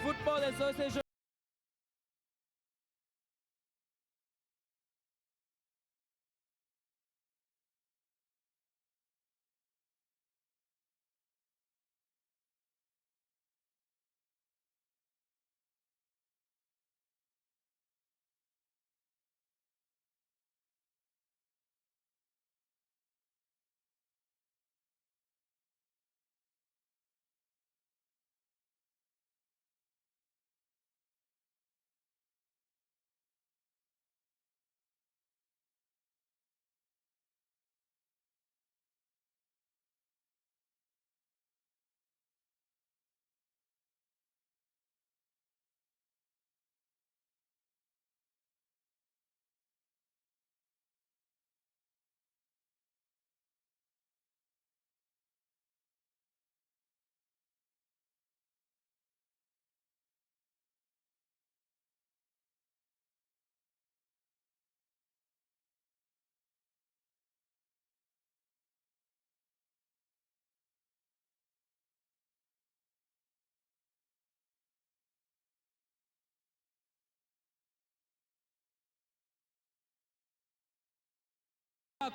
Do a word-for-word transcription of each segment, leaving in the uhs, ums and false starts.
ފުޓްބޯލް އެސޯސިއޭޝަން.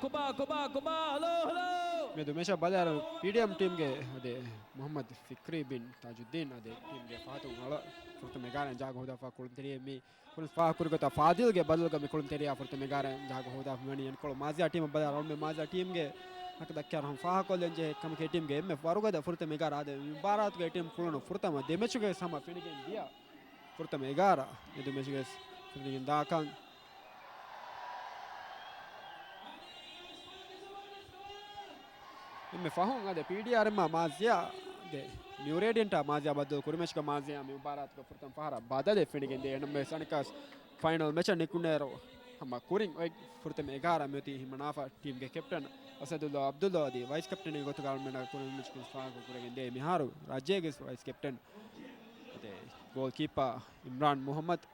ކޮބާ، ކޮބާ، ކޮބާ، ހަލޯ، ހަލޯ. މިއަދު މެޗަށް ބަލާއިރު ޕީޑީއެމް ޓީމްގެ އަދި މުޙައްމަދު ފިކްރީ ބިން ތާޖުއްދީން އަދި ޓީމްގެ ފަހަތުން އަޅަ ފުރަތަމަ އެގާރައިން ޖާގަ ހޯދާފަ ކުޅުންތެރިޔެ މި ކުރިން ފާހަގަކުރި ގޮތަށް ފާޟިލްގެ ބަދަލުގަ މި ކުޅުންތެރިޔާ ފުރަތަމަ އެގާރައިން ޖާގަ ހޯދާފަ ވަނީ. އަނެއްކޮޅު މާޒިޔާ ޓީމަށް ބަލާއިރު އަޅުމެން މާޒިޔާ ޓީމްގެ ހަކަ ދައްކާއިރު ހަމަ ފާހަގަކޮށްލަން ޖެހޭ ކަމަކީ އެ ޓީމްގެ އެންމެ ވަރުގަދަ ފުރަތަމަ އެގާރަ އާދެ، މި މުބާރާތުގެ އެ ޓީމް ކުޅުނު ފުރަތަމަ ދެ މެޗުގެ ހަމަ ފެނިގެން ދިޔަ ފުރަތަމަ އެގާރަ މެދު މެޗުގެ ފެނިގެން ދާކަން. އެންމެ ފަހުން އަދި ޕީޑީއާރްއެމްއާ މާޒިޔާގެ މިއުރޭޑިއަންޓާ މާޒިޔާ ބައްދަލު ކުރި މެޗުގަ މާޒިޔާ މި މުބާރާތުގަ ފުރަތަމަ ފަހަރަށް ބަދަލެއް ފެނިގެން ދޭ. އެންމެ ސަނިކާސް ފައިނަލް މެޗަށް ނިކުނޭރު ހަމަ ކުރިން އޮތް ފުރަތަމަ އެގާރަ މިއޮތީ ހިމަނާފަ ޓީމްގެ ކެޕްޓަން އަސަދުﷲ ޢަބްދުﷲ އަދި ވައިސް ކެޕްޓަންގެ ގޮތުގަ އަޅުމެންނަށް ކުރިން މެޗުގަ ފާހަގަ ކުރެގެން ދޭ. މިހާރު ރާއްޖޭގެ ވައިސް ކެޕްޓަން އަދި ގޯލް ކީޕާ އިމްރާން މުޙައްމަދު.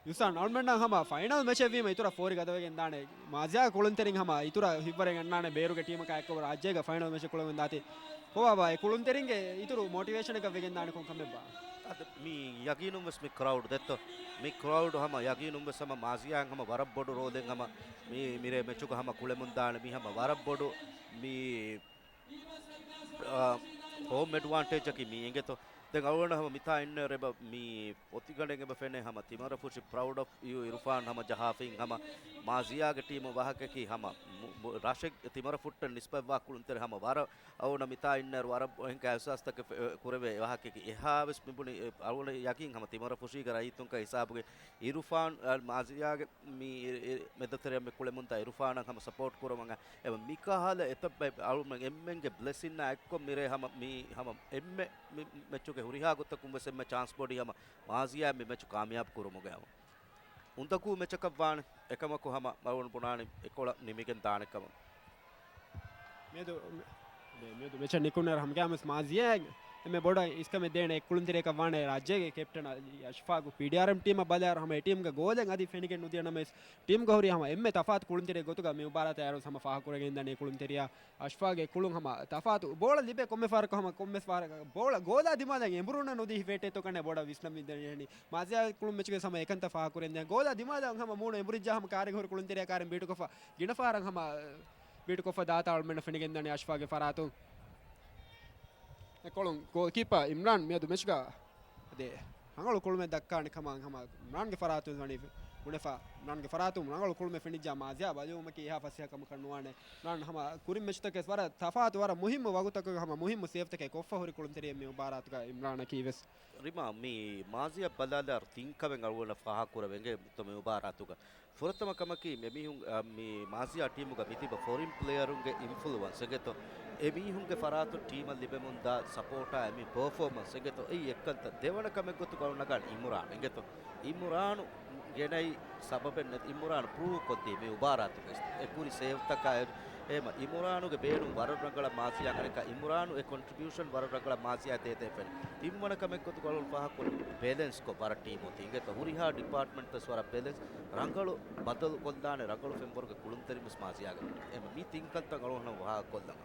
އިޙްސާން، އަޅުމެންނަށް ހަމަ ފައިނަލް މެޗެއް ވީމަ އިތުރަށް ފޯރި ގަދަވެގެން ދާނެ. މާޒިޔާ ކުޅުންތެރިން ހަމަ އިތުރަށް ހިތްވަރެއް އަންނާނެ ބޭރުގެ ޓީމަކާ އެއްކޮށް ރާއްޖޭގަ ފައިނަލް މެޗެއް ކުޅެމުން ދާތީ. ކޮބާބާ، އެ ކުޅުންތެރިންގެ އިތުރު މޯޓިވޭޝަނެއްގަ ވެގެން ދާނެ ކޮން ކަމެއްބާ؟ އަދަ މި ޔަގީނުން ވެސް މި ކްރައުޑް ދެއްތޯ. މި ކްރައުޑް ހަމަ ޔަގީނުން ވެސް ހަމަ މާޒިޔާއަށް ހަމަ ވަރަށް ބޮޑު ރޯލެއް ހަމަ މި މިރޭ މެޗުގަ ހަމަ ކުޅެމުން ދާނެ. މި ހަމަ ވަރަށް ބޮޑު މި އާ، ހޯމް އެޑްވާންޓޭޖަކީ މި އެނގޭތޯ. ދެން އަޅުގަނޑު ހަމަ މިތާ އިންނަ ރެބަ މި އޮތިގަނޑެއް އެބަ ފެނޭ ހަމަ ތިމަރަފުށި ޕްރައުޑް އޮފް ޔޫ އިރުފާން ހަމަ ޖަހާފައިން ހަމަ މާޒިޔާގެ ޓީމު ވާހަކައަކީ ހަމަ މު-، މު-، ރަށެއް ތިމަރަފުއްޓަށް ނިސްބަތްވާ ކުޅުންތެރި ހަމަ ވަރަށް އަޅުގަނޑަށް މިތާ އިންނައިރު ވަރަށް އެހެން އިޙްސާސްތަކެއް ފެ-، ކުރެވޭ ވާހަކައަކީ. އެހާވެސް މި ބުނި އަޅުގަނޑަށް ޔަގީން ހަމަ ތިމަރަފުށީގެ ރައްޔިތުންގެ ހިސާބުގައި އިރުފާން އަލް މާޒިޔާގެ މި އި-، އި-، މެދުތެރެއަށް މި ކުޅެމުންދާ އިރުފާނަށް ހަމަ ސަޕޯޓް ކުރަމުން އެ-، އެ-، މިކަހަލަ އެތައް ބައި އަޅުމެން އެންމެންގެ ބްލެސިންއާ އެއްކޮށް މިރޭ ހަމަ މި ހަމަ އެންމެ މި މެޗުގެ ހުރިހާ ގޮތަކުން ވެސް އެންމެ ޗާންސް ބޮޑީ ހަމަ މާޒިޔާ މި މެޗު ކާމިޔާބު ކުރުމުގައި ހަމަ. އުނދަގޫ މެޗަކަށް ވާނެ. އެކަމަކު ހަމަ އަޅުގަނޑު ބުނާނީ އެކޮޅަށް ނިމިގެން ދާނެ ކަމަށް. މިއަދު، މިއަދު މެޗަށް ނިކުންނައިރު ހަމަ ގާމިސް މާޒިޔާ އެންމެ ބޮޑަށް އިސްކަމެއް ދޭނެ އެއް ކުޅުންތެރިޔަކަށް ވާނެ ރާއްޖޭގެ ކެޕްޓަން އަލީ އަޝްފާގު. ޕީޑީއާރްއެމް ޓީމަށް ބަލާއިރު ހަމަ އެ ޓީމްގެ ގޯލެއް އަދި ފެނިގެން ނުދިޔަ ނަމަވެސް، ޓީމްގަ ހުރި ހަމަ އެންމެ ތަފާތު ކުޅުންތެރި ގޮތުގަ މި މުބާރާތަށް އައިރު ހަމަ ފާހަގަކުރެގެން ދަނީ ކުޅުންތެރިޔާ އަޝްފާގެ ކުޅުން ހަމަ ތަފާތު ބޯޅަ ލިބޭ ކޮންމެ ފަހަރަކު ހަމަ ކޮންމެ ފަހަރަކު ބޯޅަ ގޯލާ ދިމާލަށް އެނބުރުންނަށް ނުދީ ހިފޭޓޭތޯ ކަންނޭ ބޮޑަށް ވިސްނަން މި ދެނީ. މާޒިޔާ ކުޅުން މެޗުގެ ހަމަ އެކަންތައް ފާހަގަކުރެން ދެން ގޯލާ ދިމާލަށް ހަމަ މޫނު އެނބުރިއްޖާ ހަމަ ކާރިގަ ހުރި ކުޅުންތެރިޔާ ކާރިން ބީޓުކޮށްފަ ގިނަ ފަހަރަށް ހަމަ ބީޓުކޮށްފަ ދާތާ އަޅުމެންނަށް ފެނިގެން ދަނީ އަޝްފާގެ ފަރާތުން. އެކޮޅުން ގޯލްކީޕާ އިމްރާން މިއަދު މެޗުގަ އަދި ރަނގަޅު ކުޅުމެއް ދައްކާނެ ކަމަށް ހަމަ އިމްރާންގެ ފަރާތުން ވަނީ ބުނެފަ. އިމްރާންގެ ފަރާތުން ރަނގަޅު ކުޅުމެއް ފެނިއްޖާ މާޒިޔާ ބަލިވުމަކީ އެހާ ފަސޭހަ ކަމަކަށް ނުވާނެ. އިމްރާން ހަމަ ކުރިން މެޗުތަކެއް ވަރަށް ތަފާތު ވަރަށް މުހިއްމު ވަގުތަކުގަ ހަމަ މުހިއްމު ސޭވްތަކެއް ކޮށްފަ ހުރި ކުޅުންތެރިއެއް މި މުބާރާތުގަ އިމްރާނަކީ ވެސް. ރިމާ، މި މާޒިޔާ ބަލާލާ ތިން ކަމެއް އަޅުގަނޑަށް ފާހަގަކުރެވޭ އިނގޭތޯ މި މުބާރާތުގަ. ފުރަތަމަ ކަމަކީ، އެމީހުން، އަ، މި މާޒިޔާ ޓީމުގަ މިތިބަ ފޮރިން ޕްލޭޔަރުންގެ އިންފުލުއަންސް އިނގޭތޯ. އެމީހުންގެ ފަރާތުން ޓީމަށް ލިބެމުންދާ ސަޕޯޓާ އެމީ ޕަރފޯމަންސް އިނގޭތޯ. އެއީ އެއްކަންތައް. ދެވަނަ ކަމެއް ގޮތުގަ ނަގާން އިމުރާން އިނގޭތޯ. އިމުރާނު ގެނައި ސަބަބެއް ނެތި. އިމުރާން ޕްރޫވް ކޮށްދީ މި މުބާރާތުގައި އެ ކުރި ސޭވްތަކާއިރު. އެހެމަ އިމުރާނުގެ ބޭނުން ވަރަށް ރަނގަޅަށް މާޒިޔާ އަނެއްކާ އިމުރާނު އެ ކޮންޓްރިބިއުޝަން ވަރަށް ރަނގަޅަށް މާޒިޔާ ދޭތޭ ފެން. ތިންވަނަ ކަމެއް ގޮތުގަ އަޅުން ފާހަގަކުރި ބެލެންސްކޮށް ވަރަށް ޓީމު ތި އިނގޭތޯ. ހުރިހާ ޑިޕާޓްމަންޓްތައް ވަރަށް ބެލެންސް، ރަނގަޅު ބަދަލު ކޮށްލާނެ ރަނގަޅު ފެންވަރުގެ ކުޅުންތެރިން ވެސް މާޒިޔާގަ އެހެމަ މި ތިން ކަންތައް އަޅުން ހަމަ ފާހަގަކޮށްލަން.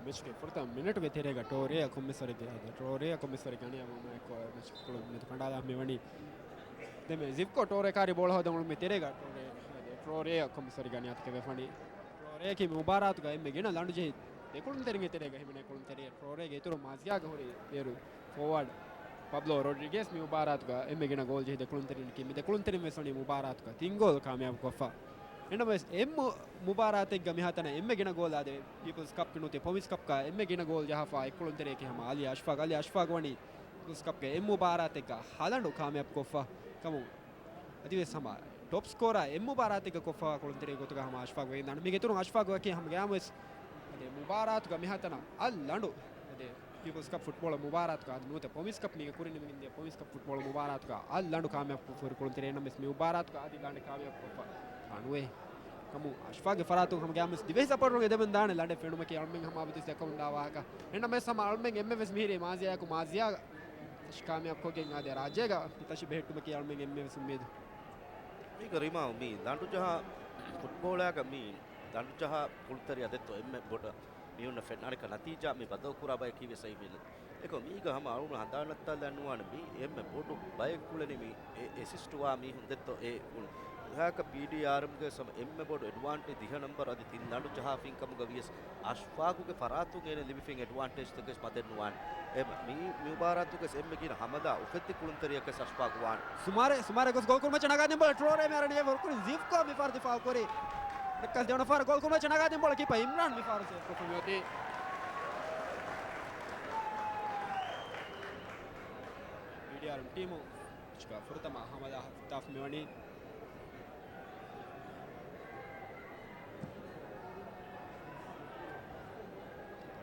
މެޗުގެ ފުރަތަމަ މިނެޓުގެ ތެރޭގަ ޓޯރޭއަށް ކޮންމެސް ވަރެއްގެ، އަދި ޓޯރޭއަށް ކޮންމެސް ވަރެއްގެ އަނިޔާ ވުމާއެކު މެޗު ކުޅުން މެދު ކަނޑާލާ މިވަނީ. ދެން ޒިވްކޯ ޓޯރޭ ކާރި ބޯޅަ ހޯދަން އުޅުމުގެ ތެރޭގަ ޓޯރޭ، އަދި ޓޯރޭއަށް ކޮންމެސް ވަރެއްގެ އަނިޔާތަކެއް ވެފަނީ. ޓޯރޭއަކީ މި މުބާރާތުގަ އެންމެ ގިނަ ލަނޑު ޖެހި ދެކުޅުންތެރިންގެ ތެރޭގަ ހިމެނޭ ކުޅުންތެރިއެއް. ޓޯރޭގެ އިތުރު މާޒިޔާގަ ހުރި އޭރު ފޯވާޑް ޕަބްލޯ ރޮޑްރިގޭސް މި މުބާރާތުގަ އެންމެ ގިނަ ގޯލް ޖެހި ދެކުޅުންތެރިންނަކީ. މި ދެކުޅުންތެރިން ވެސް ވަނީ މުބާރާތުގަ ތިން ގޯލް ކާމިޔާބު ކޮށްފަ. އެންޑަމަވެސް އެއް މު-، މުބާރާތެއްގަ މިހާތަނަށް އެންމެ ގިނަ ގޯލް އާދެ ޕީޕްލްސް ކަޕްގެ ނުވަތަ ޕޮމިސް ކަޕްގަ އެންމެ ގިނަ ގޯލް ޖަހާފަ އެއް ކުޅުންތެރިއެކޭ ހަމަ އަލީ އަޝްފާގް. އަލީ އަޝްފާގް ވަނީ ޕީޕްލްސް ކަޕްގެ އެއް މުބާރާތެއްގަ ހަލަނޑު ކާމިޔާބު ކޮށްފަ ކަމުން އަދިވެސް ހަމަ ޓޮޕް ސްކޯރާ އެއް މުބާރާތެއްގަ ކޮށްފަ ކުޅުންތެރި ގޮތުގަ ހަމަ އަޝްފާގް ވެގެންދާނެ. މީގެ އިތުރުން އަޝްފާގް ވަކި ހަމަ ގަޔާމުވެސް އަދި މުބާރާތުގަ މިހާތަނަށް އަށް ލަނޑު އަދި ޕީޕްލްސް ކަޕް ފުޓްބޯޅަ މުބާރާތުގަ އަދި ނުވަތަ ޕޮމިސް ކަޕް މީގެ ކުރިން ނިމިގެންދިޔަ ޕޮމިސް ކަޕް ފުޓްބޯޅަ މުބާރާތުގަ އަށް ލަނޑު ކާމިޔާބު ކޮށްފަ ހުރި ކުޅުންތެރި. އެންނަމެސް މި މުބާރާތުގަ އަދި ލަނޑެއް ކާމިޔާބު ކޮށްފަ ނުވޭ. ކަމު އަޝްފާގްގެ ފަރާތުން ހަމަ ގަޔާމުވެސް ދިވެހި ސަޕޯޓުން އެދެމެން ދާނެ ލަނޑެއް ފެނުމަކީ. އަޅުމެން ހަމަ އަބަދުވެސް ދެކަމުން ދާ ވާހަކަ. އެންނަމެސް ހަމަ އަޅުމެން އެންމެ ވެސް މިހިރީ މާޒިޔާއަކު މާޒިޔާ ތަށި ކާމިޔާބު ކޮށްގެން އާދެ ރާއްޖޭގަ މި ތަށި ބެހެއްޓުމަކީ އަޅުމެން އެންމެ ވެސް އުއްމީދު. މީގަ ރިމާ މީ ލަނޑުޖަހާ ފުޓްބޯޅައިގަ މީ ލަނޑުޖަހާ ކުޅުންތެރިއަށް ދެއްތޯ އެންމެ ބޮޑަށް މީހުންނަށް ފެންނާނެ ނަތީޖާ މި ބަދަލު ކުރާ ބައެއް ކީވެސް އެއީ މީނަ. އެކަމަކު މީގަ ހަމަ އަޅުގަނޑު ހަނދާން ނައްތާލާ ނުވާނެ މީ އެންމެ ބޮޑު ބައެއް ކުޅެނީ މީ އެ އެސިސްޓް ވާ މީހުން ދެއްތޯ އެ ކުޅުން. އެހާކަ ޕީޑީއާރްއެމްގެ ސަމ އެންމެ ބޮޑު އެޑްވާންޓޭޖް ދިހަ ނަންބަރު އަދި ތިން ލަނޑު ޖަހާފިން ކަމުގަ ވިޔަސް އަޝްފާގުގެ ފަރާތުން އޭނަ ލިބިފިން އެޑްވާންޓޭޖްތަކެސް މަދެއް ނުވާނެ. އެ މި، މި މުބާރާތުގެ އެންމެ ގިނަ ހަމަލާ އުފެއްދި ކުޅުންތެރިޔަކަސް އަޝްފާގު ވާނެ. ސުމާރެ، ސުމާރެ ގޮސް ގޯލް ކުރުމައްޗަށް ނަގާދިން ބޯޅަ ޓްރޯރޭ މި އަރަނީ އެ ވަރުކުރިން ޒިވްކޯ މި ފާރު ދިފާއު ކުރި. ރެކްކަސް ދެވަނަ ފާރު ގޯލް ކުރުމައްޗަށް ނަގާދިން ބޯޅަ ކީޕަ އިމްރާން މި ފާރު ސޭވް ކޮށްފަ މިއޮތީ. ޕީޑީއާރް ޓީމު ފުރަތަމަ ހަމަލާ ހަދާފަ މިވަނީ.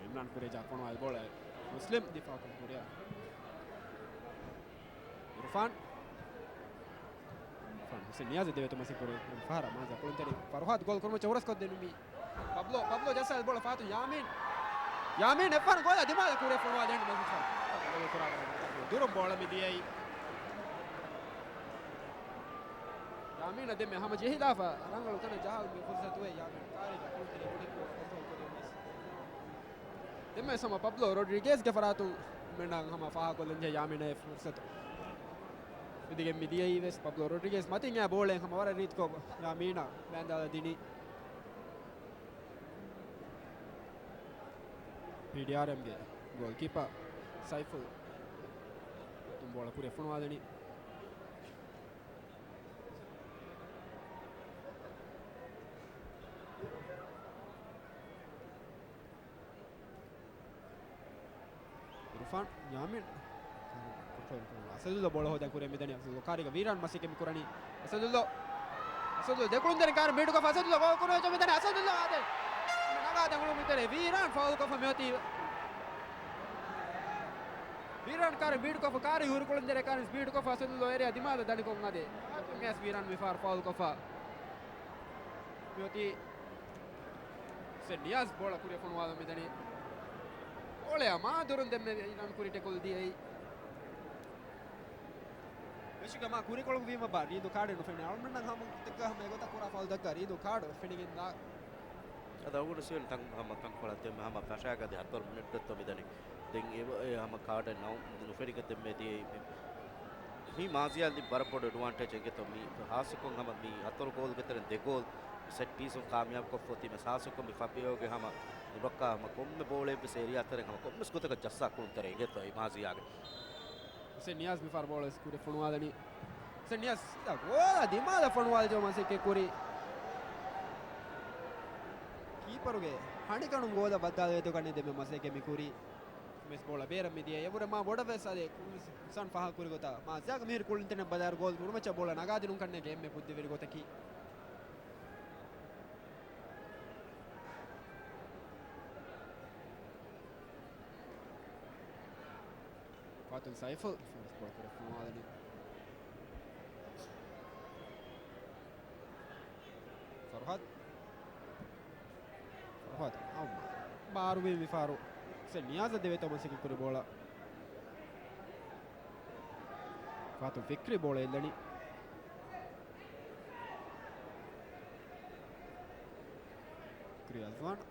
އިމްރާން ކުރިޔަށް ފޮނުވާލި ބޯޅަ މުސްލިމް ދިފާކުން ކުރިޔަށް. އިރުފާން. އިރުފާން ހުސެން ނިޔާޒަށް ދެވޭތޯ މަސައްކަތް ކުރި. ފަހަރަށް މާޒާ ކުޅުންތެރި ފަރުހާދު ގޯލް ކުރުމަށް ހުރަސްކޮށްދެނުމީ. ޕަބްލޯ، ޕަބްލޯ ޖައްސާލި ބޯޅަ ފާތު ޔާމީން. ޔާމީން އެއްފަހަރު ގޯލާ ދިމާލަށް ކުރިޔަށް ފޮނުވާލި އެންޑް މެސި ފާ. ދުރުން ބޯޅަ މި ދިޔައީ. ޔާމީނަށް ދެންމެ ހަމަ ޖެހިލާފަ ރަނގަޅު ތަނަށް ޖަހާލުމުގެ ފުރުސަތު އެ ޔާމީން ކާރީގަ ކުޅުންތެރި ކުޑަކު ކޮންޓްރޯލް ކުރި މިސް. ދެންމެ ހަމަ ޕަބްލޯ ރޮޑްރިގޭސްގެ ފަރާތުން މެންނަށް ހަމަ ފާހަގަކޮށްލަންޖެހޭ ޔާމީނަށް އެ ފުރުސަތު. މިދިގެން މި ދިޔައީ ވެސް ޕަބްލޯ ރޮޑްރިގޭސް މަތިން އެ ބޯޅައެއް ހަމަ ވަރަށް ރީތިކޮށް ޔާމީނަށް ވައިންދާލަ ދިނީ. ޕީޑީއާރްއެމްގެ ގޯލްކީޕަރ ސައިފުލް ބޯޅަ ކުރިއަށް ފޮނުވާލަނީ. އިރުފާން ޔާމީން. އަސަދުﷲ ބޯޅަ ހޯދާ ކުރިއަށް މިދަނީ. އަސަދުﷲ ކާރީގަ ވީރާން މަސައްކަތް މި ކުރަނީ. އަސަދުﷲ. އަސަދުﷲ ދެކުޅުންތެރިން ކާރި ބީޑުކޮށްފަ އަސަދުﷲ ގޯލް ކުރުމަށް މިދަނީ. އަސަދުﷲ އާދެ. ނަގާދެ ހުޅުމުތެރޭ ވީރާން ފައުލްކޮށްފަ މިއޮތީ. ވީރާން ކާރި ބީޑުކޮށްފަ ކާރި ހުރި ކުޅުންތެރި ކާރި ބީޑުކޮށްފަ އަސަދުﷲ އެރިއަށް ދިމާލަށް ދަނިކޮށް އާދެ. ވީރާން މި ފާރު ފައުލްކޮށްފަ މިއޮތީ. ހުސެން ނިޔާޒް ބޯޅަ ކުރިއަށް ފޮނުވާލަން މިދަނީ. ބޯޅަޔާ މާ ދުރުން ދެންމެ އިރާން ކުރި ޓެކުލް ދިޔައީ. ވެށިގަ މާ ކުރިކޮޅު ވީމަ ބާ ރީދު ކާޑެއް ނުފެނޭ. އަޅުމެންނަށް ހަމަ ތެއްގަ ހަމަ އެގޮތަށް ކުރާ ފައުލްތަކަށް ރީދު ކާޑު ފެނިގެންދާ. އަދަ އަޅުގަނޑު ސިވެން ތަން ހަމަ ތަންކޮޅަށް ދެންމެ ހަމަ ފަށާގަދި ހަތަރު މިނެޓް ދެއްތޯ މިދަނީ. ދެން އެ އެ ހަމަ ކާޑެއް ނައު ނުފެނިގެން ދެންމެ ދިޔައީ. މި މާޒިޔާ ލިބި ވަރަށް ބޮޑު އެޑްވާންޓޭޖް އެނގޭތޯ މީ. ހާއްސަކޮށް ހަމަ މި ހަތަރު ގޯލްގެ ތެރެއިން ދެ ގޯލް ސެޓް ޕީސުން ކާމިޔާބު ކޮށްފަ އޮތީމަ. ހާއްސަކޮށް މި ފަބިޔޯގެ ހަމަ ނުރައްކާ ހަމަ ކޮންމެ ބޯޅައެއްވެސް އޭރިއާ ތެރެއިން ހަމަ ކޮންމެސް ގޮތަކަށް ޖައްސާ ކުޅުންތެރެއިން އެނގޭތޯ މާޒިޔާގެ. ހުސެން ނިޔާޒް މި ފާރު ބޯޅަ ވެސް ކުރި ފޮނުވާލަނީ. ހުސެން ނިޔާޒް ސީދާ ގޯލާ ދިމާލަށް ފޮނުވާލި ޖޯ މަސައްކަތް ކުރީ. ކީޕަރުގެ ހަނިކަނުން ގޯލަށް ވައްދާލެވޭތޯ ކަންނޭ ދެންމެ މަސައްކަތް މި ކުރީ. މިސް ބޯޅަ ބޭރަށް މި ދިޔަ އެވުރެ މާ ބޮޑަށް ވެސް އަދި ހުސަން ފާހަގަކުރި ގޮތަށް މާޒިޔާގެ މިހިރި ކުޅުންތެރިން ބަދަލު ގޯލް ކުރުމައްޗަށް ބޯޅަ ނަގާދިނުން ކަންނޭނގެ އެންމެ ބުއްދިވެރި ގޮތަކީ. ފާތުން ސައިފުލް ފާސް ބޯޅަ ކުރި ފޮނުވާލަނީ. ފަރުހާދް. ފަރުހާދް. އައު. ބާރުވީ މި ފާރު. ހުސެން ނިޔާޒަށް ދެވޭތޯ މަސައްކަތް ކުރި ބޯޅަ. ފާތުން ފިކްރީ ބޯޅަ އެއްލަނީ. ކްރި އަޒްވާން.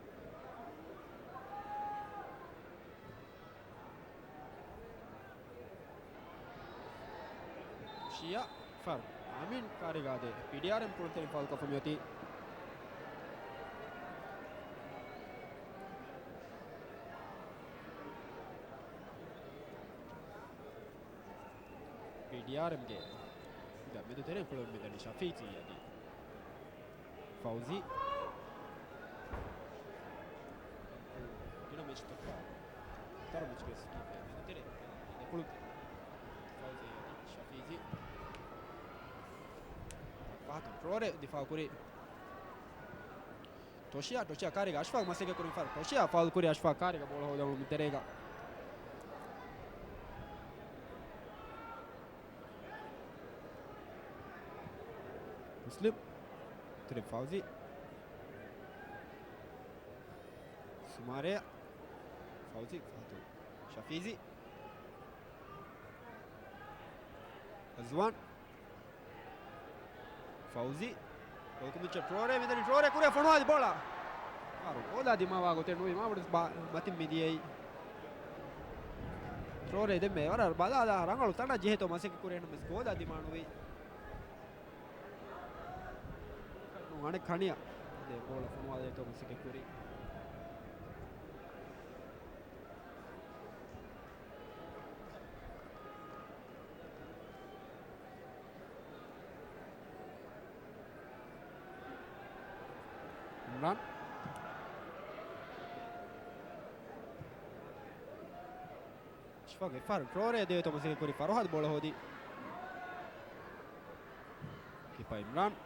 ޝިޔާ ފާރު ޔާމީން ކާރީގަ އާދޭ. ޕީޑީއާރްއެމް ކުޅުންތެރިން ފައުލްކޮށްފަ މިއޮތީ. ޕީޑީއާރްއެމްގެ މެދު ތެރެއިން ކުޅެވެމުން މިދަނީ ޝަފީޒީ އަދި ފައުޒީ. ގިނަ މެޗްތަކާ ތަރު މެޗްގެ ސްކީމްގެ މެދުތެރެ ދެކުޅު ފައުޒީ އަދި ޝަފީޒީ. ފަހަތު ޓްރޯރޭ ދިފާއު ކުރި. ޓޮޝިޔާ، ޓޮޝިޔާ ކާރީގަ އަޝްފާގް މަސައްކަތް ކުރި ފަރު. ޓޮޝިޔާ ފައުލް ކުރި އަޝްފާގް ކާރީގަ ބޯޅަ ހޯދަމުން މި ތެރޭގަ. މުސްލިމް. ތުރި ފައުޒީ. ސުމާރޭ. ފައުޒީ. ފަހަތު. ޝަފީޒީ. ރަޒްވާން. ފައުޒީ. ގޯލް ކުރިމައްޗަށް ޓްރޯރޭ މިދަނީ. ޓްރޯރޭ ކުރިއަށް ފޮނުވާލި ބޯޅަ. ފާރު ގޯލާ ދިމާވާ ގޮތެއް ނުވި މާބޮޑު ބާ-، މަތިން މިދިޔައީ. ޓްރޯރޭ ދެންމެ ވަރަށް ބަލާލާ ރަނގަޅު ތަނަށް ޖެހޭތޯ މަސައްކަތް ކުރި ނަމަވެސް ގޯލާ ދިމާ ނުވި. އަނެއް ކަނިޔަ. ދެ ބޯޅަ ފޮނުވާލޭތޯ މަސައްކަތް ކުރި. އިމްރާން. އަޝްފާގް އެއްފަހަރު ޓްރޯރޭ ދެވޭތޯ މަސައްކަތް ކުރި ފަރުހާދު ބޯޅަ ހޯދި. ކީޕާ އިމްރާން.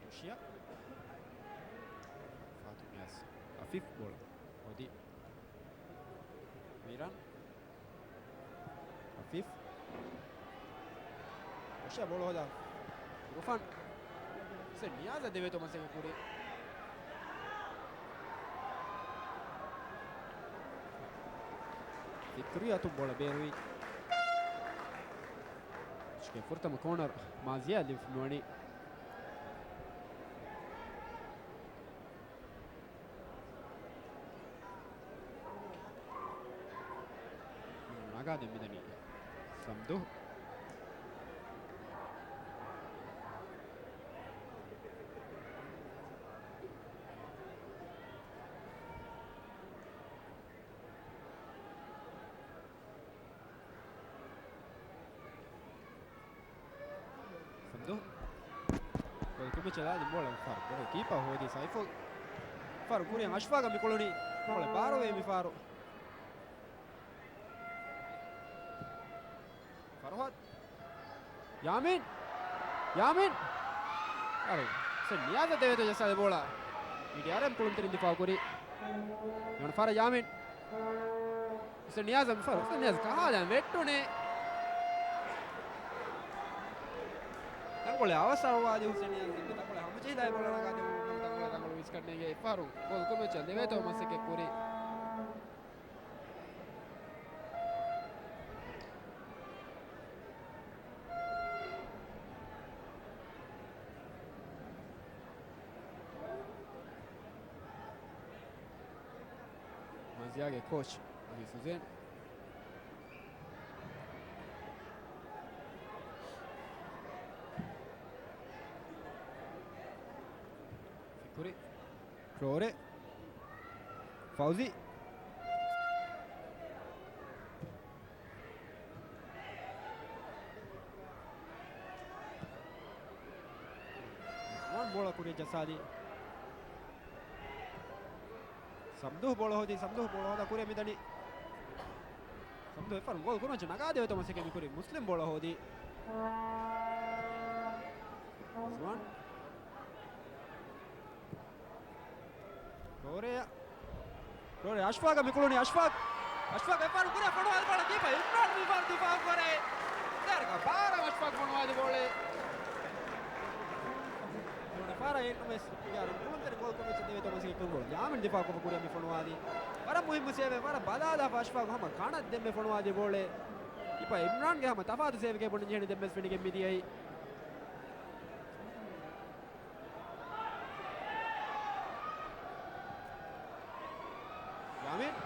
ޓޮޝިޔާ. ފާތުމް ޔާސް. އަފީފް ބޯޅަ ހޯދި. މީރާން. އަފީފް. ޓޮޝިޔާ ބޯޅަ ހޯދާ. އިރުފާން. ހުސެން ނިޔާޒަށް ދެވޭތޯ މަސައްކަތް ކުރި. ފިކްރީ އަތުން ބޯޅަ ބޭރުވި. މެޗުގެ ފުރަތަމަ ކޯނަރ މާޒިޔާ ލިބިފަ މިވަނީ. ނަގާ ދެން މިދަނީ ސަމްދު. ސަމްދު. ގޯލް ކުރިމައްޗަށް ލާދިން ބޯޅަ ފާރު. ބޯޅަ ކީޕާ ހޯދީ ސައިފުލް. ފާރު ކުރިއަށް އަޝްފާގަށް މި ކުޅުނީ. ބޯޅަ ބާރުވޭ މި ފާރު. ފަރުހާދް. ޔާމީން. ޔާމީން. އަރެ. ހުސެން ނިޔާޒަށް ދެވޭތޯ ޖައްސާލި ބޯޅަ. ޕީޑީއާރްއެމް ކުޅުންތެރިން ދިފާއު ކުރި. މިވަނަ ފާރަށް ޔާމީން. ހުސެން ނިޔާޒަށް މި ފާރު. ހުސެން ނިޔާޒް ކަހާލަން ވެއްޓުނޭ. ތަންކޮޅެއް އަވަސް އަރުވާލި ހުސެން ނިޔާޒް ތަންކޮޅެއް ހަމަޖެހިލާ ބޯޅަ ނަގާދެމުން ތަންކޮޅެއް ރަނގަޅު ވިސްކަންނޭގެ އެއްފަހަރު ގޯލް ކުރިމައްޗަށް ދެވޭތޯ މަސައްކަތް ކުރި. މާޒިޔާގެ ކޯޗް އަޒީޒް ހުސެން. ފިކުރި. ޓްރޯރޭ. ފައުޒީ. ރަޒްވާން ބޯޅަ ކުރިއަށް ޖައްސާލީ. ސަމްދު ބޯޅަ ހޯދީ، ސަމްދު ބޯޅަ ހޯދާ ކުރިއަށް މިދަނީ. ސަމްދު އެއްފަހަރު ގޯލް ކުރިމައްޗަށް ނަގާދެވޭތޯ މަސައްކަތް މި ކުރީ. މުސްލިމް ބޯޅަ ހޯދީ. ރަޒްވާން. ޓްރޯރޭ. ޓްރޯރޭ އަޝްފާގަށް މި ކުޅުނީ. އަޝްފާގް. އަޝްފާގް އެއްފަހަރު ކުރިއަށް ފޮނުވާލި ބޯޅަ ކީޕާ އިމްރާން މިފަހަރު ދިފާއު ކުރޭ. ދަރިކަ ބާރަށް އަޝްފާގް ފޮނުވާލި ބޯޅަ. މި ފަހަރަށް އެންނުމެސް ޕީޑީއާރް ކުޅުންތެރި ގޯލް ކުރިމައްޗަށް ދެވޭތޯ މަސައްކަތް ކުރި ބޯޅަ. ޔާމިން ދިފާއު ކޮށްފަ ކުރިއަށް މި ފޮނުވާލީ. ވަރަށް މުހިއްމު ސޭވެއް، ވަރަށް ބަލާލާފަ އަޝްފާގް ހަމަ ކަނަށް ދެންމެ ފޮނުވާލި ބޯޅަ. ކީޕާ އިމްރާންގެ ހަމަ ތަފާތު ސޭވެއް ބުނި ޖެހެނީ ދެންމެސް ފެނިގެން މިދިޔައީ. ޔާމީން.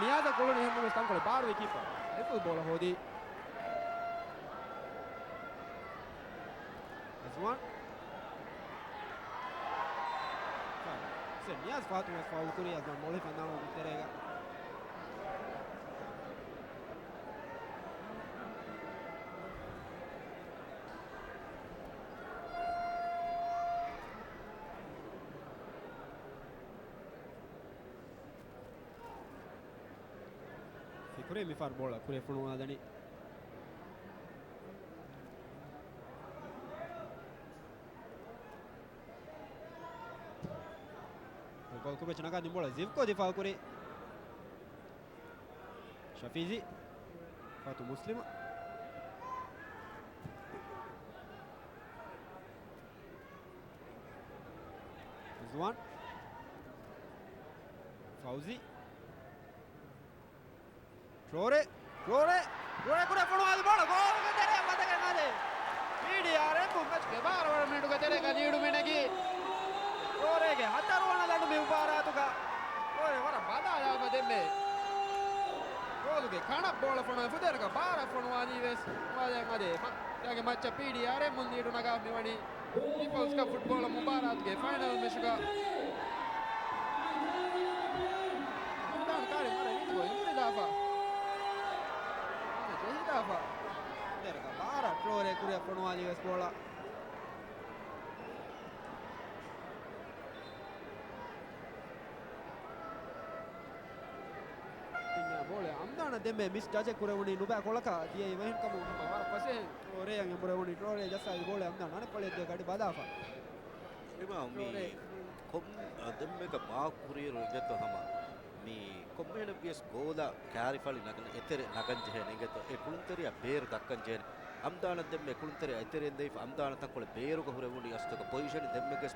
ނިޔާޒަށް ގުޅުނު އެހެންނަމަވެސް ތަންކޮޅެއް ބާރުވެ ކީޕަރު އެފުލް ބޯޅަ ހޯދީ. އަޒްވާން. ސެ ނިޔާޒް ފާތުމަށް ފައުލް ކުރީ އަޒްވާން ބޯޅަ ހިފަންދާނު ތެރޭގަ. ފިކުރީ މިފަހަރު ބޯޅަ ކުރިއަށް ފޮނުވާލަނީ. ގޯލް ކުރިއަށް ނަގާ ދިން ބޯޅަ ޒިވްކޯ ދިފާއު ކުރި. ޝަފީޒީ. ފާތު މުސްލިމަށް. ރިޒްވާން. ފައުޒީ. ޓްރޯރޭ، ޓްރޯރޭ، ޓްރޯރޭ ކުރިއަށް ފޮނުވާލި ބޯޅަ ގޯލުގެ ތެރެއަށް ވަދެގެން އަދި ޕީޑީއާރްއެމް މެޗްގެ ބާރަ ވަނަ މިނެޓުގެ ތެރޭގަ ލީޑު މިނެގީ. ޓްރޯރޭގެ ހަތަރު ވަނަ ލަނޑު މި މުބާރާތުގަ. ޓްރޯރޭ ވަރަށް ބަލާލާފަ ދެންމެ ގޯލުގެ ކަނަށް ބޯޅަ ފޮނުވާ ފުދޭވަރުގަ ބާރަށް ފޮނުވާލީ ވެސް ވާލެއް އަދި މަ-، އެއާގެ މައްޗަށް ޕީޑީއާރްއެމް ލީޑު ނަގާ މިވަނީ. ޕީޕަލްސް ކަޕް ފުޓްބޯޅަ މުބާރާތުގެ ފައިނަލް މެޗުގަ ހަމްދާން ކާރި މަރަށް ހިތުގަ އިނދިލާފަ. ޖެހިލާފަ. ދެރަކަށް ބާރަށް ޓްރޯރޭ ކުރިއަށް ފޮނުވާލީ ވެސް ބޯޅަ. ތިންޏާ ބޯޅަ ހަމްދާނަށް ދެންމެ މިސް ޖަޖެއް ކުރެވުނީ ނުބައި ކޮޅަކަށް ދިޔައީ ވަހެންކަމުން ހަމަ ވަރަށް ފަސޭހައިން ޓްރޯރޭއަށް އެނބުރެވުނީ. ޓްރޯރޭ ޖައްސާލި ބޯޅަ ހަމްދާން އަނެއްކޮޅެއް ދިޔަ ގަޑި ބަލާފަ. އެމާ މީ ކޮން ދެންމެގަ މާކުރިއިރު އިނގޭތޯ ހަމަ މީ ކޮންމެހެނެއް ވިޔަސް ގޯލަށް ކާރިފަޅި ނަގަން އެތެރެ ނަގަން ޖެހޭނެ އިނގޭތޯ އެ ކުޅުންތެރިޔާ ބޭރު ދައްކަން ޖެހޭނެ. ހަމްދާނަށް ދެންމެ ކުޅުންތެރިޔާ އެތެރެއިން ދެވިފަ ހަމްދާނަށް ތަންކޮޅެއް ބޭރުގަ ހުރެވުނީ އަސްތުގަ ޕޮޒިޝަން ދެންމެ ގެސް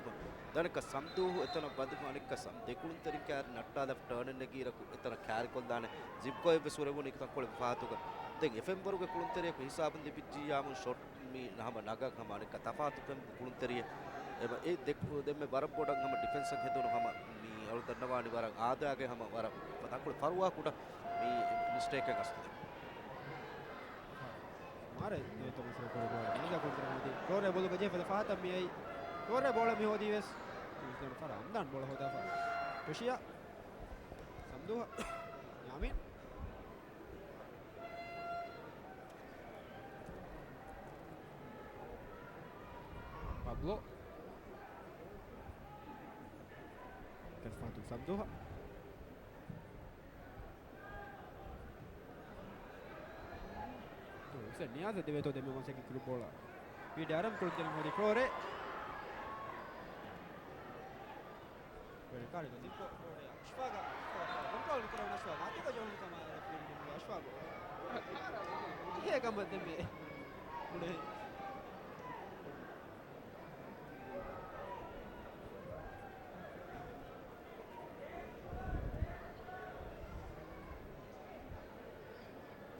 ދަނެއްކަ ސަމްދޫހު އެތަނަށް ވަދެފަ އަނެއްކަ ސަމް ދެ ކުޅުންތެރިން ކާރި ނައްޓާލަ ޓާނެއް ނެގީރަކު އެތަނަށް ކާރިކޮށްލާނެ. ޒިވްކޯއެއް ވެސް ހުރެވުނީ ތަންކޮޅެއް ފަހަތުގަ. ދެން އެފްއެމް ވަރުގެ ކުޅުންތެރިޔަކު ހިސާބުން ލިބިއްޖިއްޔާމު ޝޮޓް މި ހަމަ ނަގަން ހަމަ އަނެއްކާ ތަފާތު ކުޅުންތެރިއެއް. އެ، އެ ދެ-، ދެންމެ ވަރަށް ބޮޑަށް ހަމަ ޑިފެންސަށް ހެދުނު ހަމަ މި އަޅު ދަންނަވާނީ ވަރަށް އާދައިގެ ހަމަ ވަރަށް ތަންކޮޅެއް ފަރުވާ ކުޑަ މި މިސްޓޭކެއް ގަސްތު ދެން. މާރެ ދޭތޯ މަސައްކަތް ކުރި ބޯޅަ ނިޒާ ކުޅުންތެރި ހޯދީ. ޓްރޯރޭ ބޯލުގަ ޖެހިފަދަ ފަހަތަށް މިއައީ. ޓްރޯރޭ ބޯޅަ މި ހޯދީ ވެސް. މިސްލަން ފަރަ ހަމްދާން ބޯޅަ ހޯދާފަ. ޓޮޝިޔާ. ސަމްދޫހަށް. ޔާމީން. ޕަބްލޯ. ކަސްފާތު ސަމްދޫހަށް. ހުސެން ނިޔާޒަށް ދެވޭތޯ ދެންމެ މަސައްކަތް ކުރި ބޯޅަ. ޕީޑީއާރްއެމް ކުޅުންތެރިން ހޯދީ ޓްރޯރޭ. ވެރިކާރިގަ ދިއްކޮށް ޓްރޯރޭ އަޝްފާގަ ކޮންޓްރޯލް ކުރެވުނު އަޝްފާގަ އަތުގަ ޖެހުނު ކަމަށް ރެފްރީން އަޝްފާގު. އެހެން ކަމަށް ދެންމެ ބުނެ.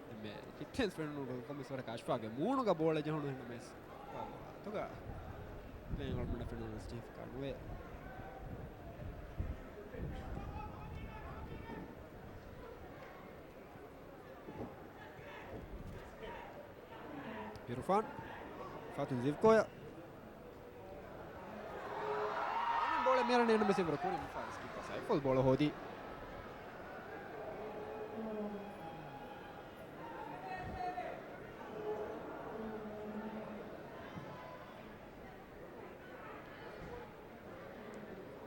އެންމެ ކިއްޓެންސް ފެނުނު ކޮންމެސް ވަރަކަށް އަޝްފާގެ މޫނުގަ ބޯޅަ ޖެހުނު ހެންނަމެސް އަތުގަ ޕްލޭއިން އެލްމެންޓް ފެނުނު ސްޓީފް ކާ ނުވޭ. އިރުފާން ފާތުން ޒިވްކޯޔަށް. ބޯޅަ މިއަރަން އެން މެސި ވަރަށް ކުރިން ފާސް ކިޕަ ސައިފުލް ބޯޅަ ހޯދީ.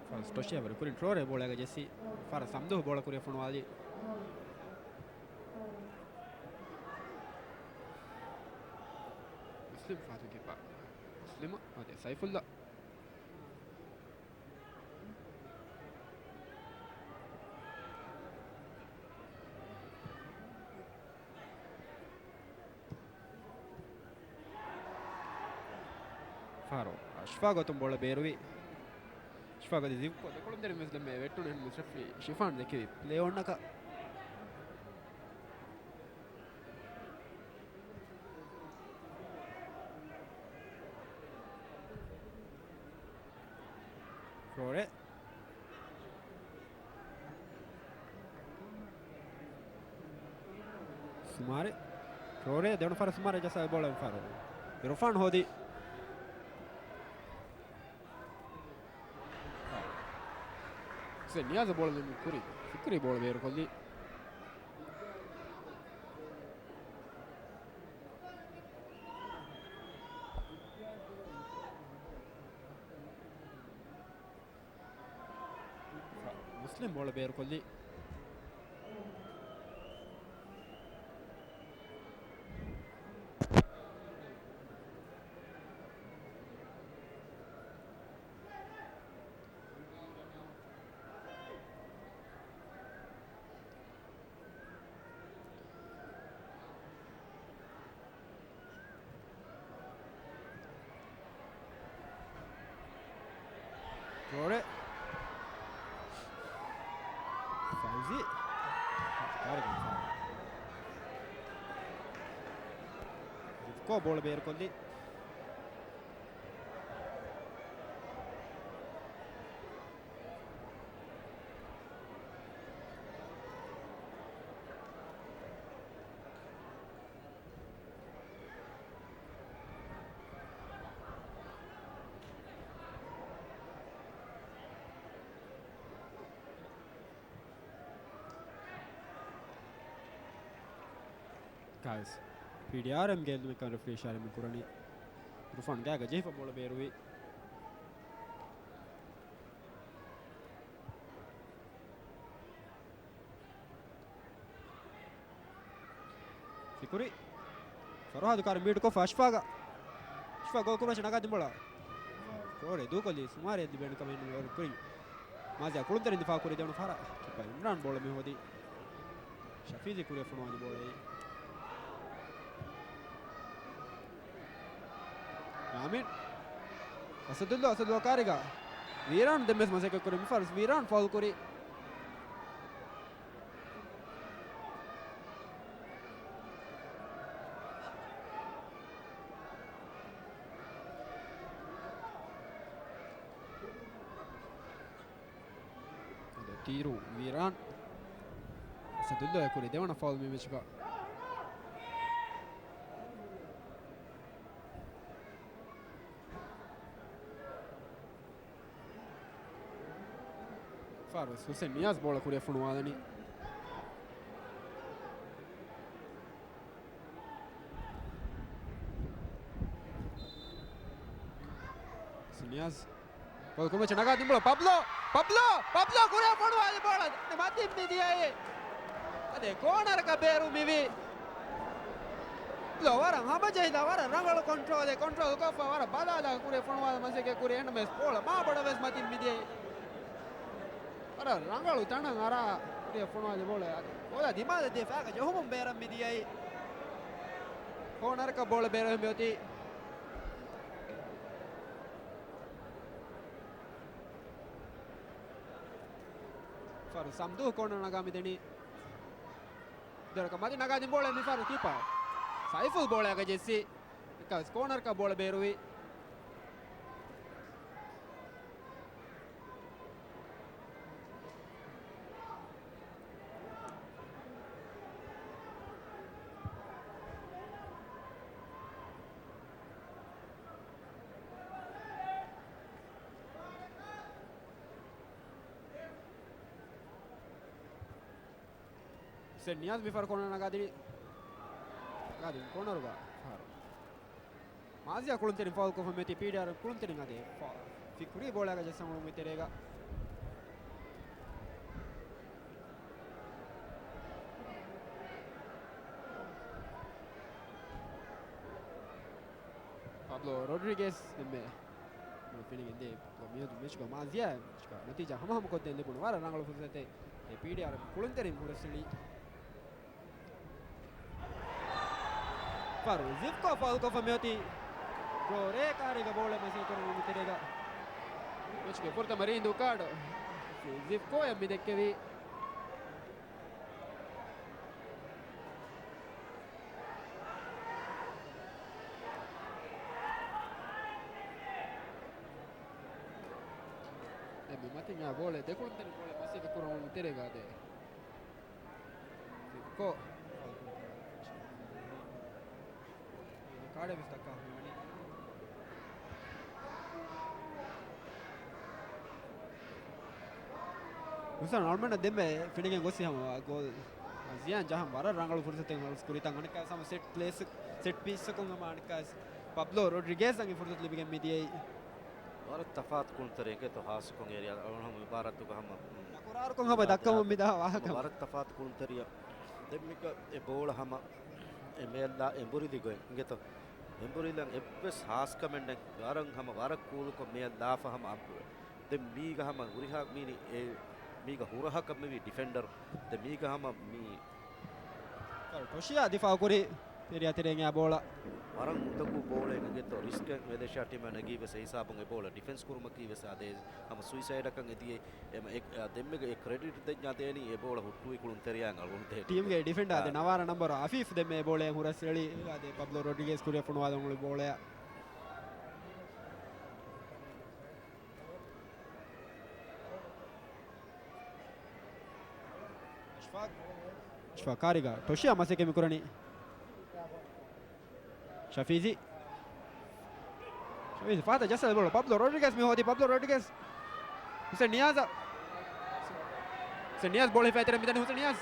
ފާސް ޓޮޝިޔާ ވަރަށް ކުރިން ޓްރޯރޭ ބޯޅައިގަ ޖެއްސި. ފާރަ ސަމްދޫ ބޯޅަ ކުރިއަށް ފޮނުވާލީ. މުސްލިމް ފާތު ކިޕާ. މުސްލިމް އަދި ސައިފުއްލާ. ފާރު އަޝްފާގު އަތުން ބޯޅަ ބޭރުވި. އަޝްފާގު އަދި ޒިވްކޯ ދެކޮޅުން ތެރެ މެސް ދެމެ ވެއްޓުނު ހެން މުސްރަފް ޝިފާން ދެކެވި ޕްލޭ އޮންނަކަށް. ޓްރޯރޭ. ސުމާރެ. ޓްރޯރޭ ދެވަނަ ފަހަރަށް ސުމާރެ ޖައްސާ ބޯޅަ މިފަހަރު އިރުފާން ހޯދި. ސެ ނިޔާޒަށް ބޯޅަ ދެމުން ކުރި. ފިކުރީ ބޯޅަ ބޭރުކޮށްލީ. މުސްލިމް ބޯޅަ ބޭރުކޮށްލީ. ޓްރޯރޭ. ފައިޒީ. ތާރިކު ފާ. ރިފްކޯ ބޯޅަ ބޭރުކޮށްލީ. ގައިސް، ޕީޑީއާރްއެމްގެ އެލްޑުމެކަން ރެފްރީ އިޝާރާތް ކުރަނީ. އިރުފާން ގާގަ ޖެހިފަ ބޯޅަ ބޭރުވި. ފިކުރީ. ފަރުހާދު ކާރި މީޓް ކޮށްފަ އަޝްފާގަ. އަޝްފާ ގޯލް ކުރުމަށް ނަގާ ދިން ބޯޅަ. ޓްރޯރޭ ދޫކޮށްލީ ސުމާރެ އެއްލި ބޭނުން ކަމެއް ނުވެ ކުރިން. މާޒިޔާ ކުޅުންތެރިން ދިފާ ކުރި ދެވަނަ ފަހަރަށް. ކިޕަރ އިމްރާން ބޯޅަ މި ހޯދީ. ޝަފީޒީ ކުރިއަށް ފޮނުވާލި ބޯޅައީ. ޔާމީން. އަސަދުއްލާ، އަސަދުއްލާ ކާރިގަ. ވީރާން ދެންވެސް މަސައްކަތް ކުރި މިފަހަރު ވީރާން ފައުލް ކުރި. އަދި ތީރު ވީރާން. އަސަދުއްލާ ކުރި ދެވަނަ ފައުލް މި މެޗުގަ. ފާރުވެސް ހުސެން ނިޔާޒް ބޯޅަ ކުރިއަށް ފޮނުވާލަނީ. ނިޔާޒް. ބޯޅަ ކުރިމައްޗަށް ނަގާ ދިން ބޯޅަ. ޕަބްލޯ! ޕަބްލޯ! ޕަބްލޯ ކުރިއަށް ފޮނުވާލި ބޯޅަ މަތިން މިދިޔައީ. އަދި ކޯނަރަކަށް ބޭރު މިވީ. ލޯ، ވަރަށް ހަމަޖެހިލާ، ވަރަށް ރަނގަޅު ކޮންޓްރޯލެއް، ކޮންޓްރޯލް ކޮށްފަ ވަރަށް ބަލާލާ ކުރިއަށް ފޮނުވާލަން މަސައްކަތް ކުރި. އެހެންނަމަވެސް ބޯޅަ މާބޮޑަށް ވެސް މަތިން މިދިޔައީ. ވަރަށް ރަނގަޅު ތަނަށް އަރާ ކުރިއަށް ފޮނުވާލި ބޯޅަ. އަދި ބޯޅަ ދިމާލަށް ދިޔަ ފައިގަ ޖެހުމުން ބޭރަށް މިދިޔައީ. ކޯނަރަކަށް ބޯޅަ ބޭރު މިއޮތީ. ފަރު ސަމްދޫ ކޯނަރ ނަގާ މިދެނީ. ދޮރަކަށް މަތި ނަގާ ދިން ބޯޅަ މިފަރު ކީޕާ ސައިފުލް ބޯޅައަކަށް ޖެއްސި. އެކަސް ކޯނަރަކަށް ބޯޅަ ބޭރުވި. ސެން ނިޔާޒް މިފަރު ކޯނަރ ނަގާދިނީ. ނަގާދިން ކޯނަރުގަ ފަހަރު. މާޒިޔާ ކުޅުންތެރިން ފައުލް ކޮށްފަ މިއޮތީ ޕީޑީއާރް ކުޅުންތެރިން އަދި ފި-، ފިކުރީ ބޯޅައަކަށް ޖައްސަމުޅުން ތެރޭގަ. ޕަބްލޯ ރޮޑްރިގެސް ދެންމެ ފެނިގެން ދޭ. މިއަދު މެޗުގަ މާޒިޔާ މެޗުގަ ނަތީޖާ ހަމަހަމަކޮށްދޭން ލިބުނު ވަރަށް ރަނގަޅު ފުރުސަތެއް. އެ ޕީޑީއާރް ކުޅުންތެރިން ހުރަސްއެޅީ. ފަރު ޒިފްކޯ ފައުލްކޮށްފަ މިއޮތީ. ޑްރޯ ރޭ ކާރީގަ ބޯޅަ މަސައްކަތް ކުރަމުން ތެރޭގަ. މެޗުގެ ފުރަތަމަ ރީނދޫ ކާޑު ޒިފްކޯއަށް މި ދެއްކެވީ. ދެން މި މަތިން އާ ބޯޅަ ދެކުޅުންތެރި ބޯޅަ މަސައްކަތް ކުރަމުން ތެރޭގަ ދޭ. ކޯ. ކާޑެއް ވެސް ދައްކާފަ މިވަނީ. ހުސަން އަޅުމެންނަށް ދެންމެ ފެނިގެން ގޮސް ހަމަ ގޯލް ޒިޔާން ޖަހަން ވަރަށް ރަނގަޅު ފުރުސަތެއް ހަމަ ކުރިތަން އަނެއްކާ ހަމަ ސެޓް ޕްލޭސް، ސެޓް ޕީސްއަކުން ހަމަ އަނެއްކާ ޕަބްލޯ ރޮޑްރިގޭސް އަށް ފުރުސަތު ލިބިގެން މިދިޔައީ. ވަރަށް ތަފާތު ކުޅުންތެރި އެނގޭތޯ ހާއްސަކޮށް އޭރިއާ އަޅުން ހަމަ މި ބާރާތުގަ ހަމަ، މު، ނަކުރާރުކޮށް ހަމަ ދައްކަމުން މިދާ ވާހަކަ. ވަރަށް ތަފާތު ކުޅުންތެރިއަށް. ދެން މިކަ އެ ބޯޅަ ހަމަ އެ މޭލްލާ އެނބުރިލި ގޮތް އިނގޭތޯ. އެނބުރިލަން އެއްވެސް ހާސްކަމެއް ނެތް. ވަރަށް ހަމަ ވަރަށް ކޫލުކޮށް މޭލް ލާފަ ހަމަ އަނބުރެ. ދެން މީގަ ހަމަ ހުރިހާ މީނި އެ މީގަ ހުރަހަކަށް މިވީ ޑިފެންޑަރު. ދެން މީގަ ހަމަ މީ ޓޮޝިއާ ދިފާއުކުރި ތެރެއަށް ތެރެއިން އެ ބޯޅަ. ވަރަށް އުނދަގޫ ބޯޅައެއް އިނގޭތޯ ރިސްކެއް މެލޭޝިއާ ޓީމަށް ނެގީ ވެސް އެ ހިސާބުން އެ ބޯޅަ ޑިފެންސް ކުރުމަކީ ވެސް އާދޭ ހަމަ ސުއިސައިޑަކަށް އެދިޔައީ. އެމަ އެ، އާ، ދެންމެގެ އެ ކްރެޑިޓް ދެންޏާ ދޭނީ އެ ބޯޅަ ހުއްޓުވި ކުޅުންތެރިޔާ އަޅުގަނޑު ދޭ ޓީމްގެ ޑިފެންޑާ އާ. އާދެ ނަވާރަ ނަންބަރު އަފީފް ދެންމެ އެ ބޯޅައެއް ހުރަސް އެޅި އާދެ ޕަބްލޯ ރޮޑްރިގޭސް ކުރިއަށް ފޮނުވާލަން އުޅު ބޯޅައަށް. އަޝްފާޤް. އަޝްފާޤް ކާރިގަ ޓޮޝިއާ މަސައްކަތް މި ކުރަނީ. ޝަފީޒީ. ޝަފީޒީ ފަހަތަށް ޖައްސާލި ބޯޅަ. ޕަބްލޯ ރޮޑްރިގޭސް މި ހޯދީ. ޕަބްލޯ ރޮޑްރިގޭސް. ހުސެން ނިޔާޒަށް. ހުސެން ނިޔާޒް ބޯޅަ ހިފައި ތެރެ މިދަނީ ހުސެން ނިޔާޒް.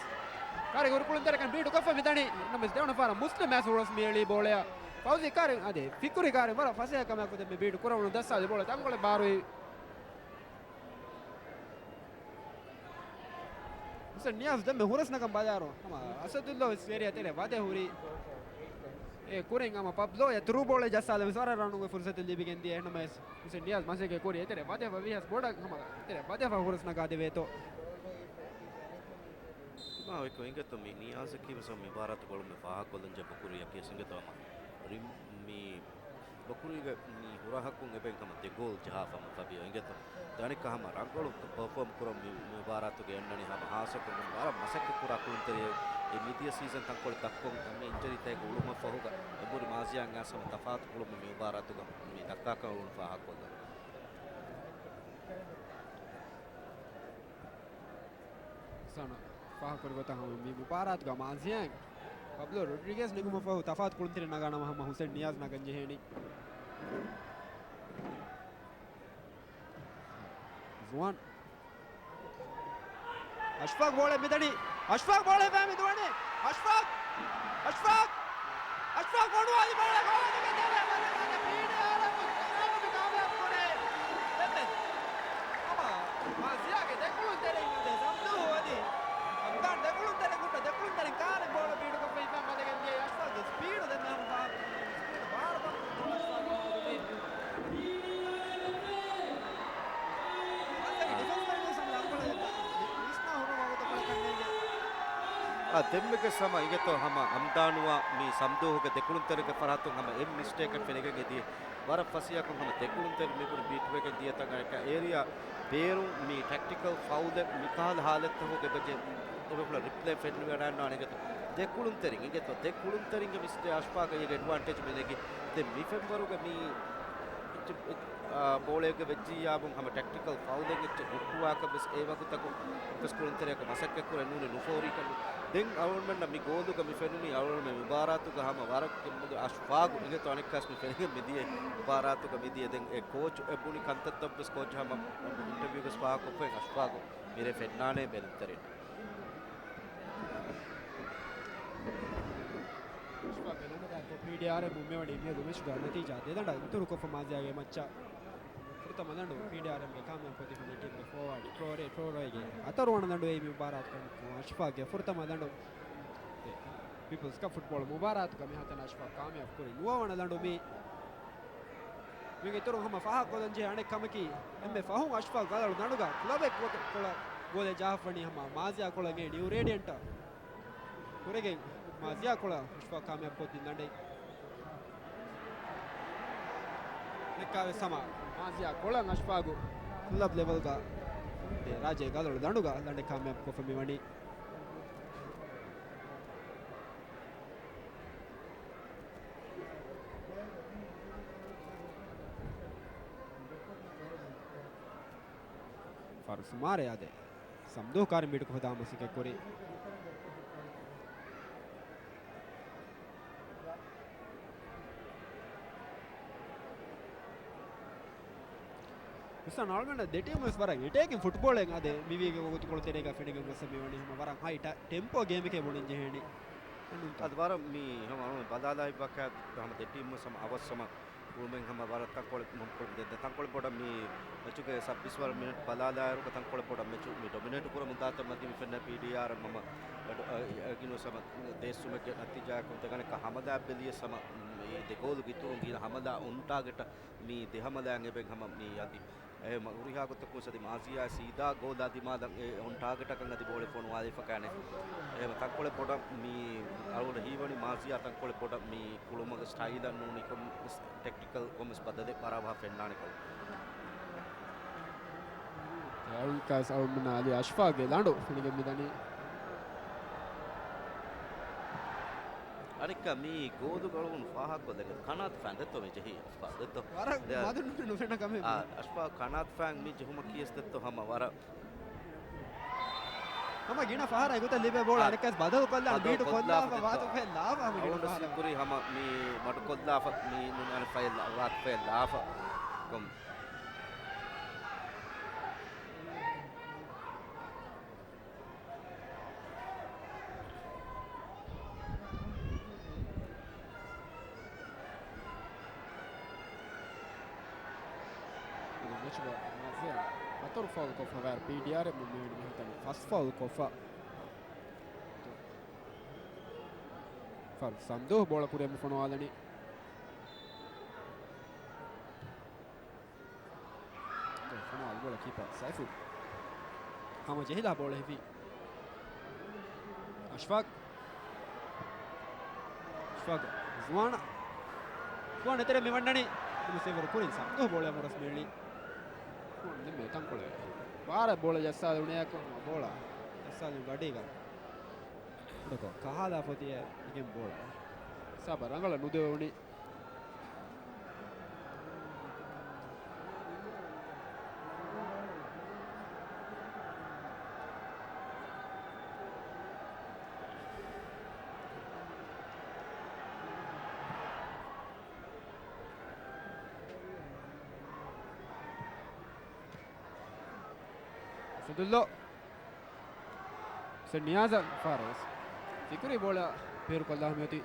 ކާރިގަ ހުރި ކުޅުންތެރިކަން ބީޑު ކޮށްފަ މިދަނީ. ނަމަވެސް ދެވަނަ ފަހަރަށް މުސްލިމް އައިސް ހުރަސް މި އެޅީ ބޯޅަޔަށް. ފައުޒީ ކާރި އާދެ ފިކުރި ކާރި ވަރަށް ފަސޭހަ ކަމެއް ކޮށްދެން މި ބީޑު ކުރަވަނު ދައްސާލި ބޯޅަ ތަންކޮޅެއް ބާރުވި. ހުސެން ނިޔާޒް ދެންމެ ހުރަސް ނަގަން ބަލާރު. ހަމަ އަސަދުއްލާ ވެސް އޭރިއާ ތެރެ ވަދެ ހުރި. އެ ކުރިން ހަމަ ޕަބްލޯ އެ ތުރޫ ބޯޅަ ޖައްސާލަ ވެސް ވަރަށް ރަނުގެ ފުރުސަތެއް ލިބިގެން ދިޔަ. އެހެންނަމަވެސް ހުސެން ނިޔާޒް މަސައްކަތް ކުރި އެތެރެ ވަދެ ވަވިހަސް ބޮޑަށް ހަމަ އެތެރެ ވަދެ ހުރަސް ނަގާ ދެވޭތޯ. މާ އެކު އިނގޭތޯ މި ނިޔާޒަކީ ވެސް މި ބާރާތު ގޮޅުމެ ފާހަގަކޮށްލަން ޖެހޭ ބަކުރިއަކީ ވެސް އިނގޭތޯ ހަމަ ރިމް މި ބަކުރީގެ މި ހުރަހަކުން އެބައިން ހަމަ ދެ ގޯލް ޖަހާފަ މުތަބިއަ އިނގޭތޯ. ދަނިކަ ހަމަ ރަނގަޅު ޕަރފޯމް ކުރަން މި، މި މުބާރާތުގެ އެންނަނީ ހަމަ ހާއްސަކޮށް ވަރަށް މަސައްކަތް ކުރާ ކުޅުންތެރިއެއް. އެ މިދިޔަ ސީޒަން ތަންކޮޅެއް ދައްކަން މި އިންޖަރީތަކެއް އުޅުމަށްފަހުގަ އެނބުރި މާޒިޔާ އަންގާސް ހަމަ ތަފާތު ކުޅުމެއް މި މުބާރާތުގަ މި ދައްކާކަން އުޅުނު ފާހަގަކޮށްލަން. ސަނަ ފާހަގަކުރި ގޮތަށް ހަމަ މި މުބާރާތުގަ މާޒިޔާ ޕަބްލޯ ރޮޑްރިގޭސް ނެގުމަށްފަހު ތަފާތު ކުޅުންތެރި ނަގާ ނަމަ ހަމަ ހުސެން ނިޔާޒް ނަގަން ޖެހޭނީ. ޒުވާން. އަޝްފާޤް ބޯޅަ މިދަނީ. އަޝްފާޤް ބޯޅަ ހިފާ މި ދުވަނީ. އަޝްފާޤް! އަޝްފާޤް! އަޝްފާޤް ބޮޑުވާލި ބޯޅަ ގޯލުގެ ދެވޭ ބަލަ ބަލަ ފީޑިއާރަށް ކާމިޔާބު ކުރޭ. ދެން ހަމަ މާޒިޔާގެ ދެކުޅުން ތެރެއިން އަދި ސަމްދޫ އަދި ހަމްދާން ދެކުޅުން ތެރެ ގުންޑަ ދެކުޅުން ތެރެ ކާރިން ބޯޅަ ބީޑުކޮށްފަ ހިފާ ބަލަގެން ދިޔަ އަޝްފާޤްގެ ސްޕީޑު ދެން ހަމަ ފާ އާ، ދެންމެގެ ސަމަ އިނގޭތޯ ހަމަ އަމްދާނުއާ މި ސަމްދޫހުގެ ދެކުޅުންތެރިގެ ފަރާތުން ހަމަ އެއް މިސްޓޭކެއް ފެނިގެން އެދި. ވަރަށް ފަސޭހަކޮށް ހަމަ ދެކުޅުންތެރި މިބުނި ބީޓްވެގެން ދިޔަތަން އަނެއްކާ އޭރިއާ ބޭރުން މި ޓެކްޓިކަލް ފައުލެއް މިކަހަލަ ހާލަތްތަކުގެ ބެޖެ އެބަފުޅަށް ރިޕްލޭ ފެންނަން އަންނާނެ އިނގޭތޯ. ދެކުޅުންތެރިން އިނގޭތޯ، ދެކުޅުންތެރިންގެ މިސްޓޭ އަޝްފާގައިގެ އެޑްވާންޓޭޖް މި ނެގި. ދެން މި ފެންވަރުގެ މި އާ، ބޯޅައެއްގެ ވެއްޖިއްޔާބުން ހަމަ ޓެކްޓިކަލް ފައުލެއް އެއްޗެއް ހުއްޓުވާކަށް ވެސް އެ ވަގުތަކު އެއްވެސް ކުޅުންތެރިއަކަށް މަސައްކަތްކުރެއް ނޫނީ ނުފޯރިކަން. ދެން އަޅުގަނޑުމެންނަށް މި ގޯލުގަ މި ފެނުނީ އަޅުގަނޑުމެން މި މުބާރާތުގަ ހަމަ ވަރަށް ކެއްމުދު އަޝްފާގު އިނގޭތޯ އަނެއްކާސް މި ފެނިގެން މިދިޔަ މުބާރާތުގަ މިދިޔަ. ދެން އެ ކޯޗު އެ ބުނި ކަންތައްތައްވެސް ކޯޗު ހަމަ އިންޓަވިއުގަސް ފާހަގަކޮށްފައި އަޝްފާގު މިރޭ ފެންނާނޭ ބެލުންތެރިން. އަޝްފާގެ ލަނޑުގައި ޕީޑީއާރްއެމް މިވަނީ މިއަދު މެޗުގަ ނަތީޖާ ދެ ލަނޑަށް އިތުރުކޮށްފަ މާޒިޔާގެ މައްޗަށް ފުރަތަމަ ލަނޑު ޕީޑީއާރްއެމްގެ ކާމިޔާބު ކޮށްދިން ޓީމްގެ ފޯވާޑް ޓްރޯރޭ، ޓްރޯރޭގެ ހަތަރުވަނަ ލަނޑު އެއީ މި މުބާރާތުގަ އަޝްފާގެ ފުރަތަމަ ލަނޑު. ޕީޕްލްސް ކަޕް ފުޓްބޯޅަ މުބާރާތުގަ މިހާތަނަށް އަޝްފާ ކާމިޔާބު ކުރި ނުވަވަނަ ލަނޑު މީ. މީގެ އިތުރުން ހަމަ ފާހަގަކޮށްލަން ޖެހޭ އަނެއް ކަމަކީ، އެންމެ ފަހުން އަޝްފާ ގަލަޅު ދަނޑުގަ ކްލަބެއް ކޮ-، ކޮޅަށް ގޯލެއް ޖަހާފަނީ ހަމަ މާޒިޔާ ކޮޅަށް ނިއު ރޭޑިއަންޓަށް ކުރެގެން، މާޒިޔާ ކޮޅަށް އަޝްފާ ކާމިޔާބު ކޮށްދިން ލަނޑެއް. ދެއްކާވެސް ހަމަ މާޒިޔާ ކޮޅަށް އަޝްފާގު ކްލަބް ލެވެލްގަ ރާއްޖޭ ގަލަޅު ދަނޑުގަ ލަނޑެއް ކާމިޔާބު ކޮށްފަ މިވަނީ. ފަރު ސުމާރެ އާދެ. ސަމްދޫ ކާރި މީޓުކޮށް ހަދާ މަސައްކަތް ކުރި. އުސްތާ ނާޅުމެންނަށް ދެ ޓީމު ވެސް ވަރަށް އެޓޭކިން ފުޓްބޯޅެއް އަދެ މިވީގެ ވަގުތުކޮޅު ތެރޭގަ ފެނިގެން ގޮސް މިވަނީ ހަމަ ވަރަށް ހައި ޓަ-، ޓެމްޕޯ ގޭމެކޭ ބުނެން ޖެހޭނީ. އަދި ވަރަށް މި ހަމަ އަޅުމެން ބަލާލާ ހިތްވާކަށް ހަމަ ދެ ޓީމު ވެސް ހަމަ އަވަސް ހަމަ ކުޅުމެއް ހަމަ ވަރަށް ތަންކޮޅެއް މަ-، ކުޅު-، ދެ-، ދެ-، ތަންކޮޅެއް ބޮޑަށް މި މެޗުގެ ސައްބީސް ވަރަށް މިނެޓް ބަލާލާއިރު ތަންކޮޅެއް ބޮޑަށް މެޗު މި ޑޮމިނޭޓް ކުރަމުން ދާތަން މަތި މި ފެންނަ ޕީޑީއާރ ހަމަ އަޑު-، އަ-، އަ-، ގިނުސް ހަމަ ދޭއްސުމެއްގެ ނަތީޖާއަކުން ދެގަނެކަ ހަމަލާ ބެލިޔަސް ހަމަ މި ދެ ގޯލު ގިތުރުން ގިނަ ހަމަލާ އޮން ޓާގެޓަށް މި ދެ ހަމަލާއަށް އެބެން ހަމަ މި އަދި އެ މަ-، ހުރިހާ ގޮތަކުން އަދި މާޒިޔާ ސީދާ ގޯލާ ދިމާލަށް އެ އޮން ޓާގެޓަކަށް އަދި ބޯޅެ ފޮނުވާލި ފަކާނެ. އެ ތަންކޮޅެއް ބޮޑަށް މި އަޅުގަނޑަށް ހީވަނީ މާޒިޔާ ތަންކޮޅެއް ބޮޑަށް މި ކުޅުމުގެ ސްޓައިލަށް ނޫނީ ކޮން ޓެކްޓިކަލް ކޮންމެސް ބަދަލެއް ބާރާބަހާ ފެންނާނެ ކަމަށް. އަޅުން ކާސް އަޅުމެންނަށް އަލީ އަޝްފާގެ ލަނޑު ފެނިގެން މިދަނީ. އަނެއްކާ މި ގޯލުގަ އަޅުގަނޑު ފާހަގަކޮށްލަން ކަނާތު ފައިން ދެއްތޯ މި ޖެހީ. ފާ ދެއްތޯ. ވަރަށް ދެ-، މަދުން ނުފެންނަ ކަމެއް އާ، މީ. އަޝްފާ ކަނާތު ފައިން މި ޖެހުމަކީ އެސް ދެއްތޯ ހަމަ ވަރަށް. ހަމަ ގިނަ ފަހަރަށް އެގޮތަށް ލިބޭ ބޯޅަ އާ، އަނެއްކާސް ބަދަލު ކޮށްލާ، ބަދަލު ބީޓު ކޮށްލާފަ ކޮށްލާފަ ދެއްތޯ. ވާތު ފެއްލާފަ ހަމަ ގިނަ އަޅުގަނޑު ފަހަރަށް. ސިއްކުރީ ހަމަ މި މަޑު ކޮށްލާފަ މި ނުނަނެ ފައިލް ވާތު ފެއްލާފަ. ކޮން މެޗުގަ މާޒިޔާ ހަތަރު ފައުލް ކޮށްފަ ވައިރު ޕީޑީއާރ މި މިނިޓް މިހުތަން ފަސް ފައުލް ކޮށްފަ. ފަރު ސަމްދޫ ބޯޅަ ކުރިއަށް ފޮނުވާލަނީ. ފޮނުވާލި ބޯޅަ ކީޕަރ ސައިފު ހަމަ ޖެހިލާ ބޯޅަ ހިފި. އަޝްފާގް. އަޝްފާގް. ޒުވާނަށް. ޒުވާން އެތެރެ މި ވަންނަނީ. އެ ސޭވަރު ކުރިން ސަމްދޫ ބޯޅަ މުރަސް މިއެޅި. ދެން މި ތަންކޮޅެއް. ބާރަށް ބޯޅަ ޖައްސާލެވުނެއްޔާ ކޮން ބޯޅަ. ޖައްސާލި ގަޑީގަ. ކަހާލާ ފޮތިއެއް އިގެން ބޯޅަ. ސާބަ ރަނގަޅަށް ނުދެވެވުނީ. ސަދުއްލޯ. ސެން ނިޔާޒަށް ފާރުވެސް. ފިކުރީ ބޯޅަ ބޭރުކޮށްލާ މިއޮތީ.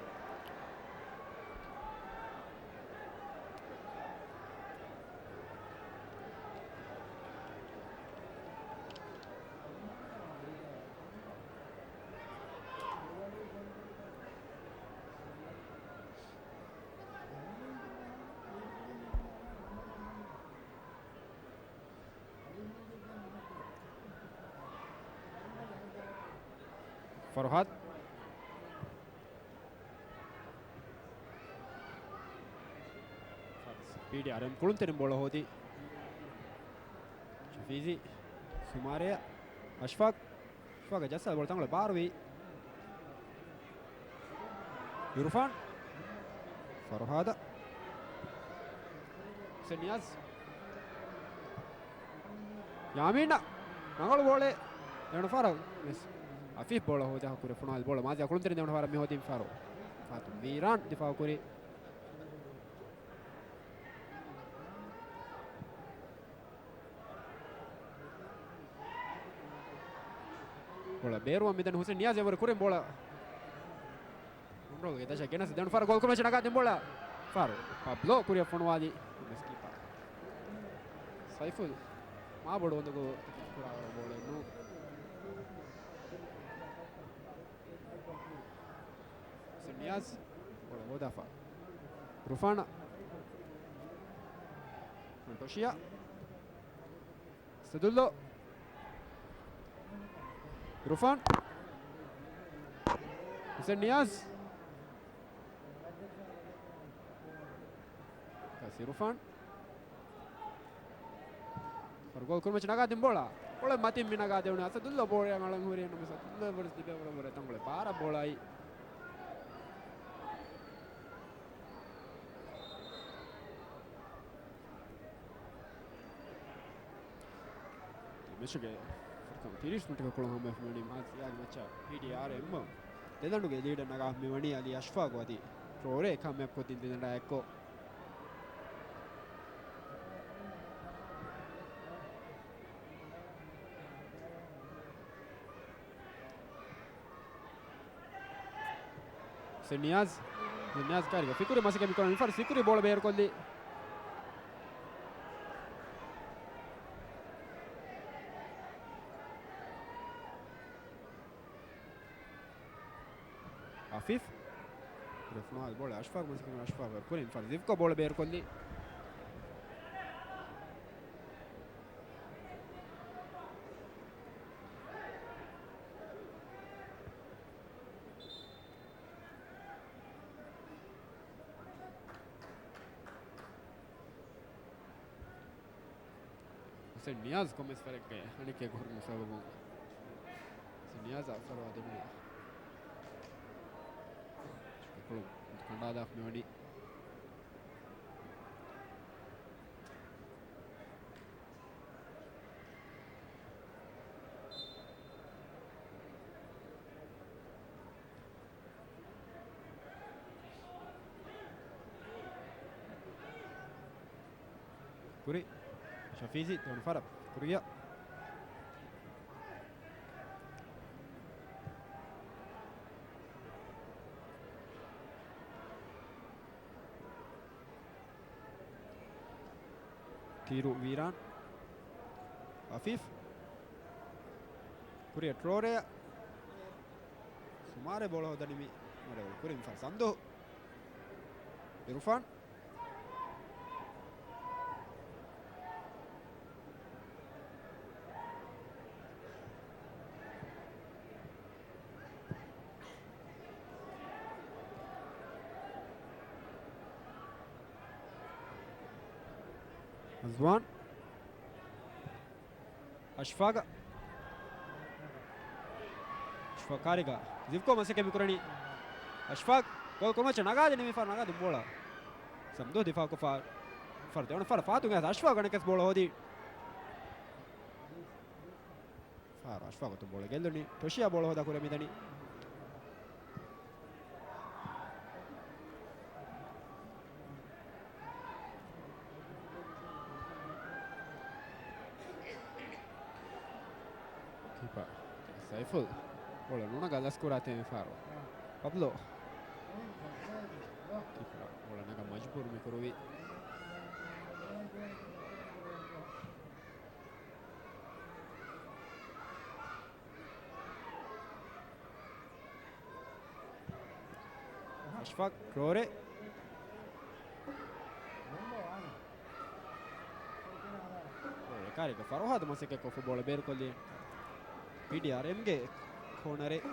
ފަރުހާދް. ޕީޑީއާރް ކުޅުންތެރިން ބޯޅަ ހޯދި. ޝަފީޒީ. ސުމާރެއަށް. އަޝްފާގް. އަޝްފާގަށް ޖައްސާ ބޯޅަ ތަންކޮޅެއް ބާރުވީ. އިރުފާން. ފަރުހާދަށް. ހުސެން ނިޔާޒް. ޔާމީނަށް. ރަނގަޅު ބޯޅައެއް. ދެވަނަ ފަހަރަށް ވެސް އަފީފް ބޯޅަ ހޯދާ ކުރި ފޮނުވާލި ބޯޅަ މާޒިޔާ ކުޅުންތެރިން ދެވަނަ ފަހަރަށް މި ހޯދީ ފަހަރު. ފާތު ވީރާން ދިފާއު ކުރި. ބޯޅަ ބޭރުވަން މިދަނީ ހުސެން ނިޔާޒް އެވަރު ކުރިން ބޯޅަ. ކޮންޓްރޯލްގެ ދަށަށް ގެނަސް ދެވަނަ ފަހަރަށް ގޯލް ކުރިމައްޗަށް ނަގާ ދިން ބޯޅަ. ފަހަރު ޕަބްލޯ ކުރިއަށް ފޮނުވާލި. މިސް ކީޕާ ސައިފުލް މާބޮޑު އުނދަގޫ ކުރާވަރު ބޯޅައެއް ނޫން. ހުސެން ނިޔާޒް ބޯޅަ ހޯދާފަ. ރުފާނާ. ޓޮޝިއާ. ސަދުއްލޯ. ރުފާން. ހުސެން ނިޔާޒް. ކާސި ރުފާން. ފަރު ގޯލް ކުރިމައްޗަށް ނަގާ ދިން ބޯޅަ. ބޯޅަ މަތިން މި ނަގާ ދެވުނީ އަސަދުއްލޯ ބޯޅަ އަޅަން ހުރި އެންނަމަ ސަދުއްލޯ ވަރަސް ދިބޭ ވަރަށް ވަރަށް ތަންކޮޅެއް ބާރަށް ބޯޅައި. މެޗުގެ ފުރަތަމަ ތިރީސް މިނިޓުގެ ކުޅުން ހަމަވެފަ މިވަނީ މާޒިޔާގެ މައްޗަށް ޕީޑީއާރް އެމް. ދެލަނޑުގެ ލީޑަށް ނަގާ މިވަނީ އަލީ އަޝްފާގު އަދި ޓްރޯރޭ ކަމްބެކް ކޮށްދިން ދެލަނޑާ އެއްކޮށް. ސެން ނިޔާޒް. ސެން ނިޔާޒް ކާރިގަ ފިކުރި މަސައްކަތް މިކުރަނީ. މިފަހަރު ފިކުރި ބޯޅަ ބޭރުކޮށްލީ. އަފީފް. ރެފްނާ ބޯޅަ އަޝްފާގް މަސައްކަތް ކުރަނީ. އަޝްފާގް ކުރިން މިފަހަރު ޒިވްކޯ ބޯޅަ ބޭރުކޮށްލީ. ހުސެން ނިޔާޒް ކޮންމެސް ވަރެއްގެ އަނެކެއް ހުރުމުގެ ސަބަބުން ހުސެން ނިޔާޒަށް ފަރުވާ ދެމުން ކަނޑާލާފަ މިވަނީ. ކުރި. ޝަފީޒީ ދެވަނަ ފަހަރަށް ކުރިއަށް. ތީރު ވީރާން. އަފީފް. ކުރިއަށް ޓްރޯރޭ. ސުމާރޭ ބޯޅަ ހޯދަނީ މި މަޑެވެ. ކުރިން ފަރު ސަންދޫ. އިރުފާން. ރަޒްވާން. އަޝްފާގަށް. އަޝްފާގް ކާރިގަ ޒިވްކޯ މަސައްކަތް މިކުރަނީ. އަޝްފާގް ގޯލް ކުރިމައްޗަށް ނަގާދިނީ. މިފަހަރު ނަގާދިން ބޯޅަ. ސަންދޫ ދިފާއުކޮށްފަ. މިފަހަރު ދެވަނަ ފަހަރަށް ފާތުން އަޝްފާގް އަނެކެސް ބޯޅަ ހޯދީ. ފާރު އަޝްފާގު އަތުން ބޯޅަ ގެއްލުނީ. ޓޮޝިއާ ބޯޅަ ހޯދާ ކުރިއަށް މިދަނީ. ކީޕާ ސައިފުލް ބޯޅަ ނުނަގާ ލަސްކުރާތީ މިފާރު. ޕަބްލޯ. ކީޕާ ބޯޅަ ނަގަން މަޖުބޫރު މި ކުރުވީ. އަޝްފާގް ޓްރޯރޭ. ޓްރޯރޭ ކާރިގަ ފަރުހާދު މަސައްކަތްކޮށްފަ ބޯޅަ ބޭރުކޮށްލީ. ޕީޑީއާރްއެމްގެ ކޯނަރެއް.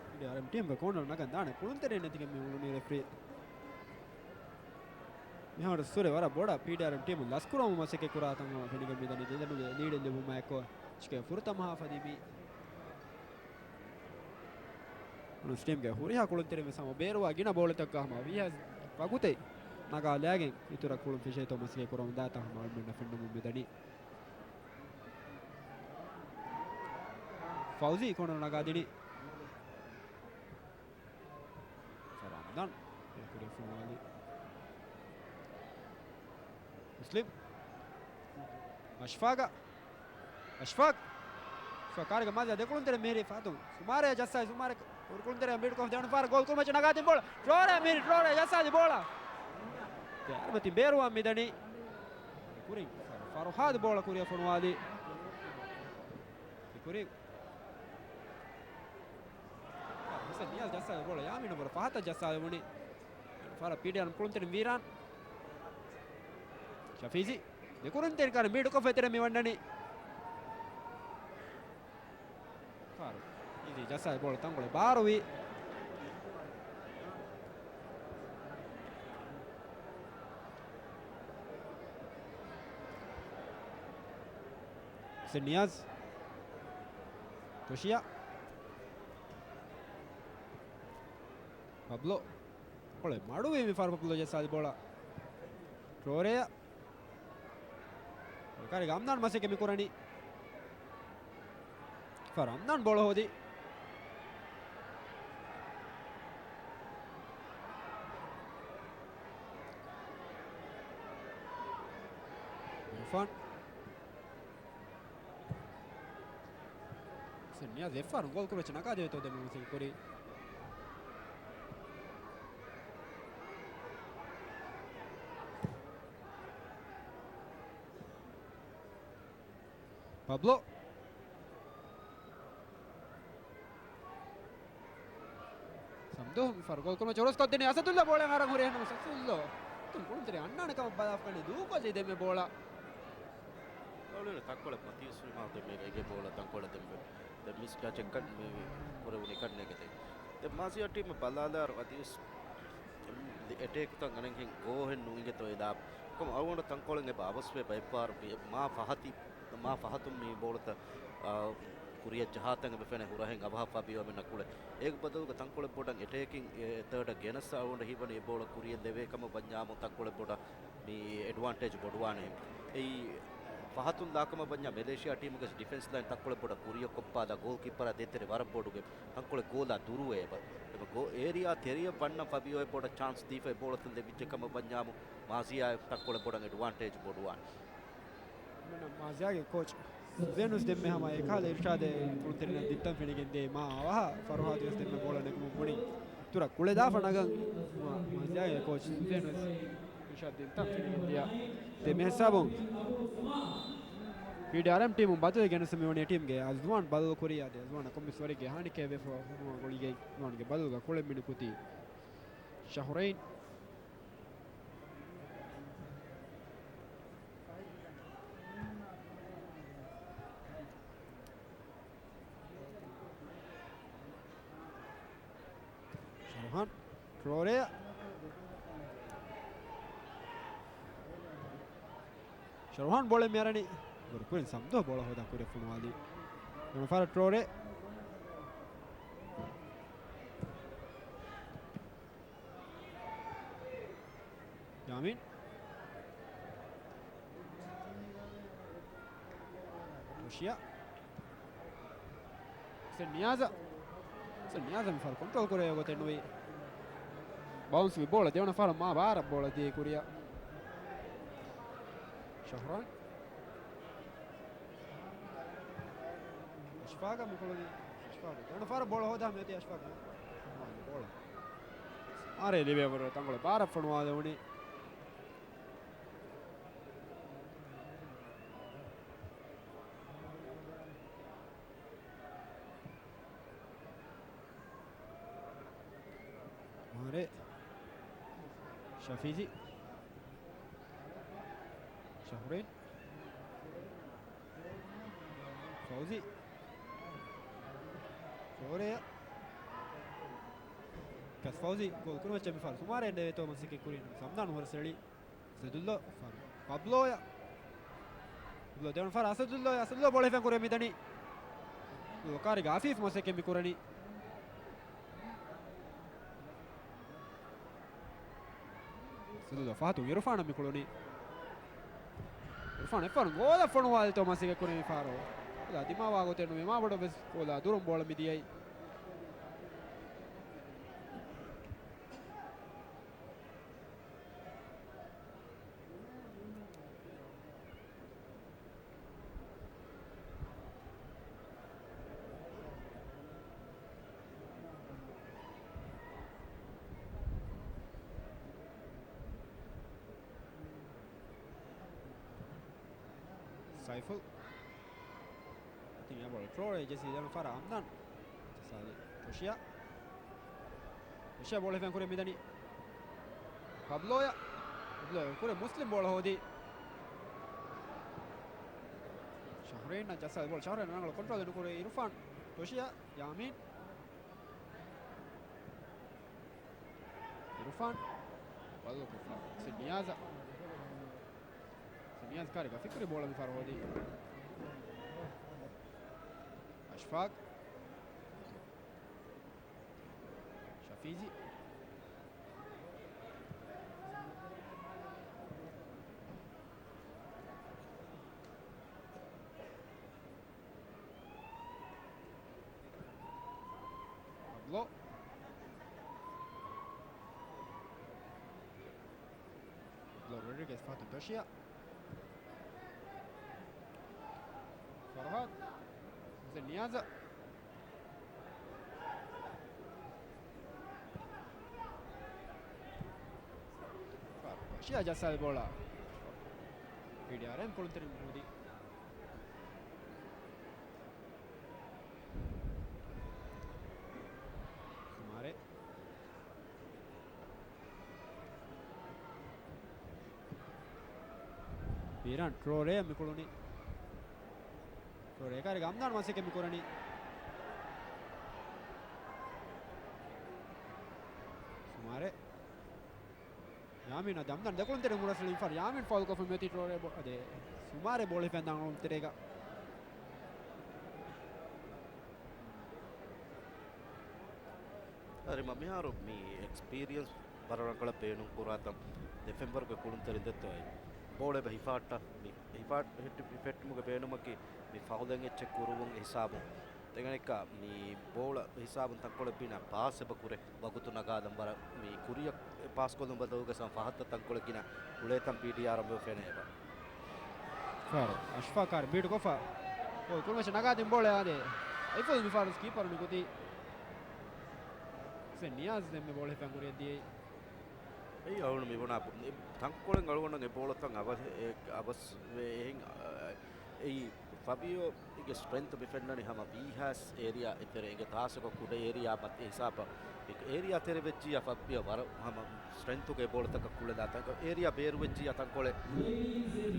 ޕީޑީއާރްއެމް ޓީމްގެ ކޯނަރު ނަގަން ދާނެ ކުޅުންތެރިން ނެތިގެން މި އުޅުނީ ރެފްރީ. މިހާރު ސުރެ ވަރަށް ބޮޑަށް ޕީޑީއާރްއެމް ޓީމު ލަސްކުރަމުން މަސައްކަތް ކުރާ ތަން ފެނިގެން މިދަނީ ދެން ލީޑެއް ލިބުމާ އެއްކޮށް އިޝްކޭ ފުރަތަމަ ހާފަށް ދިމީ. ނޫންސް ޓީމްގެ ހުރިހާ ކުޅުންތެރިން ވެސް ހަމަ ބޭރުވާ ގިނަ ބޯޅަތަކަށް ހަމަ ވީހާވެސް ވަގުތެއް ނަގާލާގެން އިތުރަށް ކުޅުން ފެށޭތޯ މަސައްކަތް ކުރަމުން ދާތާ ހަމަ އަޅުމެންނަށް ފެންނަމުން މިދަނީ. ފައުޒީ ކޯނަރު ނަގާދިނީ. ރަމްދާން ކުރިއަށް ފޮނުވާލީ. މުސްލިމް. އަޝްފާގަށް. އަޝްފާގް. އަޝްފާގް ކާރިގަ މާޒިޔާ ދެކުޅުންތެރި މިހިރީ ފަހަތުން. ސުމާރޭ ޖައްސާ، ސުމާރޭ ކުޅުންތެރި ބީޓް ކޮށް ދެވަނަ ފަހަރަށް ގޯލް ކުރިމައްޗަށް ނަގާދިން ބޯޅަ. ޓްރޯރޭ މިހިރީ، ޓްރޯރޭ ޖައްސާދިން ބޯޅަ. ދެ އަރަބަތިން ބޭރުވާން މިދަނީ. ކުރިން ފަރުހާދު ބޯޅަ ކުރިއަށް ފޮނުވާލީ. ކުރިން. ހުސެން ނިޔާޒް ޖައްސާ ބޯޅަ ޔާމީނު ބޯޅަ ފަހަތަށް ޖައްސާ ވުނީ. ފަރަށް ޕީޑީއާރް ކުޅުންތެރިން ވީރާން. ޝަފީޒީ. ދެ ކުޅުންތެރިން ކާރި ބީޑް ކޮށްފަ އެތެރެ މި ވަންނަނީ. ފާރު. އިޒީ ޖައްސާ ބޯޅަ ތަންކޮޅެއް ބާރުވީ. ހުސެން ނިޔާޒް. ޓޮޝިއާ. ޕަބްލޯ. ކޮޅެއް މަޑުވީ މި ފާރު ޕަބްލޯ ޖައްސާލި ބޯޅަ. ޓްރޯރޭއަށް. ކާރި ގަމްނާން މަސައްކަތް މި ކުރަނީ. ފާރު އަމްނާން ބޯޅަ ހޯދީ. ސެން ނިޔާޒް އެއްފަހަރު ގޯލް ކުރިމައްޗަށް ނަގާދެވޭތޯ ދެންމެ މަސައްކަތް ކުރީ. ޕަބްލޯ. ސަމްދޫ މިފަހަރު ގޯލް ކުރުމަށް ޖޯރުސް ކޮށްދިނީ އަސަދުއްލާ ބޯޅަ އަރަން ހުރި އެހެން އަސަދުއްލާ ތުން ކުޅުންތެރި އަންނާނެ ކަމަށް ބަލާފަ ކަނޑި ދޫކޮށްލީ ދެންމެ ބޯޅަ. ބޯޅަ ތަންކޮޅެއް މަތިޔުސް ނިމާލް ދެންމެ އޭގެ ބޯޅަ ތަންކޮޅެއް ދެންމެ ދެން މިސް ޓަޗެއް ކަން މި ކުރެވުނީ ކަންނޭނގެ ދެން. ދެން މާޒިޔާ ޓީމަށް ބަލާލާއިރު އަދިވެސް އެޓޭކުތައް އަނެއްހެން ގޯހެއް ނުއިނގޭތޯ އެލާ. ކަމަށް އަޅުގަނޑަށް ތަންކޮޅެއް އެބަ އަވަސްވޭ ބައެއްފަހަރު މާ ފަހަތި މާ ފަހަތުން މި ބޯޅަތައް، އާ، ކުރިއަށް ޖަހާތަން އެބަ ފެނޭ ހުރަހެން އަވަހަށް ފަބިއޯމެންނަށް ކުޅެ. އޭގެ ބަދަލުގަ ތަންކޮޅެއް ބޮޑަށް އެޓޭކިން ތާޑަށް ގެނަސް އަޅުގަނޑަށް ހީވަނީ އެ ބޯޅަ ކުރިއަށް ލެވޭ ކަމަށް ވަންޏާމު ތަންކޮޅެއް ބޮޑަށް މި އެޑްވާންޓޭޖް ބޮޑުވާނެ. އެއީ ފަހަތުން ލާކަމަށް ވަންޏާ މެލޭޝިއާ ޓީމުގެ ޑިފެންސް ލައިން ތަންކޮޅެއް ބޮޑަށް ކުރިއަށް ކޮށްޕާލާ ގޯލް ކީޕަރާ ދޭތެރޭ ވަރަށް ބޮޑުގެ ތަންކޮޅެއް ގޯލާ ދުރުވޭ އެބަ. އެބަ ގޯ އޭރިއާ ތެރެޔަށް ވަންނަން ފަބިއޯއަށް ބޮޑަށް ޗާންސް ދީފަ އެ ބޯޅަތައް ލެވިއްޖެ ކަމަށް ވަންޏާމު މާޒިޔާ ތަންކޮޅެއް ބޮޑަށް އެޑްވާންޓޭޖް ބޮޑުވާނެ. މާޒިޔާގެ ކޯޗް ސުޒޭނުސް ދެންމެ ހަމަ އެކަހަލަ އިރުޝާދެއް ކުޅުންތެރިންނަށް ދިއްތަން ފެނިގެން ދިޔައީ. މާ އަވަހަށް ފަރުހާދުވެސް ދެންމެ ބޯޅަ ނެގުމުން ބުނި އިތުރަށް ކުޅެދާފަ ނަގަން މާޒިޔާގެ ކޯޗް ސުޒޭނުސް އިރުޝާދް ދިއްތަން ފެނިގެން ދިޔަ. ދެން މިހިސާބުން ޕީޑީއާރްއެމް ޓީމުން ބަދަލެއް ގެނެސް މިވަނީ ޓީމްގެ އަޒްވާން ބަދަލު ކުރިއަށް. އަޒްވާނަށް ކޮންމެސް ވަރެއްގެ ހަނިކޭ ވެފަ ހުރުމާ ގޮޅިގެން އަޒްވާންގެ ބަދަލުގަ ކުޅެން މިނިކުތީ ޝަހުރައިން. ޝަރުހާން ޓްރޯރޭ. ޝަރުހާން ބޯޅަ މިއަރަނީ. ވަރު ކުރިން ސަމްދޯ ބޯޅަ ހޯދާ ކުރި ފޮނުވާލީ. ދެވަނަ ފަހަރަށް ޓްރޯރޭ. ޔާމީން. ރުޝިޔާ. ސެން ނިޔާޒަށް. ސެން ނިޔާޒަށް މިފަހަރު ކޮންޓްރޯލް ކުރެވޭ ގޮތެއް ނުވި. ބައުންސް ވި ބޯޅަ ދެވަނަ ފަހަރަށް މާ ބާރަށް ބޯޅަ ދިޔައީ ކުރިއަށް. ޝަހުރާން. އަޝްފާގަށް މިކުޅުނީ. އަޝްފާގު ދެވަނަ ފަހަރަށް ބޯޅަ ހޯދާ މިއޮތީ އަޝްފާގު. ބޯޅަ. އާރޭ ލިބޭ ވަރު ތަންކޮޅެއް ބާރަށް ފޮނުވާލެވުނީ. މާރޭ. ޝަފީޒީ. ޝަހުރީން. ފައުޒީ. ފޯރޭ. ކަސް ފައުޒީ ގޯލް ކުރުމަށް މި ފަހަރު ސުމާރެއް ނެވޭތޯ މަސައްކަތް ކުރީ. ސަމްދާން ހުރަސް އެޅި. އަސަދުއްލޯ ފަރު. ޕަބްލޯޔަށް. ޕަބްލޯ ދެވަނަ ފަރަށް އަސަދުއްލޯ، އަސަދުއްލޯ ބޯޅަ ހިފެން ކުރި މިދަނީ. ކާރިގެ އަފީފް މަސައްކަތް މި ކުރަނީ. އަސަދުއްލޯ ފަހަތު އިރުފާނަށް މި ކުޅުނީ. އިރުފާން އެއްފަހަރު ގޯލަށް ފޮނުވާލިތޯ މަސައްކަތް ކުރި މި ފަހަރު. ދިމާވާ ގޮތެއް ނުވި މާބޮޑު ވެސް ގޯލާ ދުރުން ބޯޅަ މި ދިޔައީ. ސައިފުލް. ތިން އެބަ ޓްރޯރޭ ޖެސީ ދެވަނަ ފަރަށް އަމްނާން. ޖަސާލި ޓޮޝިޔާ. ޓޮޝިޔާ ބޯޅަ ހިފެން ކުރި މިދަނީ. ޕަބްލޯޔަށް. ޕަބްލޯ ކުރި މުސްލިމް ބޯޅަ ހޯދީ. ޝަހުރީން ޖަސާލި ބޯޅަ ޝަހުރީން ރަނގަޅު ކޮންޓްރޯލް ނުކުރި އިރުފާން. ޓޮޝިޔާ. ޔާމީން. އިރުފާން. ބަލު ކޮށްފަ. ސެން ނިޔާޒަށް. ސެން ނިޔާޒް ކާރި ގަފިކުރި ބޯޅަ މި ފަރު ހޯދީ. އަޝްފާގް. ޝަފީޒީ. ޕަބްލޯ. ޕަބްލޯ ރޮޑްރިގެސް ފަހަތުން ޓޮޝިޔާ. ފަރުހާދު. ހުސެން ނިޔާޒަށް. ޝިޔާ ޖައްސާލި ބޯޅަ. ޕީޑީއާރްއެމް ކުޅުންތެރިން ހޯދި. ސުމާރެ. ބީރާން ޓްރޯރޭ މިކުޅުނީ. ޓްރޯރޭ ކާރި ގަމްދާން މަސައްކަތް މިކުރަނީ. ސުމާރެ. ޔާމީނާ ދަމްދަން ދެކުޅުންތެރެ މުރަސްލިން ފަރް ޔާމީން ފައުލް ކޮށްފަ މިއޮތީ ޓްރޯރޭ ބޯ-، އަދެ ސުމާރެ ބޯޅަ ފެންދާން ކުޅުންތެރޭގަ. އަރި މަ މިހާރު މި އެކްސްޕީރިއަންސް ވަރަށް ރަނގަޅަށް ބޭނުން ކުރާތަން ދެފެންވަރުގެ ކުޅުންތެރިން ދެއްތޯ އެ ބޯޅަ އެބަ ހިފާއްޓާ މި ހިފާ-، ހިއްޓި-، ހިފެއްޓުމުގެ ބޭނުމަކީ މި ފައުލެއް އެއްޗެއް ކުރުވުން ހިސާބުން. ތެގަނެއްކާ މި ބޯޅަ ހިސާބުން ތަންކޮޅެއް ބިނާ ޕާސް އެބަ ކުރޭ. ވަގުތު ނަގާލަން ވަރަށް މި ކުރިއަށް ޕާސް ކޮށްލުން ބަދަލުގަ ސަމް ފަހަތަށް ތަންކޮޅެއް ގިނަ އުޅޭތަން ޕީޑީއާރް އަށް ފެނޭ އެބަ. ފާރު އަޝްފާ ކާރި ބީޓް ކޮށްފަ ގޯލް ކުރިމައްޗަށް ނަގާދިން ބޯޅަ އާދޭ. އައިފޯދު މި ފާރު ކީޕަރު ނިކުތީ. ސެ ނިޔާޒް ދެންމެ ބޯޅަ ހިފަން ކުރިއަށް ދިޔައީ. އެއީ އަޅުގަނޑު މި ބުނާ ތަންކޮޅެއް އަޅުގަނޑަށް އެ ބޯޅަތައް އަވަސް އެ-، އަވަސް ވޭ އެހެން، އަ، އެއީ ފަބިއޯ އޭގެ ސްޓްރެންތު މި ފެންނަނީ ހަމަ ވީހާސް އޭރިއާ އެތެރެ އިނގޭ ތާސަކޮށް ކުޑަ އޭރިއާ މަތި ހިސާބަށް އޭރިއާ ތެރެ ވެއްޖިއްޔާ ފަބިއޯ ވަރަށް ހަމަ ސްޓްރެންތުގެ ބޯޅަތަކަށް ކުޅެލާ ތަންކޮ އޭރިއާ ބޭރު ވެއްޖިއްޔާ ތަންކޮޅެއް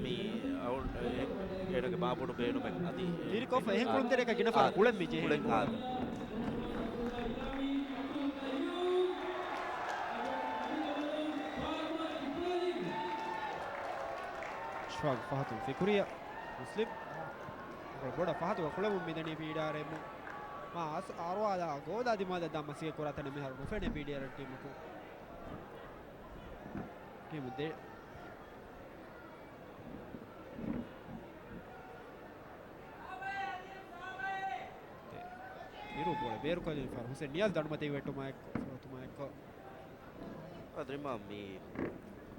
މި އައު-، އެ-، އޭނަގެ މާބޮޑު ބޭނުމެއް އަދި ތިރިކޮށްފަ އެހެން ކުޅުންތެރިއަކަށް ގިނަ ފަހަރު އާ، ކުޅެން މި ޖެހޭ. ކުޅެން އާ. އަޝްފާގު ފަހަތުން ފިކުރިއަށް. މުސްލިމް ބޮޑަށް ފަހަތުގަ ކުޅެމުން މިދަނީ ޕީޑީއާރް އެމް. މާ އަސް އާރުވާލާ ގޯލާ ދިމާލަށް ދާ މަސައްކަތް ކުރާ ތަނެއް މިހާރު ނުފެނޭ ޕީޑީއާރް ޓީމަކު. ޓީމު ދެ. އިރު ބޯޅަ ބޭރުކޮށްލި ފަރު ހުސެން ނިޔާޒް ދަނޑުމަތީ ވެއްޓުމާއެކު، ފުރަތަމައެއްކޮށް. އަދި ރިމާ މި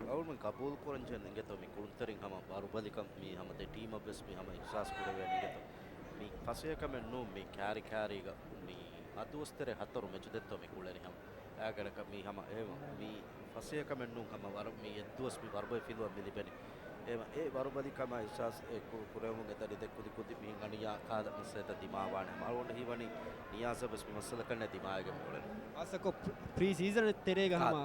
އަޅުގަނޑު ގަބޫލު ކުރަން ޖެހެން އިނގޭތޯ މި ކުޅުންތެރިން ހަމަ ވަރުބަލިކަން މި ހަމަ ދެ ޓީމަށް ވެސް މި ހަމަ އިހްސާސް ކުރެވޭނެ އިނގޭތޯ. މި ފަސޭހަކަމެއް ނޫން މި ކާރި ކާރީގަ މި އަދުވަސް ތެރޭ ހަތަރު މެޗު ދެއްތޯ މި ކުޅެނީ ހަމަ. އާގަޑަކަށް މި ހަމަ އެ މި ފަސޭހަކަމެއް ނޫން ހަމަ ވަރަށް މި އެއްދުވަސް މި ވަރުބަލި ފިލުވަން މި ލިބެނީ. އެ ވަރުބަލިކަމާ އިހްސާސް އެ ކު-، ކުރެވެމުން އެތަނި ދެ ކުދި ކުދި މިހެން އަނިޔާ ކާލަ މައްސަލަތައް ދިމާވާނެ. އަޅުގަނޑަށް ހީވަނީ ނިޔާޒަށް ވެސް މި މައްސަލަ ކަންނޭ ދިމާވެގެން އުޅެނީ. ހާއްސަކޮށް ޕްރީ ސީޒަން ތެރޭގަ ހަމަ.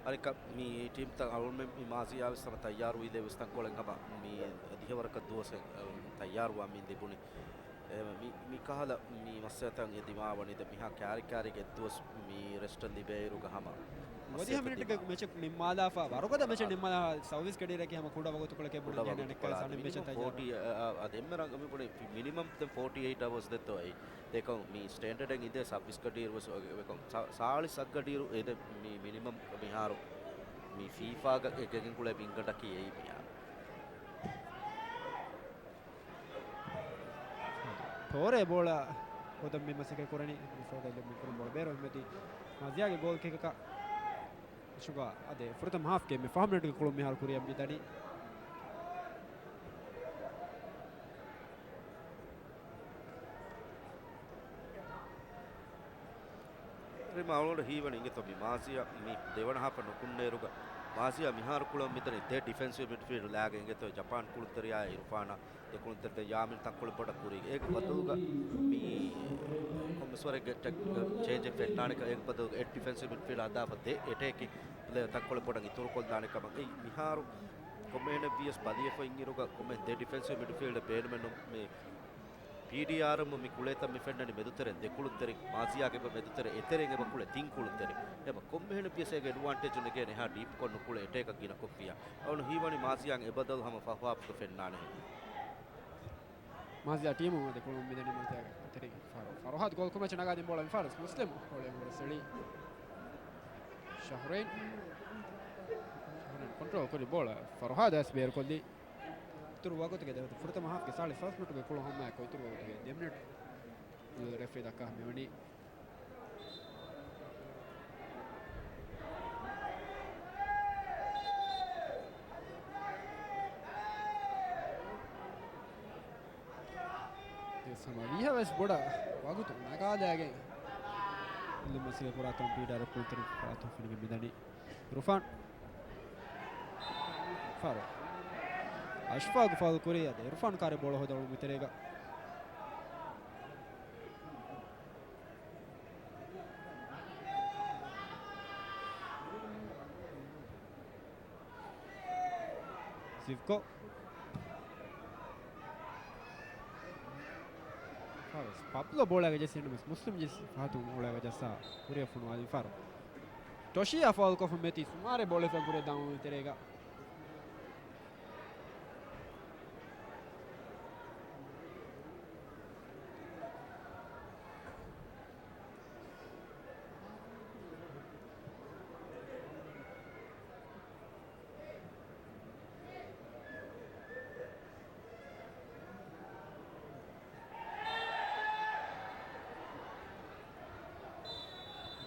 އަނެއްކާ މި ޓީމްތައް އަޅުގަނޑުމެން މި މާޒީއާ ވެސް ހަމަ ތައްޔާރު ވީދޭ ވެސް ތަންކޮޅެއް ހަމަ މި ދިހަވަރަކަށް ދުވަސް ތައްޔާރުވާ މި ލިބުނީ. އެ، މި، މި ކަހަލަ މި މައްސަލަތައް އެ ދިމާވަނީ ދެ މިހާ ކާރި ކާރީގެ އެއްދުވަސް މި ރެސްޓަށް ލިބޭއިރުގަ ހަމަ ވަދިހަ މިނިޓްގެ މެޗެއް ނިންމާލާފަ، ވަރުގަދަ މެޗެއް ނިންމާލާ ސައުވީސް ކެޑިއަރަކީ ހަމަ ކުޑަ ވަގުތުކޮޅެކޭ ބުނެ ޖެހޭނެ އަނެއްކާ ސަނި މެޗެއް ތައްޔާރު. ފޯޓީ، އަ، އަ، އަ، ދެންމެ ރަނގަޅު މި ބުނެ މިނިމަމް ދެން ފޯޓީ އެއިޓް އަވަރސް ދެއްތޯ އެއީ. ދެކޮ މި ސްޓޭންޑަޑެއް އިނދޭ ސައުވީސް ކެޑިއަރު ވެސް ސާޅީސް އަށް ކެޑިއަރު އެދެ މި މިނިމަމް މިހާރު މި ފީފާގަ އެ ގެގެން ކުޅޭ މިންގަނޑަކީ އެއީ މިހާރު. ޓޯރޭ ބޯޅަ ހޯދަން މި މަސައްކަތް ކުރަނީ. މި ސޯދައިލެއް މި ކުރަން ބޯޅަ ބޭރު އެމެދި މާޒިޔާގެ ގޯލް ކިކަކަށް. އަށުގަ އަދެ ފުރަތަމަ ހާފްގެ މި ފަހަ މިނެޓްގެ ކުޅުން މިހާރު ކުރިއަށް މިދަނީ. ރިމާ އަޅުގަނޑަށް ހީވަނީ އިނގޭތޯ މި މާޒިޔާ މި ދެވަނަ ހާފަށް ނުކުންނޭރުގަ މާޒިޔާ މިހާރު ކުޅަން މިދަނީ ދެ ޑިފެންސިވް މިޑްފީލްޑް ލާގެ އިނގޭތޯ ޖަޕާން ކުޅުންތެރިޔާ އިރުފާނާ ދެ ކުޅުންތެރި ދެ ޔާމިން ތަންކޮޅެއް ބޮޑަށް ކުރީގެ އޭގެ ބަދަލުގަ މި ކޮންމެސްވަރެއްގެ ޓެކް ޗޭންޖެއް ފެންނާނެކަ އޭގެ ބަދަލުގަ އެއް ޑިފެންސިވް މިޑްފީލްޑް ހަދާފަ ދެ އެޓޭކި ޕްލޭ ތަންކޮޅެއް ބޮޑަށް އިތުރުކޮށްލާނެ ކަމަށް އެއީ މިހާރު ކޮންމެހެނެއް ވިޔަސް ބަލިވެފަ އިންއިރުގަ ކޮންމެ ދެ ޑިފެންސިވް މިޑްފީލްޑް ބޭނުމެއް ނު މި ޕީޑީއާރްއަށް މި ކުޅޭތަން މި ފެންނަނީ މެދުތެރެ ދެކުޅުންތެރިން މާޒިޔާގެ މެދުތެރެ އެތެރެއިން އެބަ ކުޅޭ ތިން ކުޅުންތެރިން. އެބަ ކޮންމެހެނެއް ވިޔަސް އޭގެ އެޑްވާންޓޭޖު ނެގޭނެ އެހާ ޑީޕްކޮށް ނުކުޅޭ އެޓޭކަށް ގިނަކޮށްފިޔާ. އަޅުގަނޑު ހީވަނީ މާޒިޔާ އެބަދަލު ހަމަ ފަހު ހާފްގަ ފެންނާނެ. މާޒިޔާ ޓީމު އަދި ކުޅުން މިދަނީ މާޒިޔާގެ ތެރެއިން ފަރު-، ފަރުހާދު ގޯލް ކުރިމައްޗަށް ނަގާދިން ބޯޅަ މި ފާރިސް މުސްލިމް ބޯޅަ އެނބުރެ ސެޅި. ޝަހްރީން. ޝަހްރީން ކޮންޓްރޯލް ކުރި ބޯޅަ ފަރުހާދު އައިސް ބޭރުކޮށްލީ. އިތުރު ވަގުތުގެ ދެ-، ފުރަތަމަ ހާފްގެ ސާޅީސް ފަސް މިނެޓުގެ ކުޅުން ހަމައަކު އިތުރު ވަގުތުގެ ދެ މިނެޓް ރެފްރީ ދައްކާ މިވަނީ. ވެސް ބޮޑަށް ވަގުތު ނަގާލައިގެން އިލްމަސީގެ ފުރާތަމަ ޕީޑީއާރް ކުޅުންތެރި ފަރާތުން ފެނިގެން މިދަނީ. އިރުފާން. ފާރު. އަޝްފާގު ފާލު ކުރީ އަދި އިރުފާން ކާރި ބޯޅަ ހޯދައުޅުމުގެ ތެރޭގަ. ސިވްކޯ. ފާވެސް ޕަބްލޯ ބޯޅައިގަ ޖެއްސި ނަމަވެސް މުސްލިމް ޖެއްސި ފަހަތުން ބޯޅައިގަ ޖައްސާ ކުރިއަށް ފޮނުވާލި ފާރު. ޓޮޝިއާ ފާލުކޮށްފަ މެތި ސުމާރެ ބޯޅަ ފެން ކުރިއަށް ދާން ތެރޭގަ.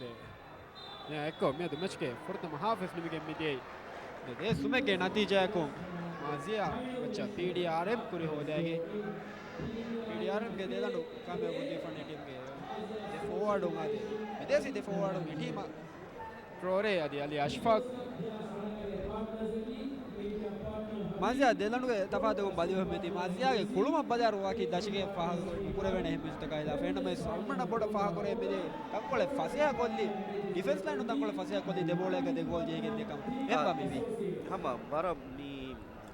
ދެ. އެއާ އެއްކޮށް މިއަދު މެޗްގެ ފުރަތަމަ ހާފް ވެސް ނިމިގެން މިދިޔައީ. ދެ ދޭ ސުމެއްގެ ނަތީޖާއަކުން މާޒިޔާ މެޗަށް ޕީޑީއާރްއެމް ކުރި ހޯދައިގެން. ޕީޑީއާރްއެމްގެ ދެލަނޑު ކާމިޔާބު ދީފަން އެ ޓީމްގެ ދެ ފޯވާޑުން އާދެ. މިދޭސީ ދެ ފޯވާޑުން އެ ޓީމަށް ޓްރޯރޭ އަދި އަލީ އަޝްފާގް. މާޒިޔާ ދެލަނޑުގެ ތަފާތުގައި ބަލިވެފަ މެތި މާޒިޔާގެ ކުޅުމަށް ބަލާއިރު ވަކި ދަށެއްގެ ފާހަގަކުރެވޭ ނުކުރެވޭނެ ހެންމެސްތަކާ ހިލާފަށް. އެހެންނަމަވެސް އަޅުގަނޑަށް ބޮޑަށް ފާހަގަކުރެވޭ މިދޭ ތަންކޮޅެއް ފަސޭހަކޮށްލީ، ޑިފެންސް ލައިނުން ތަންކޮޅެއް ފަސޭހަކޮށްލީ ދެ ބޯޅައިގަ ދެ ގޯލް ޖެހިގެން ދިޔަ ކަމަށް. އެހެންވީމަ މި ހަމަ ވަރަށް މި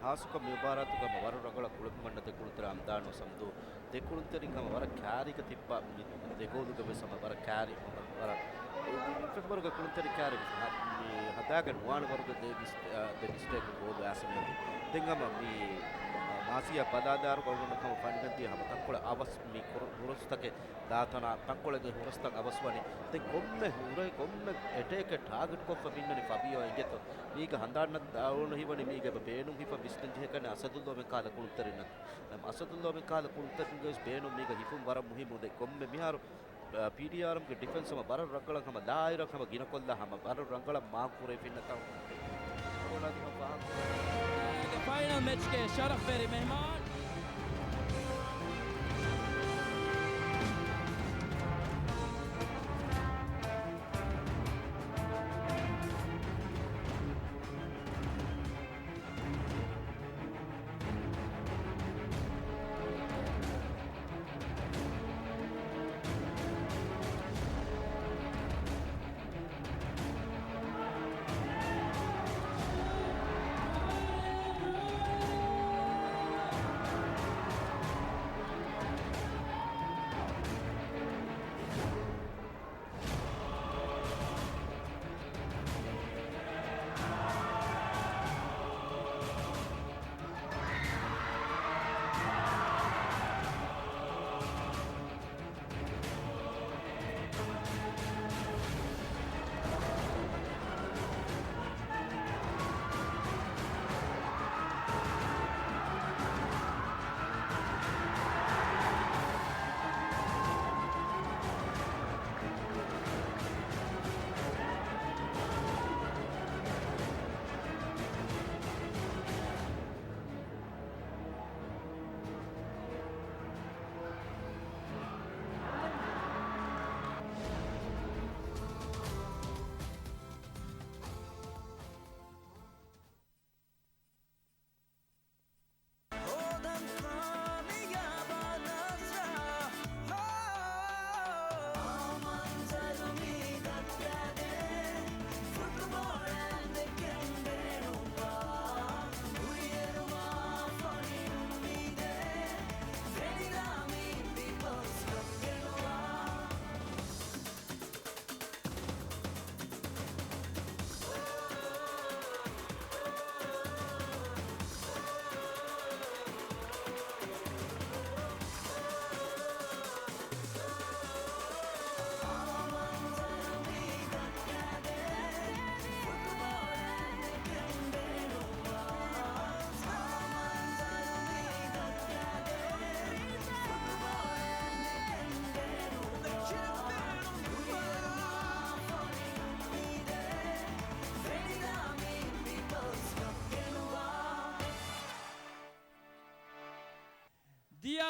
ހާއްސަކޮށް މި މުބާރާތުގަ ހަމަ ވަރަށް ރަނގަޅަށް ކުޅެދުން އަންނަ ދެ ކުޅުންތެރި އަމްދާން ސަމްދޫ ދެ ކުޅުންތެރިން ހަމަ ވަރަށް ކާރީގަ ތިއްބާ މި ދެ ގޯލުގަ ވެސް ހަމަ ވަރަށް ކާރި ހަމަ ވަރަށް ފެބްރުވަރީގެ ކުޅުންތެރި ކާރި ހަ-، މި ހަދާގެން ނުވާނެ ވަރުގެ ދެ މިސް-، އާ، ދެ މިސްޓޭކް ގޯލު އާސަމެ. ދެން ހަމަ މި، އާ، މާޒިޔާ ބަލާލާއިރު ގޮޅުގަނޑަށް ހަމަ ފަންގަންދީ ހަމަ ތަންކޮޅެއް އަވަސް މި ކުރު-، ހުރަސްތަކެއް ދާތަނާ ތަންކޮޅެއްގެ ހުރަސްތައް އަވަސްވަނީ. ދެން ކޮންމެ ހުރެ-، ކޮންމެ އެޓޭކެއް ޓާގެޓްކޮށްފަ މިންނަނީ ފަބިއޯ އިނގޭތޯ. މީގަ ހަނދާންނަށް ދާވަނު ހީވަނީ މީގެ ބޭނުން ހިފަން ވިސްނަން ޖެހޭކަން އަސަދުއްލޯމެން ކާލަ ކުޅުންތެރިންނަށް. އަސަދުއްލޯމެން ކާލަ ކުޅުންތެރިންގެ ވެސް ބޭނުން މީގަ ހިފުން ވަރަށް މުހިއްމު. ދެން ކޮންމެ މިހާރު، އާ، ޕީޑީއާރްއެމްގެ ޑިފެންސް ހަމަ ވަރަށް ރަނގަޅަށް ހަމަ ލާއިރަށް ހަމަ ގިނަކޮށްލާ ހަމަ ވަރަށް ރަނގަޅަށް މާކު ކުރެވިފިންނަތާ. ފައިނަލް މެޗްގެ ޝަރަފްވެރި މެހްމާން.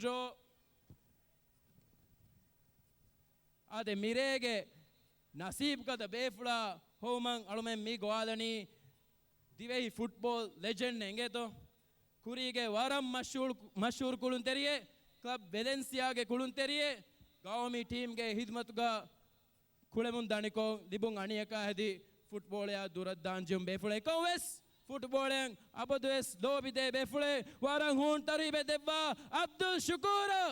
ޑްރޯ. އާދެ، މިރޭގެ ނަސީބުގަދަ ބޭފުޅާ ހޮވުމަށް އަޅުމެން މި ގޮވާލަނީ ދިވެހި ފުޓްބޯލް ލެޖެންޑް އެނގޭތޯ. ކުރީގެ ވަރަށް މަޝްހޫރު، މަޝްހޫރު ކުޅުންތެރިއެއް، ކްލަބް ވެލެންސިއާގެ ކުޅުންތެރިއެއް، ގައުމީ ޓީމްގެ ހިދުމަތުގަ ކުޅެމުން ދަނިކޮށް ލިބުން އަނިޔަކާ ހެދި ފުޓްބޯޅަޔާ ދުރަށް ދާން ޖެހުނު ބޭފުޅެއް. އެކަން ވެސް ފުޓްބޯޅަޔަށް އަބަދުވެސް ލޯބިދޭ ބޭފުޅެއް، ވަރަށް ހޫނު ތަރުހީބެއް ދެއްވާ އަބްދުލް ޝުކޫރު.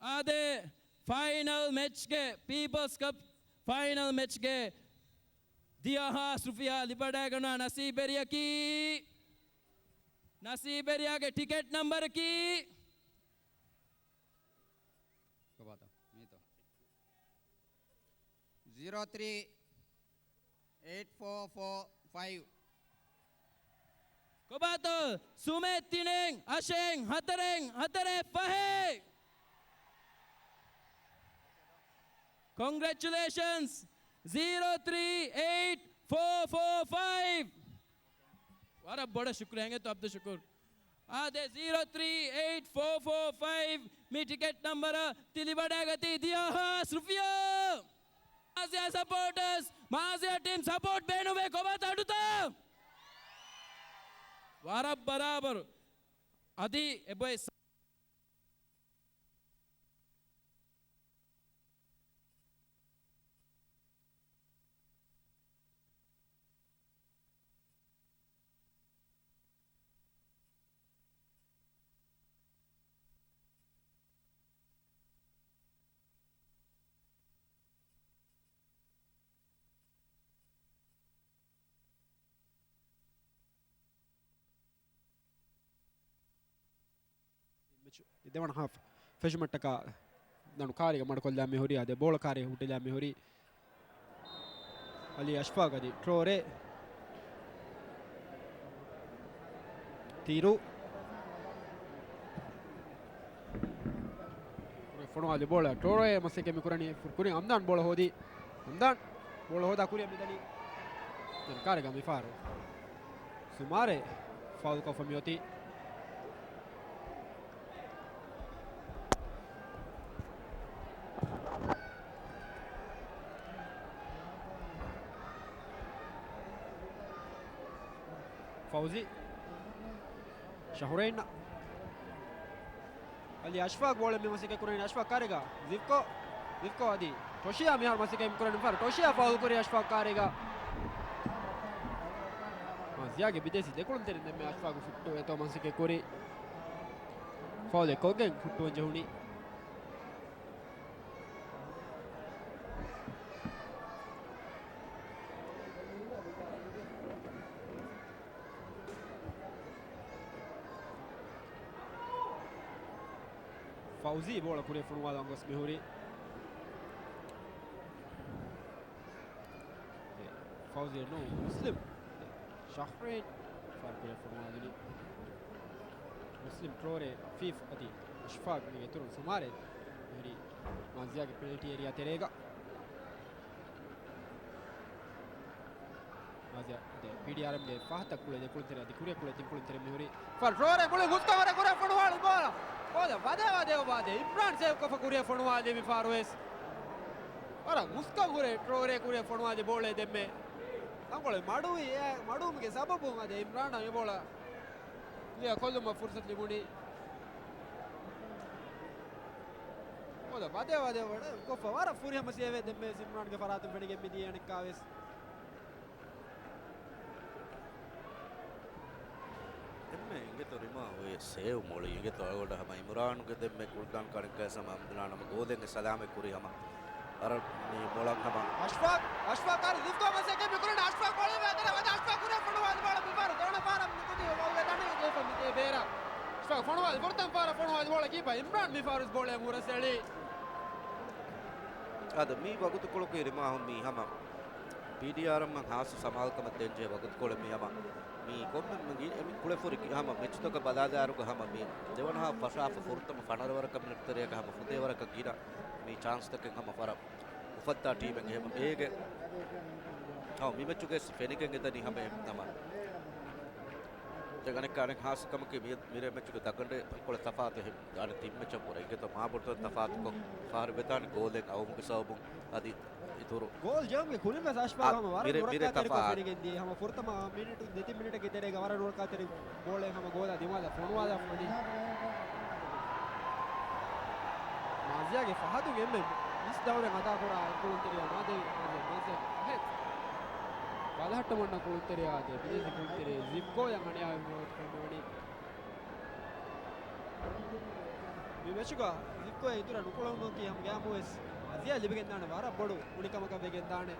އާދެ، ފައިނަލް މެޗްގެ، ޕީޕަލްސް ކަޕް ފައިނަލް މެޗްގެ ދިހަ ހާސް ރުފިޔާ ލިބިވަޑައިގަންނަވާ ނަސީބުވެރިޔަކީ، ނަސީބުވެރިޔާގެ ޓިކެޓް ނަމްބަރަކީ ކޮބާތޯ؟ މީތޯ؟ ޒީރޯ ތްރީ އެއިޓް ފޯ ފޯ ފައިވް. ކޮބާތޯ؟ ސުމެއް ތިނެއް އަށެއް ހަތަރެއް ހަތަރެއް ފަހެއް. ކޮންގްރެޗުލޭޝަންސް ޒީރޯ ތްރީ އެއިޓް ފޯ ފޯ ފައިވް. ވަރަށް ބޮޑަށް ޝުކުރިއްޔާ އިނގޭތޯ އަބްދުލް ޝުކޫރު. އާދެ، ޒީރޯ ތްރީ އެއިޓް ފޯ ފޯ ފައިވް މި ޓިކެޓް ނަމްބަރަށް ތި ލިބިވަޑައިގަތީ ދިހަ ހާސް ރުފިޔާ. މާޒިޔާ ސަޕޯޓަރސް، މާޒިޔާ ޓީމް ސަޕޯޓް ބޭނުންވޭ ކޮބާތޯ އަޑުތައް؟ ވަރަށް ބަރާބަރު. އަދި އެބޮތް ދެވަނަ ހާފް ފެށުމަށްޓަކާ ދަނޑު ކާރިގަ މަޑުކޮށްލާ މިހުރި. އާދެ، ބޯޅަ ކާރި ހުއްޓިލާ މިހުރި. އަލީ އަޝްފާގް އަދި ޓްރޯރޭ. ތިރު. ފޮނުވާލި ބޯޅަ ޓްރޯރޭ މަސައްކަތް މިކުރަނީ. ކުރިން އަމްދާން ބޯޅަ ހޯދި. އަމްދާން ބޯޅަ ހޯދާ ކުރިއަށް މިދަނީ. ދެން ކާރިގަ މިފަހަރު ސުމާރޭ ފައުލް ކޮށްފަ މިއޮތީ. ފައުޒީ. ޝަހުރޭން. އަލީ އަޝްފާގް ބޯޅަ މި މަސައްކަތް ކުރަނީ. އަޝްފާގް ކާރިގަ. ޒިފްކޯ. ޒިފްކޯ އަދި ޓޮޝިޔާ މިހާރު މަސައްކަތް ކުރަނީ. މިފަހަރު ޓޮޝިޔާ ފައުލް ކުރި އަޝްފާގް ކާރިގަ. މާޒިޔާގެ ބިދޭސީ ދެކުޅުންތެރިން ދެންމެ އަޝްފާގު ފުއްޓުވޭތޯ މަސައްކަތް ކުރި. ފައުލެއް ކޮށްގެން ހުއްޓުވަން ޖެހުނީ. ފައުޒީ ބޯޅަ ކުރިއަށް ފޮނުވާލަން ގޮސް މިހުރީ. ފައުޒީ ނޫ މުސްލިމް. ޝަހްރީން ފާރު ކުރިއަށް ފޮނުވާލިނީ. މުސްލިމް ޓްރޯރޭ ފީފް އަދި އަޝްފާގް މީގެ އިތުރުން ސުމާރޭ މިހުރީ މާޒިޔާގެ ޕެނަލްޓީ އޭރިއާ ތެރޭގަ. މާޒިޔާ ދެ ޕީޑީއާރްއެމްގެ ފަހަތަށް ކުޅެ ދެ ކުޅުންތެރި އަދި ކުރިއަށް ކުޅެ ތިން ކުޅުންތެރި މިހުރީ. ފަރް ޓްރޯރޭ މުޅި ހުސްކަން ވަރެ ކުރިއަށް ފޮނުވާލި ބޯޅަ. ބޯލަ ވަދެ ވަދެ ވަދެ. އިމްރާން ސޭވް ކޮށްފަ ކުރިއަށް ފޮނުވާލީ މި ފާރު ވެސް. ވަރަށް ހުސްކަން ހުރެ ޓްރޯރޭ ކުރިއަށް ފޮނުވާލި ބޯޅަ ދެންމެ. ތަންކޮޅެއް މަޑުވި، އެ މަޑުވުމުގެ ސަބަބުން އަދި އިމްރާނަށް އެ ބޯޅަ ކްލިއާ ކޮށްލުމަށް ފުރުސަތު ލިބުނީ. ބޯލަ ވަދެ ވަދެ ވަޑަ ކޮށްފަ ވަރަށް ފުރިހަމަ ސޭވެއް ދެންމެ އިމްރާންގެ ފަރާތުން ފެނިގެން މިދިޔަ އަނެއްކާވެސް. އިނގޭތޯ ރިމާ އޮތް ސޭވް މޮޅި. އިނގޭތޯ އަޅުގަނޑަށް ހަމަ އިމްރާނުގެ ދެންމެ ކުޅުދާން ކަނެއްގައި ހަމަ އަމްދުލާން ހަމަ ގޯލެއްގެ ސަލާމަތް ކުރީ ހަމަ އަރަ މި މޮޅަށް ހަމަ. އަޝްފާޤް، އަޝްފާޤް ކާރި ލިފްޓް ކޮށް މަސައްކަތް މި ކުރަނީ. އަޝްފާޤް ބޯޅަ ވެދާނެ ވަދެ އަޝްފާޤް ކުރިއަށް ފޮނުވާލި ބޯޅަ މިފަހަރު ދެވަނަ ފަހަރަށް މި ކުދި ގޯލް ވެދާނެ ލިފްޓް މި ބޭރަށް. އަޝްފާޤް ފޮނުވާލި ފުރަތަމަ ފަހަރަށް ފޮނުވާލި ބޯޅަ ކީޕަ އިމްރާން މިފަހަރު ބޯޅަ އުރަސް އެޅީ. އަދަ މި ވަގުތުކޮޅަކީ ރިމާހުން މީ ހަމަ ޕީޑީއާރްއަށް ހާއްސަ ސަމާލުކަމެއް ދޭންޖެހޭ ވަގުތުކޮޅެއް މީ ހަމަ. މީ ކޮންމެ މި އެ މި ކުޅެފުރި ހަމަ މެޗުތަކަށް ބަލާލާއިރުގަ ހަމަ މި ދެވަނަ ހާފް ފަށާފަ ފުރަތަމަ ފަނަރަ ވަރަކަށް މިނެޓް ތެރޭގަ ހަމަ ފުދޭ ވަރަކަށް ގިނަ މި ޗާންސްތަކެއް ހަމަ ފަރަށް އުފައްދާ ޓީމެއް އެހެމަ އޭގެ ހަމަ މި މެޗުގެ ފެނިގެން އެދަނީ ހަމަ އެ ނަމަ. ދެން އަނެއްކާ އަނެއް ހާއްސަ ކަމަކީ މި، މިރޭ މެޗުގެ ދަގަނޑޭ ތަންކޮޅެއް ތަފާތު އެހެން ދާނެ ތިން މެޗަށް ވުރެ. އިނގޭތޯ މާބޮޑުތައް ތަފާތުކޮށް ފަހަރު ވެދާނެ ގޯލެއް އައުމުގެ ސަބަބުން އަދި އިތުރު. ގޯލް ޖެހުމުގެ ކުރިން ވެސް އަޝްފާޤް ހަމަ ވަރަށް މިރޭ، މިރޭ ނުރައްކާތެރިކޮށް ތަފާ. ފެނިގެން ދިޔަ ހަމަ ފުރަތަމަ މިނިޓު ދެތިން މިނިޓަކީ ތެރޭގަ ވަރަށް ނުރައްކާތެރި ބޯޅައެއް ހަމަ ގޯލާ ދިމާލަށް ފޮނުވާލާފަ ވަނީ. މާޒިޔާގެ ފަހަތުން އެންމެ މިސް ދައުރެއް އަދާކުރާ ކުޅުންތެރިޔާ މާޒިޔާ، މާޒިޔާ، މާޒިޔާ. ބަލަހައްޓަމަންނަ ކުޅުންތެރިޔާ އާދެ، ބިދޭސީ ކުޅުންތެރިޔާ ޒިފްކޯ ޔަން އަނިޔާވެ މިވަގުތު ކުޅުންވަނީ. މި މެޗުގަ ޒިފްކޯ އިތުރަށް ނުކުޅެވުމަކީ ހަމަ ގައިމުވެސް މާޒިޔާ ލިބިގެންދާނެ ވަރަށް ބޮޑު އުނިކަމަކަށް ވެގެންދާނެ.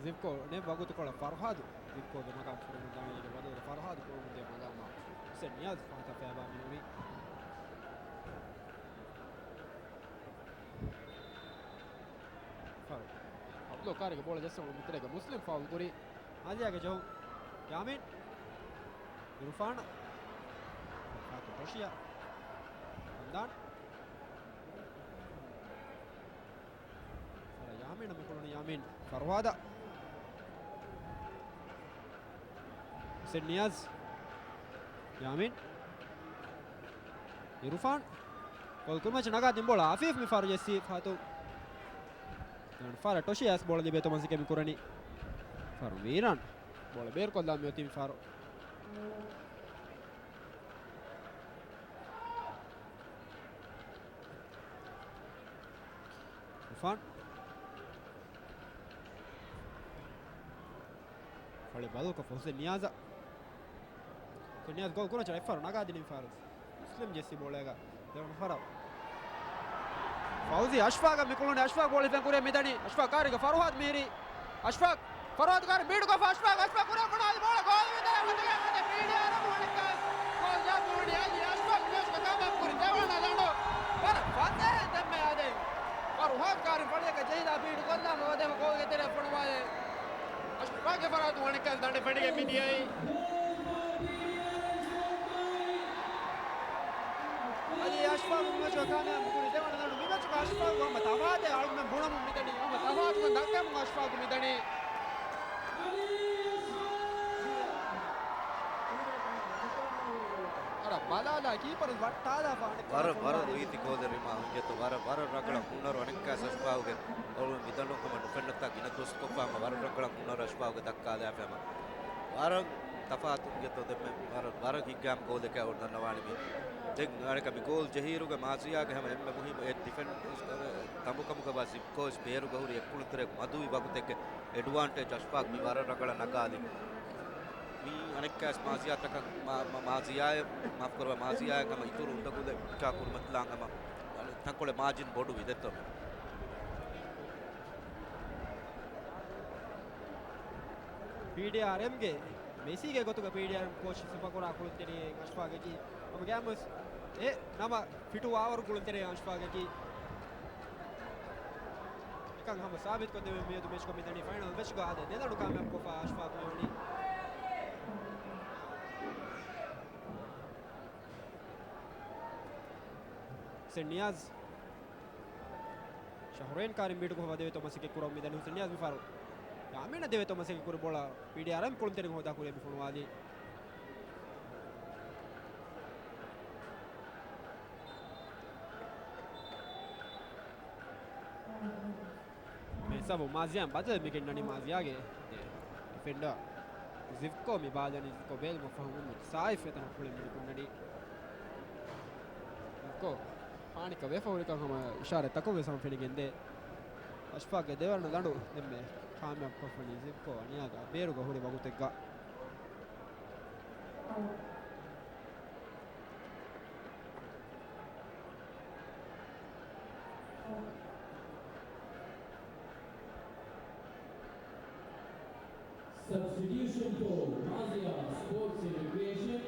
ޒިފްކޯ ނެތް ވަގުތުކޮޅަށް ފަރުހާދު ޒިފްކޯގެ މަގާމް ފުރެމުން ދާނީގެ ބަދަލުގަ ފަރުހާދު ފުރެމުން ދިޔަ މަގާމާ ހުސެން ނިޔާޒް ފަހަތަށް ފޭބާ މިނުވީ. ފަރު. އަބްދުލް ކާރިގެ ބޯޅަ ޖައްސަމުން މިތެރޭގަ މުސްލިމް ފައުލް ކުރީ. މާޒިޔާގެ ޖެހުން. ޔާމީން. އިރުފާން. ފާތު ޓޮޝިޔާ. ހަމްދާން. އަރަ ޔާމީނަށް މިކުޅުނީ ޔާމީން. ފަރުހާދަށް. ހުސެން ނިޔާޒް. ޔާމީން. އިރުފާން. ގޯލް ކުރިމައްޗަށް ނަގާ ދިން ބޯޅަ އަފީފް މި ފަރު ޖެއްސީ ފާތު. ދެވަނަ ފަރަށް ޓޮޝިޔާސް ބޯޅަ ލިބޭތޯ މަސައްކަތް މި ކުރަނީ. ފަރު މީރާން. ބޯޅަ ބޭރުކޮށްލާ މިއޮތީ މި ފަރު. އިރުފާން. ފަޅި ބަދަލުކޮށްފަ ހުސެން ނިޔާޒަށް. ހުސެން ނިޔާޒް ގޯލް ކުރަން އެއްފަރު ނަގާދިނީ މި ފަރު. މުސްލިމް ޖެއްސީ ބޯޅައިގަ ދެވަނަ ފަރަށް. ފައުޒީ އަޝްފާގަށް މިކުޅުނީ. އަޝްފާގް ބޯޅަ ހިފެން ކުރިއަށް މިދަނީ. އަޝްފާގް ކާރިގަ ފަރުހާދު މީރީ. އަޝްފާގް. ފަރުހާދު ކާރި ބީޑުކޮށްފަ އަޝްފާގް. އަޝްފާގް ކުރިއަށް ފޮނުވާލި ބޯޅަ ގޯލް ވިދާ މަތިގެ މަތި ޕީޑީއާރް އަރަމު ވަނިކަސް ގޯލް ޖާ ދޫނި އަލީ އަޝްފާގް މެޗުގަ ކަމްބެކް ކުރި ދެވަނަ ދަނޑު. ވަރަށް ފަސޭހައިން ދެންމެ އާދެ. ފަރުހާދު ކާރި ފަޅިއަކަށް ޖެހިލާ ބީޑު ކޮށްލާމަ ވަދެމަ ގޯލްގެ ތެރެއަށް ފޮނުވާލެ. އަޝްފާގްގެ ފަރާތު ވަނިކަސް ދަނޑެ ފެނިގެން މިދިޔައީ. އަދި އަޝްފާގު މި މެޗުގަ ކާމިޔާބު ކުރި ދެވަނަ ދަނޑު. މި މެޗުގަ އަޝްފާގު ހަމަ ތަފާތެއް އަޅުމެން ބުނަމުން މިދަނީ. ހަމަ ތަފާތުކަން ދައްކަމުން އަޝްފާގު މިދަނީ. އަރަ ބަލާލާ ކީޕަރު ވައްޓާލާފަ އަނެއްކާ ވަރަށް، ވަރަށް ރީތި ގޯލެއް ރިމާ ހުންޖެތު. ވަރަށް، ވަރަށް ރަނގަޅަށް ހުނަރު އަނެއްކާ އަޝްފާގުގެ އޮޅުން މިދަނޑު ހަމަ ނުފެންނަތާ ގިނަ ދުވަސް ކޮށްފަ ހަމަ ވަރަށް ރަނގަޅަށް ހުނަރު އަޝްފާގުގެ ދައްކާލާފަ ހަމަ. ވަރަށް ތަފާތު ހުންޖެތު ދެންމެ ވަރަށް، ވަރަށް ހިތްގައިމު ގޯލެކޭ އަޅު ދަންނަވާނީ މީ. ދެން އަނެކަ މި ގޯލް ޖެހިއިރުގަ މާޒިޔާގެ ހަމަ އެންމެ މުހިއްމު އެ ޑިފެންޑް ތަނބުކަމުގަ ވާ ޒިފްކޯ ވެސް ބޭރުގަ ހުރި އެއްކުޅުންތެރި މަދުވި ވަގުތެއްގެ އެޑްވާންޓޭޖް އަޝްފާގް މި ވަރަށް ރަނގަޅަށް ނަގާލި. މީ އަނެއްކާވެސް މާޒިޔާ ތަކަށް މާ-، މާ-، މާޒިޔާއަށް، މާފުކުރައްވާ، މާޒިޔާއަށް ހަމަ އިތުރު އުނދަގުލެއް ހިއްކާ ކުރިމަތިލާން ހަމަ ތަންކޮޅެއް މާޖިން ބޮޑުވި ދެއްތޯ. ޕީޑީއާރްއެމްގެ މެސީގެ ގޮތުގަ ޕީޑީއާރްއެމް ކޯޗް ސިފަކުރާ ކުޅުންތެރިއެއް އަޝްފާގަކީ. ހަމަ ގައިމުވެސް އެ ނަމަ ފިޓުވާވަރު ކުޅުންތެރިއެއް އަޝްފާގަކީ. އެކަން ހަމަ ސާބިތުކޮށްދެމެ މިއަދު މެޗުގަ މިދަނީ. ފައިނަލް މެޗުގަ އާދެ ދެ ދަނޑު ކާމިޔާބުކޮށްފަ އަޝްފާގު މިވަނީ. ހުސެން ނިޔާޒް. ޝަހުރޭން ކާރިން ބީޑުކޮށް ވަދެވޭތޯ މަސައްކަތް ކުރަމުން މިދަނީ ހުސެން ނިޔާޒް މިފަހަރު. ޔާމީނަށް ދެވޭތޯ މަސައްކަތް ކުރި ބޯޅަ ޕީޑީއާރް އެމް ކުޅުންތެރިން ހޯދާ ކުރިއަށް މި ފޮނުވާލީ. މި ހިސާބު މާޒިޔާ ބަދަލު މި ގެންނަނީ މާޒިޔާގެ ޑިފެންޑަރ ޒިވްކޯ މި ބާލަނީ ޒިވްކޯ ބޭލުމަށް ފަހުން ސާއިފް އެތަނަށް ކުޅެން މި ގެންނަނީ. ޒިވްކޯ ޕާނިކަ ވެފަ ހުރިކަން ހަމަ އިޝާރަތްތަކުން ވެސް ހަމަ ފެނިގެންދޭ. އަޝްފާގެ ދެވަނަ ލަނޑު ދެންމެ ކާމިޔާބު ކުރަނީ ޒިވްކޯ އަނިޔާގަ ބޭރުގަ ހުރި ވަގުތެއްގަ. Substitution for Mazia Sports and Recreation,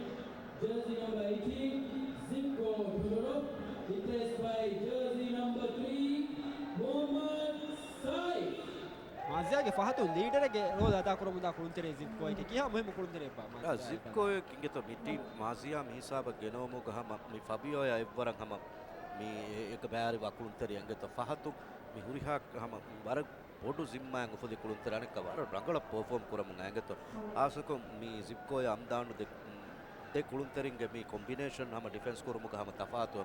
jersey number eighteen, Zivko Todorov, replaced by jersey number three, Mohammad Saif. މާޒިޔާގެ ފަހަތުން ލީޑަރެއްގެ ރޯލް އަދާކުރަމުންދާ ކުޅުންތެރި ޒިވްކޯއެކޭ. ކިހާ މުހިއްމު ކުޅުންތެރިއެއްބާ މާޒިޔާ؟ ޒިވްކޯއެއް އިނގޭތޯ މި ޓީމް މާޒިޔާ މި ހިސާބަށް ގެނައުމުގަ ހަމަ މި ފަބިޔޯއާ އެއްވަރަށް ހަމަ މި އެކަ ބައިވެރިވާ ކުޅުންތެރި އިނގޭތޯ ފަހަތުން މި ހުރިހާ ހަމަ ވަރަށް ބޮޑު ޒިންމާއެއް އުފުލި ކުޅުންތެރި އަނެއްކާ ވަރަށް ރަނގަޅަށް ޕަރފޯމް ކުރަމުން އައިނގޭތޯ. ހާއްސަކޮށް މި ޒިވްކޯއާ އަމްދާނު ދެ، ދެ ކުޅުންތެރިންގެ މި ކޮމްބިނޭޝަން ހަމަ ޑިފެންސް ކުރުމުގަ ހަމަ ތަފާތު.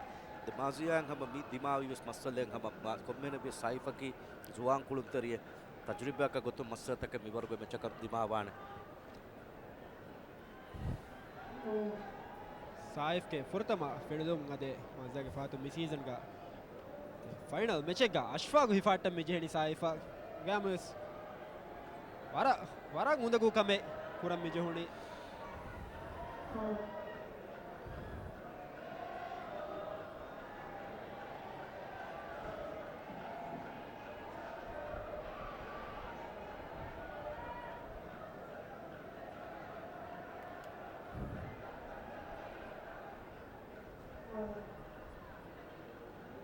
ދެ މާޒިޔާއިން ހަމަ މި ދިމާވި ވެސް މައްސަލައެއް ހަމަ މާ، ކޮންމެހެނެއް ވިޔަސް ސައިފަކީ ޒުވާން ކުޅުންތެރިއެއް ތަޖުރިބާއަކާ ގޮތުން މައްސަލަތަކެއް މިވަރުގެ މެޗަކަށް ދިމާވާނެ. ސާއިފްގެ ފުރަތަމަ ފެނުލުން އަދި މާޒިޔާގެ ފަހަތުން މި ސީޒަންގަ ފައިނަލް މެޗެއްގަ އަޝްފާގު ހިފާއްޓަން މި ޖެހެނީ ސާއިފާ ގައިމުވެސް ވަރަށް، ވަރަށް އުނދަގޫ ކަމެއް ކުރަން މި ޖެހުނީ.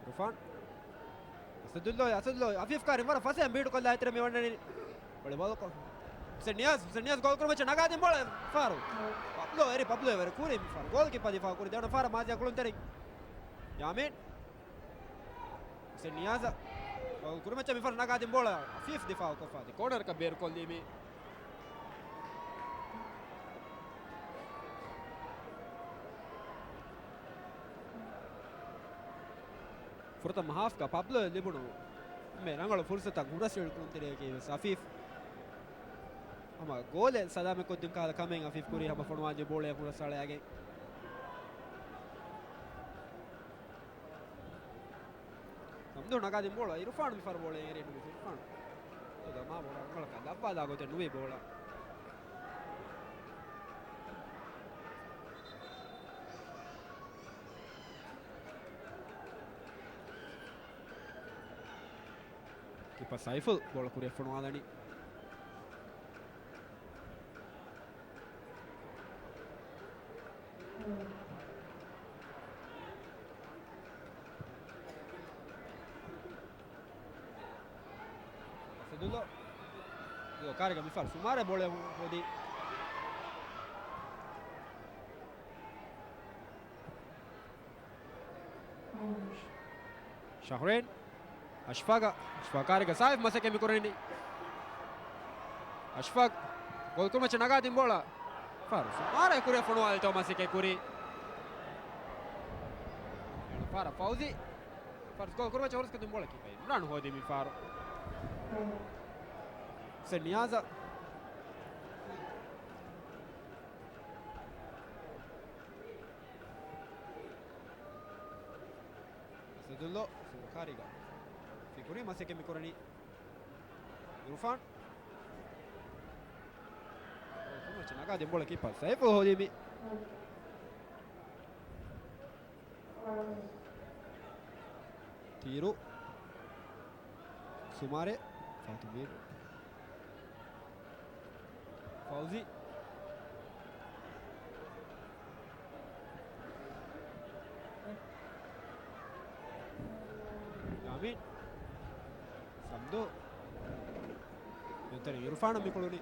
ރުފާން. އަސަދުއްލޯ، އަސަދުއްލޯ، އަފީފް ކާރިން ވަރަށް ފަސޭހައިން ބީޓު ކޮށްލާ އެތެރެ މި ވަންނަނީ. ބޮޅި ބޯލް ކޮ، ހުސެން ނިޔާޒް، ހުސެން ނިޔާޒް ގޯލް ކުރުމަށް ނަގާދިން ބޯޅަ ފާރު. ޕަބްލޯ އެރި، ޕަބްލޯ އެވެރި ކުރި މި ފާރު. ގޯލް ކީޕަރ ދިފާއު ކުރި ދެވަނަ ފާރަށް މާޒިޔާ ކުޅުންތެރިން. ޔާމީން. ހުސެން ނިޔާޒަށް ގޯލް ކުރުމަށް މި ފާރު ނަގާދިން ބޯޅަ އަފީފް ދިފާއު ކޮށްފާ ދި ކޯނަރަކަށް ބޭރުކޮށްލީ މި. ފުރަތަމަ ހާފްގަ ޕަބްލޯއަށް ލިބުނު މެ ރަނގަޅު ފުރުސަތަށް ހުރަސްއެޅި ކުޅުންތެރިޔަކީ ވެސް އަފީފް. ހަމަ ގޯލެއް ސަލާމަތްކޮށްދިން ކަހަލަ ކަމެއް އަފީފް ކުރީ ހަމަ ފޮނުވާލި ބޯޅައަށް ހުރަސްއަޅައިގެން. ސަމްދޫ ނަގާދިން ބޯޅަ އިރުފާން މި ފަހަރު ބޯޅަ އެރި ނުވި އިރުފާން. ދަމާ ބޯޅަ ރަނގަޅަކަށް ލައްވާލާ ގޮތެއް ނުވި ބޯޅަ. ކީޕަރ ސައިފުލް ބޯޅަ ކުރިއަށް ފޮނުވާލަނީ. އަސަދުއްލޯ. ކާރިގަ މި ފަހަރު ސުމާރެ ބޯޅަ ހޯދީ. ޝަހުރޭން. އަޝްފާގަ، އަޝްފާ ކާރިގަ ސާއިފް މަސައްކަތް މި ކުރަނީ. އަޝްފާގް ގޯލް ކުރުމަށް ނަގާދިން ބޯޅަ. ފާރު ސުމާރެ ކުރިއަށް ފޮނުވާލިތޯ މަސައްކަތް ކުރީ. ފާރަށް ފައުޒީ. ފާރު ގޯލް ކުރުމަށް ހުރަސްކޮށްދިން ބޯޅަ ކީޕަރ އިމްރާން ހޯދީ މި ފާރު. ހުސެން ނިޔާޒަށް. އަސަދުއްލޯ ސުރުކާރީގަ ފިކުރީ މަސައްކަތް މި ކުރަނީ. އިރުފާން. ނަގާދިން ބޯޅަ ކީޕަރ ސައިފުލް ހޯދީ މި. ތީރު. ސުމާރެ. ފާތުމީރު. ފައުޒީ. ޔާމީން. ސަމްދޫ. އެންތަނި އިރުފާނަށް މި ކުޅުނީ.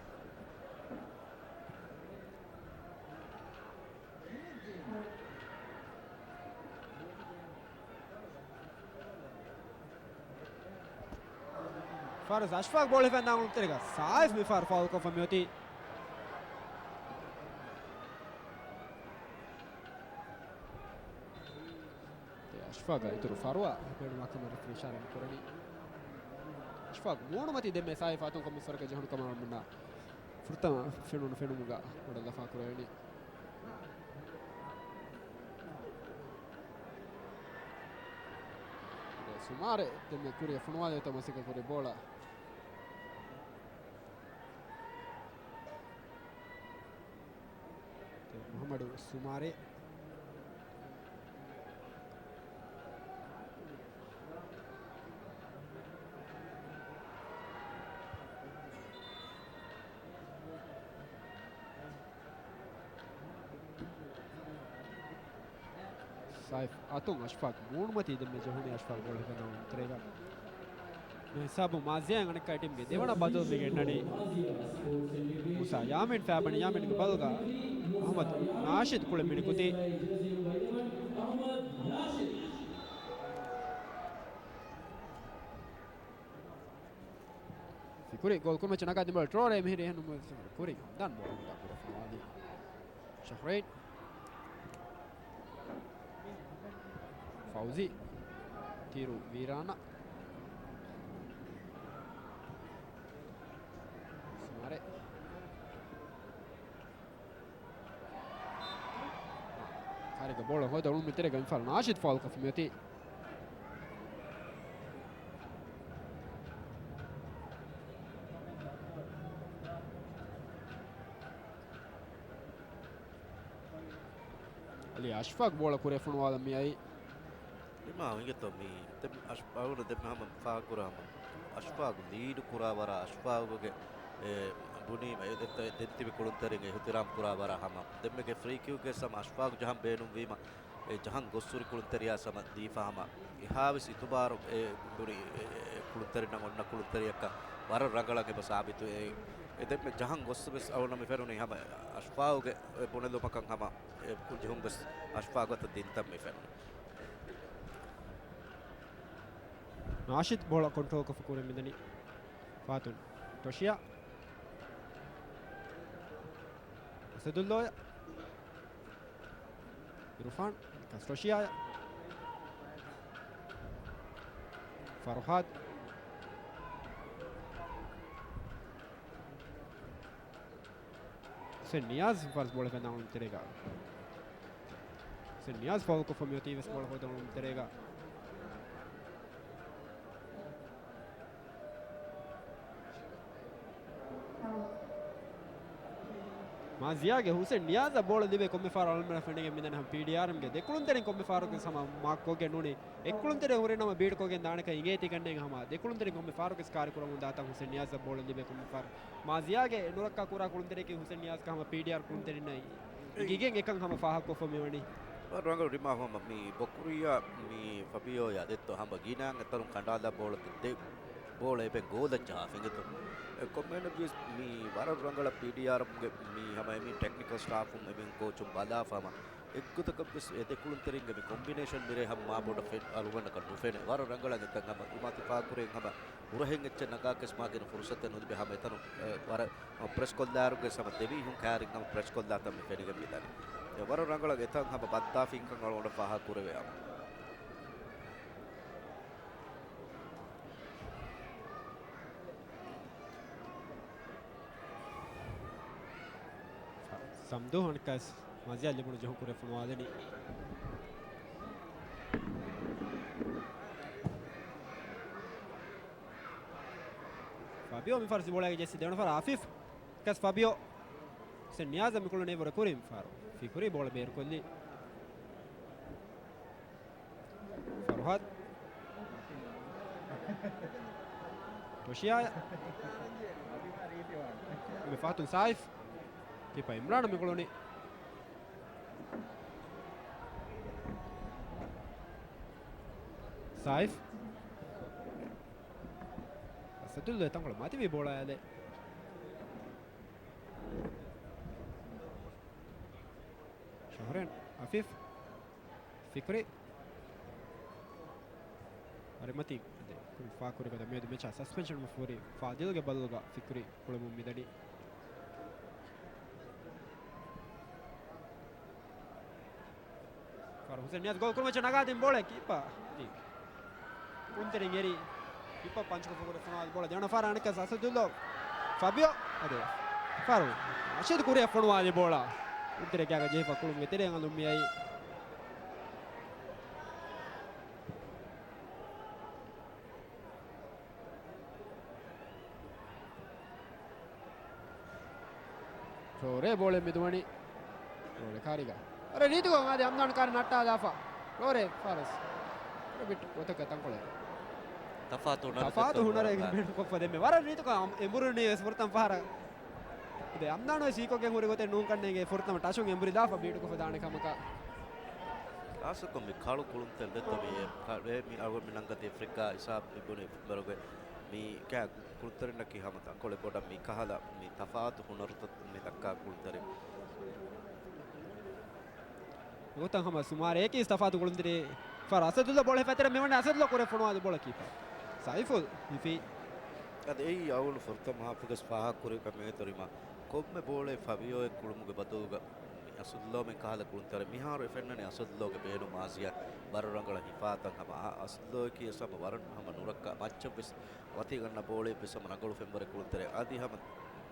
ފާރު އަޝްފާގް ބޯޅަ ހިފެން ދާން އުޅުނު ތެރޭގަ ސާއިފް މި ފާރު ފައުލް ކޮށްފަ މިއޮތީ. އަޝްފާގަށް އިތުރު ފާރުއަށް ބޭނުންވާ ކަމަށް ރެފްރީ އިޝާރާތް ކުރަނީ. އަޝްފާގް މޫނުމަތީ ދެންމެ ސާއިފް އަތުން ކޮންމެސް ވަރަކަށް ޖެހުނު ކަމަށް އަޅުގަނޑުމެންނަށް ފުރަތަމަ ފެނުނު ފެނުމުގަ ކުޑަ ލަފާ ކުރެވެނީ. ސުމާރެ ދެންމެ ކުރިއަށް ފޮނުވާލެވިތޯ މަސައްކަތް ކުރި ބޯޅަ. މުހައްމަދު ސުމާރެ. ސާއިފް އަތުން އަޝްފާގް މޫނުމަތީ ދެންމެ ޖެހުނީ އަޝްފާގް ބޯޅަ ހިފެން ދާން އުޅުނު ތެރޭގަ. މި ހިސާބު މާޒިޔާއިން އަނެއްކާ ޓީމްގެ ދެވަނަ ބަދަލު މި ގެންނަނީ. މޫސާ ޔާމީން ފައިބަނި ޔާމީންގެ ބަލުގަ މުހައްމަދު ނާޝިދު ކުޅެން މިނިކުތީ. ފިކުރީ ގޯލް ކުރިމައްޗަށް ނަގާ ދިން ބޯޅަ ޓްރޯރޭ މިހިރީ އެހެން ކުރި ހަމްދާން ބޯޅަ ހުންދާ ކުރި ފޮނުވާލީ. ޝަހްރީން. ފައުޒީ. ތިރު ވީރާނާ. ސުމާރެ. ކާރިގަ ބޯޅަ ހޯދަ އުޅުނު ތެރޭގަ މިފަހަރު ނާޝިދް ފައުލް ކޮށްފަ މިއޮތީ. އަލީ އަޝްފާގް ބޯޅަ ކުރިއަށް ފޮނުވާލަން މިއައީ. އިމާ އިނގޭތޯ މީ ދެން އަޝް-، އަޅުގަނޑު ދެންމެ ހަމަ ފާހަގަކުރާ ހަމަ އަޝްފާގު ލީޑު ކުރާ ވަރަށް އަޝްފާގުގެ އެ ބުނީމަ އެ ދެ-، ދެން ތިބި ކުޅުންތެރިން އިޙްތިރާމް ކުރާ ވަރަށް ހަމަ ދެންމެގެ ފްރީ ކިއުގެ ސަމަ އަޝްފާގު ޖަހަން ބޭނުންވީމަ އެ ޖަހަން ގޮއްސުރި ކުޅުންތެރިޔާ ސަމަ ދީފަ ހަމަ އެހާވެސް އިތުބާރު އެ ބުނި އެ، އެ، ކުޅުންތެރިންނަށް އޮންނަ ކުޅުންތެރިޔަކަށް ވަރަށް ރަނގަޅަށް އެބަ ސާބިތު އެ، އެ ދެންމެ ޖަހަން ގޮއްސު ވެސް އަޅުނަ މި ފެނުނީ ހަމަ އަޝްފާގުގެ އެ ބުނެލުމަކަށް ހަމަ އެ ކު-، ޖެހުން ވެސް އަޝްފާގު އަތަށް ދިންތަން މި ފެނުނީ. ނާޝިދް ބޯޅަ ކޮންޓްރޯލްކޮށްފަ ކުރިން މިދަނީ. ފާތުން ޓޮޝިޔާ. އަސަދުއްލޯޔަށް. އިރުފާން. އެކަސް ޓޮޝިޔާޔަށް. ފަރުހާދު. ހުސެން ނިޔާޒް ފާރު ބޯޅަ ހިފެން ދާން އުޅުނު ތެރޭގަ. ހުސެން ނިޔާޒް ފައުލް ކޮށްފަ މިއޮތީ ވެސް ބޯޅަ ހޯދަން އުޅުނު ތެރޭގަ. މާޒިޔާގެ ހުސެން ނިޔާޒަށް ބޯޅަ ލިބޭ ކޮންމެ ފަހަރު އަޅުގަނޑަށް ފެނިގެން މިދަނީ ހަމަ ޕީޑީއާރްއެމްގެ ދެކުޅުންތެރިން ކޮންމެ ފަހަރަކު ހަމަ މާކްކޮށްގެން ނޫނީ. އެއްކުޅުންތެރި ހުރިނަމަ ބީޑްކޮށްގެން ދާނެކަން އިނގޭތީ ކަންނޭނގެ ހަމަ ދެކުޅުންތެރިން ކޮންމެ ފަހަރަކު ވެސް ކާރި ކުރަމުން ދާތަން ހުސެން ނިޔާޒަށް ބޯޅަ ލިބޭ ކޮންމެ ފަހަރު. މާޒިޔާގެ ނުރައްކާ ކުރާ ކުޅުންތެރިޔަކީ ހުސެން ނިޔާޒް ކަހަމަ ޕީޑީއާރް ކުޅުންތެރިންނަށް އިނގިގެން އެކަން ހަމަ ފާހަގަކޮށްފަ މިވަނީ. ވަރަށް ރަނގަޅު ރިމާ ހަމަ މި ބޮކުރިއްޔާ މި ފަބިއޯ އަދެއްތޯ ހަމަ ގިނައިން އެތަނުން ކަނޑާލާ ބޯޅަ ދެ ބޯޅަ އެބެން ގޯލަށް ޖަހާފަ އިނގޭތޯ. އެ ކޮންމެހެނެއްވިޔަސް މި ވަރަށް ރަނގަޅަށް ޕީޑީއާރްއެމްގެ މި ހަމަ އެމީ ޓެކްނިކަލް ސްޓާފުން އެމީހުން ކޯޗުން ބަލާފަ ހަމަ އެއްގޮތަކަށްވެސް އެ ދެކުޅުންތެރިންގެ މި ކޮމްބިނޭޝަން މިރޭ ހަމަ މާބޮޑަށް ފެ-، އަޅުގަނޑަކަށް ނުފެނޭ. ވަރަށް ރަނގަޅަށް އެތަން ހަމަ އުމާތި ފާކުރެން ހަމަ ހުރަހެއް އެއްޗެއް ނަގާކަސް މާގިނަ ފުރުސަތެއް ނުލިބޭ ހަމަ އެތަނުން، އެ، ވަރަށް ޕްރެސް ކޮށްލާއިރުގެ ހަމަ ދެމީހުން ކާރިން ހަމަ ޕްރެސް ކޮށްލާތަން މި ފެނިގެން މިދަނީ. އެ ވަރަށް ރަނގަޅަށް އެތަން ހަމަ ބައްދާފިންކަން އަޅުގަނޑަށް ފާހަގަ ކުރެވޭ ހަމަ. ސަމްދޫ އަނެއްކާވެސް މާޒިޔާ ލިބުނު ޖެހުން ކުރިއަށް ފޮނުވާލަނީ. ފާބިއޯ މި ފަހަރު ބޯޅައިގެން ޖެއްސި ދެވަނަ ފަހަރަށް އަފީފް. އެކަސް ފާބިއޯ. ހުސެން ނިޔާޒަށް މިކުޅުނީ ވުރެ ކުރިން ފަހަރު. ފިކުރީ ބޯޅަ ބޭރުކޮށްލީ. ފަރުހާދު. ޓޮޝިޔާ. މި ފަހަތުން ސާއިފް. ކީޕަ އިމްރާން މިކުޅުނީ. ސާއިފް. އަސަދުއްލާ ތަންކޮޅެއް މަތިވީ ބޯޅަ އާލެ. ޝަހްރީން އަފީފް. ފިކުރީ. ރިމަތި ފާކުރި ގޮތަށް މިއަދު މެޗާ ސަސްޕެންޝަން ފޫރި ފާޒިލްގެ ބަލުގަ ފިކުރި ކުޅުމުން މިދަނީ. ފާރު ހުސެން ނިޔާޒް ގޯލް ކުރުމަށް ނަގާދިން ބޯޅަ ކީޕާ ކުންތެރިން އެރި. ކީޕާ ޕަންޗުކޮށްފަ ކުރި ފޮނުވާލި ބޯޅަ ދެވަނަ ފާރަށް އަނެއްކާ އަސަދުއްލޯ. ފަބިއޯ. އަދެ. ފާރު. ނާޝިދު ކުރިއަށް ފޮނުވާލި ބޯޅަ. ކުންތެރި ގާގަ ޖެހިފަ ކުޅުމުގެ ތެރެއަށް އަލުން މިއައީ. ރޯރޭ ބޯޅަ މިދުވަނީ. ރޯރޭ ކާރިގަ. އަރެ ރީތިކޮށް އަދި އަމްދާން ކާރި ނައްޓާލާފަ. ރޯރޭ ފާރަސް. ރެބިޓް ގޮތަކަށް ތަންކޮޅެއް. ތަފާތު ހުނަރެއް ތަފާތު ހުނަރެއް ބޭނުންކޮށްފަ ދެންމެ. ވަރަށް ރީތިކޮށް އަމް-، އެނބުރުނީ ވެސް ފުރަތަމަ ފަހަރަށް. އަދި އަމްދާން ވެސް ހީކޮށްގެން ހުރި ގޮތެއް ނޫން ކަންނޭނގެ ފުރަތަމަ ޓަޗުން އެނބުރި ލާފަ ބީޓުކޮށްފަ ދާނެ ކަމަކަށް. ޚާއްޞަކޮށް މި ކަޅު ކުޅުންތެރި ދެއްތޯ މި އެ ކަ-، އެ މި އަޅުގަނޑު މި ނަންގަތީ އެފްރިކާ ހިސާބު މި ބުނި މެރުގެ މި ކަ-، ކުޅުންތެރިންނަކީ ހަމަ ތަންކޮޅެއް ބޮޑަށް މި ކަހަލަ މި ތަފާތު ހުނަރުތައް މި ދައްކާ ކުޅުންތެރިން. ނުވަތަ ހަމަ ސުމާރެއަކީ ތަފާތު ކުޅުންތެރި. ފާރު އަސަދުއްލާ ބޯޅަ ހިފައި ތެރެ މިވަނީ އަސަދުއްލާ ކުރިއަށް ފޮނުވާލި ބޯޅަ ކީޕާ ސައިފުލް ހިފީ. އަދި އެއީ އަޅުގަނޑު ފުރަތަމަ ހާފުގަސް ފާހަގަކުރި ކަމެއް އެތަ ރިމާ ކޮންމެ ބޯޅައެއް ފަބިއޯއެއް ކުޅުމުގެ ބަދަލުގަ މި އަސަދުއްލާމެން ކަހަލަ ކުޅުންތެރި މިހާރު އެ ފެންނަނީ އަސަދުއްލާގެ ބޭނުން މާޒިޔާ ވަރަށް ރަނގަޅަށް ހިފާތަން ހަމަ އަ-، އަސަދުއްލާއަކީ ވެސް ހަމަ ވަރަށް ހަމަ ނުރައްކާ މައްޗަށް ވެސް ވަތިގަންނަ ބޯޅައެއް ވެސް ހަމަ ރަނގަޅު ފެންވަރެއް ކުޅުންތެރި އަދި ހަމަ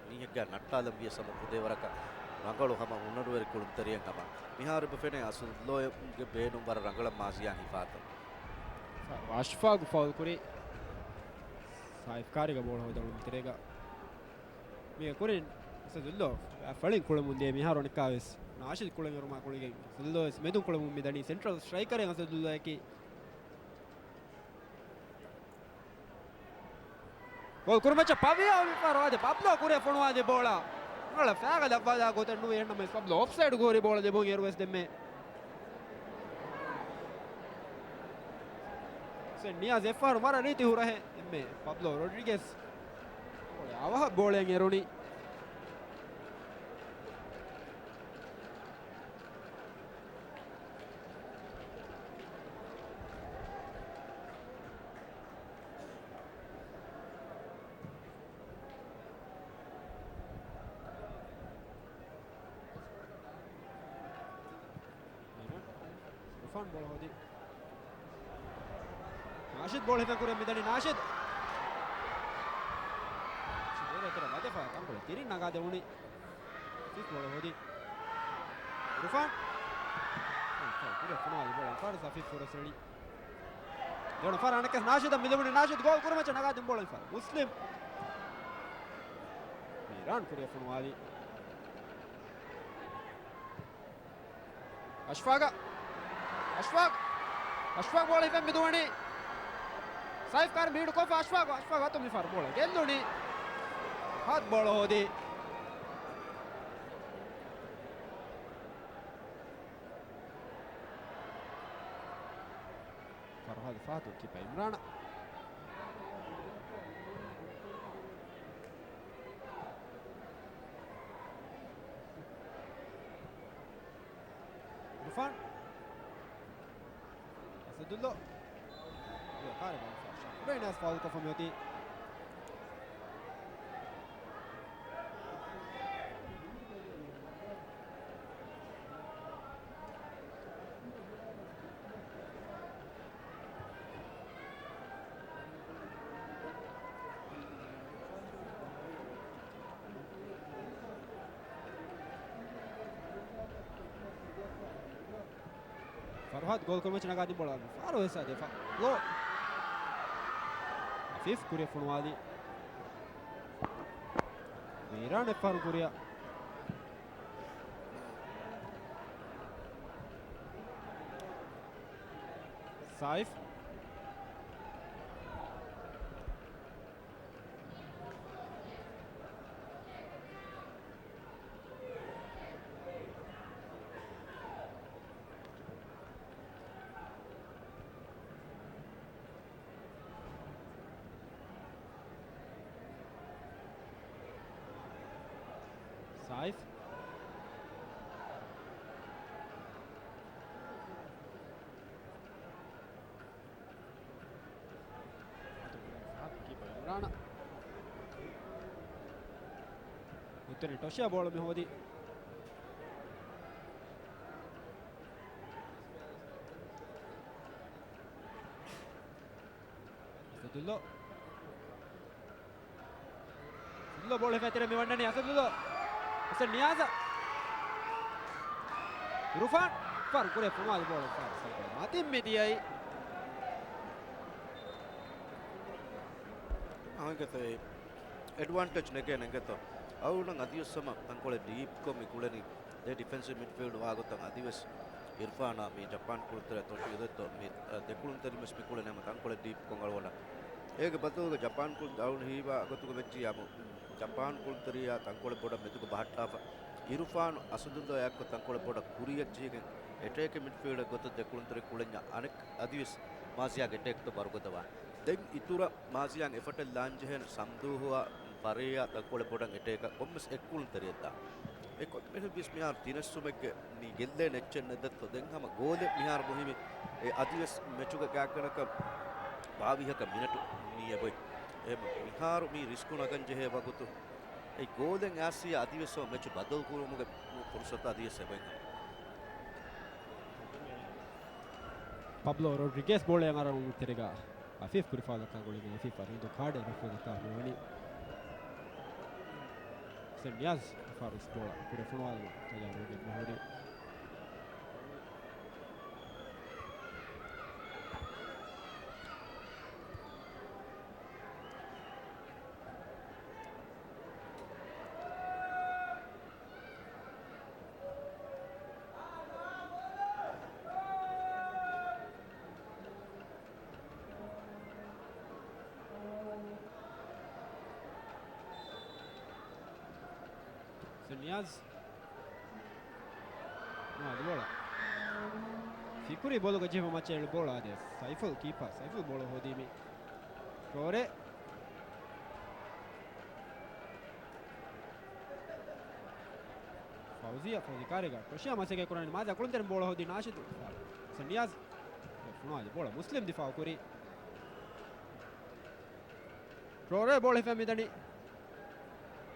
މީހެއްގެ ނައްޓާލަން ވިޔަސް ހަމަ ފުދޭވަރަކަށް ރަނގަޅު ހަމަ ހުނަރުވެރި ކުޅުންތެރިއެއް ހަމަ މިހާރު އެބަ ފެނޭ އަސަދުއްލާގެ ބޭނުން ވަރަށް ރަނގަޅަށް މާޒިޔާ ހިފާތަން. އަޝްފާގު ފައުލް ކުރި. ސާއިފް ކާރިގަ ބޯޅަ ހޯދަން ތެރޭގަ. މީގެ ކުރިން އަސަދުއްލާ ފަޅިން ކުޅަމުން ދިޔަ މިހާރު އަނެއްކާވެސް ނާޝިދު ކުޅެން އެރުމާ ކުޅިގެން އަސަދުއްލާވެސް މެދުން ކުޅަމުން މި ދަނީ ސެންޓްރަލް ސްޓްރައިކަރެއް އަސަދުއްލާއަކީ. ގޯލް ކުރުމައްޗަށް ފަބިއޯ މިފަހަރު އަދި ޕަބްލޯ ކުރިއަށް ފޮނުވާލި ބޯޅަ. ރަނގަޅަށް ފައިގަ ލައްވާލާ ގޮތެއް ނުވި އެހެންނަމަވެސް ޕަބްލޯ އޮފްސައިޑް ހުރި ބޯޅަ ލިބުން އޭރުވެސް ދެންމެ. ސެން ނިޔާޒް އެއްފަހަރު ވަރަށް ރީތި ހުރަހެއް ދެންމެ ޕަބްލޯ ރޮޑްރިގެސް. ބޯޅަ އަވަހަށް ބޯޅައަށް އެރުނީ. ރުފާން ބޯޅަ ހޯދި. ނާޝިދް ބޯޅަ ހިފެން ކުރިއަށް މިދަނީ ނާޝިދް. ނާޝިދް އޭރު އެތެރެ ވަދެފަ ތަންކޮޅެއް ތިރިން ނަގާދެވުނީ. ސަފީފް ބޯޅަ ހޯދި. ރުފާން. ކުރިއަށް ފޮނުވާލި ބޯޅަ އެއްފަހަރު ސަފީފް ފުރަސް އެޅި. ދެވަނަ ފަހަރަށް އަނެއްކާވެސް ނާޝިދަށް މިލިބުނީ ނާޝިދް ގޯލް ކުރުމައްޗަށް ނަގާދިން ބޯޅަ އެއްފަހަރު މުސްލިމް. މީރާން ކުރިއަށް ފޮނުވާލި. އަޝްފާގަށް. އަޝްފާގް. އަޝްފާގް ބޯޅަ ހިފެން މިދުވަނީ. ސައިފް ކާރި ބީޑުކޮށްފަ އަޝްފާގް. އަޝްފާގް އަތުން މިފަހަރު ބޯޅަ ގެއްލުނީ. ފަހަދު ބޯޅަ ހޯދި. ފަރުހާދު ފަހަދު ކިޕަ އިމްރާނަށް. ރުފާން. އަސަދުއްލޯ. ކާރި ބަލަން ފާ ޝާޓް. ރައިނާސް ފައުލް ކޮށްފަ މިއޮތީ. ފަރުހާދު ގޯލް ކުރުމަށް ނަގާދިން ބޯޅަ ފާރު ވެސް އަދި ފަ-، ލޯ. އަފީފް ކުރިއަށް ފޮނުވާލި. މީރާން އެއްފަހަރު ކުރިއަށް. ސައިފް. ސައިފް. އަން. އުތުރި ޓޮޝިއާ ބޯޅަ މި ހޯދީ. އަސަދުއްލޯ. އަސަދުއްލޯ ބޯޅަ ހިފައި ތެރެ މި ވަންނަނީ އަސަދުއްލޯ. ހުސެން ނިޔާޒަށް. އިރުފާން. ފާރު ކުރޭ ފޮނުވާލި ބޯޅަ ފާރު މަތިން މި ދިޔައީ. އަހަންގެތޯ އެ އެޑްވާންޓޭޖް ނެގޭ ނެނގެތޯ. އަޅުގަނޑަށް އަދިވެސް ހަމަ ތަންކޮޅެއް ޑީޕްކޮށް މި ގުޅެނީ. ދެ ޑިފެންސިވް މިޑްފީލްޑް ވާގޮތަށް އަދިވެސް އިރްފާނާ މި ޖަޕާން ކުޅުންތެރި ތޮށި އިރެއްތޯ މި، އަ، ދެ ކުޅުންތެރިން ވެސް މި ގުޅެނީ ހަމަ ތަންކޮޅެއް ޑީޕްކޮށް އަޅުގަނޑަށް. އޭގެ ބަދަލުގަ ޖަޕާން ކުޅުން އަޅުގަނޑު ހީވާ ގޮތުގަ ވެއްޖިއްޔާ މު، ޖަޕާން ކުޅުންތެރިޔާ ތަންކޮޅެއް ބޮޑަށް މެދުގަ ބަހައްޓާފަ އިރުފާނު އަސަދުއްލޯ އެއަށްކޮށް ތަންކޮޅެއް ބޮޑަށް ކުރިޔަށް ޖެހިގެން އެޓޭކެއް މިޑްފީލްޑަށް ގޮތަށް ދެ ކުޅުންތެރިން ކުޅެންޏާ އަނެއް އަދިވެސް މާޒިޔާގެ އެޓޭކްތައް ވަރުގަދަވާނެ. ދެން އިތުރަށް މާޒިޔާ އެފަޓެއް ލާން ޖެހޭނެ ސަމްދޫހުއާ ފަރޭޔާ ތަންކޮޅެއް ބޮޑަށް އެޓޭކަށް ކޮންމެސް އެއްކުޅުންތެރިއެއް ދާ. އެ ކޮންމެހެން ވިޔަސް މިހާރު ތިނެއްސުމެއްގެ މި ގެއްލޭނެ އެއްޗެއް ނެތްދެއްތޯ. ދެން ހަމަ ގޯލެއް މިހާރު މުހިމީ. އެ އަދިވެސް މެޗުގެ ގާތްގަނޑަކަށް ބާވީހަކަށް މިނެޓު މިއެބޮތް. އެ މިހާރު މި ރިސްކު ނަގަން ޖެހޭ ވަގުތު. އެ ގޯލެއް އައިސް އަދިވެސް މެޗު ބަދަލު ކުރުމުގެ ފުރުސަތު އަދިވެސް އެބޮތް. ޕަބްލޯ ރޮޑްރިގޭސް ބޯޅައަށް އަރަން ތެރޭގަ އަފީފް ކުރި ފައުލަކާ ގުޅިގެން އަފީފް އަރިދު ކާޑެއް ރެފްރީ ދައްކާ ހުޅުވަނީ. ސެން ނިޔާޒް ފާރުސް ބޯޅަ ކުރި ފޮނުވާލުމަށް ތައްޔާރުވެގެން މިހުރީ. ސެން ނިޔާޒް. ނުވާލި ބޯޅަ. ފިކުރީ ބޯލުގަ ޖެހިފަ މައްޗަށް އެޅި ބޯޅަ އާދޭ. ސައިފުލް ކީޕާ. ސައިފުލް ބޯޅަ ހޯދީމި. ޓްރޯރޭ. ފައުޒިޔާ، ފައުޒި ކާރިގަ ޓޮޝިއާ މަސައްކަތް ކުރަނީ މާޒާ ކުޅުންތެރިން ބޯޅަ ހޯދީ ނާޝިދު. ސެން ނިޔާޒް. ފޮނުވާލި ބޯޅަ މުސްލިމް ދިފާއު ކުރީ. ޓްރޯރޭ ބޯޅަ ހިފަ މިދަނީ.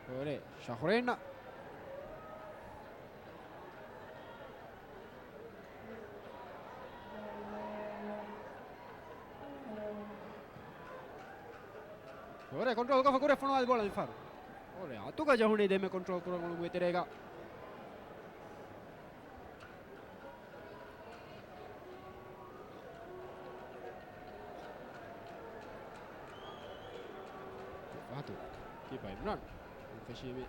ޓްރޯރޭ ޝަހުރޭންއަށް. ޓްރޯރޭ ކޮންޓްރޯލް ކޮށްފަ ކުރިއަށް ފޮނުވާލި ބޯޅަ މިފަހަރު. ޓްރޯރޭ އަތުގަ ޖެހުނީ ދެންމެ ކޮންޓްރޯލް ކުރަން އުޅުމުގެ ތެރޭގަ. ފަހަތު ކީޕާ އިމްރާން ފެށީމޭ.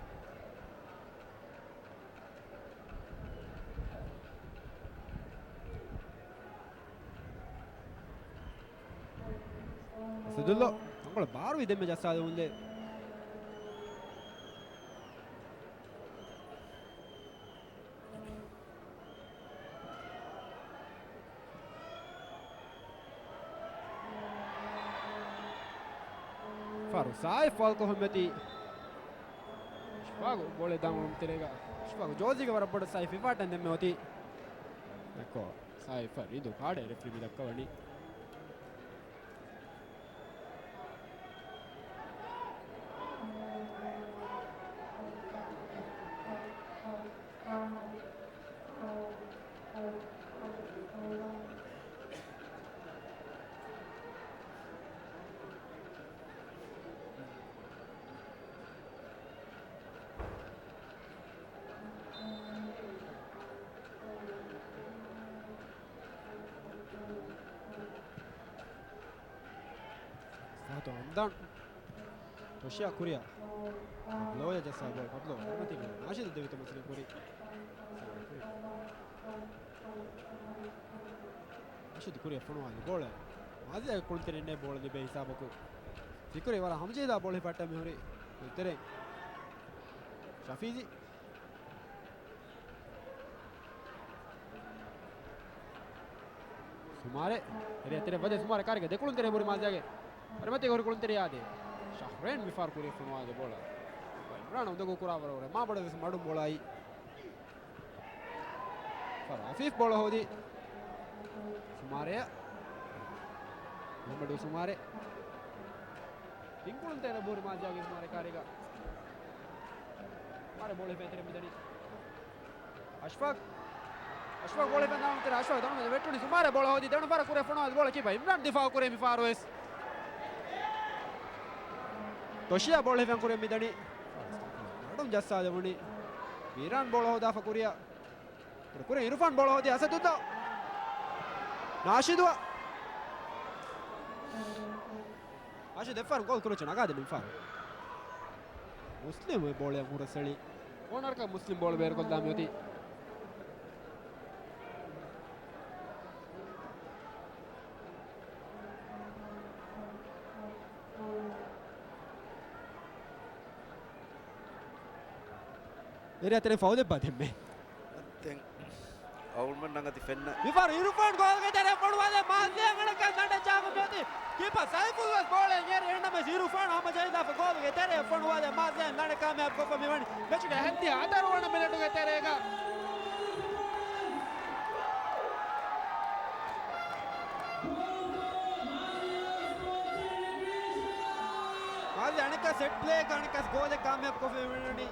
އަސަދުއްލޯ ތަންކޮޅެއް ބާރުވި ދެންމެ ޖައްސާލެވުންލެއް. ފާރު ސާއިފް ފާލްކޮށް ހުންމެތީ. އިޝްފާގު ބޯޅަ ދާން އުޅުމުގެ ތެރޭގަ. އިޝްފާގު ޖޯޒީގެ ވަރަށް ބޮޑަށް ސާއިފް ހިފާ ދެންމެ އޮތީ. ދެއްކޯ ސާއިފް ރިނދު ކާޑެއް ރެފްރީ މި ދައްކަވަނީ. ސާތޯ ހަމްދާން. ޓޮޝިއާ ކުރިއަށް. ޕަބްލޯއަށް ޖައްސާ ބޯޅަ ޕަބްލޯ. ނަމަތިން ނާޝިދު ދެވިތަ މަސައްކަތް ކުރި. ނާޝިދު ކުރިއަށް ފޮނުވާލި ބޯޅަ. މާޒިޔާގެ ކުޅުންތެރިންނޭ ބޯޅަ ލިބޭ ހިސާބަކު. ފިކުރީ ވަރަށް ހަމަޖެހިލާ ބޯޅަ ހިފައްޓާ މިހުރީ. ކުޅުންތެރިން. ޝަފީޒީ. ސުމާރެ. ތެރެއަށް ތެރެ ވަދެ ސުމާރެ ކާރިގަ ދެ ކުޅުންތެރި ބުރި މާޒިޔާގެ. އަރިމަތީގަ ހުރި ކުޅުންތެރި އާދޭ. ޝަހްރޭން މިފާރު ކުރިއަށް ފޮނުވާލި ބޯޅަ. އިމްރާން އުނދަގޫ ކުރާ ވަރަށް ވުރެ މާ ބޮޑަށް ވެސް މަޑުން ބޯޅައި. ފާރު އަފީފް ބޯޅަ ހޯދި. ސުމާރެއަށް. މުހައްމަދު ސުމާރެ. ތިންކުޅުން ތޭރަ ބޯރި މާޒިޔާގެ ސުމާރެ ކާރީގަ. ސުމާރެ ބޯޅަ ހިފެން ތެރެ މިދަނީ. އަޝްފާޤް. އަޝްފާޤް ބޯޅަ ހިފެން ދާން ތެރެ އަޝްފާޤް ދަނޑުމެ ވެއްޓުނީ. ސުމާރެ ބޯޅަ ހޯދީ ދެވަނަ ފަހަރަށް ކުރިއަށް ފޮނުވާލި ބޯޅަ ކީޕާ އިމްރާން ދިފާއު ކުރޭ މި ފަހަރު ވެސް. ތޮޝިޔާ ބޯޅަ ހިފެން ކުރިއަށް މިދަނީ. ނަޑުން ޖައްސާލެވުނީ. މީރާން ބޯޅަ ހޯދާފަ ކުރިއަށް. ކުރި ކުރި އިރުފާން ބޯޅަ ހޯދި އަސަދުއްދަ. ނާޝިދުއަށް. ނާޝިދު ދެފަހަރު ގޯލް ކުރިއަށް ނަގާދިން މިފަހަރު. މުސްލިމް އެ ބޯޅައަށް ހުރަސްއެޅި. ކޯނަރަކަށް މުސްލިމް ބޯޅަ ބޭރުކޮށްލާ މިއޮތީ. އެރިއަށް ތެރެ ފައުލެއްބާ ދެންމެ. ދެން އަޅުގަނޑަށް އަދި ފެންނަ. މިފަހަރު އިރުފާން ގޯލްގެ ތެރެ ފޮނުވާލެ މާޒިޔާ އަނެއްކާ ނަޑެއް ޖާގަ މިއޮތީ. ކީޕާ ސައިފުލް ވެސް ބޯޅަ އެރި އެންނަމެސް އިރުފާން ހަމަޖެހިލާފަ ގޯލްގެ ތެރެ ފޮނުވާލެ މާޒިޔާ ނަޑެއް ކާމިޔާބު ކޮށްފަ މިވަނީ މެޗުގެ ހަތްދިހަ ހަތަރު ވަނަ މިނެޓުގެ ތެރޭގަ. މާޒިޔާ އަނެއްކާ ސެޓް ޕްލޭގަ އަނެއްކާ ގޯލެއް ކާމިޔާބު ކޮށްފަ މިވަނީ.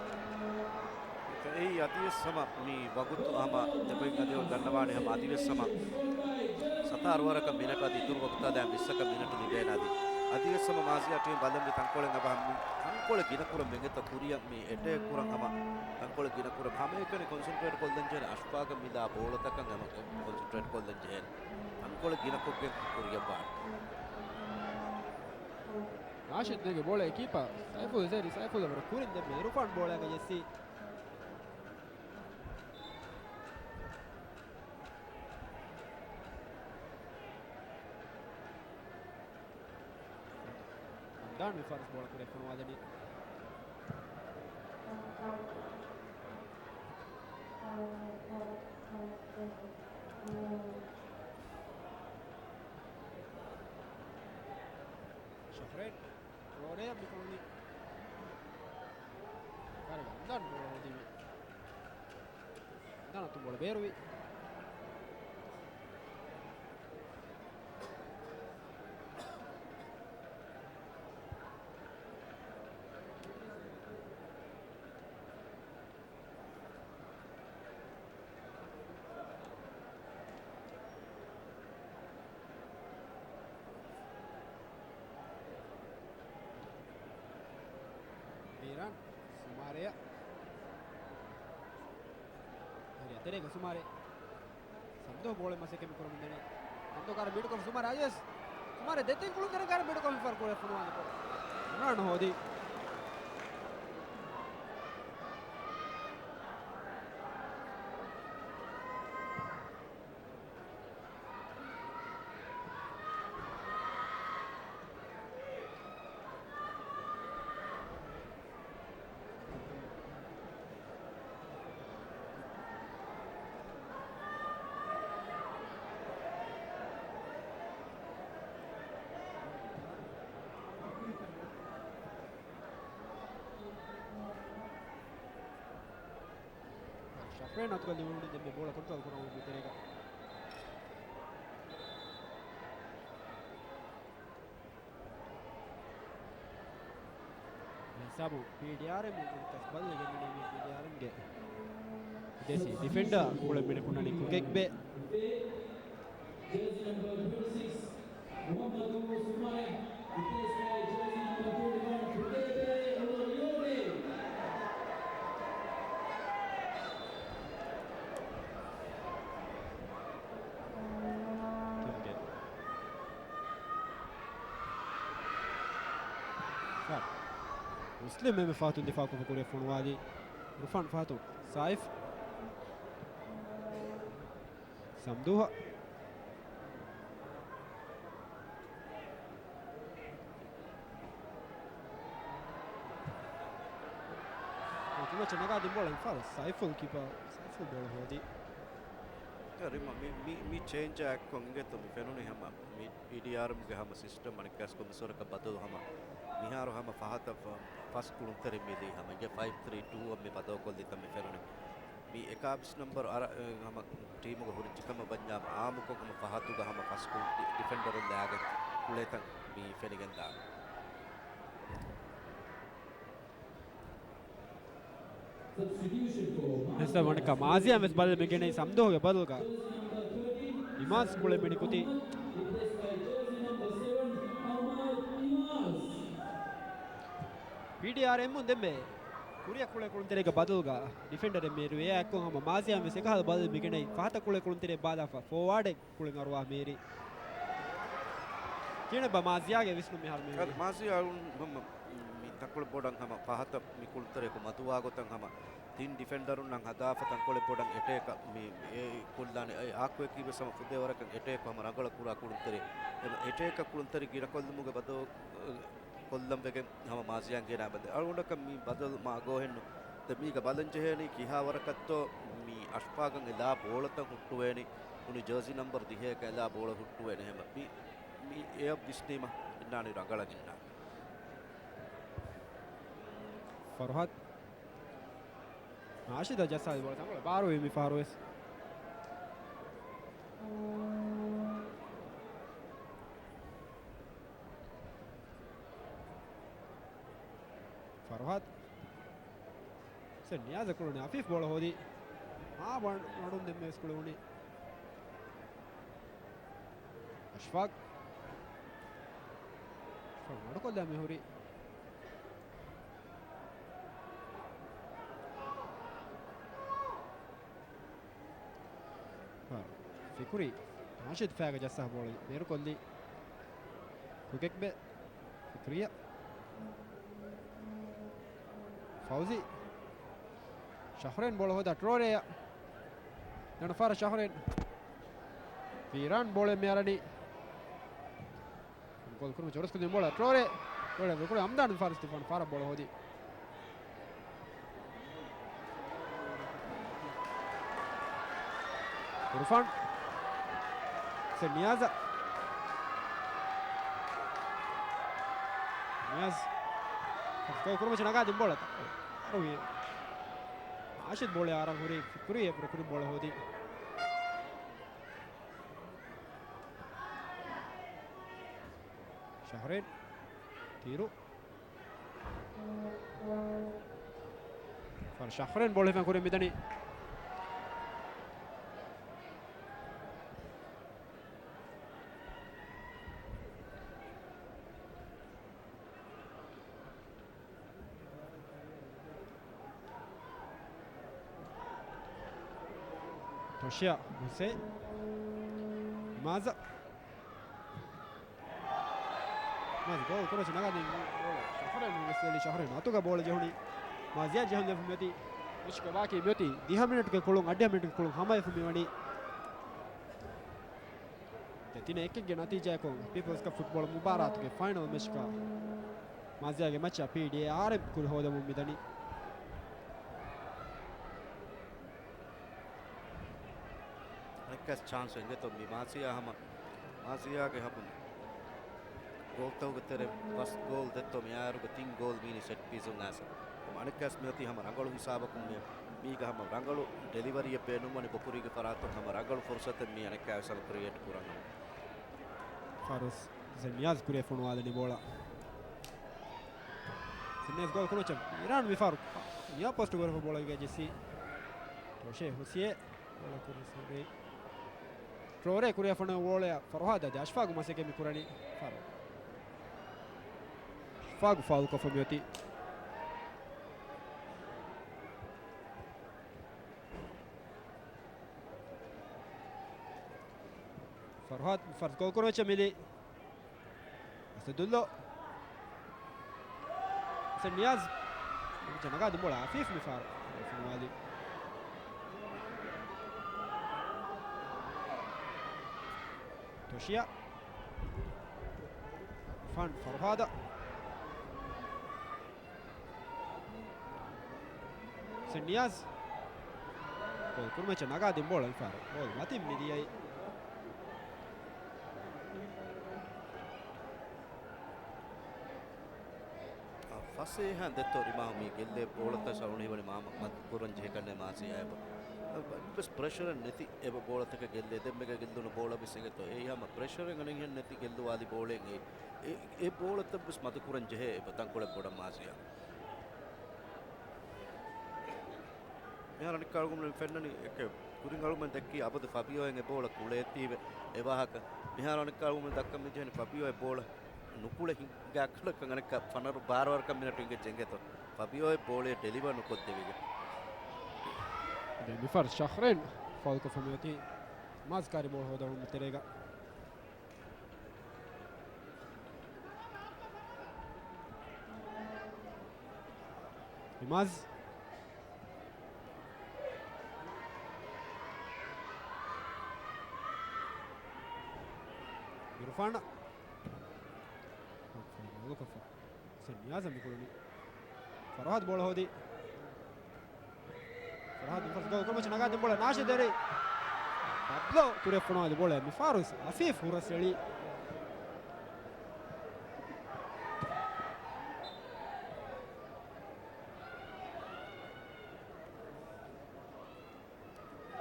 އެއީ އަދިވެސް ހަމަ މި ވަގުތު ހަމަ ދެބައިން އަދި ދަންނަވާނެ ހަމަ އަދިވެސް ހަމަ ސަތާރަ އޯވަރަކަށް މިނެޓު އަދި އިތުރު ވަގުތާ ދާން ވިއްސަކަށް މިނެޓު ލިބޭނެ އަދި. އަދިވެސް ހަމަ މާޒިޔާ ޓީމް ބަލަންވީ ތަންކޮޅެއް އަބަ ހަމަ ތަންކޮޅެއް ގިނަކުރަން ވެގެންތަ ކުރިއަށް މި އެޓޭކް ކުރަން ހަމަ ތަންކޮޅެއް ގިނަކުރަން ހަމައެކަނި ކޮންސެންޓްރޭޓް ކޮށްލަން ޖެހޭނެ އަޝްފާގަ މިލާ ބޯޅަތަކަށް ހަމަ ކޮންސެންޓްރޭޓް ކޮށްލަން ޖެހޭނެ ތަންކޮޅެއް ގިނަކޮށްގެން ކުރިއަށް ވާނެ. ނާޝިދުގެ ބޯޅައެއް ކީޕާ ސައިފުލް ސޭރި ސައިފުލް އެވަރު ކުރިން ދެންމެ އިރުފާން ބޯޅައިގަ ޖެއްސީ. ދާން މި ފަރުސް ބޯޅަ ކުރެ ފޮނުވާލަނީ. ޝަފްރޭން ރޯޑޭ މިކޮޅުނީ. ކާރި ވަންދާން ބޯޅަ ހޯދީމެ. ދަނަތު ބޯޅަ ބޭރުވި. މީރާން ސުމާރެއަށް. އެރިއަށް ތެރޭގަ ސުމާރެ. ސަމްދޯ ބޯޅަ މަސައްކަތް ކުރަމުން ދެނީ. ސަމްދޯ ކާރަ ބީޑުކޮށް ސުމާރެ އަދިވެސް. ސުމާރެ ދެތިން ކުޅުން ތެރެ ކާރަ ބީޑުކޮށް މިފަރު ކުރެ ފޮނުވާލި ބޯޅަ. ރަން ހޯދި. ޝަފްރޭން އަތުގަ ލިބުނު ދެންމެ ބޯޅަ ކޮންޓްރޯލް ކުރަމުން މިތެރޭގަ. ހިސާބު ޕީޑީއާރްއެމް އަނެއްކާސް ބަދަލު ގެންނަނީ މި ޕީޑީއާރްއެމްގެ ދެސި ޑިފެންޑާ ކުޅެން މިނެޓު ނަނި ކުގެގްބެ. މުސްލިމް އެންމެ ފަހަތުން ދިފާއުކޮށްފަ ކުރިއަށް ފޮނުވާލީ. އިރުފާން ފަހަތުން ސައިފް. ސަމްދޫހަށް. ކުމައްޗަށް ނަގާ ދިން ބޯޅަ އިންފާލް ސައިފުލް ކީޕާ ސައިފުލް ބޯޅަ ހޯދި. ރިމް މި، މި، މި ޗޭންޖް އެއްކޮށް އިނގޭތޯ މި ފެނުނީ ހަމަ މި ޕީޑީއާރްއެމްގެ ހަމަ ސިސްޓަމް އަނެއްކާސް ކޮންމެސްވަރަކަށް ބަދަލު ހަމަ މިހާރު ހަމަ ފަހަތަށް ފަ-، ފަސް ކުޅުންތެރިން މިލީ ހަމަ އިނގޭ ފައިވް ތްރީ ޓޫ އަށް މި ބަދަލުކޮށްލިތަން މި ފެނުނީ. މި އެކާވީސް ނަމްބަރު އަރަ-، އެ، ހަމަ ޓީމުގަ ހުރި ޖިކަމަށް ވަންޏާ އާއްމުކޮށް ހަމަ ފަހަތުގަ ހަމަ ފަސް ކުޅުން ޑި-، ޑިފެންޑަރުން ލާގެން ކުޅޭތަން މި ފެނިގެންދާނެ. އެސް ވަނަކަ މާޒިޔާ ވެސް ބަލަ މިގެނައި ސަމްދޯހުގެ ބަދަލުގަ އިމާޒް ކުޅެ މިނިކުތި. ޕީޑީއާރް އެމުން ދެންމެ ކުރިއަށް ކުޅެ ކުޅުންތެރޭގެ ބަދަލުގަ ޑިފެންޑަރެއް މޭރު އެއާ އެއްކޮށް ހަމަ މާޒިޔާ ވެސް އެކަހަލަ ބަލަ މިގެނައި ފަހަތަށް ކުޅެ ކުޅުންތެރޭ ބާލާފަ ފޯވާޑެއް ކުޅެން އަރުވާ މޭރި. ކިޔަނެއްބާ މާޒިޔާގެ ވިސްނުން މިހާރު މޭރި. އަދި މާޒިޔާ އަޅުން ހަމަ މި ތަންކޮޅެއް ބޮޑަށް ހަމަ ފަހަތަށް މި ކުޅުންތެރިޔަކު މަދުވާ ގޮތަށް ހަމަ ތިން ޑިފެންޑަރުންނަށް ހަދާފަ ތަންކޮޅެއް ބޮޑަށް އެޓޭކަށް މި އެ ކުޅާނެ. އެ އާކުއެކީ ވެސް ހަމަ ފުދޭވަރަކަށް އެޓޭކް ހަމަ ރަނގަޅަށް ކުރާ ކުޅުންތެރި. އެ އެޓޭކަށް ކުޅުންތެރި ގިނަކޮށްލުމުގެ ބަދަލު ކޮށްލަން ވެގެން ހަމަ މާޒިޔާން ގެނައި ބަދަލު. އަޅުގަނޑަކަށް މި ބަދަލު މާ އަގައުހެއްނު. ދެން މީގަ ބަލަން ޖެހޭނީ ކިހާވަރަކަށްތޯ މި އަޝްފާގަށް އެ ލާ ބޯޅަތައް ހުއްޓުވޭނީ. އުނި ޖާޒީ ނަމްބަރު ދިހައެއްގަ އެ ލާ ބޯޅަ ހުއްޓުވޭނެ ހަމަ. މި، މި އެއަށް ވިސްނީމަ އިންނާނީ ރަނގަޅަށް އިންނާނީ. ފަރުހާދް. ނާޝިދަށް ޖައްސާލި ބޯޅަ ތަންކޮޅެއް ބާރުވީ މި ފަހަރު ވެސް. ފަރުހާދް. ސެ ނިޔާޒަށް ކުޅުނީ އަފީފް ބޯޅަ ހޯދި. އާ ވަން-، ވަޑުން ދެންމެ ވެސް ކުޅެވުނީ. އަޝްފާގް. އަޝްފާގް މަޑުކޮށްލާ މި ހުރީ. ފިކުރީ ނާޝިދު ފައިގަ ޖައްސާ ބޯޅަ ބޭރުކޮށްލީ. ކުގެކްބެ ފިކުރީއަށް. ފައުޒީ. ޝަހްރޭން ބޯޅަ ހޯދާ ޓްރޯރޭއަށް. ދެން ފާރަ ޝަހްރޭން. ވީރާން ބޯޅަ މި އަރަނީ. ގޯލް ކުރުމަށް ޖޯރަސް ކުދިން ބޯޅަ ޓްރޯރޭ. ޓްރޯރޭ ވިކުރެ އަމްދާން ފާރިސް ތިފާން ފާރަށް ބޯޅަ ހޯދި. އިރުފާން. ސެ ނިޔާޒަށް. ނިޔާޒް. ގޯލް ކުރުމަށް ނަގާ ދިން ބޯޅަ. އަރުވި. ނާޝިދު ބޯޅަ އަރަން ހުރީ ފިކުރީ އެ ކުރި ބޯޅަ ހޯދި. ޝަހްރޭން. ތީރު. ފަރު ޝަހްރޭން ބޯޅަ ހިފަން ކުރިން މިދަނީ. ތޮޝިޔާ ހުސެއިން. މާޒަ. މާޒަ ގޯލް ކުރަސް ނަގާދިން ބޯޅަ ޝަހްރޭން ވެސް އެޅި ޝަހްރޭން އަތުގަ ބޯޅަ ޖެހުނީ. މާޒިޔާ ޖެހުން ލެވި މިއޮތީ. މެޗުގެ ބާކީ މިއޮތީ ދިހަ މިނެޓުގެ ކުޅުން އަށްޑިހަ މިނެޓުގެ ކުޅުން ހަމަވެފަ މިވަނީ. ދެ ތިނެއް އެކެއްގެ ނަތީޖާއަކުން ޕީޕަލްސް ކަޕް ފުޓްބޯޅަ މުބާރާތުގެ ފައިނަލް މެޗަކަށް މާޒިޔާގެ މެޗަށް ޕީޑީއާރްއެމް ކުރި ހޯދަމުން މިދަނީ. އަނެއްކާސް ޗާންސް އެނގޭތޯ މި މާޒިޔާ ހަމަ، މާޒިޔާގެ ހަމަ ގޯލްތަކުގެ ތެރެ ފަސް ގޯލް ދެއްތޯ މި އާއިރުގެ ތިން ގޯލް މީނީ ސެޓް ޕީސުން އައިސް. އަނެއްކާސް މިއޮތީ ހަމަ ރަނގަޅު ހިސާބަކުން މި، މީގަ ހަމަ ރަނގަޅު ޑެލިވަރީއެއް ބޭނުންވަނީ ބޮކުރީގެ ފަރާތުން ހަމަ ރަނގަޅު ފުރުސަތެއް މި އަނެއްކާވެސް ހަމަ ކްރިއޭޓް ކުރަން ހަމަ. ފާރުސް ޒެން ނިޔާޒް ކުރިއަށް ފޮނުވާލަނީ ބޯޅަ. ޒެން ނިޔާޒް ގޯލް ކުރުމަށް އިރާން މިފާރު ނިޔާ ޕޯސްޓް ގޮރަފަ ބޯޅަ ގެ ޖެސީ. ޓޮޝޭ ހުސިއޭ. ބޯޅަ ކުރި ސުރީ. ޓްރޯރޭ ކުރިއަށް ފޮނުވި ބޯޅަޔަށް ފަރުހާދަށް އަޝްފާގު މަސައްކަތް މި ކުރަނީ. ފަރު. އަޝްފާގު ފައުލް ކޮށްފަ މިއޮތީ. ފަރުހާދު ފަރު ގޯލް ކުރުމަށް މިލީ. އަސަދުއްލޯ. ސެ ނިޔާޒް. ނަގާ ދިން ބޯޅަ އަފީފް މިފާރު. ފޮނުވާލީ. ތޮޝިޔާ. ފާން ފަރުހާދަށް. ސެ ނިޔާޒް. ގޯލް ކުރުމަށް ނަގާ ދިން ބޯޅަ މިފާރު. ގޯލް މަތިން މިދިޔައީ. އާ، ފަސޭހައިން ދެއްތޯ ރިމާހު މީ ގެއްލޭ ބޯޅަތައް ސަޅުން ހިވަނީ މާ-، މަ-، ކުރަން ޖެހި ކަންނޭ މާޒިޔާ އެބަ. އެއްވެސް ޕްރެޝަރެއް ނެތި އެބަ ބޯޅަތަކެއް ގެއްލޭ. ދެން މީގަ ގެއްލުނު ބޯޅަ ވެސް އެނގޭތޯ. އެއީ ހަމަ ޕްރެޝަރެއް އަނެއްހެން ނެތި ގެއްލުވާލި ބޯޅައެއް އެއީ. އެ، އެ ބޯޅަތައް ވެސް މަދު ކުރަން ޖެހޭ އެބަ ތަންކޮޅެއް ބޮޑަށް މާޒިޔާ. މިހާރު އަނެއްކާ އަޅުގަނޑުމެން ފެންނަނީ އެކެ ކުރިން އަޅުގަނޑުމެން ދެއްކީ އަބަދު ފަބިއޯއަށް އެ ބޯޅަ ކުޅޭތީވެ އެ ވާހަކަ. މިހާރު އަނެއްކާ އަޅުގަނޑުމެން ދައްކަން މިޖެހެނީ ފަބިއޯ އެ ބޯޅަ ނުކުޅެ ހިނގާ ކަނޑަކަށް އަނެއްކާ ފަނަރަ ބާރަ ވަރަކަށް މިނެޓު އިނގެ ޖެނގޭތޯ. ފަބިއޯ އެ ބޯޅަ ޑެލިވަރ ނުކޮށްދެވިގެން. ދެން މިފަރު ޝަހްރެން ފައުލްކޮށްފަ މިއޮތީ މާޒް ކާރި ބޯޅަ ހޯދަން އުޅުމުގެ ތެރޭގަ. އިމާޒް. އިރުފާން. ސެން ނިޔާޒަށް މިކުޅުނީ. ފަރުހާދު ބޯޅަ ހޯދީ. ފަރުހާދު ފަސް ގޯލް ކުރުމަށް ނަގާދިން ބޯޅަ ނާޝިދަށް އެރީ. ޕަބްލޯ ކުރިއަށް ފޮނުވާލި ބޯޅަ މި ފާރުސް އަފީފް ހުރަސް އެޅީ.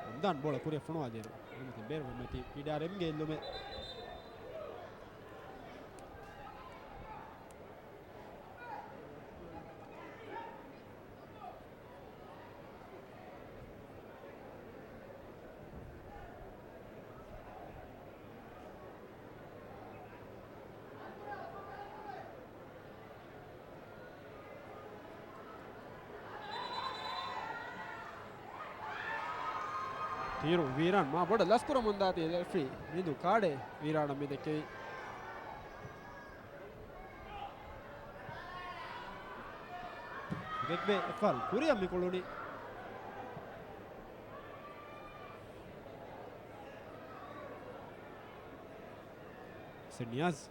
ރަމްޒާން ބޯޅަ ކުރިއަށް ފޮނުވާލިއިރު އެނގިތި ބޭރު މެތި ޕީޑީއާރްއެމްގެ އެއްލުމެއް. ތީރު ވީރާން މާ ބޮޑަށް ލަސްކުރަމުންދާތީ ރެފްރީ ރިނދު ކާޑެއް ވީރާނަށް މި ދެއްކެވީ. ގެއްބޭ އެއްފަހަރު ކުރިއަށް މި ކުޅުނީ. ސެން ނިޔާޒް.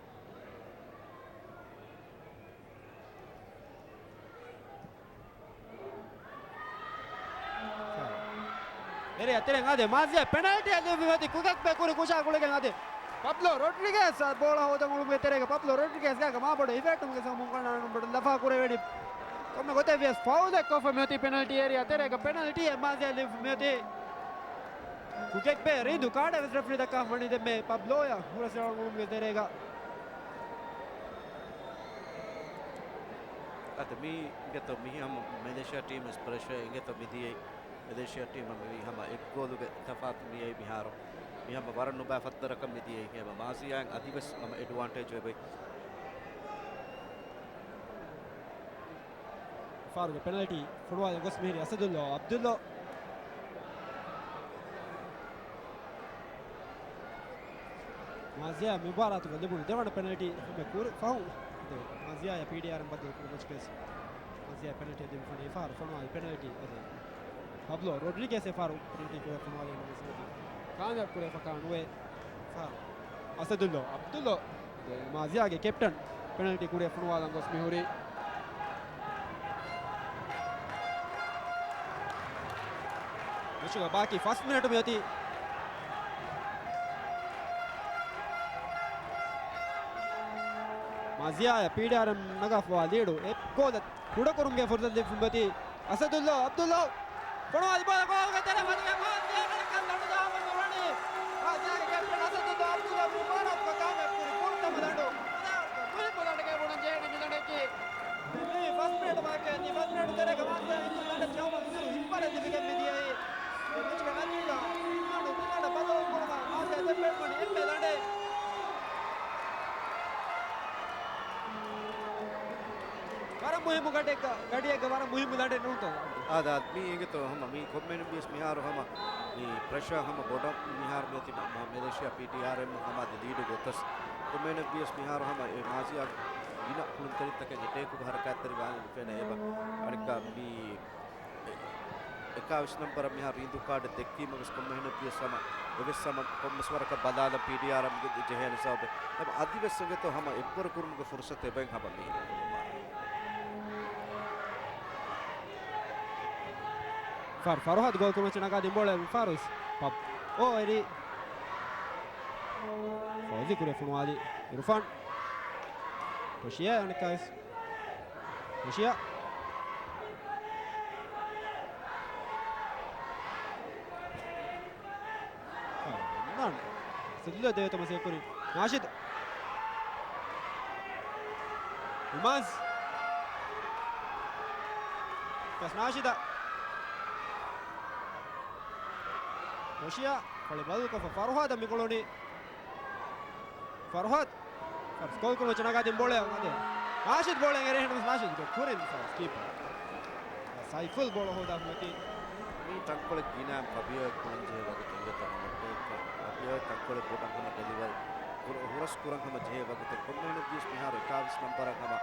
އެރިއަށް ތެރެއިން އަދި މާޒިޔާ ޕެނަލްޓީއެއް ލިބި މިއޮތީ ކުގެކްބެ ކުރި ކުށާ ގުޅިގެން އަދި ޕަބްލޯ ރޮޑްރިގެސް ބޯޅަ ހޯދަން އުޅުމުގެ ތެރޭގަ ޕަބްލޯ ރޮޑްރިގެސް ގާގަ މާބޮޑު އިފެކްޓުމުގެ ސަބަބުން ކަނޑާނުން ބޮޑަށް ލަފާ ކުރެވެނީ. ކޮންމެ ގޮތެއް ވިޔަސް ފައުލެއް ކޮށްފަ މިއޮތީ ޕެނަލްޓީ އޭރިއާ ތެރޭގަ ޕެނަލްޓީއެއް މާޒިޔާ ލިބި މިއޮތީ. ކުގެކްބެ ރީނދު ކާޑެއް ވެސް ރެފްރީ ދައްކާފަ ވަނީ ދެންމެ ޕަބްލޯޔަށް ހުރަސް އެޅުމުގެ ތެރޭގަ. އަދި މީ އިނގޭތޯ މިހި ހަމަ މެލޭޝިއާ ޓީމް ވެސް ޕްރެޝަރ އިނގޭތޯ މި ދިޔައީ. މެލޭޝިއާ ޓީމް ހަމަ މި ހަމަ އެއް ގޯލުގެ ތަފާތު މިއައީ މިހާރު. މި ހަމަ ވަރަށް ނުބައި ފައްދަރަކަށް މި ދިޔައީ. ހަމަ މާޒިޔާއިން އަދިވެސް ހަމަ އެޑްވާންޓޭޖް އެބައި. ފާރުގެ ޕެނަލްޓީ ފޮނުވާލަން ގޮސް މިހިރީ އަސަދުއްލޯ އަބްދުއްލޯ. މާޒިޔާ މި މުބާރާތުގަ ލިބުނު ދެވަނަ ޕެނަލްޓީ އެންމެ ކުރި ފަހުން މާޒިޔާއަށް ޕީޑީއާރްއިން ބައްދަލު ކުރުމަށް ގޮސް މާޒިޔާ ޕެނަލްޓީ ދެމިފަނީ ފާރު ފޮނުވާލި ޕެނަލްޓީ އަދި ޕަބްލޯ ރޮޑްރިގެސް އެ ފާރު ޕެނަލްޓީ ކުރިއަށް ފޮނުވާލީ ނަމަ ކާމިޔާބު ކުރެވިފަ ނުވޭ ފާރު. އަސަދުއްލޯ އަބްދުއްލޯ މާޒިޔާގެ ކެޕްޓަން ޕެނަލްޓީ ކުރިއަށް ފޮނުވާލަން ގޮސް މިހުރީ. މެޗުގަ ބާކީ ފަސް މިނެޓު މިއޮތީ. މާޒިޔާއަށް ޕީޑީއާރްއިން ނަގާފަވާ ލީޑު އެއް ގޯލަށް ކުޑަކުރުމުގެ ފުރުސަތު ލިބިފަ މިއޮތީ. އަސަދުއްލޯ އަބްދުއްލޯ ފޮނުވާލި ބޯޅަ ގޯލުގެ ތެރެ ވަނީ މާޒިޔާގެ ކަން ލަނޑު ދާފަ މިވަނީ. މާޒިޔާގެ ކެޕްޓަން އަސަދުއްލޯ އަބްދުއްލޯ މި މުބާރާތުގަ ކާމިޔާބު ކުރި ކުރު ތަމަ ލަނޑު. މުހިއްމު ލަނޑެއް ގެންގުޅެން ޖެހޭނީ މި ލަނޑަކީ. މި ފަސް މިނެޓު ވާހަކައެއް. މި ފަސް މިނެޓު ތެރޭގަ މާޒިޔާ އިތުރު ލަނޑެއް ޖަހުމަށް އިތުރު ހިތްވަރެއް ލިބިގެން މި ދިޔައީ. މެޗުގެ ނަތީޖާ އިންމާނު ދެ ލަނޑަށް ބަދަލު ކުރުމަށް މާޒިޔާ ދެ ޕޮއިންޓް ވަނީ އެންމެ ލަނޑެއް. ވަރަށް މުހިއްމު ގަޑިއެއްގަ، ގަޑިއެއްގަ ވަރަށް މުހިއްމު ލަނޑެއް ނޫންތޯ؟ އާދަ، އާދަ، މީ އިނގޭތޯ ހަމަ މީ ކޮންމެއިނެއްވިޔަސް މިހާރު ހަމަ މި ޕްރެޝާ ހަމަ ބޮޑަށް މިހާރު މިއޮތީ މަ-، މަ-، މެލޭޝިއާ ޕީޑީއާރްއިން ހަމަ އަދި ލީޑުގެ އޮތަސް ކޮންމެއިނެއްވިޔަސް މިހާރު ހަމަ އެ މާޒިޔާ ގިނަ ކުޅުންތެރިންތަކެއް އެޓޭކުގަ ހަރަކާތްތެރިވާން ފެނޭ އެބަ. އަނެއްކާ މި އެ-، އެކާވީސް ނަންބަރަށް މިހާރު ރީނދޫ ކާޑެއް ދެއްކީމަ ވެސް ކޮންމެހެނެއްވިޔަސް ހަމަ އެވެސް ހަމަ ކޮންމެސް ވަރަކަށް ބަލާލަން ޕީޑީއާރްއަށް ޖެހޭނެ ސަބަބެއް. ހަމަ އަދިވެސް އެނގޭތޯ ހަމަ އެއްވަރު ކުރުމުގެ ފުރުސަތު އެބައިން ހަމަ މީ. ފާރު، ފާރު ހަދު ގޯލް ކުރުމަށް ނަގާދިން ބޯޅަ މި ފާރުސް. ޕަބް. އޯ، އެރީ. ފައުޒީ ކުރިއަށް ފޮނުވާލި އިރުފާން. ކޮށިޔާ އަނެއްކާވެސް. ކޮށިޔާ. ނާން. ސުލްލަ ދެވޭތަ މަސޭ ކުރި. ނާޝިދު. އިމާޒް. ފަސް ނާޝިދަށް. ޓޮޝިއާ ފަޅި ބަދަލުކޮށްފަ ފަރުހާދަށް މި ކުޅުނީ. ފަރުހާދު. ފަރުސް ގޯލް ކުރުމަށް ނަގާދިން ބޯޅަ އަދި ނާޝިދު ބޯޅަ އެރޭ ހެންނަމަސް ނާޝިދުގެ ކުރިން ފަރުސް ކީޕަރ ސައިފުލް ބޯޅަ ހޯދާފަ މިއޮތީ. މީ ތަންކޮޅެއް ގިނައިން ފަބިއޯއަށް ކުޅަން ޖެހޭ ވަގުތު އިނގޭތޯ ހަމަ ބޭކަށް. ފަބިއޯއަށް ތަންކޮޅެއް ބޮޑަށް ހަމަ ޑެލިވަރީ ކުރ-، ހުރަސް ކުރަން ހަމަ ޖެހޭ ވަގުތެއް. ކޮންމެހެނެއް ވިޔަސް މިހާރު އެކާވީސް ނަންބަރަށް ހަމަ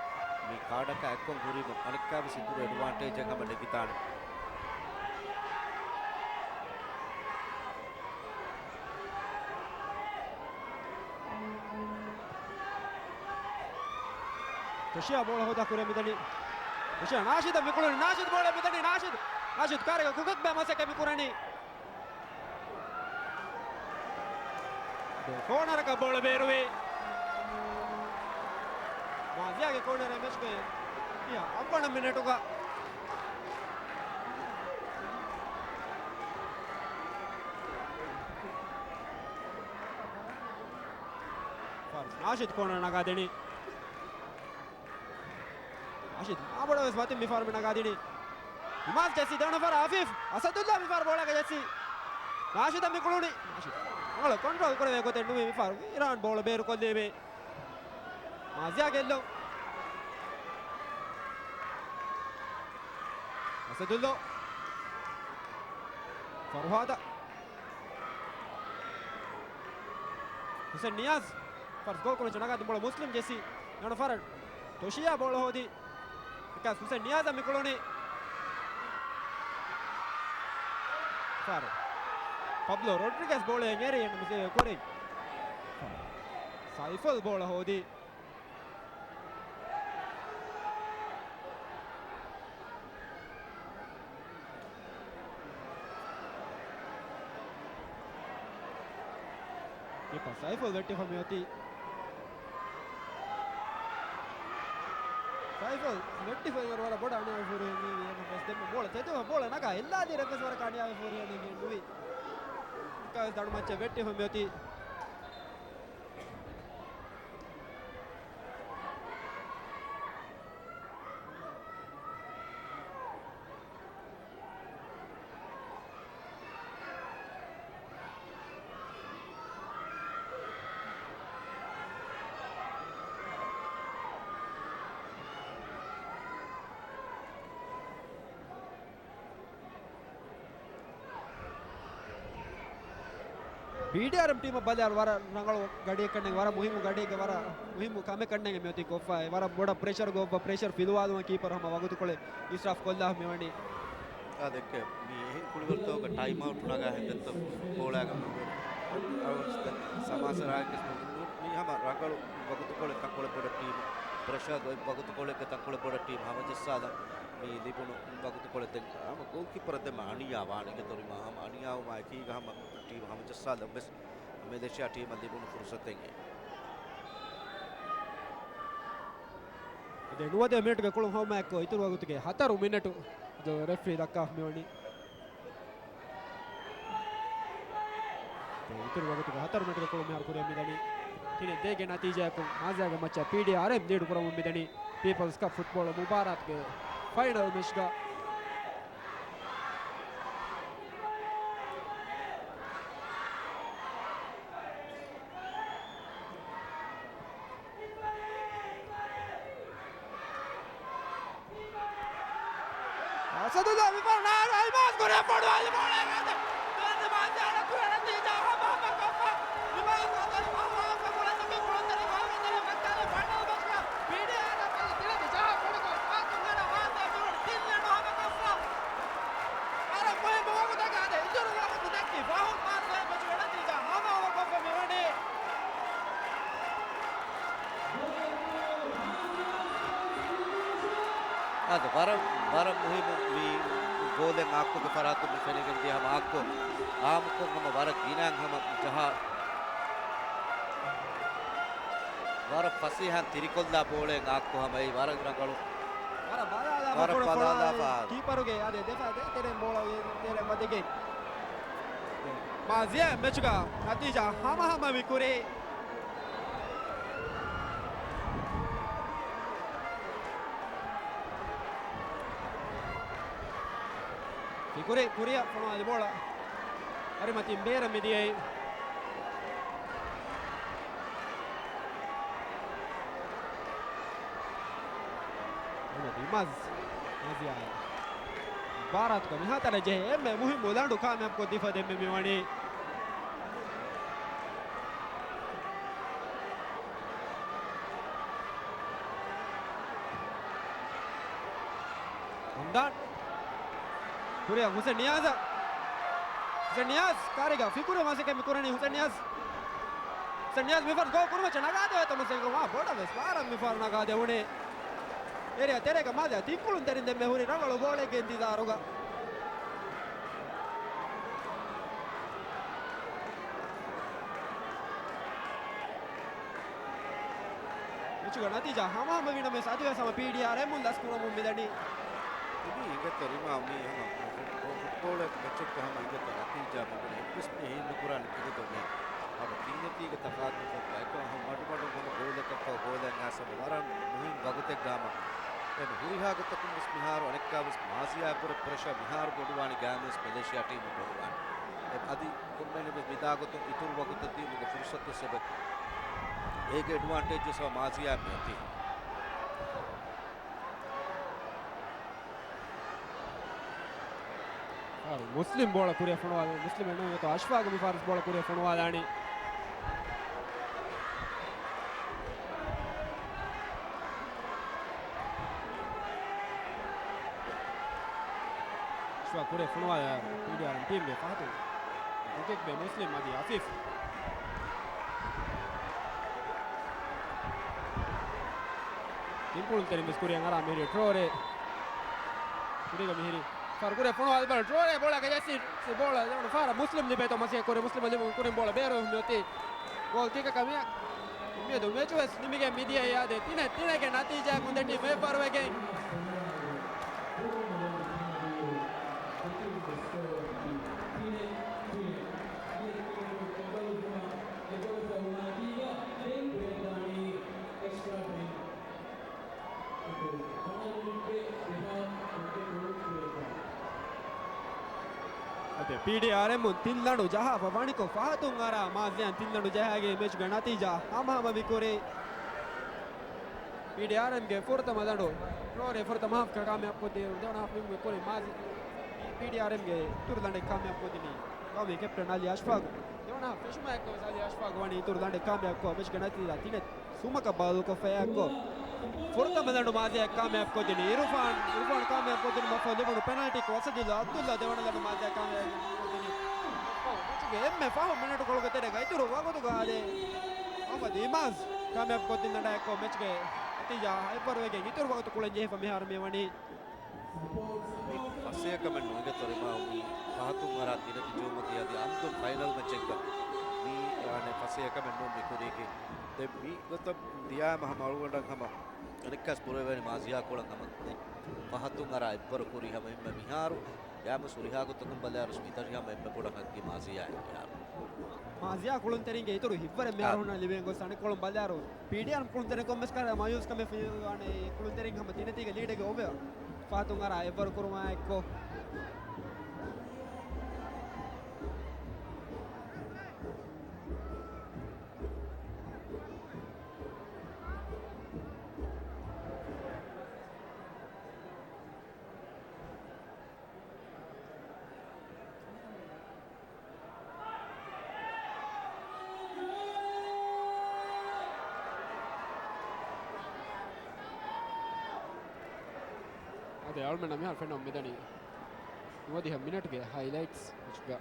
މި ކާޑަކާ އެއްކޮށް ހުރީމަ އަނެއްކާވެސް އިތުރު އެޑްވާންޓޭޖެއް ހަމަ ނެގިތާނެ. ޓޮޝިއާ ބޯޅަ ހޯދާ ކުރިއަށް މިދަނީ. ޓޮޝިއާ ނާޝިދަށް މި ކުޅުނީ. ނާޝިދު ބޯޅަ މިދަނީ. ނާޝިދު، ނާޝިދު ކާރިގަ ކުކެކް ބޭ މަސައްކަތް މި ކުރަނީ. ކޯނަރަކަށް ބޯޅަ ބޭރުވި. މާޒިޔާގެ ކޯނަރ މެޗްގައި އަށްވަނަ މިނެޓުގަ. ނާޝިދު ކޯނަރ ނަގާދިނީ. ނާޝިދު މާބޮޑަށް ވެސް މަތިން މިފަހަރު މި ނަގާދިނީ. ނިމާޒް ޖެއްސި ދެވަނަ ފަހަރަށް އަފީފް. އަސަދުއްލާ މިފަހަރު ބޯޅައަށް ޖެއްސި. ނާޝިދަށް މި ކުޅުނީ. ނާޝިދު ރަނގަޅަށް ކޮންޓްރޯލް ކުރެވޭ ގޮތެއް ނުވި މިފަހަރު. އީރާން ބޯޅަ ބޭރުކޮށްލީމޭ. މާޒިޔާ ގެއްލުން. އަސަދުއްލޯ. ފަރުހާދަށް. ހުސެން ނިޔާޒް. ފަރުސް ގޯލް ކުރުމަށް ނަގާދިން ބޯޅަ މުސްލިމް ޖެއްސީ. ނަނު ފަރަށް. ޓޮޝިއާ ބޯޅަ ހޯދީ. އެކަސް ހުސެން ނިޔާޒަށް މި ކުޅުނީ. ފާރު. ޕަބްލޯ ރޮޑްރިގެސް ބޯޅައެއް އެރި އެންޑް މިސް ކުރި. ސައިފުލް ބޯޅަ ހޯދީ. ކީޕަރ ސައިފުލް ވެއްޓިފަ މިއޮތީ. ސައިފުލް ވެއްޓިފައި ވަރަށް ބޮޑަށް އަނިޔާވެފަ ހުރި އެނގި ވީ. އެހެން ވެސް ދެންމެ ބޯޅަ ތެދުވެ ބޯޅަ ނަގާ އެއްލާދިޔަ ރެފްރީ ވަރަކަށް އަނިޔާވެފަ ހުރި އެނގި ނުވި. އެކަސް ދަނޑު މައްޗަށް ވެއްޓިފަ މިއޮތީ. ބީޑީއާރްއެމް ޓީމަށް ބަލާއިރު ވަރަށް ރަނގަޅު ގަޑިއެއްކަންނޭނގެ، ވަރަށް މުހިއްމު ގަޑިއެއްގެ ވަރަށް މުހިއްމު ކަމެއް ކަންނޭނގެ މިއޮތީ ކޮށްފަ. ވަރަށް ބޮޑަށް ޕްރެޝަރ ގޮއްވަ، ޕްރެޝަރ ފިލުވާލުމަށް ކީޕަރު ހަމަ ވަގުތުކޮޅެއް އިސްރާފް ކޮށްލާ މިވަނީ. އާ ދެއްކޭ މި އެހެން ކުޅިވަރުތަކުގަ ޓައިމް އައުޓް ނަގާ ހެންގެއްތޯ ބޯޅައިގަ ސަމާސަރާގެ މި ހަމަ ރަނގަޅު ވަގުތުކޮޅެއް ތަންކޮޅެއް ބޮޑަށް ޓީމު ޕްރެޝަރ ގޮތް ވަގުތުކޮޅެއްގެ ތަންކޮޅެއް ބޮޑަށް ޓީމް ހަމަޖައްސާލަން މި ލިބުނު ވަގުތުކޮޅެއް ދެން ހަމަ ގޯލްކީޕަރަށް ދެންމެ އަނިޔާ ވާނެ އިނގޭތޯ މާ ހަމަ އަނިޔާވުމާ އެކީގަ ހަމަ ޓީމް ހަމަޖައްސާލަން ވެސް މެލޭޝިއާ ޓީމަށް ލިބުނު ފުރުސަތެއް. އަދި ނުވަދިހަ މިނެޓުގެ ކުޅުން ހަމައެއްކޮށް އިތުރު ވަގުތުގެ ހަތަރު މިނެޓު ދޯ ރެފްރީ ދައްކާ މިވަނީ. އިތުރު ވަގުތުގެ ހަތަރު މިނެޓުގެ ކުޅުން މިހާރު ކުރިއަށް މިދަނީ. ތިނެއް ދޭގެ ނަތީޖާއަކުން މާޒާގެ މައްޗަށް ޕީޑީއާރްއެމް ލީޑު ކުރަމުން މިދަނީ. ޕީޕަލްސް ކަޕް ފުޓްބޯޅަ މުބާރާތުގެ ފައިނަލް މެޗްގަ އަސަދުﷲ މިފަހަރު އަލްމާޒް ކުރިއަށް ފޮނުވާލި ބޯޅައެއް އަދި ދެން މާޒާ ކުރިއަށް ނަތީޖާ ހަމަހަމަ ކޮށްފަ. މި މާޒާ ދަރި ފަހު އާފަ ކުޅަން ތިބި ކުޅަންތެރި ފަހު މިދަރި މައްޗާލެ ފައިނަލް މެޗްގަ ޕީޑީއާރް އަށް ތިނެއް ޖަހާ ކުޑަކޮށް މާޒާ ކުރިއަށް ވާންދެ މިވަނީ ތިން އެއް ހަމަ ކޮށްފަ. ވަރަށް މުހިއްމު ވަގުތަކަށް އަދި އިތުރު ވަގުތު ދެއްކި ފަހުން މާޒާ މެޗުގެ ނަތީޖާ ހަމަހަމަ ކޮށްފަ މިވަނީ. އާދެ، ވަރަށް، ވަރަށް މުހިއްމު މި ގޯލެއް އާއްކުގެ ފަރާތުން މި ފެނިގެން ދިޔަ ހަމަ އާއްކު އާއްމުކޮށް ހަމަ ވަރަށް ގިނައިން ހަމަ ޖަހާ، ވަރަށް ފަސޭހައިން ތިރިކޮށްލާ ބޯޅައެއް އާއްކު ހަމަ އެއީ ވަރަށް ރަނގަޅު. ވަރަށް ބަލާލާފަ ވަރަށް ފޮޅާ، ބަލާލާފަ. ކީޕަރުގެ އާދެ ދެފާ ދޭތެރެއިން ބޯޅަ ދޭތެރެއިން ވަދެގެން. މާޒިޔާ މެޗުގަ ނަތީޖާ ހަމަހަމަ ވި ކުރީ. ފިކުރި ކުރިއަށް ފޮނުވާލި ބޯޅަ. އަރިމަތިން ބޭރަށް މިދިޔައީ. އަހްމަދު އިމާޒް މާޒިޔާ މުބާރާތުގަ މިހާތަނަށް ޖެހޭ އެންމެ މުހިއްމު ލަނޑު ކާމިޔާބުކޮށްދީފަ ދެންމެ މިވަނީ. ހަމްދާން. ކުރިއަށް ހުސެން ނިޔާޒަށް. ހުސެން ނިޔާޒް ކާރިގަ ފިކުރެއް މަސައްކަތް މި ކުރަނީ ހުސެން ނިޔާޒް. ހުސެން ނިޔާޒް މިފަރު ގޯ ކުރުމައްޗަށް ނަގާދެވޭތޯ މަސައްކަތް ކުރުމާ ބޮޑަށް ވެސް ފާރަށް މިފަރު ނަގާދެވުނީ. އޭރިއާ ތެރޭގަ މާޒިޔާ ތިންކުޅުންތެރިން ދެންމެ ހުރި ރަނގަޅު ބޯޅައެއްގެ އިންތިޒާރުގަ. މެޗުގެ ނަތީޖާ ހަމަހަމަ ވީނަމަވެސް އަދިވެސް ހަމަ ޕީޑީއާރް އެމުން ލަސްކުރަމުން މިދަނީ. ތިބީ އިނގޭތޯ ރިމާ މީ ހަމަ ފުޓްބޯޅަ މެޗެއްގަ ހަމަ އިނގޭތޯ ނަތީޖާ މިދަނީ އެއްވެސް މީހެއް ހިތްނުކުރާނެ އިނގޭތޯ މީ ހަމަ ތިން ނެތީގެ ތަފާތު ކޮށްފަ އެކަމަ ހަމަ މަޑުމަޑުން ހަމަ ގޯލަކަށްފަހު ގޯލެއް އައިސް ހަމަ ވަރަށް މުހިން ވަގުތެއްގަ ހަމަ އެންމެ ހުރިހާ ގޮތަކުން ވެސް މިހާރު އަނެއްކާ ވެސް މާޒިޔާ އެއްވުރެ ޕްރެޝަރ މިހާރު ބޮޑުވާނީ ގާތްމުވެސް މެލޭޝިޔާ ޓީމު ބޮޑުވާނީ. އެ، އަދި ކޮންމެހެން ވެސް މިދާގޮތުން އިތުރު ވަގުތަށް ދިޔުމުގެ ފުރުސަތު ސެބެ އޭގެ އެޑްވާންޓޭޖް ވެސް މާޒިޔާ މިއޮތީ. އާ، މުސްލިމް ބޯޅަ ކުރިއަށް ފޮނުވާލާ، މުސްލިމް އެން އޮތޯ އަޝްފާގު މި ފާރިސް ބޯޅަ ކުރިއަށް ފޮނުވާލާނީ. އަޝްފާގު ކުރިއަށް ފޮނުވާލާ ޕީޑީއާރް ޓީމްގެ ފަހަތުން ރުކެކްބެ މުސްލިމް އަދި އަފީފް. ތިންކުޅުންތެރިން ވެސް ކުރިއަށް އަރާ މިހިރީ ޓްރޯރޭ. ކުރީގަ މިހިރީ ފާރު ކުރިއަށް ފޮނުވާލި ބަލަ ޓްރޯރޭ ބޯޅަ ގަޖަސި ބޯޅަ ދެވަނު ފާރަށް މުސްލިމް ލިބޭތޯ މަސައްކަތް ކުރި މުސްލިމަށް ލިބުނު ކުރިން ބޯޅަ ބޭރު މިއޮތީ ގޯލް ކިކަކަށް މި މިއަދު މެޗު ވެސް ނިމިގެން މިދިޔައީ އާދެ ތިނެއް ތިނެއްގެ ނަތީޖާއަކުން ދެ ޓީމް އެއްވަރުވެގެން. އަދި ޕީޑީއާރް އެމުން ތިން ލަނޑު ޖަހާފަ ވަނިކޮށް ފަހަތުން އަރާ މާޒިޔާ ތިން ލަނޑު ޖަހާގެ މެޗުގެ ނަތީޖާ ހަމަހަމަ މިކުރީ. ޕީޑީއާރްއެމްގެ ފުރަތަމަ ލަނޑު ޓްރޯރޭ ފުރަތަމަ ހާފްގަ ކާމިޔާބުކޮށްދިޔައިރު ދެވަނަ ހާފް ނިމުމުގެ ކުރިން މާޒި ޕީޑީއާރްއެމްގެ އިތުރު ލަނޑެއް ކާމިޔާބުކޮށްދިނީ ގައުމީ ކެޕްޓަން އަލީ އަޝްފާގު. ދެވަނަ ހާފް ފެށުމާ އެއްކޮށް ވެސް އަލީ އަޝްފާގު ވަނީ އިތުރު ލަނޑެއް ކާމިޔާބުކޮށް މެޗުގެ ނަތީޖާ ތިނެއް ސުމަކަށް ބަދަލުކޮށްފައި އެއްކޮށް، ފުރަތަމަ ލަނޑު މާޒިޔާ ކާމިޔާބުކޮށްދިނީ އިރުފާން، އިރުފާން ކާމިޔާބުކޮށްދިނުމަށްފަހު ލިބުނު ޕެނަލްޓީކޮށް އަސަދުއްލާ އަބްދުއްލާ ދެވަނަ ލަނޑު މާޒިޔާ ކާމިޔާބުކޮށްދިނީ. މެޗުގެ އެންމެ ފަހު މިނެޓުކޮޅުގެ ތެރޭގަ އިތުރު ވަގުތުގަ އާދެ އަހްމަދު އިމާޒް ކާމިޔާބުކޮށްދިން ލަނޑާ އެއްކޮށް މެޗުގެ ނަތީޖާ އެއްވަރުވެގެން އިތުރު ވަގުތު ކުޅެން ޖެހިފަ މިހާރު މިވަނީ. މި ފަސޭހަކަމެއް ނޫން އިނގޭތޯ ރިމާ މީ ފަހަތުން އަރާ ތިނެތި ޖޫމަކީ އަދި އަންދުން ފައިނަލް މެޗެއްގަ މީ އަނެއް ފަސޭހަކަމެއް ނޫން މި ކުރީކީ. ދެން މި ގޮތަށް ދިޔާމަ ހަމަ އަޅުގަނޑަށް ހަމަ އަނެއްކާސް ބުރެވޭނެ މާޒިޔާ ކޮޅަށް ހަމަ ފަހަތުން އަރާ އެއްވަރު ކުރީ ހަމަ އެންމެ މިހާރު ގާމުސް ހުރިހާ ގޮތަކުން ބަލާއިރުސް މިތަށި ހަމަ އެންމެ ބޮޑަށް ހައްގީ މާޒިޔާ އިނގޭ ހާރު. މާޒިޔާ ކުޅުންތެރިންގެ އިތުރު ހިތްވަރެއް މިހާރު އާ. ހުންނަ ލިބޭން ގޮސް އަނެއްކޮޅުން ބަލާއިރު ޕީޑީއާރް ކުޅުންތެރިން ކޮންމެސް ކަހަލަ މާޔޫސްކަމެއް ފެނިވާނެ ކުޅުންތެރިން ހަމަ ތިނެތީގެ ލީޑެއްގަ އޮވެ ފަހަތުން އަރާ އެއްވަރު ކުރުމާ އެއްކޮށް. އަދި އަޅުމެންނަށް މިހާރު ފެންނަމުން މިދަނީ ނުވަދިހަ މިނެޓްގެ ހައިލައިޓްސް މެޗުގަ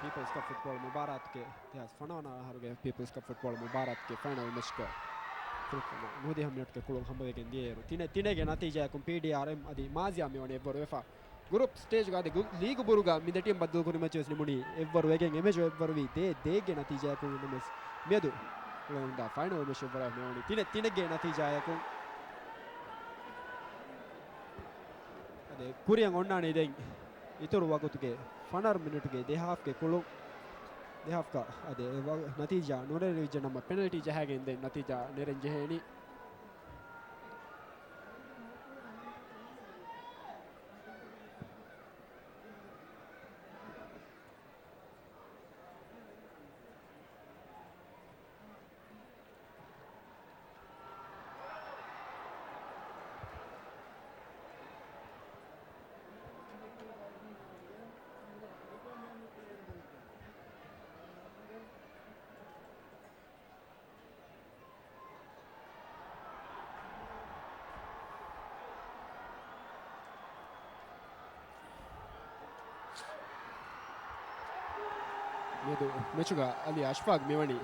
ޕީޕަލްސް ކަޕް ފުޓްބޯޅަ މުބާރާތުގެ ދެހާސް ފަނަވަނަ އަހަރުގެ ޕީޕަލްސް ކަޕް ފުޓްބޯޅަ މުބާރާތުގެ ފައިނަލް މެޗްގަ ނުވަދިހަ މިނެޓްގެ ކުޅުން ހަމަވެގެން ދިޔައިރު ތިނެ ތިނެގެ ނަތީޖާއަކުން ޕީޑީއާރްއެމް އަދި މާޒިޔާ މިވަނީ އެއްވަރު ވެފަ. ގުރޫޕް ސްޓޭޖްގަ އަދި ގު-، ލީގު ބުރުގަ މި ދެ ޓީމް ބައްދަލުކުރި މެޗު ވެސް ނިމުނީ އެއްވަރު ވެގެން އެ މެޗު އެއްވަރުވީ ދޭ ދޭއްގެ ނަތީޖާއަކުން ނަމަވެސް މިއަދު ކުޅެވުންދާ ފައިނަލް މެޗު އެއްވަރަށް މިވަނީ ތިނެ ތިނެއްގެ ނަތީޖާއަކުން. އަދި ކުރިއަށް އޮންނާނީ ދެން އިތުރު ވަގުތުގެ ފަނަރަ މިނެޓުގެ ދެހާފްގެ ކުޅުން، ދެހާފްގަ އަދި ވަ-، ނަތީޖާ ނުނެރެވިއްޖެ ނަމަ ޕެނަލްޓީ ޖަހައިގެން ދެން ނަތީޖާ ނެރެން ޖެހޭނީ. މިއަދު މެޗުގަ އަލީ އަޝްފާގް މިވަނީ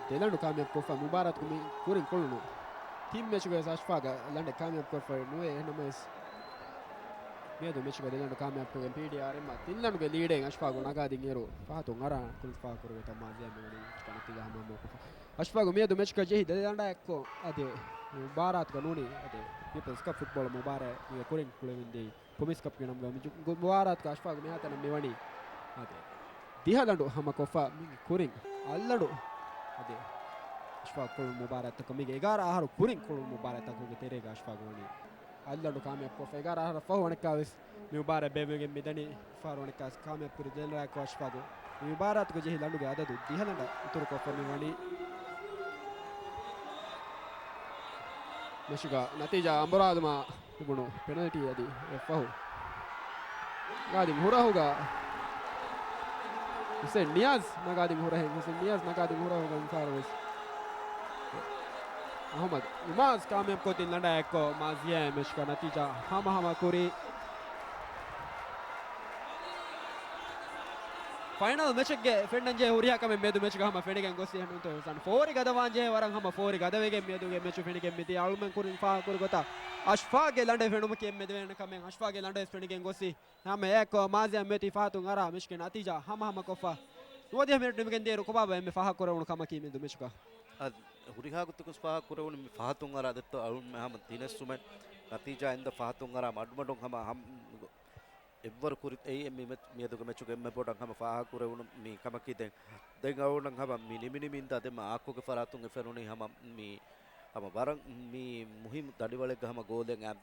ދެލަނޑު ކާމިޔާބު ކޮށްފަ މުބާރާތުގަ މި ކުރިން ކުޅުނު. ތިން މެޗުގަ ވެސް އަޝްފާގަށް ލަނޑެއް ކާމިޔާބު ކޮށްފައި ނުވޭ. އެހެންނަމަވެސް މިއަދު މެޗުގަ ދެލަނޑު ކާމިޔާބުކޮށްގެން ޕީޑީއާރް އެމް ތިން ލަނޑުގެ ލީޑެއް އަޝްފާގު ނަގާދިން އިރު ފަހަތުން އަރާ ކުރިން ފާހަގަކުރެވޭތޯ މާޒިޔާ މިވަނީ ނަތީޖާ ހަމަހަމަކޮށްފަ. އަޝްފާގު މިއަދު މެޗުގަ ޖެހި ދެލަނޑާ އެއްކޮށް އަދި މުބާރާތުގަ ނޫނީ އަދި ޕީޕަލްސް ކަޕް ފުޓްބޯޅަ މުބާރާތް މީގެ ކުރިން ކުޅެވިންދެވި. ޕްރޮމިސް ކަޕްގެ ނަމުގަ މި މުބާރާތުގަ އަޝްފާގު މިހާތަނަށް މިވަނީ އަދި ދިހަ ލަނޑު ހަމަކޮށްފަ މީގެ ކުރިން އަށް ލަނޑު އަދި އަޝްފާގު ކުޅުނު މުބާރާތްތަކަށް މީގެ އެގާރަ އަހަރު ކުރިން ކުޅުނު މުބާރާތްތަކުގެ ތެރޭގަ އަޝްފާގު ވަނީ އަށް ލަނޑު ކާމިޔާބުކޮށްފަ އެގާރަ އަހަރަށް ފަހު އަނެއްކާވެސް މި މުބާރާތް ބޭއްވިގެން މިދަނީ. ފަހަރު އަނެއްކާވެސް ކާމިޔާބުކުރި ދެލަނޑާއެއްކޮށް އަޝްފާގު މި މުބާރާތުގަ ޖެހި ލަނޑުގެ އަދަދު ދިހަ ލަނޑަށް އިތުރުކޮށްފަ މިވަނީ. މެޗުގަ ނަތީޖާ އަނބުރާލުމާ ލިބުނު ޕެނަލްޓީ އަދި އެއަށްފަހު ނަގާދިން ހުރަހުގަ ހުސެން ނިޔާޒް ނަގާދިން ހުރަހެއް، ހުސެން ނިޔާޒް ނަގާދިން ހުރަހުގަ މިފަހަރު ވެސް މުހައްމަދު އިމާޒް ކާމިޔާބުކޮށްދިން ލަނޑާއެއްކޮށް މާޒިޔާ މެޗުގަ ނަތީޖާ ހަމަހަމަ ކުރީ. ފައިނަލް މެޗެއްގެ ފެންނަންޖެހޭ ހުރިހާ ކަމެއް މިއަދު މެޗުގަ ހަމަ ފެނިގެން ގޮސް އެހެންނޫންތޯ އިހުސާން؟ ފޯރި ގަދަވާންޖެހޭ ވަރަށް ހަމަ ފޯރި ގަދަވެގެން މިއަދުގެ މެޗު ފެނިގެން މިދިޔަ. އަޅުމެން ކުރިން ފާހަގަކުރި ގޮތަށް އަޝްފާގެ ލަނޑެއް ފެނުމަކީ އެންމެ ދެވޭނެ ކަމެއް. އަޝްފާގެ ލަނޑުވެސް ފެނިގެން ގޮސް ހަމަ އެއަކަށް މާޒިޔާ މިއޮތީ ފަހަތުން އަރާ މެޗުގެ ނަތީޖާ ހަމަހަމަކޮށްފަ ނުވަދިހަ މިނެޓް ނިމިގެން ދިޔައިރު ކޮބާބާ އެންމެ ފާހަގަކުރެވުނު ކަމަކީ މިއަދު މެޗުގަ؟ އަދި ހުރިހާ ގޮތަކުން ފާހަގަކުރެވުނު މި ފަހަތުން އަރާ ދެއްތޯ އަޅުން ހަމަ ތިނެއްސުމެއް ނަތީޖާ އިންދަ ފަހަތުން އަރާ މަޑުމަޑުން ހަމަ ހަމަ އެއްވަރު ކުރި އެއީ މި މެޗް، މިއަދުގެ މެޗުގެ އެންމެ ބޮޑަށް ހަމަ ފާހަގަކުރެވުނު މި ކަމަކީ ދެން، ދެން އަޅުގަނޑަށް ހަމަ މި ނިމި ނިމި އިންދާ ދެން އާކުގެ ފަރާތުން އެ ފެނުނީ ހަމަ މި ހަމަ ވަރަށް މި މުހިއްމު ދަނޑިވަޅެއްގަ ހަމަ ގޯލެއް އައި،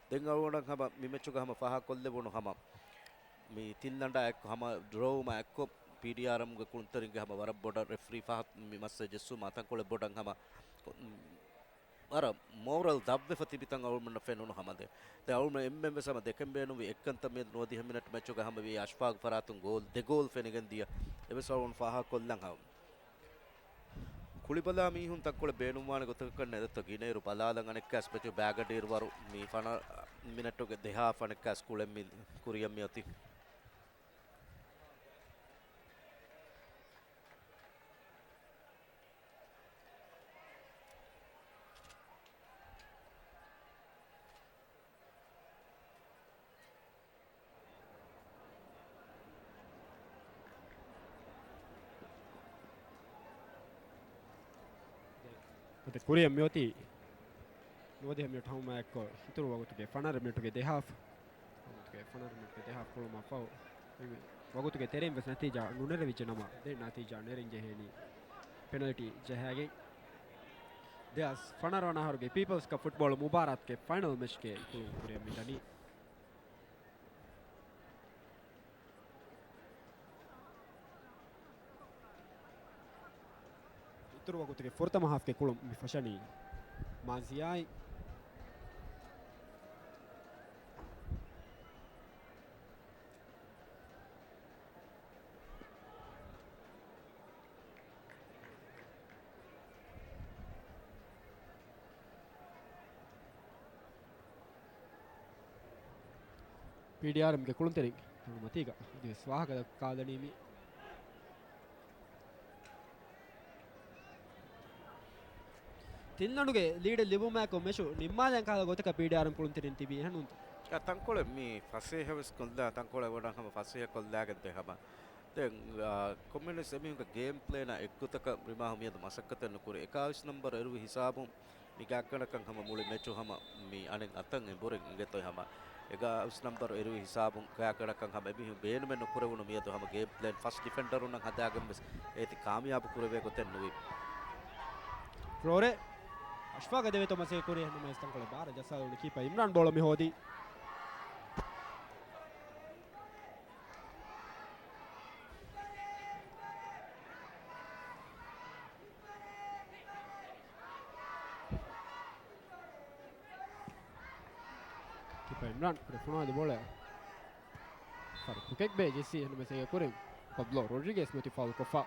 ދެން އަޅުގަނޑަށް ހަމަ މި މެޗުގަ ހަމަ ފާހަގަކޮށްލެވުނު ހަމަ މި ތިން ލަނޑާ އެއްކޮށް ހަމަ ޑްރޯވުމާ އެއްކޮށް ޕީޑީއާރްއެމްގެ ކުޅުންތެރިންގެ ހަމަ ވަރަށް ބޮޑަށް ރެފްރީ ފާހަގަ މި މައްސަލަ ޖެއްސުމާ ތަންކޮޅެއް ބޮޑަށް ހަމަ ވަރަށް މޯރަލް ދަށްވެފަ ތިބިތަން އަޅުމެންނަށް ފެނުނު ހަމަ ދެ. ދެން އަޅުމެން އެންމެން ވެސް ހަމަ ދެކެން ބޭނުންވި އެއްކަންތައް މިއަދު ނުވަދިހަ މިނެޓް މެޗުގަ ހަމަވީ އަޝްފާގު ފަރާތުން ގޯލް، ދެ ގޯލް ފެނިގެން ދިޔަ. އެވެސް އަޅުން ފާހަގަކޮށްލަން ހަމަ. ކުޅިބަލާ މީހުން ތަންކޮޅެއް ބޭނުންވާނެ ގޮތަކަށް ނެތްތޯ ގިނައިރު ބަލާލަން އަނެއްކާސް މެޗު ބައިގަޑިއިރު ވަރު މި ފަނަރަ މިނެޓުގެ ދެހާފް އަނެއްކާސް ކުޅެން މި ކުރިޔަށް މިއޮތީ. އަދި ކުރިޔަށް މިއޮތީ ނުވަދިހަ މިނެޓް ހަމައެއްކޮށް، އިތުރު ވަގުތުގެ ފަނަރަ މިނެޓުގެ ދެހާފް، ވަގުތުގެ ފަނަރަ މިނެޓުގެ ދެހާފް ކުޅުމަށްފަހު، އެ ވަގުތުގެ ތެރެއިން ވެސް ނަތީޖާ ނުނެރެވިއްޖެ ނަމަ، ދެން ނަތީޖާ ނެރެން ޖެހޭނީ ޕެނަލްޓީ ޖަހާގެން. ދެހާސް ފަނަރަ ވަނަ އަހަރުގެ ޕީޕަލްސް ކަޕް ފުޓްބޯޅަ މުބާރާތުގެ ފައިނަލް މެޗްގެ ކުޅުން ކުރިއަށް މިދަނީ. އިތުރު ވަގުތުގެ ފުރަތަމަ ހާފްގެ ކުޅުން މި ފަށަނީ މާޒިޔާއި. ޕީޑީއާރްއެމްގެ ކުޅުންތެރިން ތަނުމަތީގަ އަދިވެސް ވާހަކަ ދައްކާލަނީ މި. ތިން ލަނޑުގެ ލީޑެއް ލިބުމާއެކު މެޗު ނިންމާލަން ކަހަލަ ގޮތަކަށް ޕީޑީއާރްއެމް ކުޅުންތެރިން ތިބީ އެހެންނޫންތޯ؟ އާ، ތަންކޮޅެއް މި ފަސޭހަވެސް ކޮށްލާ، ތަންކޮޅެއް ވަޑަން ހަމަ ފަސޭހަ ކޮށްލާގެން ދޭ ހަމަ. ދެން، އާ، ކޮންމެވެސް އެމީހުންގެ ގޭމް ޕްލޭނާ އެއްގޮތަކަށް ރިމާހު މިއަދު މަސައްކަތެއް ނުކުރި. އެކާވީސް ނަންބަރު އެރުވި ހިސާބުން މި ގާތްގަނޑަކަށް ހަމަ މުޅި މެޗު ހަމަ މި އަނެއް އަތަށް އެނބުރި އިނގޭތޯ ހަމަ. އެކާވީސް ނަންބަރު އެރުވި ހިސާބުން ގާތްގަނޑަކަށް ހަމަ އެމީހުން ބޭނުމެއް ނުކުރެވުނު މިއަދު ހަމަ ގޭމް ޕްލޭން ފަސް ޑިފެންޑަރުންނަށް ހަދާގެން ވެސް އޭތި ކާމިޔާބު ކުރެވޭ ގޮތެއް ނުވި. ރޯރޭ އަޝްފާގަށް ދެވޭތޯ މަސައްކަތް ކުރި އެހެންނަމަވެސް ތަންކޮޅެއް ބާރަށް ޖައްސާލުނު ކީޕަރ އިމްރާން ބޯޅަ މި ހޯދީ. ކީޕަރ އިމްރާން ކުރެ ފޮނުވާލި ބޯޅަ ފަރު ކުކެކް ބޭ ޖެއްސީ އެހެންނަމަވެސް އޭގެ ކުރިން ޕަބްލޯ ރޮޑްރިގެސް މިއޮތީ ފައުލް ކޮށްފަ.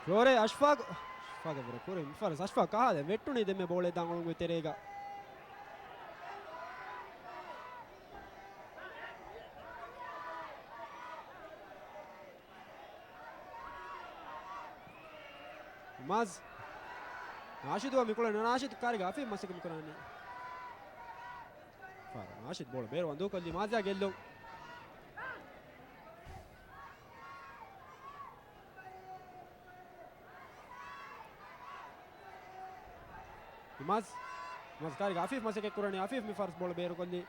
ރޯރޭ އަޝްފާގު. އަޝްފާގަށް ވުރެ ކުރިން ފަރުސް. އަޝްފާގު ކަހާލެ ވެއްޓުނީ ދެންމެ ބޯޅެ ދާން އޮޅުންގެ ތެރޭގަ. މާޒް. ނާޝިދު މިކުޅެން ނާޝިދު ކާރިގަ އަފީފް މަސައްކަތް މިކުރާނީ. ފާރު ނާޝިދު ބޯޅަ ބޭރު ވަންދޫކޮށްލީ މާޒިޔާ ގެއްލުން. އިމާޒް. އިމާޒް ކާރިގަ އަފީފް މަސައްކަތް ކުރަނީ. އަފީފް މި ފަރުސް ބޯޅަ ބޭރުކޮށްލީ.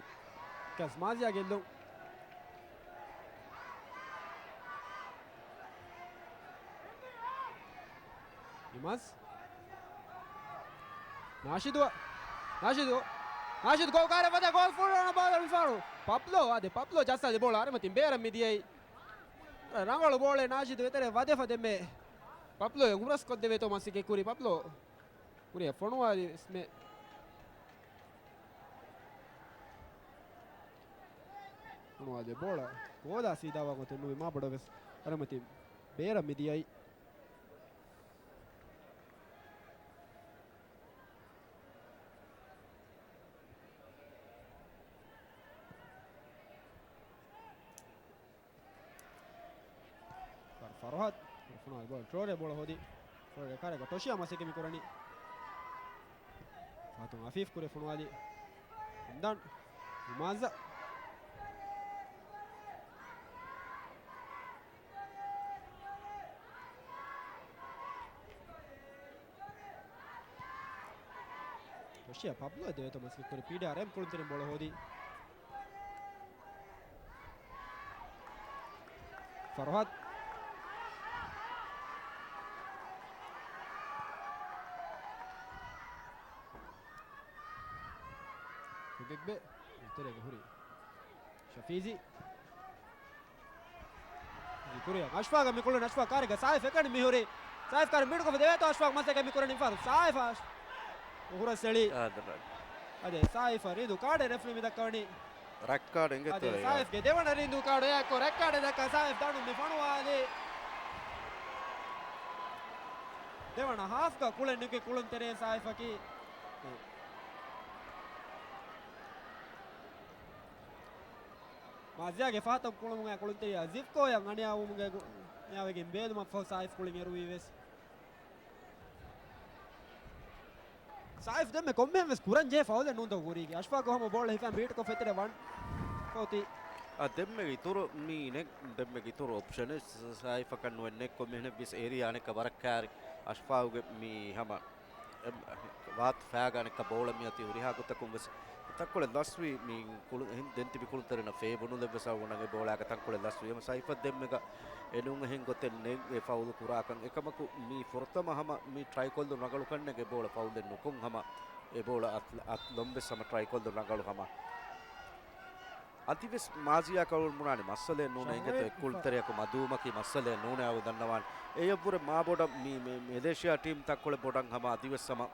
ކަސް މާޒިޔާ ގެއްލުން. އިމާޒް. ނާޝިދު. ނާޝިދު. ނާޝިދު ގޯލް ކާރެއް ވަދެ ގޯލް ފުރުނަ ބާލަ މިފާރު. ޕަބްލޯ އާދެ ޕަބްލޯ ޖައްސާލި ބޯޅަ އަރިމަތިން ބޭރަށް މިދިޔައީ. ރަނގަޅު ބޯޅެއް ނާޝިދު ވެތެރެ ވަދެފަ ދެންމެ. ޕަބްލޯ އެ ހުރަސް ކޮށްދެވޭތޯ މަސައްކަތް ކުރި ޕަބްލޯ. ކުރިއަށް ފޮނުވާލި ވެސްމެ. ފޮނުވާލި ބޯޅަ ގޯލާ ސީދާވާ ގޮތެއް ނުވި މާބޮޑަށް ވެސް އަރިމަތިން ބޭރަށް މިދިޔައީ. ފަރު ފަރުހަދު. ފޮނުވާލި ބޯޅަ ޓްރޯރޭ ބޯޅަ ހޯދި. ޓްރޯރޭ ކާރެއްގަ ޓޮޝިޔާ މަސައްކަތް މި ކުރަނީ. ފަހަތުން އަފީފް ކުރި ފޮނުވާލި. އިމްދާން. އިމާޒް. ޓޮޝިޔާ ޕަބްލޯ ދެވޭތޯ މަސައްކަތް ކުރި ޕީޑީއާރްއެމް ކުޅުންތެރިން ބޯޅަ ހޯދި. ފަރުހަދު. ކުގެގްބެ. ތެރޭގަ ހުރި. ޝަފީޒީ. ކުރިއަށް އަޝްފާގަށް މި ކުޅުން އަޝްފާ ކާރިގަ ސާއިފް އެކަނި މިހުރި. ސާއިފް ކާރި މީޓްކޮށްފަ ދެވޭތޯ އަޝްފާ މަސައްކަތް މި ކުރަނީ ފަރު. ސާއިފް އަޝް. ހުރަސް އެޅި. އާދަރާ. އަދެ ސާއިފް ރީދު ކާޑެއް ރެފްރީ މި ދައްކަވަނީ. ރެޑް ކާޑެއް އިނގޭތޯ އަދެ އެއާ. ސާއިފްގެ ދެވަނަ ރީދު ކާޑު އެއާކޮށް ރެޑް ކާޑެއް ދައްކާ ސާއިފް ދަނޑު މި ފޮނުވާލި. ދެވަނަ ހާފްގަ ކުޅެން ނިކުތް ކުޅުން ތެރޭ ސާއިފަކީ. މާޒިޔާގެ ފަހަތަށް ކުޅުމުގައި ކުޅުންތެރިޔާ ޒިފްކޯއަށް އަނިޔާވުމުގެ ގޮ-، އަނިޔާވެގެން ބޭލުމަށްފަހު ސާއިފް ކުޅިން އެރުވީ ވެސް. ސާއިފް ދެންމެ ކޮންމެހެން ވެސް ކުރަން ޖެހޭ ފައުލެއް ނޫންތޯ ކުރީގެ. އަޝްފާގު ހަމަ ބޯޅަ ހިފާ ބީޓްކޮށް ފެތެރެ ވަން ފޯތީ. އާ، ދެންމެގެ އިތުރު މީ ނެ-، ދެންމެގެ އިތުރު އޮޕްޝަނެއް ސާއިފަކަށް ނުވެ ނެ ކޮންމެހެނެއް ވެސް އޭރިއާ އަނެއްކާ ވަރަށް ކާރި. އަޝްފާގުގެ މީ ހަމަ އެ-، ވާތު ފައިގަ އަނެއްކާ ބޯޅަ މިއޮތީ ހުރިހާ ގޮތަކުން ވެސް ތަންކޮޅެއް ލަސްވީ މި ކުޅު-، އެހެން ދެން ތިބި ކުޅުންތެރިންނަށް ފޭބުނުލެއް ވެސް އަޅުގަނޑަށް އެ ބޯޅައިގަ ތަންކޮޅެއް ލަސްވީ. ހަމަ ސާއިފަށް ދެންމެގަ އެނޫން އެހެން ގޮތެއް ނެތް އެ ފައުލު ކުރާކަން. އެކަމަކު މީ ފުރަތަމަ ހަމަ މި ޓްރައިކޮށްލުން ރަނގަޅުކަންނެގެ ބޯޅަ ފައުލެއް ނުކޮށް ހަމަ އެ ބޯޅަ އަތް-، އަތްލޮން ވެސް ހަމަ ޓްރައިކޮށްލުން ރަނގަޅު ހަމަ. އަދިވެސް މާޒިޔާ ކައުޅުމުނާނެ މައްސަލައެއް ނޫނޭ އިނގޭތޯ އެއްކުޅުންތެރެއަކު މަދުވުމަކީ މައްސަލައެއް ނޫނޭ އަޅު ދަންނަވާނެ. އެޔަށްވުރެ މާބޮޑަށް މި-، މި-، މެލޭޝިޔާ ޓީމް ތަންކޮޅެއް ބޮޑަށް ހަމަ އަދިވެސް ހަމަ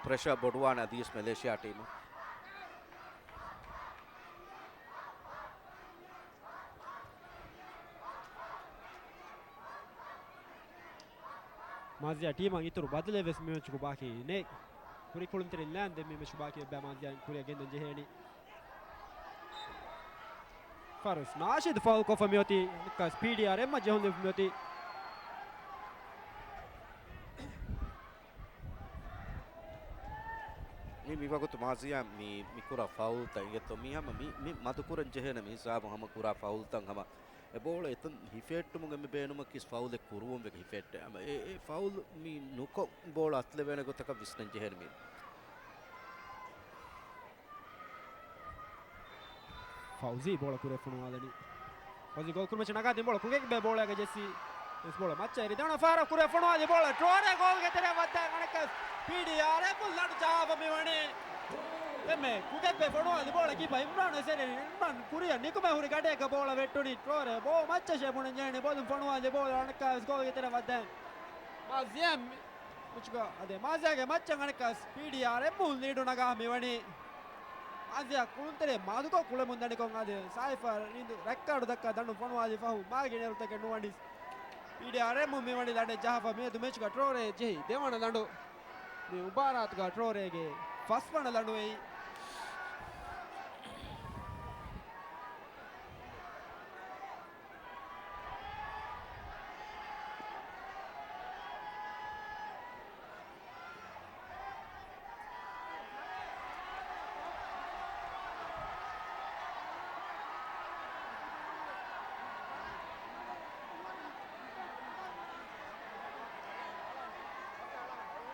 ޕްރެޝަރ ބޮޑުވާނެ އަދިވެސް މެލޭޝިޔާ ޓީމު. މާޒިޔާ ޓީމަށް އިތުރު ބަދަލެއް ވެސް މި މެޗުގަ ބާކީ ނެތް. ކުރި ކުޅުންތެރިން ލާން ދެން މި މެޗު ބާކީ ވެއްބައި މާޒިޔާ ކުރިއަށް ގެންދަން ޖެހޭނީ. ފަރުސް ނާޝިދު ފައުލް ކޮށްފަ މިއޮތީ. ނިކަސް ޕީޑީއާރް އެމް ޖެހުން ލިބި މިއޮތީ. މި، މި ވަގުތު މާޒިޔާ މި، މި ކުރާ ފައުލްތައް އިނގޭތޯ މީ ހަމަ މި، މި މަދުކުރަން ޖެހޭނެ މި ހިސާބު ހަމަ ކުރާ ފައުލްތައް ހަމަ އެ ބޯޅަ އެތަން ހިފެއްޓުމުގެ މި ބޭނުމަކީ ފައުލެއް ކުރުވުން ވެގެ ހިފެއްޓެ. ހަމަ އެ، އެ ފައުލް މި ނުކޮށް ބޯޅަ އަތުލެވޭނެ ގޮތަކަށް ވިސްނަން ޖެހޭނެ މީ. ފައުޒީ ބޯޅަ ކުރިއަށް ފޮނުވާލަނީ. ފައުޒީ ގޯލް ކުރިމައްޗަށް ނަގާ ދިން ބޯޅަ ކުގެގްބެ ބޯޅައިގަ ޖެއްސީ. އެސް ބޯޅަ މައްޗަށް އެރި ދެވަނަ ފަހަރަށް ކުރިއަށް ފޮނުވާލި ބޯޅަ ޓްރޯރޭ ގޯލްގެ ތެރެއަށް ވައްދާ އަނެއްކާ ވެސް ޕީޑީއާރް އެމް ލަނޑު ޖަހާފަ މިވަނީ. ދެންމެ ކުގެގްބެ ފޮނުވާލި ބޯޅަ ކީޕަ އިމްރާން ވެސް އެރި އިމްރާން ކުރިއަށް ނިކުމެ ހުރި ގަޑިއެއްގަ ބޯޅަ ވެއްޓުނީ. ޓްރޯރޭ ބޯ މައްޗަށޭ ބުނަން ޖެހެނީ ބޯލުން ފޮނުވާލި ބޯޅަ އަނެއްކާ ވެސް ގޯލްގެ ތެރެއަށް ވައްދާ. މާޒިޔާ މި-، މެޗުގަ އަދެ މާޒިޔާގެ މައްޗަށް އަނެއްކާ ވެސް ޕީޑީއާރް އެމް ލީޑު ނަގާ މިވަނީ. މާޒިޔާ ކުޅުންތެރި މަދުކޮށް ކުޅެމުން ދަނިކޮށް އަދި ސާއިފަށް ރީނދު ރެޑް ކާޑު ދައްކާ ދަނޑު ފޮނުވާލި ފަހު މާގިނައިރުތަކެއް ނުވަނީސް. ޕީޑީއާރްއެމް މިވަނީ ލަނޑެއް ޖަހާފަ މިއަދު މެޗުގަ ޓްރޯރޭ ޖެހި ދެވަނަ ލަނޑު. މި މުބާރާތުގަ ޓްރޯރޭގެ ފަސްވަނަ ލަނޑު އެއީ.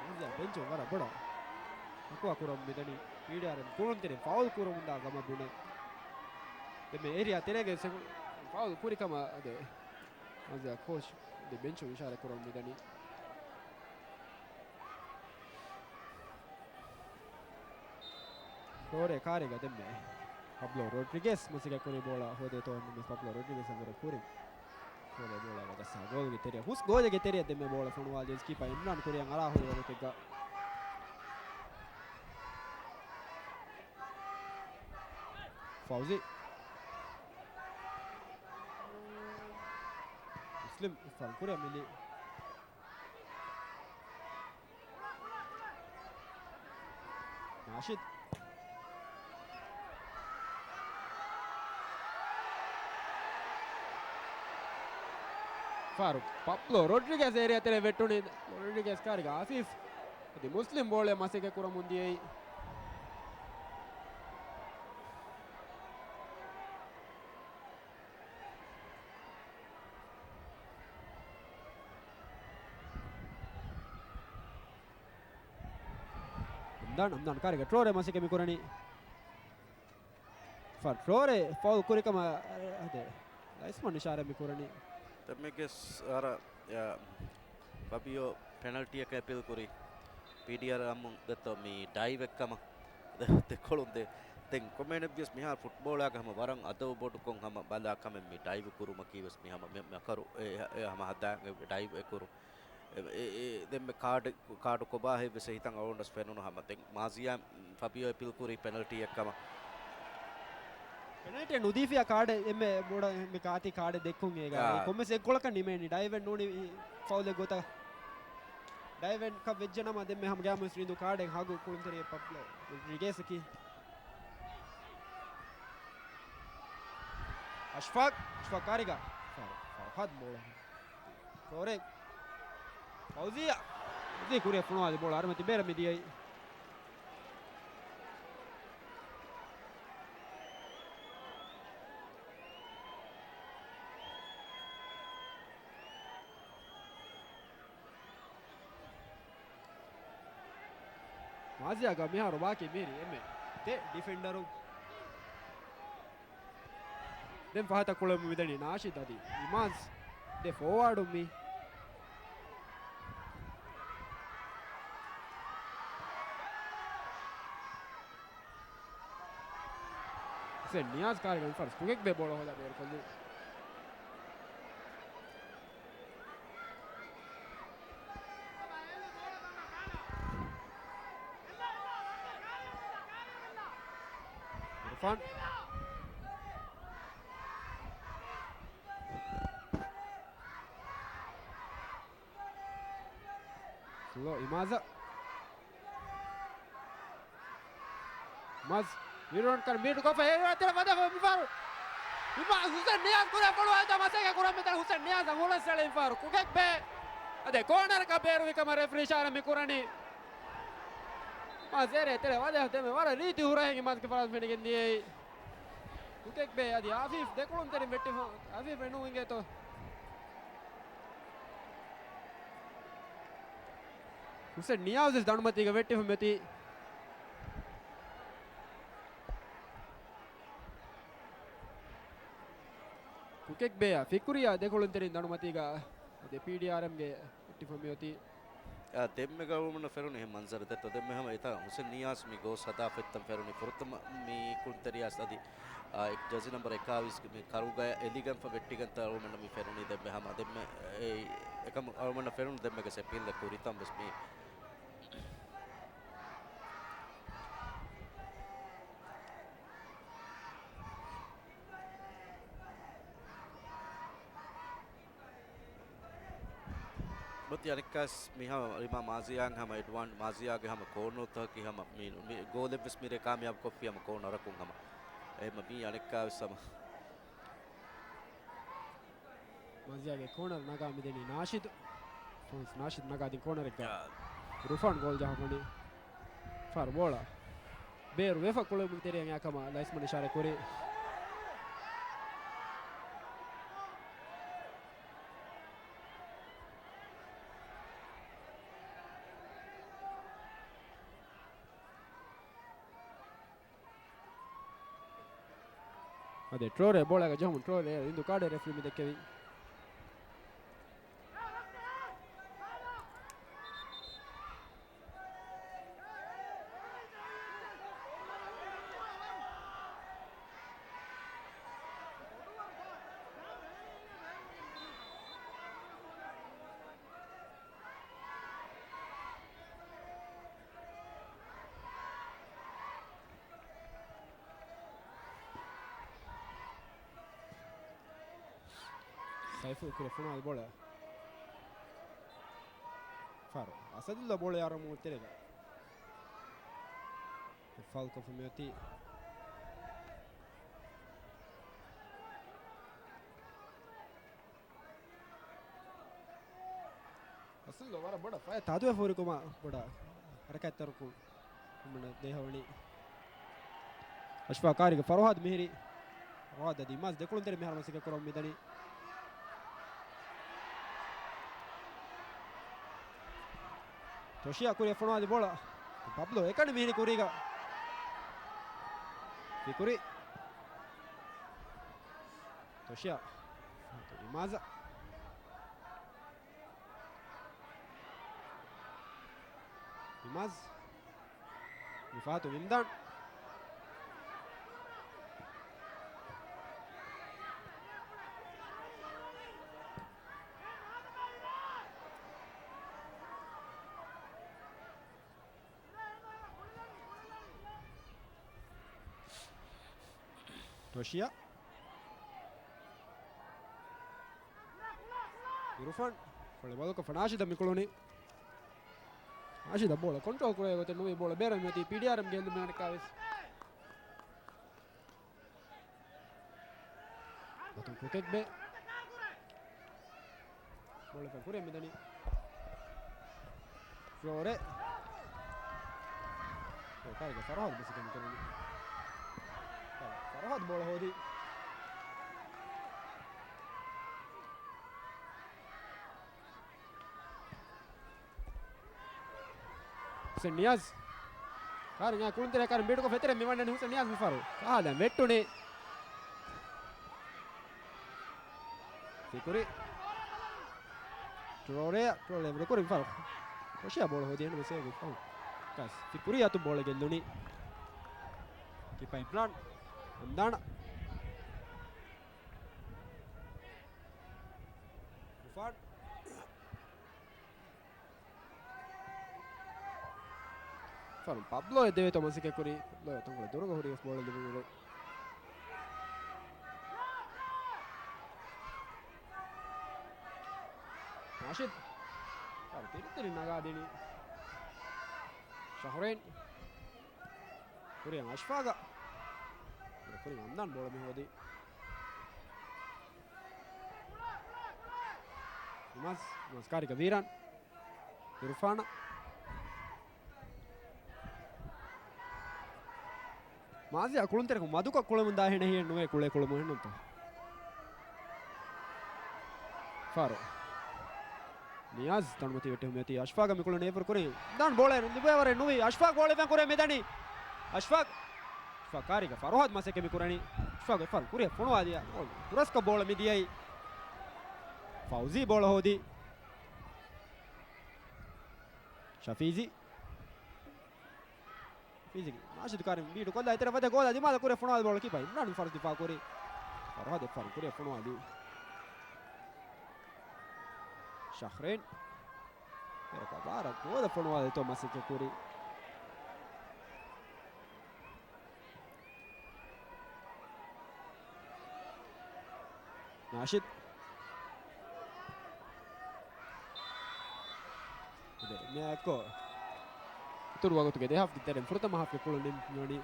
މިޒާ ބެންޗުން ވަރަށް ބޮޑަށް އަކުވާ ކުރަމުން މިދަނީ. ޕީޑީއާރްއެމް ކުޅުންތެރިން ފައުލް ކުރަމުންދާ ގަމަށް ބުނެ ދެންމެ އޭރިއާ ތެރޭގެ ސެކު-، ފައުލް ކުރި ކަމަށް އަދެ މަޒާ ކޯޗް ދެ ބެންޗުން އިޝާރަތް ކުރަމުން މިދަނީ. ޓްރޯރޭ ކާރީގަ ދެންމެ ޕަބްލޯ ރޮޑްރިގެސް މަސައްކަތް ކުރި ބޯޅަ ހޯދޭތޯ އެންމެ ޕަބްލޯ ރޮޑްރިގެސް އަށް ވަރަށް ކުރިން ޓްރޯރޭ ބޯޅަ ގަދައްސާ ގޯލްގެ ތެރެއަށް. ހުސް ގޯލެއްގެ ތެރެއަށް ދެންމެ ބޯޅަ ފޮނުވާލި އިސްކީޕަ އިމްރާން ކުރިއަށް އަރާ ހުރި ވަގުތެއްގަ. ފައުޒީ. މުސްލިމް އިފްތާރު ކުރިއަށް މިލި. ނާޝިދް. ފާރު ޕަބްލޯ ރޮޑްރިގެސް އޭރިއާ ތެރެ ވެއްޓުނީ. ރޮޑްރިގެސް ކާރިގަ އާފިފް. އަދި މުސްލިމް ބޯޅަ މަސައްކަތް ކުރަމުން ދިޔައީ. އަމްދާން، އަމްދާން ކާރިގަ ޓްރޯރޭ މަސައްކަތް މި ކުރަނީ. ފަ-، ޓްރޯރޭ ފައުލް ކުރި ކަމަށް، އަ، އަދެ ލައިސްމަން އިޝާރާތް މި ކުރަނީ. ދެންމެގެސް އަރަ، އަ، ފަބިއޯ ޕެނަލްޓީއަކަށް އެޕީލް ކުރި. ޕީޑީއާރް އަމުން ދެއްތޯ މި ޑައިވެއް ކަމަށް. ދެ-، ދެކޮޅުން ދެ-، ދެން ކޮމެނެއްވިޔަސް މިހާރު ފުޓްބޯޅައިގަ ހަމަ ވަރަށް އަދަބު ބޮޑުކޮށް ހަމަ ބަލާ ކަމެއް މި ޑައިވް ކުރުމަކީ ވެސް މި ހަމަ މެ-، މަކަރު އެ، އެ ހަމަ ހަދާ ޑައިވް އެ ކުރު. އެ، އެ، އެ، ދެންމެ ކާޑް، ކާޑު ކޮބާ ހެއްވެސް ހިތަށް އަޅުގަނޑަސް ފެނުނު ހަމަ. ދެން މާޒިޔާ ފަބިއޯ އެޕީލް ކުރީ ޕެނަލްޓީއެއް ކަމަށް. ޕެނަލްޓީ ނުދީފިޔާ ކާޑެއް އެންމެ ބޮޑަށް އެންމެ ކާތީ ކާޑެއް ދެއްކުން އޭގަ. އާ. ކޮންމެސް އެއް ގޮޅަކަށް ނިމޭނީ. ޑައިވެއް ނޫނީ ފައުލެއް ގޮތަށް. ޑައިވެއްކަށް ވެއްޖެ ނަމަ ދެންމެ ހަމަ ގާމުސް ރީނދޫ ކާޑެއް ހަގު ކުޅުންތެރި ޕަބްލޯ ރޮޑްރިގޭސް އަކީ. އަޝްފާޤް، އަޝްފާޤް ކާރިގަ. ފަރު-، ފަރުހާދް ބޯޅަ. ފޯރެއް. ފައުޒިޔާ. ފައުޒިޔާ ކުރިއަށް ފޮނުވާލި ބޯޅަ އަރިމަތި ބޭރަށް މި ދިޔައީ. މާޒިޔާގަ މިހާރު ބާކީ މިހިރީ އެންމެ ދެ ޑިފެންޑަރު. ދެން ފަހަތަށް ކުޅެމުން މިދަނީ ނާޝިދް އަދި އިމާޒް ދެ ފޯވާޑު މި. ހުސެން ނިޔާޒް ކާރިގަ މި ފަރުސް ކުގެގްބޭ ބޯޅަ ހޯދާ ބޭރުކޮށްލި. އިރުފާން. ސްލޯ އިމާޒަށް. މާޒް މިރުވަންކަރ މީޓު ކޮށްފަ އޭރު އަތެރެ ވަދެފަ މިފާރު. އިމާޒް ހުސެން ނިޔާޒް ކުރެ ފޮޅު އައިތަ މަސައްކަތް ކުރަން މިތަން ހުސެން ނިޔާޒަށް ހުޅަސް އެޅެ މިފާރު. ކުގެގްބޭ އަދެ ކޯނަރަކަށް ބޭރުވި ކަމަށް ރެފްރީ އިޝާރާތް މި ކުރަނީ. މާޒް އޭރު އަތެރެ ވަދެފަ ދެންމެ ވަރަށް ރީތި ހުރަހެއް އިމާޒްގެ ފަރާތުން ފެނިގެން ދިޔައީ. ކުގެގްބޭ އަދި އާފިފް ދެކޮޅުންތެރިން ވެއްޓިފަ އާފިފް އެނޫން އިނގޭތޯ. ހުސެން ނިޔާޒް ވެސް ދަނޑުމަތީގަ ވެއްޓިފަ މިއޮތީ. ކުގެގްބޭއާ ފިކުރިޔާ ދެކޮޅުންތެރިން ދަނޑުމަތީގަ އަދި ޕީޑީއާރްއެމްގެ ވެއްޓިފަ މިއޮތީ. އާ، ދެންމެ ގަވަމުން ފެރުނި މަންޒަރު ދެއްތޯ. ދެންމެ ހަމަ އެތާ ހުސެން ނިޔާޒް މި ގޯސް ހަދާފަ އެތަން ފެރުނި ފުރަތަމަ މި ކުޅުންތެރިޔާސް އަދި، އާ، ޖާޒީ ނަމްބަރު އެކާވީސް މި ކަރުގަ އެލިގެންފަ ވެއްޓިގެންތަ އަޅުމެންނަށް މި ފެނުނީ ދެންމެ ހަމަ ދެންމެ އެ، އެކަމަ އަޅުމެންނަށް ފެނުނު ދެންމެގެ ސެޕީލް ކުރިތަން ވެސް މި. އަނެއްކާސް މި ހަމަ އިމާ މާޒިޔާ ހަމަ އެޑްވާން މާޒިޔާގެ ހަމަ ކޯނުތަކަކީ ހަމަ މީ، މި ގޯލެއްވެސް މިރޭ ކާމިޔާބު ކޮށްފި ހަމަ ކޯނަރަކުން ހަމަ. އެހެންމަ މީ އަނެއްކާވެސް ހަމަ މާޒިޔާގެ ކޯނަރު ނަގާ މިދެނީ ނާޝިދު. ފޯންސް ނާޝިދު ނަގާދިން ކޯނަރެއްގަ. ރުފާން ގޯލް ޖަހަން ފާރު ބޯޅަ ބޭރު ވެފަ ކުޅެމުން ތެރެއަށް އެކަމަށް ލައިސްމަން އިޝާރަތް ކުރި. އަދި ޓްރޯރޭ ބޯޅައިގަ ޖަހަމުން ޓްރޯރޭ އިނދު ކާޑެ ރެފްރީ މި ދެއްކެވި. ސައިފު ކުރެ ފޮނުވާލި ބޯޅަ. ފާރު. އަސަދުއްލާ ބޯޅަ އަރަމު ތެރޭގަ. ފާލް ކޮށްފަ މިއޮތީ. އަސްލު ވަރަށް ބޮޑަށް ފަޔަށް ތާދުވެފަ ހުރިކަމަށް ބޮޑަށް ހަރަކާތްތެރިކޮށް ހަމަނަ ދޭހަވަނީ. އަޝްފާ ކާރިގަ ފަރުހާދު މިހިރީ. ފަރުހާދު އަދި އިމާޒް ދެކުޅުންތެރި މިހާރު މަސައްކަތް ކުރަމުން މިދަނީ. ތޮޝިޔާ ކުރިއަށް ފޮނުވާލި ބޯޅަ. ޕަބްލޯ އެކަނި މިހިރީ ކުރީގަ. ފިކުރި. ތޮޝިޔާ. އިމާޒަށް. އިމާޒް. މިފަހަތު ވިމްދާން. ޓޮޝިޔާ. އިރުފާން ފޮޅެ ބަލަކޮށް ނާޝިދަށް މިކުޅުނީ. ނާޝިދަށް ބޯޅަ ކޮންޓްރޯލް ކުރެވޭ ގޮތެއް ނުވި ބޯޅަ ބޭރަށް މިއޮތީ ޕީޑީއާރްއެމްގެ ހިނދު މިވަނިކާވެސް. ގޮތުން ކުކެއް ބޭ. ބޯޅަ ކުރިއަށް މިދަނީ. ފްލޯރެ. ކާރިގަ ފަރުހާދު މަސައްކަތް ކުރަނީ. ފަރުހާދު ބޯޅަ ހޯދީ. ހުސެން ނިޔާޒް. ކާރިން އާ ކުޅުންތެރޭ ކާރިން ބީޑުކޮށް ފެތެރެ މިވަންނަނީ ހުސެން ނިޔާޒް މިފަހަރު. ކާލަ ވެއްޓުނީ. ފިކުރި. ޓްރޯރޭ، ޓްރޯރޭ ވަރު ކުރި މިފަހަރު. ކޮށިޔާ ބޯޅަ ހޯދި އެންޑް މެސޭޖް ފަހު. ކަސް. ފިކުރި އަތު ބޯޅަ ގެއްލުނީ. ކިޕަ އިމްރާން. ހަމްދާނަށް. އިރުފާން. ފަރުން ޕަބްލޯ އެ ދެވޭތޯ މަސައްކަތް ކުރީ. ޕަބްލޯ ތަންކޮޅެއް ދުރުގަ ހުރީ ވެސް ބޯޅަ ލިބުމުގެ. ނާޝިދް. ފަރު ތިރިތިރި ނަގާދިނީ. ޝަހުރޭން. ކުރިއަށް އަޝްފާގަ. ކުރިއަށް ހަމްދާން ބޯޅަ މި ހޯދީ. އިމާޒް، އިމާޒް ކާރިގަ ވީރާން. އިރުފާނަށް. މާޒިޔާ ކުޅުންތެރިކޮށް މަދުކޮށް ކުޅެމުން ދާ ހެނެހިއެއް ނުވޭ ކުޅޭ ކުޅުމު ހެންނުންތޯ. ފާރު. ނިޔާޒް ތަނުމަތީ ވެއްޓެ ހުމެތީ އަޝްފާގަ މިކުޅުން އެފަރު ކުރި. ދާން ބޯޅަ ލިބޭވަރެއް ނުވި. އަޝްފާގް ބޯޅަ އެފަން ކުރޭ މިދަނީ. އަޝްފާގް. އަޝްފާގް ކާރިގަ ފަރުހާދު މަސައްކަތް މި ކުރަނީ. އަޝްފާގް އެފަރު ކުރިއަށް ފޮނުވާލިޔާ. ދުރަސްކޮށް ބޯޅަ މި ދިޔައީ. ފައުޒީ ބޯޅަ ހޯދީ. ޝަފީޒީ. ފީޒިގި ނާޝިދު ކާރިން ބީޑު ކޮށްލާ އެތެރެ ފަދަ ގޯލާ ދިމާލަށް ކުރެ ފޮނުވާލި ބޯޅަ ކީޕަ އިމްރާން ފަރު ދިފާ ކުރި. ފަރުހާދު ފަރު ކުރި ފޮނުވާލި. ޝަހްރީން. އެރަކަ ބާރަށް ގޯލަށް ފޮނުވާލި ތޯ މަސައްކަތް ކުރި. ނާޝިދް. އެއްކޮށް، އިތުރު ވަގުތުގެ ދެ ހާފްގެ ތެރެއިން ފުރަތަމަ ހާފްގެ ކުޅުން ނިމި ވަނީ.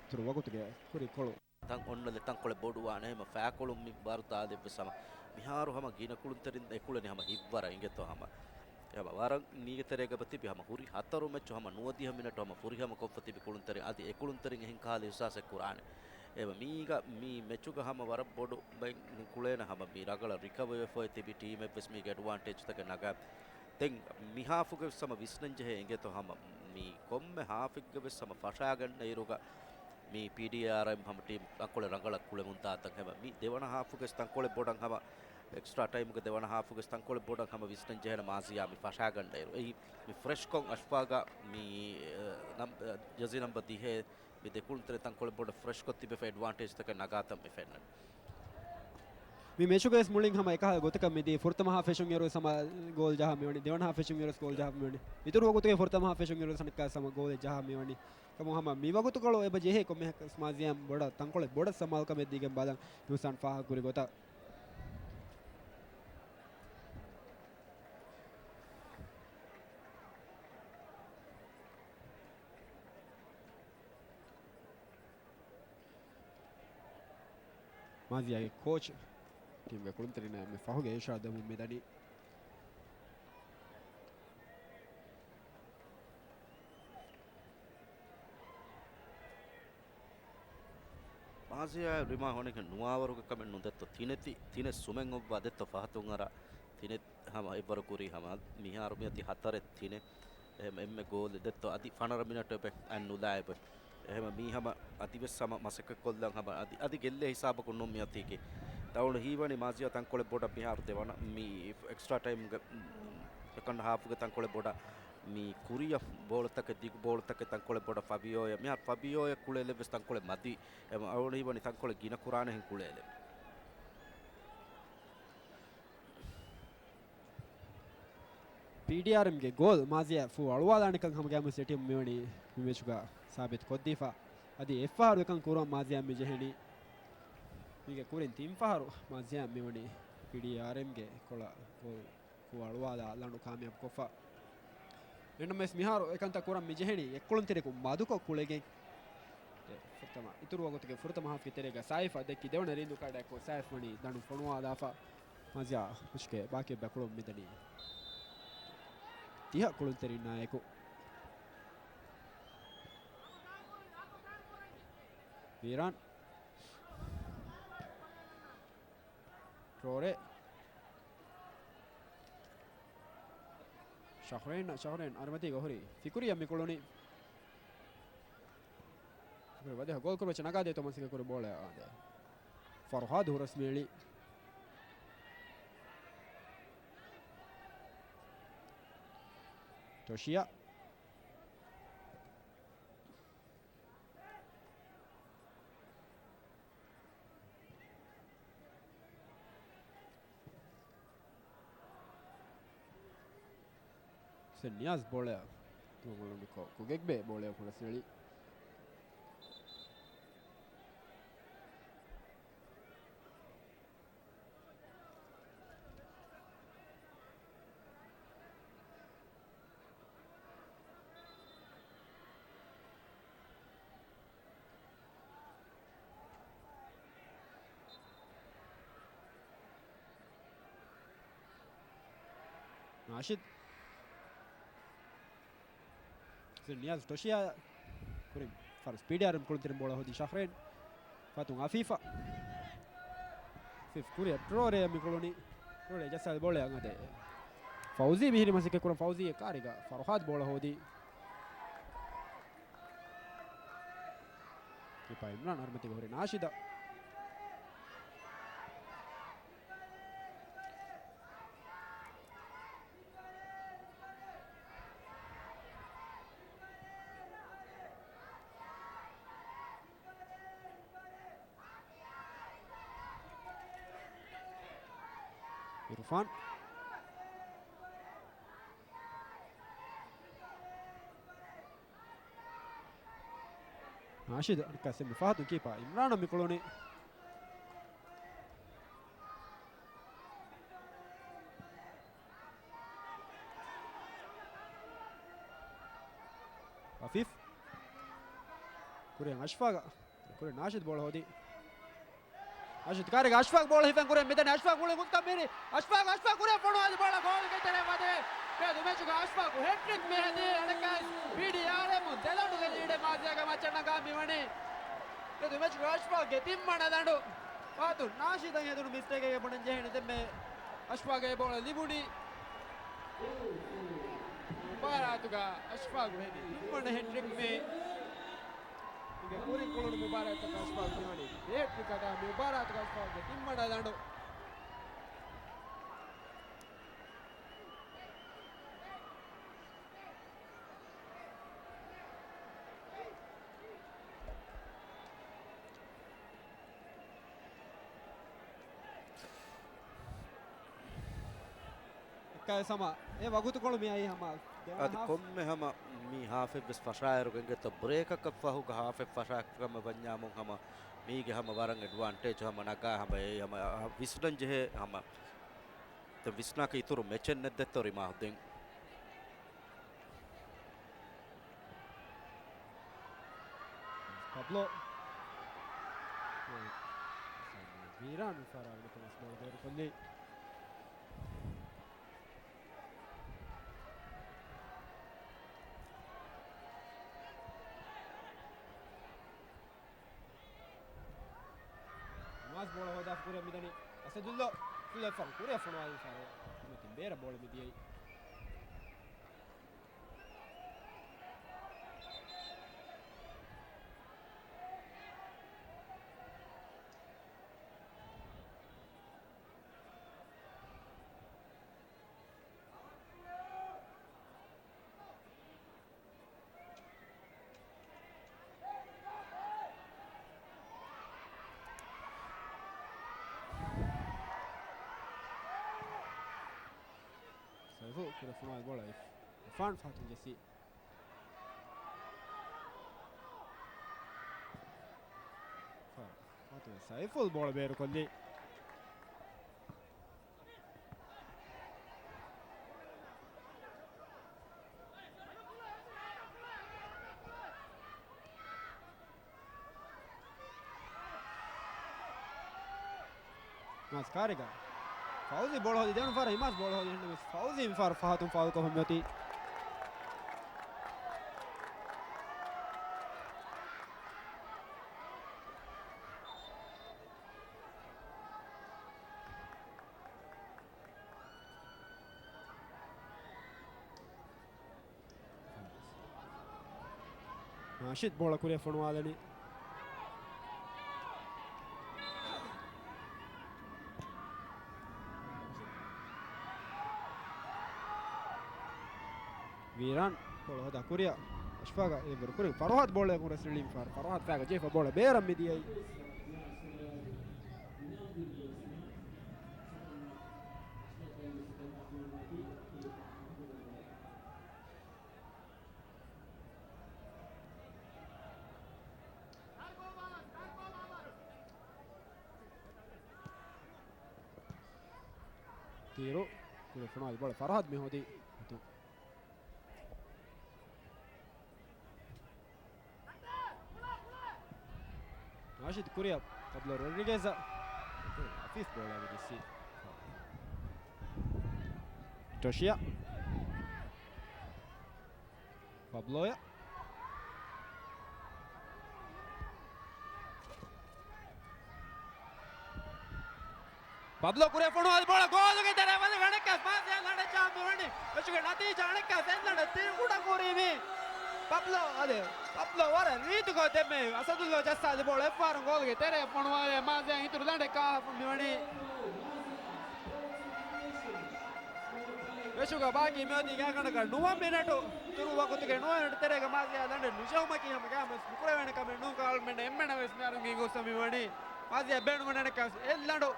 އިތުރު ވަގުތުގެ ކުރި ކޮޅު. ތަން އޮންނަލެ ތަންކޮޅެއް ބޮޑުވާނެ. އެހެމަ ފައިކޮޅުން މި ވަރު ދާލެއްވެސް ހަމަ މިހާރު ހަމަ ގިނަ ކުޅުންތެރިން އެކުޅެނީ ހަމަ ހިތްވަރަށް އިނގޭތޯ ހަމަ. އެހެމަ ވަރަށް މީގެ ތެރޭގަ ތިބި ހަމަ ހުރި ހަތަރު މެޗު ހަމަ ނުވަދިހަ މިނެޓު ހަމަ ފުރިހަމަ ކޮށްފަ ތިބި ކުޅުންތެރިން އަދި އެ ކުޅުންތެރިން އެހެން ކަހަލަ އިހުސާސެއް ކުރާނެ. އެހެމަ މީގަ މި މެޗުގަ ހަމަ ވަރަށް ބޮޑު ބައިން ކުޅޭނެ ހަމަ މި ރަނގަޅަށް ރިކަވަރ ވެފައި ތިބި ޓީމެއްވެސް މީގެ އެޑްވާންޓޭޖްތަކެއް ނަގާ. ދެން މި ހާފުގެ ވެސް ހަމަ ވިސްނަން ޖެހޭ އިނގޭތޯ ހަމަ މި ކޮންމެ ހާފެއްގެ ވެސް ހަމަ ފަށާގަންނަ އިރުގަ މި ޕީޑީއާރްއެމް ހަމަ ޓީމް ތަންކޮޅެއް ރަނގަޅަށް ކުޅެމުންދާތަން. އެހެމަ މި ދެވަނަ ހާފުގެ ތަންކޮޅެއް ބޮޑަށް ހަމަ އެކްސްޓްރާ ޓައިމުގެ ދެވަނަ ހާފުގެ ތަންކޮޅެއް ބޮޑަށް ހަމަ ވިސްނަން ޖެހޭނެ މާޒިޔާ މި ފަށާގަންނަ އިރު. އެއީ މި ފްރެޝްކޮށް އަޝްފާގަ މި، އަ، ނަމް-، އަ، ޖަރސީ ނަމްބަރ ދިހައެއް މި ދެ ކުޅުންތެރިން ތަންކޮޅެއް ބޮޑަށް ފްރެޝްކޮށް ތިބެފަ އެޑްވާންޓޭޖްތަކެއް ނަގާތަން މި ފެންނަނީ. މި މެޗުގައި މުޅިން ހަމަ އެކަހަލަ ގޮތަކަށް މިދީ ފުރަތަމަ ހާފް ފެށުން އިރުވެސް ހަމަ ގޯލް ޖަހާ މިވަނީ، ދެވަނަ ހާފް ފެށުން އިރުވެސް ގޯލް ޖަހާ މިވަނީ. އިތުރު ވަގުތުގެ ފުރަތަމަ ހާފް ފެށުން އިރުވެސް އަނެއްކާ ހަމަ ގޯލެއް ޖަހާ މިވަނީ. ކަމު ހަމަ މި ވަގުތުކޮޅު އެބަ ޖެހޭ ކޮންމެ މާޒިޔާ ބޮޑަށް ތަންކޮޅެއް ބޮޑަށް ސަމާލުކަމެއް ދީގެން ބަލަން ނޫސާން ފާހަގަކުރި ގޮތަށް. މާޒިޔާގެ ކޯޗް ޓީމްގެ ކުޅުންތެރިންނަށް އެންމެ ފަހުގެ އިރުޝާދު ދެމުން މިދަނީ. މާޒިޔާ ރިމާ ހޮނެކެ ނުވާވަރުގެ ކަމެއް ނުދެއްތޯ. ތިނެތި، ތިނެއް ސުމެއް އޮއްވާ ދެއްތޯ ފަހަތުން އަރާ ތިނެއް ހަމަ އެއްވަރު ކުރީ ހަމަ މިހާރު މިއޮތީ ހަތަރެއް ތިނެއް. އެ، އެންމެ ގޯލެއް ދެއްތޯ އަދި ފަނަރަ މިނެޓެއް އަން ނުލާއިބެ. އެހެމަ މީ ހަމަ އަދިވެސް ހަމަ މަސައްކަތްކޮށްލަން ހަމަ އަދި، އަދި ގެއްލޭ ހިސާބަކުން ނޫން މިއޮތީކީ. ދައުނު ހީވަނީ މާޒިޔާ ތަންކޮޅެއް ބޮޑަށް މިހާރު ދެވަނަ މި އެކްސްޓްރާ ޓައިމްގެ ސެކަންޑް ހާފުގެ ތަންކޮޅެއް ބޮޑަށް މި ކުރިއަށް ބޯޅަތަކެއް، ދިގު ބޯޅަތަކެއް ތަންކޮޅެއް ބޮޑަށް ފަބިއޯއަށް. މިހާރު ފަބިއޯއަށް ކުޅެލެއްވެސް ތަންކޮޅެއް މަދީ. އެ، އަޅުގަނޑު ހީވަނީ ތަންކޮޅެއް ގިނަ ކުރާނެހެން ކުޅޭލެއް. ޕީޑީއާރްއެމްގެ ގޯލް މާޒިޔާ ފޫ އަޅުވާލާނެކަން ހަމަ ގައިމުވެސް އެ ޓީމު މިވަނީ މި މެޗުގަ ސާބިތު ކޮށްދީފަ. އަދި އެއްފަހަރު އެކަން ކުރުވަން މާޒިޔާ މި ޖެހެނީ. މީގެ ކުރިން ތިން ފަހަރު މާޒިޔާ މިވަނީ ޕީޑީއާރްއެމްގެ ކޮޅަށް ގޯލް ފޫ އަޅުވާލާ ލަނޑު ކާމިޔާބު ކޮށްފަ. އެންނަމެސް މިހާރު އެކަންތައް ކުރަން މި ޖެހެނީ އެއްކުޅުންތެރިކު މަދުކޮށް ކުޅެގެން. އެ، ފުރަތަމަ، އިތުރު ވަގުތުގެ ފުރަތަމަ ހާފްގެ ތެރޭގަ ސާއިފަށް ދެއްކި ދެވަނަ ރީނދޫ ކާޑާއެކު ސާއިފް ވަނީ ދަނޑު ފޮނުވާލާފަ. މާޒިޔާ މެޗުގެ ބާކީ ބަކުޅުން މިދަނީ ތިހަ ކުޅުންތެރިންނާއެކު. ވީރާން. ޓްރޯރޭ. ޝަހްރޭން، ޝަހްރޭން އަރިމަތީގަ ހުރި. ފިކުރިއަށް މި ކުޅުނީ. ފިކުރި ވަދެހަ ގޯލް ކުރުމަށް ނަގާދޭތޯ މަސައްކަތް ކުރި ބޯޅަ އާދޭ. ފަރުހާދު ހުރަސް މިއެޅި. ޓޮޝިއާ. ސެ ނިޔާޒް ބޯޅަޔަށް ދުވަން އުޅުނުކޮށް، ކުގެގްބޭ ބޯޅަޔަށް ހުރަސް އެޅި. ނާޝިދް. ނިޔާޒް ޓޮޝިއާ ކުރިން ފަރު ސްޕީޑި އަރަން ކުޅުންތެރިން ބޯޅަ ހޯދި ޝަހްރޭން. ފަތުން އަފީފަ. އަފީފް ކުރިއަށް ޓްރޯރޭ މި ކުޅުނީ. ޓްރޯރޭ ޖައްސާލި ބޯޅަ އަނގަދޭ. ފައުޒީ މިހިރި މަސައްކަތް ކުރަން ފައުޒީ އެ ކާރިގަ ފަރުހާދް ބޯޅަ ހޯދި. ކީޕާ އިމްރާން އަރިމަތީގަ ހުރި ނާޝިދަށް. އިރުފާން. ނާޝިދު އަނެއްކާ ސެމި ފަހަތުން ކީޕާ އިމްރާނަށް މި ކުޅުނީ. އަފީފް. ކުރިއަށް އަޝްފާގަށް. ކުރި ނާޝިދު ބޯޅަ ހޯދީ. ނާޝިދު ކާރިގަ އަޝްފާގު ބޯޅަ ހިފެން ކުރިއަށް މިދަނީ. އަޝްފާގު ގުޅި ގުންތަ މީރި. އަޝްފާގު، އަޝްފާގު ކުރިއަށް ފޮނުވާލި ބޯޅަ ގޯލްގެ ތެރެއަށް ވަދެ. މިއަދު މެޗުގަ އަޝްފާގު ހެޓްރިކް މި ހެދީ. އަނެއްކާވެސް ބީޑީއާރްއެމުން ދެލަނޑުގެ ލީޑެއް މާޒިޔާގެ މައްޗަށް ނަގާ މިވަނީ. މިއަދު މެޗުގަ އަޝްފާގުގެ ތިންވަނަ ލަނޑު. ފާތު ނާޝިދަށް ހެދުނު މިސްޓޭކެއްގެ ބުނަން ޖެހޭނެ ދެންމެ އަޝްފާގު އެ ބޯޅަ ލިބުނީ. މުބާރާތުގަ އަޝްފާގު ހެދި ތިންވަނަ ހެޓްރިކް މީ. އިނގޭ ކުރިން ކުޅުނު މުބާރާތަކަށް އަޝްފާގު ދިވަނީ ހެޓްރިކަކާ މި މުބާރާތުގަ އަޝްފާގުގެ ތިންވަނަ ލަނޑު. އެއްކާވެސް ހަމަ އެ ވަގުތުކޮޅު މި އައީ ހަމަ ދެވަނަ އަދި ހާފް. ކޮންމެ ހަމަ މި ހާފެއްވެސް ފަށާއިރު ގެންގެތޯ ބްރޭކަކަށް ފަހުގަ ހާފެއް ފަށާ ކަމަށް ވަންޏާމުން ހަމަ މީގެ ހަމަ ވަރަށް އެޑްވާންޓޭޖް ހަމަ ނަގާ ހަމަ އެ ހަމަ ވިސްނަން ޖެހޭ ހަމަ ދެން ވިސްނާކަށް އިތުރު މެޗެއް ނެއްދެއްތޯ ރިމާހު ދެން. ޕަބްލޯ. ވީރާން ފާރާ ވިނިތު މަސް ބޯޅަ ބޭރުކޮށްލީ. މާޒް ބޯޅަ ހޯދާފަ ކުރިއަށް މިދަނީ އަސަދުއްލޯ. ކުރިއަށް ފަން، ކުރިއަށް ފޮނުވާލި ފާރު. މިތިން ބޭރަށް ބޯޅަ މިދިޔައީ. ސައިފު ކުރިއަށް ފޮނުވާލި ބޯޅަ އިފް. އިފާން ފާތުން ޖެއްސި. ފާ-، ފާތުން ސައިފުލް ބޯޅަ ބޭރުކޮށްލީ. މާޒް ކާރިގަ. ފައުޒީ ބޯޅަ ހޯދި ދެވަނަ ފަހަރަށް ހިމާޒް ބޯޅަ ހޯދި އެހެންނަމަވެސް ފައުޒީ މިފަހަރު ފާތުން ފާލުކޮށް ހުންނެވި. ނާޝިދް ބޯޅަ ކުރިއަށް ފޮނުވާލަނީ. ވީރާން ބޯޅަ ހޯދާ ކުރިއަށް އަޝްފާގަށް އެ ބޯޅަ ކުރި ފަރުހާދް ބޯޅަ ކުރިއަށް ރިލީމް ފާރު. ފަރުހާދް ފާގަ ޖެހިފަ ބޯޅަ ބޭރަށް މިދިޔައީ. ތީރު ކުރިއަށް ފޮނުވާލި ބޯޅަ ފަރުހާދް މި ހޯދީ. ނާޝިދު ކުރިއަށް ޕަބްލޯ ރޮޑްރިގޭޒަށް. އަފީފް ބޯޅަ ޖެއްސި. ޓޮޝިއާ. ޕަބްލޯޔަށް. ޕަބްލޯ ކުރިއަށް ފޮނުވާލި ބޯޅަ ގޯލުގެ ތެރެއަށް ވަދެ އަނެއްކާސް މާޒިޔާ ލަނޑެއް ޖާ މިވަނީ. މެޗުގެ ނަތީޖާ އަނެއްކާސް އެއް ލަނޑަށް ތިން ކުޑަ ކުރީމީ. ޕަބްލޯ އަދި ޕަބްލޯ ވަރަށް ރީތިކޮށް ދެންމެ އަސަދުއްލޯ ޖައްސާލި ބޯޅަ އެއްފަހަރު ގޯލުގެ ތެރެއަށް ފޮނުވާލެ މާޒިޔާ އިތުރު ލަނޑެއް ކާފަ މިވަނީ. މެޗުގަ ބާކީ މިއޮތީ ގާތްގަނޑަކަށް ނުވަ މިނެޓު. ތުރު ވަގުތުގެ ނުވަ މިނެޓު ތެރޭގަ މާޒިޔާ ލަނޑެއް ނުޖެހުމަކީ ހަމަ ގާމެސް ނުކުރެވޭނެ ކަމެއް ނޫން. ކާލްމެން އެންމެނަށް ވެސް މިހާރު ގިން ގޮސް މިވަނީ. މާޒިޔާ ބޭނުމަށް އަނެއްކާސް އެއް ލަނޑު.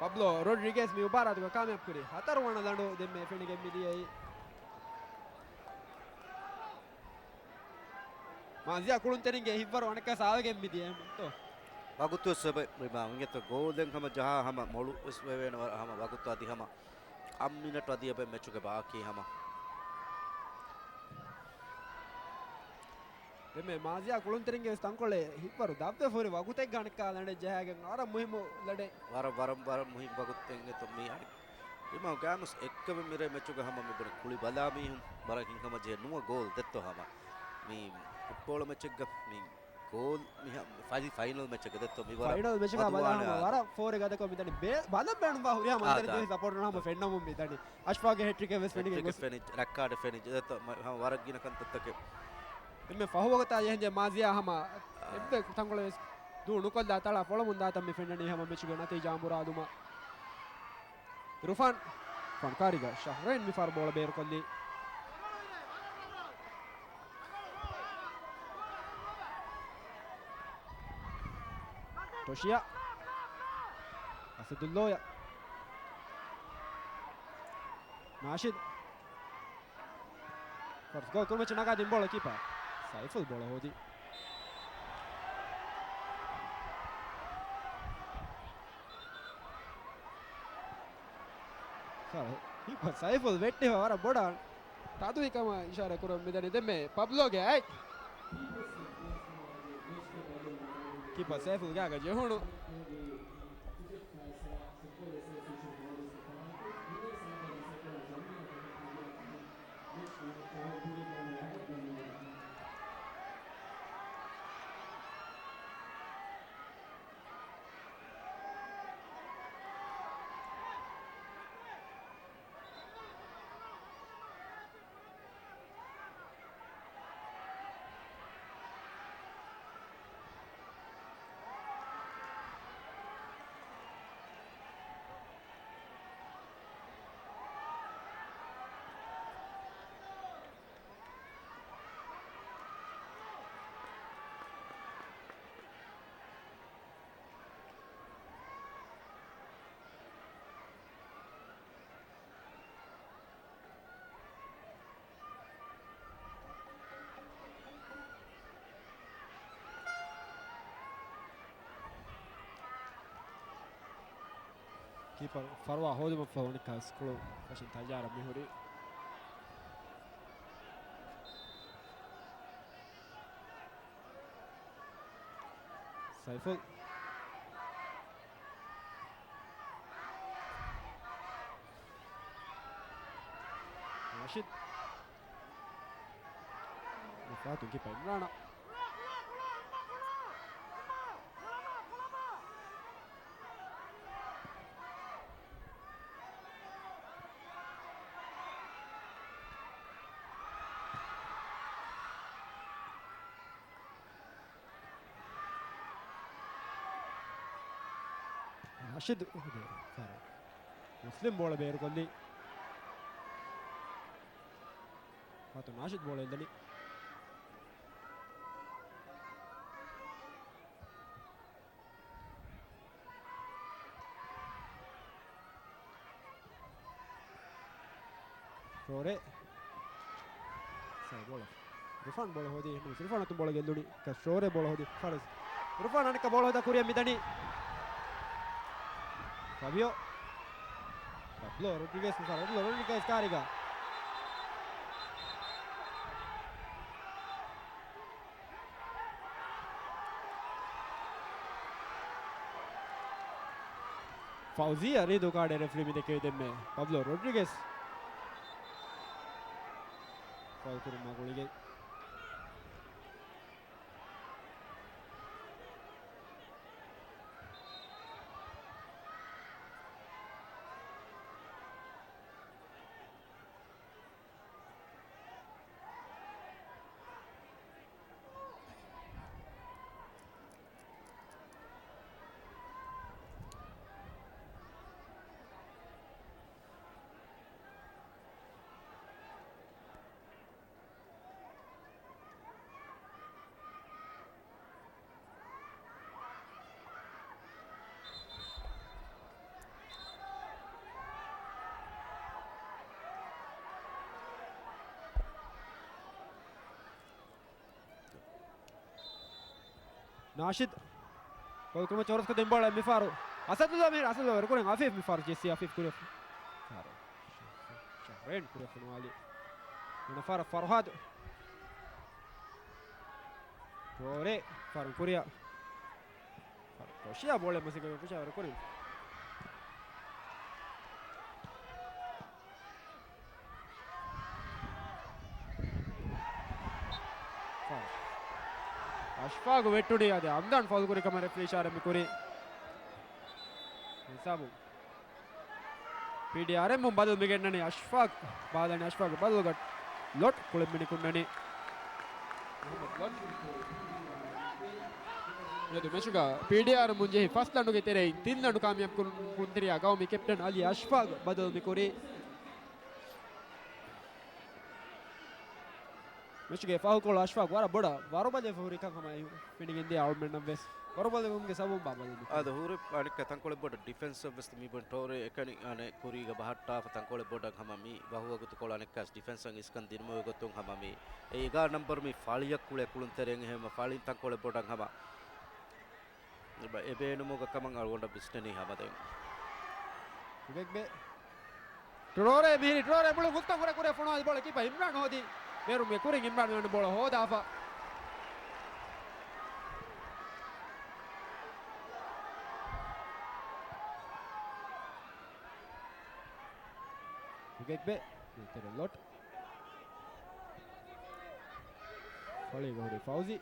ޕަބްލޯ ރޮޑްރިގޭސް މި މުބާރާތުގަ ކާމިޔާބު ކުރި ހަތަރު ވަނަ ލަނޑު ދެންމެ ފެނިގެން މިދިޔައީ. މާޒިޔާ ކުޅުންތެރިންގެ ހިތްވަރު އަނެއްކާ ސާވެގެން މިދިޔަ އެހެންތޯ؟ ވަގުތުވެސް އެބަ ރިބާ އިނގޭތޯ ގޯލް ދެން ހަމަ ޖަހާ ހަމަ މޮޅުވެސް ވެވޭނެ ވަރަށް ހަމަ ވަގުތު އަދި ހަމަ އަށް މިނެޓު އަދި އެބަ މެޗުގެ ބާކީ ހަމަ. ދެމެ މާޒިޔާ ކުޅުންތެރިންގެ ވެސް ތަންކޮޅެއް ހިތްވަރު ދަށްވެފަ ހުރި ވަގުތެއްގަ އަނެއްކާ ލަނޑެއް ޖަހާގެން ވަރަށް މުހިއްމު ލަނޑެއް. ވަރަށް، ވަރަށް، ވަރަށް މުހިއްމު ވަގުތެއް އިނގޭތޯ މީ އަނެއް. ރިމާ ގާމުސް އެއްކަމެއް މިރޭ މެޗުގަ ހަމަ މި ބުނި ކުޅި ބަލާ މީހުން ވަރަށް ހިތްހަމަޖެހޭ ނުވަ ގޯލް ދެއްތޯ ހަމަ. މީ ފުޓްބޯޅަ މެޗެއްގަ މީ ގޯލް މިހާ ފައި-، ފައިނަލް މެޗެއްގަ ދެއްތޯ މި ވަރަށް ފައިނަލް މެޗެއްގަ ބަލާ ހަމަ ވަރަށް ފޯރެއް ގަދަކޮށް މިދަނީ ބޭ-، ބަލަން ބޭނުންވާ ހުރިހާ މަންޒަރެއް ދިވެހި ސަޕޯޓަރުން ހަމަ ފެންނަމުން މިދަނީ. އަޝްފާގެ ހެޓްރިކެއް ވެސް ފެނިގެން ހެޓްރިކެއް ގޮސް. ފެނި، ރައްކާޑެ ފެނި ދެއްތޯ މަ-، ހަމަ ވަރަށް ގިނަ ކަންތައްތަކެއް. އެންމެ ފަހު ވަގުތާ ޖެހެންޖެ މާޒިޔާ ހަމަ އާ. އެއްވެ ތަންކޮޅެއް ވެސް ދޫ ނުކޮށްލާ ތަޅާ ފޮޅަމުން ދާތަން މި ފެންނަނީ ހަމަ މެޗުގެ ނަތީޖާ އަނބުރާލުމަށް. ރުފާން، ރުފާން ކާރިގަ ޝަހްރޭން މިފަހަރު ބޯޅަ ބޭރުކޮށްލީ. ޓޮޝިޔާ. އަސަދުއްލޯޔަށް. ނާޝިދު. ފަރުސް ގޯލް ކުރުމަށް ނަގާ ދިން ބޯޅަ ކީޕަރ ސައިފުލް ބޯޅަ ހޯދި. ކީޕަރ ސައިފުލް ވެއްޓިފަ ވަރަށް ބޮޑަށް ތަދުވި ކަމަށް އިޝާރާތް ކުރަން މިދަނީ ދެންމެ ޕަބްލޯގެ އަތް. ކީޕަރ ސައިފުލް ގާގަ ޖެހުނު. ކީޕަރ ފަރުވާ ހޯދުމަށްފަހު އަނެއްކާވެސް ކުޅު ފަށިން ތައްޔާރަށް މިހުރީ. ސައިފުލް. ނާޝިދު. ފާތުން ކިޕަ އިމްރާނަށް. ނާޝިދު ފާރު. މުސްލިމް ބޯޅަ ބޭރުކޮށްލީ. ފާތު ނާޝިދު ބޯޅަ އެއްލަނީ. ޝޯރޭ. ސައި ބޯޅަ. ރުފާން ބޯޅަ ހޯދީ. އެހެންވެ ރުފާން އަތުން ބޯޅަ ގެއްލުނީ. ކަ-، ޝޯރޭ ބޯޅަ ހޯދީ. ފާރިސް. ރުފާން އަނެއްކާ ބޯޅަ ހޯދާ ކުރިއަށް މިދަނީ. ފަބިއޯ. ޕަބްލޯ ރޮޑްރިގެސް މިފަހަރު. ޕަބްލޯ ރޮޑްރިގެސް ކާރިގަ. ފައުޒިޔާ ރީދޫ ކާޑެއް ރެފްރީ މި ދެކެވި ދެންމެ ޕަބްލޯ ރޮޑްރިގެސް ފައުލް ކުރުމާ ގުޅިގެން. ނާޝިދު. ގޯލް ކުރިމައްޗަށް ހުރަސްކޮށްދިން ބޯޅަ މިފަހަރު އަސަދުﷲ މިހިރަ އަސަދުﷲ ވެރިކުރިން އަފީފް މިފަހަރު ޖެއްސީ އަފީފް ކުރި. ޝަހްރޭން ކުރިއަށް ފޮނުވާލި. މިނަ ފަހަރަށް ފަރުހާދު. ޓްރޯރޭ ފަހަރު ކުރިއަށް. ޓޮޝިއާ ބޯޅަ މަސައްކަތް ކުރި. އަޝްފާގު ވެއްޓުނީ އަދި އަމްދާން ފައުލް ކުރި ކަމަށް ރެފްރީ އިޝާރަތް މި ކުރީ. ހިސާބު. ޕީޑީއާރްއެމުން ބަދަލު މި ގެންނަނީ އަޝްފާގް. ބާލަނީ އަޝްފާގް ބަދަލުގަ ލޮޓް ކުޅެން މިނިކުންނަނީ. މުހައްމަދު ލޮޓް. މިއަދު މެޗުގަ ޕީޑީއާރް މުންޖެހި ފަސް ލަނޑުގެ ތެރެއިން ތިން ލަނޑު ކާމިޔާބު ކުރުން ކުޅުންތެރިޔާ ގައުމީ ކެޕްޓަން އަލީ އަޝްފާގް ބަދަލު މި ކުރީ. މެޗުގެ ފަހުކޮޅު އަޝްފާގް ވަރަށް ބޮޑަށް ވަރުބަލިވެފަ ހުރިކަން ހަމަ ފެނިގެންދިޔަ އަޅުމެންނަށްވެސް. ވަރުބަލިވުމުގެ ސަބަބުން ބާ ބަދަލު މި ކުރީ. އާދެ، ހުރި އަނެއްކާ ތަންކޮޅެއް ބޮޑަށް ޑިފެންސަށްވެސް މި ބޮން ޓްރޯރޭ އެކަނި އަނެއް ކުރީގަ ބަހައްޓާފަ ތަންކޮޅެއް ބޮޑަށް ހަމަ މި ވަހު ވަގުތުކޮޅު އަނެއްކާސް ޑިފެންސަށް އިސްކަން ދިނުމުގެ ގޮތުން ހަމަ މި އެ އެގާރަ ނަމްބަރު މި ފަޅިއަށް ކުޅޭ ކުޅުންތެރިން އެހެން ފަޅިން ތަންކޮޅެއް ބޮޑަށް ހަމަ އެބަ އެބޭނުމުގަ ކަމަށް އަޅުގަނޑަށް ވިސްނެނީ ހަމަ ދެން. އުގެގްބެ. ޓްރޯރޭ މިހިރީ، ޓްރޯރޭ މުޅި ގުސްކަން ކުރެ ކުރެ ފޮނުވާލި ބޯޅަ ކީޕަރ އިމްރާން ހޯދި. ބޭރުމެ ކުރިން އިމްރާން މިވަނި ބޯޅަ ހޯދާފަ. އުގެގްބެ. ދެތެރެ ލޮޓް. ފަޅީގަ ހުރި ފައުޒީ.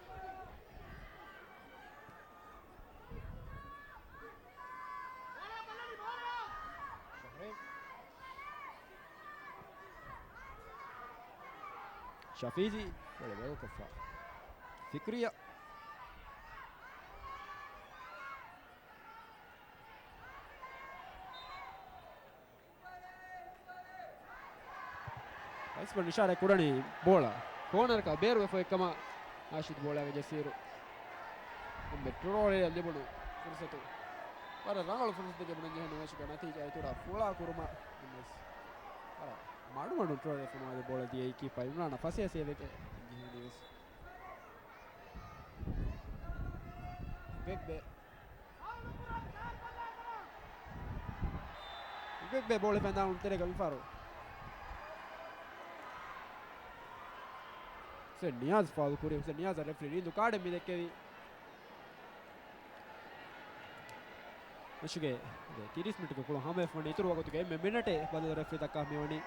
ޝަހްރީން. ޝަފީޒީ ބޯޅަ ބަދަލުކޮށްފަ. ފިކްރިޔާ. އައިސްބަން އިޝާރާތް ކުރަނީ ބޯޅަ ކޯނަރަކަށް ބޭރުވެފަ އޮތްކަމަށް. ނާޝިދު ބޯޅައަށް ޖެއްސިއިރު، އެންމެ ޓްރޯރޭއަށް ލިބުނު ފުރުސަތު. ވަރަށް ރަނގަޅު ފުރުސަތެއް ގެންނަން ޖެހެނީ މެޗުގެ ނަތީޖާ އިތުރަށް ފުޅާ ކުރުމަށް. ވަރަށް މަޑުމަޑުން ޓްރޯރޭ ފޮނުވާލި ބޯޅަ ދިޔައީ ކީޕަރ އިމްރާނަށް ފަސޭހަ ސޭވެކޭ ޖެހެނީ ވެސް. ބެއްބެ. އުގެގްބެ ބޯޅަ ފެންދާނު ތެރޭގަ މިފަހަރު. ހުސެން ނިޔާޒް ފައުލް ކުރި. ހުސެން ނިޔާޒަށް ރެފްރީ ރީނދު ކާޑެއް މި ދެއްކެވި. މެޗުގެ ތިރީސް މިނިޓުގެ ކުޅުން ހަމަވެފަ ވަނީ. އިތުރު ވަގުތުގެ އެންމެ މިނެޓެއް ބަދަލު ރެފްރީ ދައްކާ މިވަނީ.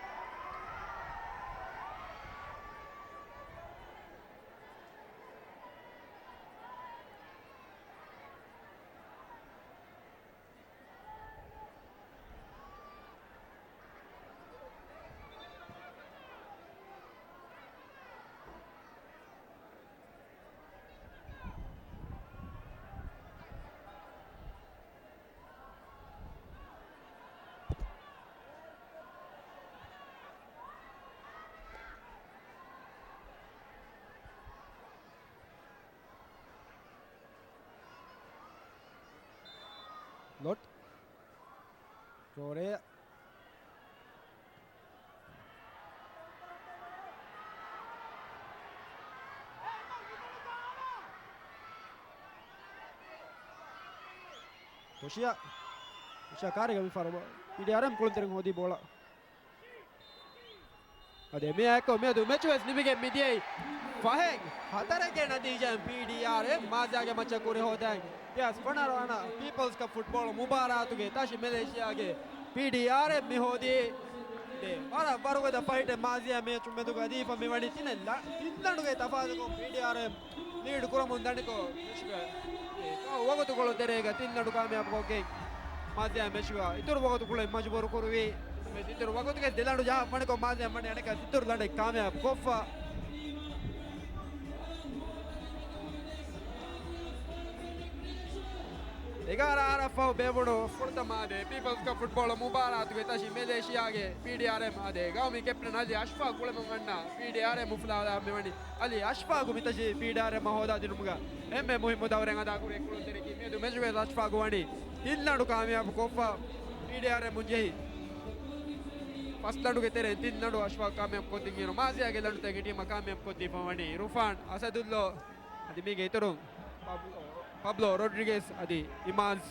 ލޮޓް. ޓްރޯރޭ. ޓޮޝިއާ. ޓޮޝިއާ ކާރިގަ މިފަހަރު ޕީޑީއާރްއެމް ކުޅުންތެރިން ހޯދީ ބޯޅަ. އަދި މިއާއެކު މިއަދު މެޗު ވެސް ނިމިގެން މިދިޔައީ ފަހެއް ހަތަރެއްގެ ނަތީޖާއިން. ޕީޑީއާރްއެމް މާޒިޔާގެ މައްޗަށް ކުރި ހޯދައިން. ދެހާސް ފަނަރަ ވަނަ ޕީޕަލްސް ކަޕް ފުޓްބޯޅަ މުބާރާތުގެ ތަށި މެލޭޝިޔާގެ ޕީޑީއާރްއެމް މި ހޯދީ. ދެ ވަރަށް ވަރުގަދަ ފައިޓެއް މާޒިޔާ މެޗު މެދުގަ ދީފަ މިވަނީ ތިނެއް ލަ-، ތިން ލަނޑުގެ ތަފާތުކޮށް ޕީޑީއާރްއެމް ލީޑް ކުރަމުން ދަނިކޮށް، މެޗުގަ ވަގުތުކޮޅު ތެރޭގަ ތިން ލަނޑު ކާމިޔާބުކޮށްގެން މާޒިޔާ މެޗުގަ އިތުރު ވަގުތުކޮޅެއް މަޖުބޫރު ކުރުވީ. އިތުރު ވަގުތުގެ ދެ ލަނޑު ޖަހާފަ ވަނިކޮށް މާޒިޔާ ވަނީ އަނެއްކާ އިތުރު ލަނޑެއް ކާމިޔާބު ކޮށްފަ. އެގާރަ އަހަރަށްފަހު ބޭއްވުނު ފުރަތަމަ އާދޭ ޕީޕަލްސް ކަޕް ފުޓްބޯޅަ މުބާރާތުގެ ތަށި މެލޭޝިޔާގެ ޕީޑީއާރްއެމް އާދޭ ގައުމީ ކެޕްޓަން އަލީ އަޝްފާގް ކުޅެމުން އަންނަ ޕީޑީއާރްއެމް އުފުލާލާ މިވަނީ އަލީ އަޝްފާގު މިތަށި ޕީޑީއާރްއެމް ހޯދާދިނުމުގަ އެންމެ މުހިއްމު ދައުރެއް އަދާކުރި ކުޅުންތެރިކީ މިއަދު މެޗުގެ އަޝްފާގު ވަނީ ތިން ލަނޑު ކާމިޔާބު ކޮށްފަ ޕީޑީއާރްއެމް މުންޖެހި ފަސް ލަނޑުގެ ތެރެއިން ތިން ލަނޑު އަޝްފާގު ކާމިޔާބު ކޮށްދިން އިރު މާޒިޔާގެ ލަނޑުތަކެއް ޓީމަށް ކާމިޔާބު ކޮށްދީފަ ވަނީ ރުފާން އަސަދުއްލޯ. އަދި މީގެ އިތުރުން ބަބްލޫ ޕަބްލޯ ރޮޑްރިގެސް އަދި އިމާންސް.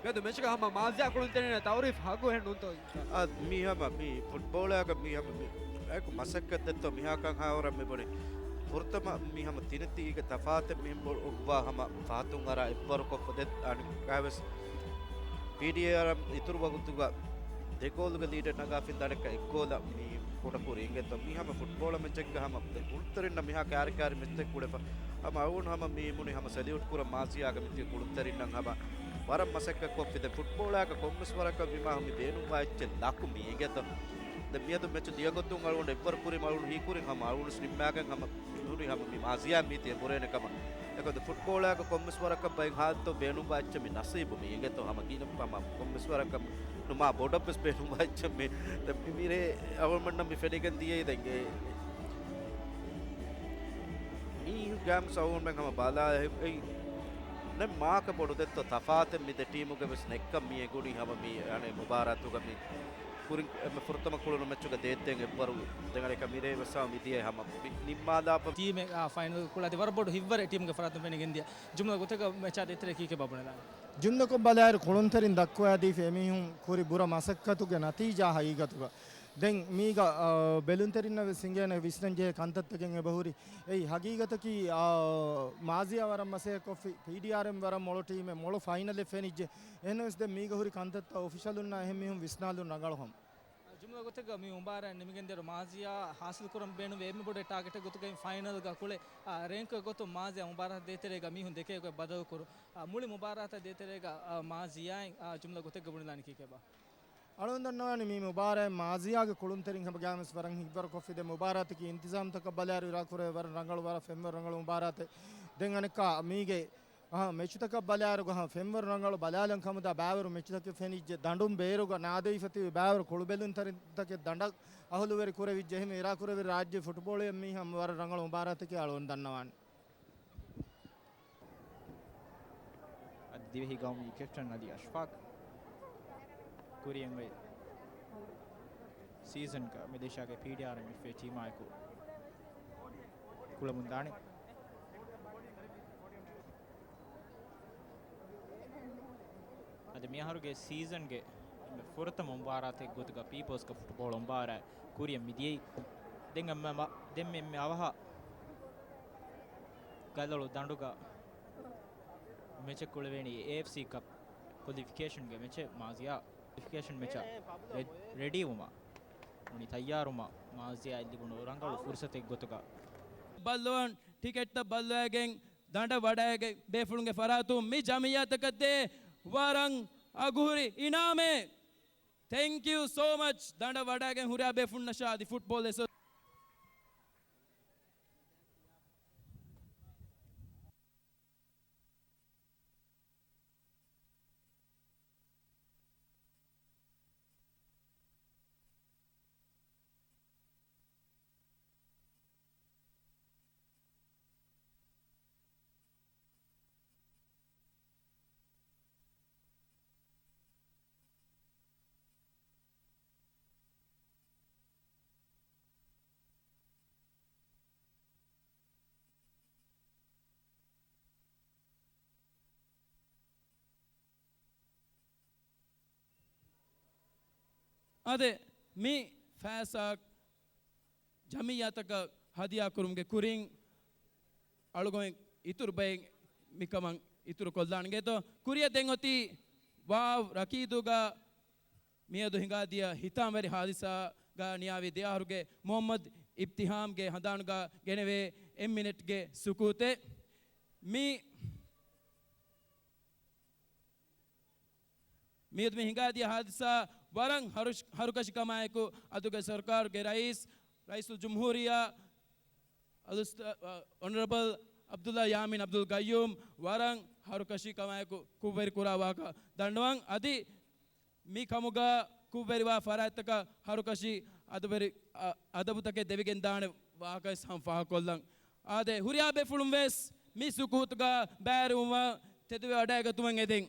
މިއަދު މެޗުގަ ހަމަ މާޒިޔާ ކުޅުންތެރިންނަށް ތައުރީފް ހައްގު އެހެން ނޫންތޯ؟ އާ، މީ ހަމަ މީ ފުޓްބޯޅައިގަ މީ ހަމަ މީ އެކު މަސައްކަތް ދެއްތޯ މިހާކަން ހާވަރަށް މި ބުނި. ފުރަތަމަ މީ ހަމަ ތިނެތީގެ ތަފާތެއް މިހެން ބޮ-، އޮއްވާ ހަމަ ފަހަތުން އަރާ އެއްވަރު ކޮށްފަ ދެ-، އަނެއްކާވެސް ޕީޑީއާރު އިތުރު ވަގުތުގަ ދެ ގޯލުގެ ލީޑެއް ނަގާފިން ދަނެއްކަ އެއް ގޯލަށް މީ ކުޑަކުރި އިނގޭތޯ. މީ ހަމަ ފުޓްބޯޅަ މެޗެއްގަ ހަމަ ކުޅުންތެރިންނަށް މިހާ ކާރިކާރި މެޗެއް ކުޅެފަ. ހަމަ އަޅުގަނޑު ހަމަ މީ ބުނި ހަމަ ސެލިއުޓް ކުރަން މާޒިޔާގަ މިތިބި ކުޅުންތެރިންނަށް ހަމަ ވަރަށް މަސައްކަތް ކޮށްފި. ދެން ފުޓްބޯޅައަކަށް ކޮންމެސް ވަރަކަށް ވީމާ މި ބޭނުންވާ އެއްޗެއް ލާކު މީ އިނގޭތޯ. ދެން މިއަދު މެޗު ދިޔަގޮތުން އަޅުގަނޑު އެއްވަރު ކުރި އަޅުގަނޑު ހީކުރިން ހަމަ އަޅުގަނޑު ނިންމާގެން ހަމަ ނުރި ހަމަ މި މާޒިޔާ މީތި އެނބުރޭނެ ކަމަށް. އެކަދު ފުޓްބޯޅައަކަށް ކޮންމެސް ވަރަކަށް ބައި ހާލްތޯ ބޭނުންވާ އެއްޗެއް މި ނަސީބު މީ އިނގޭތޯ. ހަމަ ގިނަ ހަމަ ކޮންމެސް ވަރަކަށް ނުމާ ބޮޑަށްވެސް ބޭނުންވާ އެއްޗެއް މި ދެ މި މިރޭ އަޅުގަނޑަށް މި ފެނިގެން ދިޔައީ ދެން އެ މީ ގޭމްސް އަޅުގަނޑުމެން ހަމަ ބަލާ އެ-، އެ-، ނެ މާކަ ބޮޑު ދެއްތޯ ތަފާތެއް މި ދެ ޓީމުގެ ވެސް ނެއްކަން މި އެނގުނީ ހަމަ މި އަނެއް މުބާރާތުގަ މި ކުރިން އެންމެ ފުރަތަމަ ކުޅުނު މެޗުގަ ދޭއްދޭން އެއްވަރު ދެނގަނެކަ މިރޭ ވެސް ހަމަ މިދިޔަ ހަމަ މި ނިންމާލާފަ. ޓީމެއް، އާ، ފައިނަލް ކުޅަދި ވަރަށް ބޮޑު ހިތްވަރެއް ޓީމްގެ ފަރާތުން ފެނިގެން ދިޔަ. ޖުމްލަ ގޮތެއްގަ މެޗާ ދޭތެރޭ ކީކޭ ބަބުނެލާނެ؟ ޖުމްލަކޮށް ބަލާއިރު ކުޅުންތެރިން ދައްކުވާދީފަ އެމީހުން ކުރި ބުރަ މަސައްކަތުގެ ނަތީޖާ ހަގީގަތުގަ. ދެން މީގަ، އާ، ބެލުންތެރިންނަށް ވެސް ހިނގޭނެ ވިސްނަން ޖެހޭ ކަންތައްތަކެއް އެބަހުރި. އެއީ ހަގީގަތަކީ، އާ، މާޒިޔާ ވަރަށް މަސައްކަތް ކޮށްފި، ޕީޑީއާރްއެމް ވަރަށް މޮޅު ޓީމެއް، މޮޅު ފައިނަލެއް ފެނިއްޖެ. އެހެންވެސް ދެން މީގަ ހުރި ކަންތައްތައް އޮފިޝަލުންނާ އެހެން މީހުން ވިސްނާލުން ރަނގަޅު ހަމަ. ޖުމްލަ ގޮތެއްގަ މި މުބާރާތް ނިމިގެންދިޔައިރު މާޒިޔާ ހާސިލްކުރަން ބޭނުންވި އެންމެ ބޮޑު ޓާގެޓެއް ގޮތުގައި ފައިނަލްގަ ކުޅެ، އާ، ރޭންކުގެ ގޮތުން މާޒިޔާ މުބާރާތް ދޭތެރޭގަ މީހުން ދެކޭ ގޮތް ބަދަލުކުރު. އާ، މުޅި މުބާރާތަށް ދޭތެރޭގަ، އާ، މާޒިޔާއިން، އާ، ޖުމްލަ ގޮތެއްގަ ބުނެލާނީ ކީކޭބާ؟ އަޅުގަނޑު ދަންނަވާނީ މި މުބާރާތް މާޒިޔާގެ ކުޅުންތެރިން ހަމަ ގާމިސް ވަރަށް ހިތްވަރުކޮށްފި ދެ މުބާރާތަކީ އިންތިޒާމްތަކަށް ބަލާއިރު އިރާކުރެވޭ ވަރަށް ރަނގަޅު ވަރަށް ފެންވަރު ރަނގަޅު މުބާރާތެއް. ދެން އަނެއްކާ މީގެ އަހަ، މެޗުތަކަށް ބަލާއިރު ގަހަ ފެންވަރު ރަނގަޅު ބަލާލަން ކަމުދާ ބާވަރު މެޗުތަކެއް ފެނިއްޖެ. ދަނޑުން ބޭރުގަ ނާދެވިފަ ތިބި ބާވަރު ކުޅުބެލުންތެރިންތަކެއް ދަނޑަށް އަހުލުވެރި ކުރެވިއްޖެ. އެހެން އިރާކުރެވި ރާއްޖެ ފުޓްބޯޅައަށް މީ ހަމަ ވަރަށް ރަނގަޅު މުބާރާތެކޭ އަޅުގަނޑު ދަންނަވާނެ. އަދި ދިވެހި ގައުމީ ކެޕްޓަން އަލީ އަޝްފާޤް ކުރިއަށް އޮތް ސީޒަންގަ މެލޭޝިޔާގެ ޕީޑީއާރްއެމް އެފްއޭ ޓީމާއެކު ކުޅަމުންދާނެ. އަދި މިއަހަރުގެ ސީޒަންގެ ފުރަތަމަ މުބާރާތެއް ގޮތުގަ ޕީޕަލްސް ކަޕް ފުޓްބޯޅަ މުބާރާތް ކުރިއަށް މިދިޔައީ. ދެން އެންމެ މަ-، ދެން މި އަވަހަށް ގަލޮޅު ދަނޑުގަ މެޗެއް ކުޅެވޭނީ އޭއެފްސީ ކަޕް ކޮލިފިކޭޝަންގެ މެޗެއް މާޒިޔާ ކޮލިފިކޭޝަން މެޗަށް ރެ-، ރެޑީވުމަށް ވަނީ ތައްޔާރުވުމަށް މާޒިޔާއަށް ލިބުނު ރަނގަޅު ފުރުސަތެއް ގޮތުގަ. ބައްލަވާން ޓިކެޓްތައް ބައްލަވައިގެން ދަނޑަށް ވަޑައިގެން ބޭފުޅުންގެ ފަރާތުން މި ޖަމިއްޔާތަކަށް ދޭ ވަރަށް އަގުހުރި އިނާމެއް. ތެންކް ޔޫ ސޯ މަޗް. ދަނޑަށް ވަޑައިގެން ހުރިހާ ބޭފުޅުންނަށާ އަދި ފުޓްބޯޅަ އެސޯ އާދެ، މި ފައިސާ ޖަމިއްޔާތަކަށް ހަދިޔާކުރުމުގެ ކުރިން އަޅުގަނޑު އިތުރު ބައެއް މިކަމަށް އިތުރު ކޮށްލާނެ އިނގޭތޯ. ކުރިއަށް ދެން އޮތީ ވާވް ރަކީދުގަ މިއަދު ހިނގާދިޔަ ހިތާމަވެރި ހާދިސާގަ ނިޔާވި ދެ އަހަރުގެ މުހައްމަދު އިބްތިހާމްގެ ހަނދާނުގަ ގެނެވޭ އެއް މިނެޓްގެ ސުކޫތެއް. މި މިއަދު މި ހިނގާދިޔަ ހާދިސާ ވަރަށް ހަރު-، ހަރުކަށިކަމާއެކު އަދުގެ ސަރުކާރުގެ ރައީސް، ރައީސުލްޖުމްހޫރިއްޔާ އަލްއުސްތާ-، އަ، އޮނަރަބަލް ޢަބްދުﷲ ޔާމީން ޢަބްދުލް ޤައްޔޫމް ވަރަށް ހަރުކަށިކަމާއެކު ކުށްވެރިކުރާ ވާހަކަ ދަންނަވަން. އަދި މި ކަމުގަ ކުށްވެރިވާ ފަރާތްތަކަށް ހަރުކަށި އަދަބުވެރި-، އަ-، އަދަބުތަކެއް ދެވިގެންދާނެ ވާހަކަވެސް ހަމަ ފާހަގަކޮށްލަން. އާދެ، ހުރިހާ ބޭފުޅުން ވެސް މި ސުކޫތުގަ ބައިވެރިވުމަށް ތެދުވެވަޑައިގަތުމަށް އެދެން.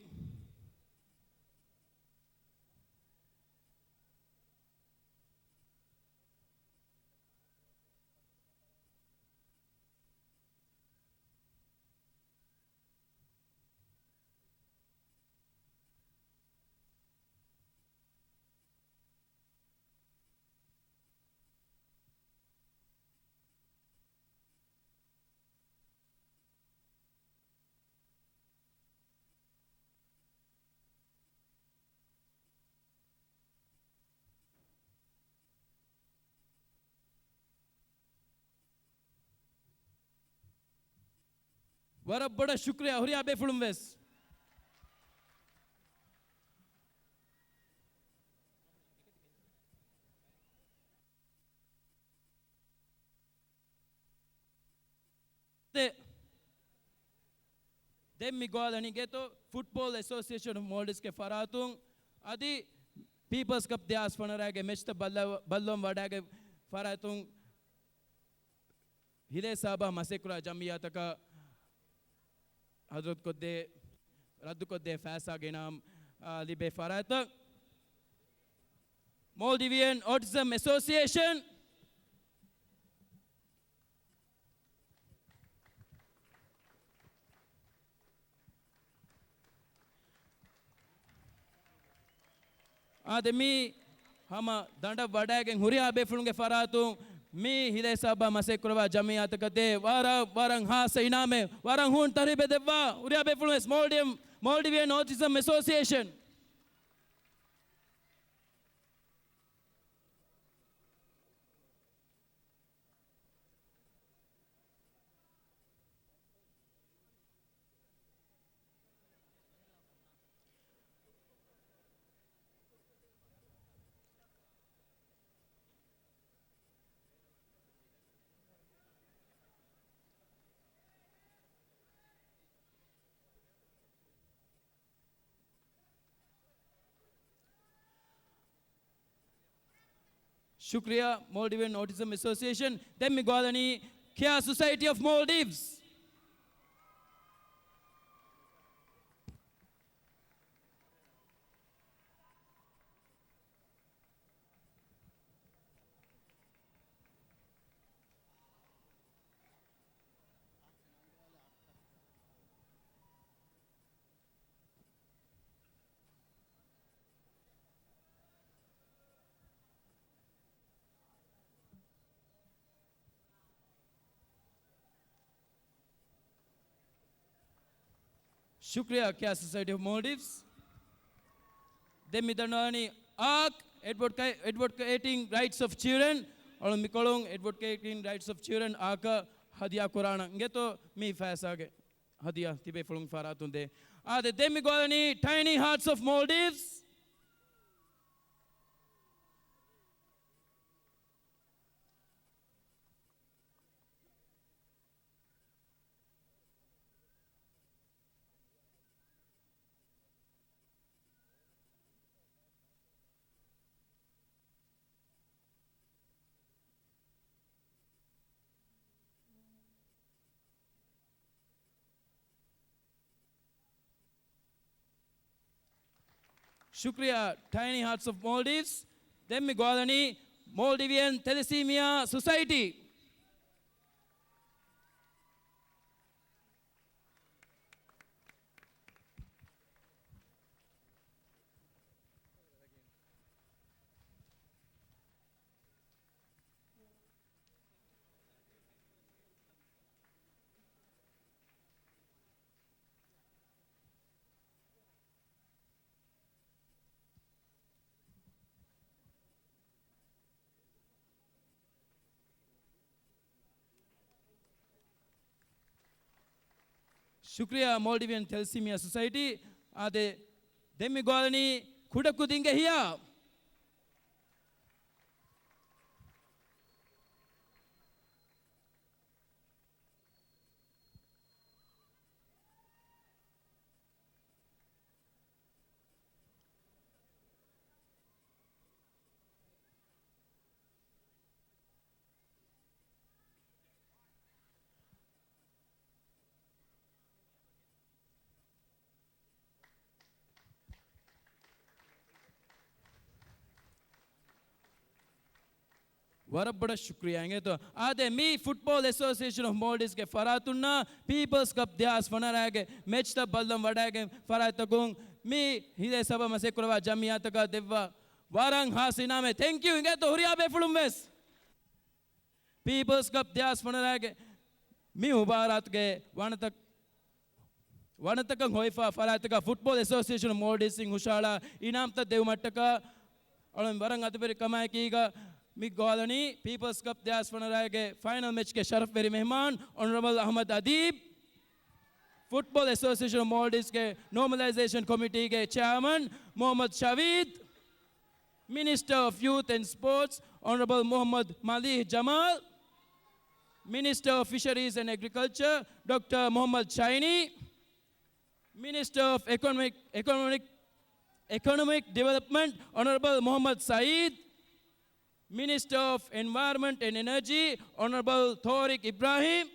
ވަރަށް ބޮޑަށް ޝުކްރިޔާ ހުރިހާ ބޭފުޅުން ވެސް. ދެ-، ދެން މި ގޮއިލަނީ ގެތޯ ފުޓްބޯލް އެސޯސިއޭޝަން އޮފް މޯލްޑިވްސްގެ ފަރާތުން އަދި ޕީޕަލްސް ކަޕް ދެހާސް ފަނަރައިގެ މެޗްތައް ބައްލަ-، ބައްލަވަން ވަޑައިގެން ފަރާތުން ހިލޭ ސާބާ މަސައްކުރާ ޖަމްއިއްޔާތަކަށް ހަޟްރަތުކޮށްދޭ، ރައްދުކޮށްދޭ ފައިސާގެ އިނާމް، އާ، ލިބޭ ފަރާތަށް މޯލްޑިވިއަން އޯޓިޒަމް އެސޯސިއޭޝަން. އާދެ، މީ ހަމަ ދަނޑަށް ވަޑައިގެން ހުރިހާ ބޭފުޅުންގެ ފަރާތުން މި ހިލޭ ސާބާ މަސައްކުރަވާ ޖަމްއިއްޔާތަކަށް ދޭ ވަރަށް، ވަރަށް ހާއްސަ އިނާމެއް. ވަރަށް ހޫނު ތަރުހީބެއް ދެއްވާ ހުރިހާ ބޭފުޅުން ވެސް މޯލްޑިވިއަން، މޯލްޑިވިއަން އޯޓިޒަމް އެސޯސިއޭޝަން. ޝުކްރިޔާ، މޯލްޑިވިއަން އޯޓިޒަމް އެސޯސިއޭޝަން. ދެން މި ގޮއިލަނީ ކެއާ ސޮސައިޓީ އޮފް މޯލްޑިވްސް. ޝުކްރިޔާ، ކެއާ ސޮސައިޓީ އޮފް މޯލްޑިވްސް. ދެން މި ދަންނަވަނީ އާކް، އެޑްވޮކޭ-، އެޑްވޮކޭޓިން ރައިޓްސް އޮފް ޗިލްޑްރެން. އަޅުން މިކޮޅުން އެޑްވޮކޭޓިން ރައިޓްސް އޮފް ޗިލްޑްރެން އާކަށް ހަދިޔާ ކުރާނަން. އިނގޭތޯ މި ފައިސާގެ ހަދިޔާ ތިބޭފުޅުން ފަރާތުން ދޭ. އާދެ، ދެން މި ގޮއިލަނީ ޓައިނީ ހާޓްސް އޮފް މޯލްޑިވްސް. ޝުކްރިޔާ، ޓައިނީ ހާޓްސް އޮފް މޯލްޑިވްސް. ދެން މި ގޮއިލަނީ މޯލްޑިވިއަން ތެލެސީމިއާ ސޮސައިޓީ. ޝުކްރިޔާ، މޯލްޑިވިއަން ތެލެސީމިއާ ސޮސައިޓީ. އާދެ، ދެން މި ގޮއިލަނީ ކުޑަކުދިންގެ ހިޔާ. ވަރަށް ބޮޑަށް ޝުކްރިޔާ އިނގޭތޯ. އާދެ، މީ ފުޓްބޯލް އެސޯސިއޭޝަން އޮފް މޯލްޑިވްސްގެ ފަރާތުންނާ ޕީޕަލްސް ކަޕް ދެހާސް ފަނަރައިގެ މެޗްތައް ބައްލަން ވަޑައިގެން ފަރާތްތަކުން މި ހިލޭ ސަބަ މަސައްކުރަވާ ޖަމްއިއްޔާތަކަށް ދެއްވާ ވަރަށް ހާސް އިނާމެއް. ތެންކް ޔޫ އިނގޭތޯ ހުރިހާ ބޭފުޅުން ވެސް. ޕީޕަލްސް ކަޕް ދެހާސް ފަނަރައިގެ މި މުބާރާތުގެ ވަނަތަ-، ވަނަތަކަށް ހޮވިފާ ފަރާތްތަކަށް ފުޓްބޯލް އެސޯސިއޭޝަން މޯލްޑިވްސްއިން ހުށަހަޅާ އިނާމްތައް ދެވުމަށްޓަކާ އަޅުން ވަރަށް އަދަބުވެރި ކަމާއެކީގަ މި ގޮއިލަނީ ޕީޕަލްސް ކަޕް ދެހާސް ފަނަރައިގެ ފައިނަލް މެޗްގެ ޝަރަފްވެރި މެހްމާން އޮނަރަބަލް އަހްމަދު އަދީބް. ފުޓްބޯލް އެސޯސިއޭޝަން އޮފް މޯލްޑިވްސްގެ ނޯމަލައިޒޭޝަން ކޮމިޓީގެ ޗެއާމަން މުޙައްމަދު ޝަވީދު، މިނިސްޓަރ އޮފް ޔޫތު އެންޑް ސްޕޯޓްސް އޮނަރަބަލް މުޙައްމަދު މަލީޙް ޖަމާލް، މިނިސްޓަރ އޮފް ފިޝަރީޒް އެންޑް އެގްރިކަލްޗަރ ޑޮކްޓަރ މުޙައްމަދު ޝައިނީ، މިނިސްޓަރ އޮފް އެކޮނޮމިކް، އެކޮނޮމިކް، އެކޮނޮމިކް ޑިވެލޮޕްމަންޓް އޮނަރަބަލް މުޙައްމަދު ސައީދު، މިނިސްޓަރ އޮފް އެންވަޔަރަންމަންޓް އެންޑް އެނަރޖީ އޮނަރަބަލް ޠާރިޤް އިބްރާހީމް،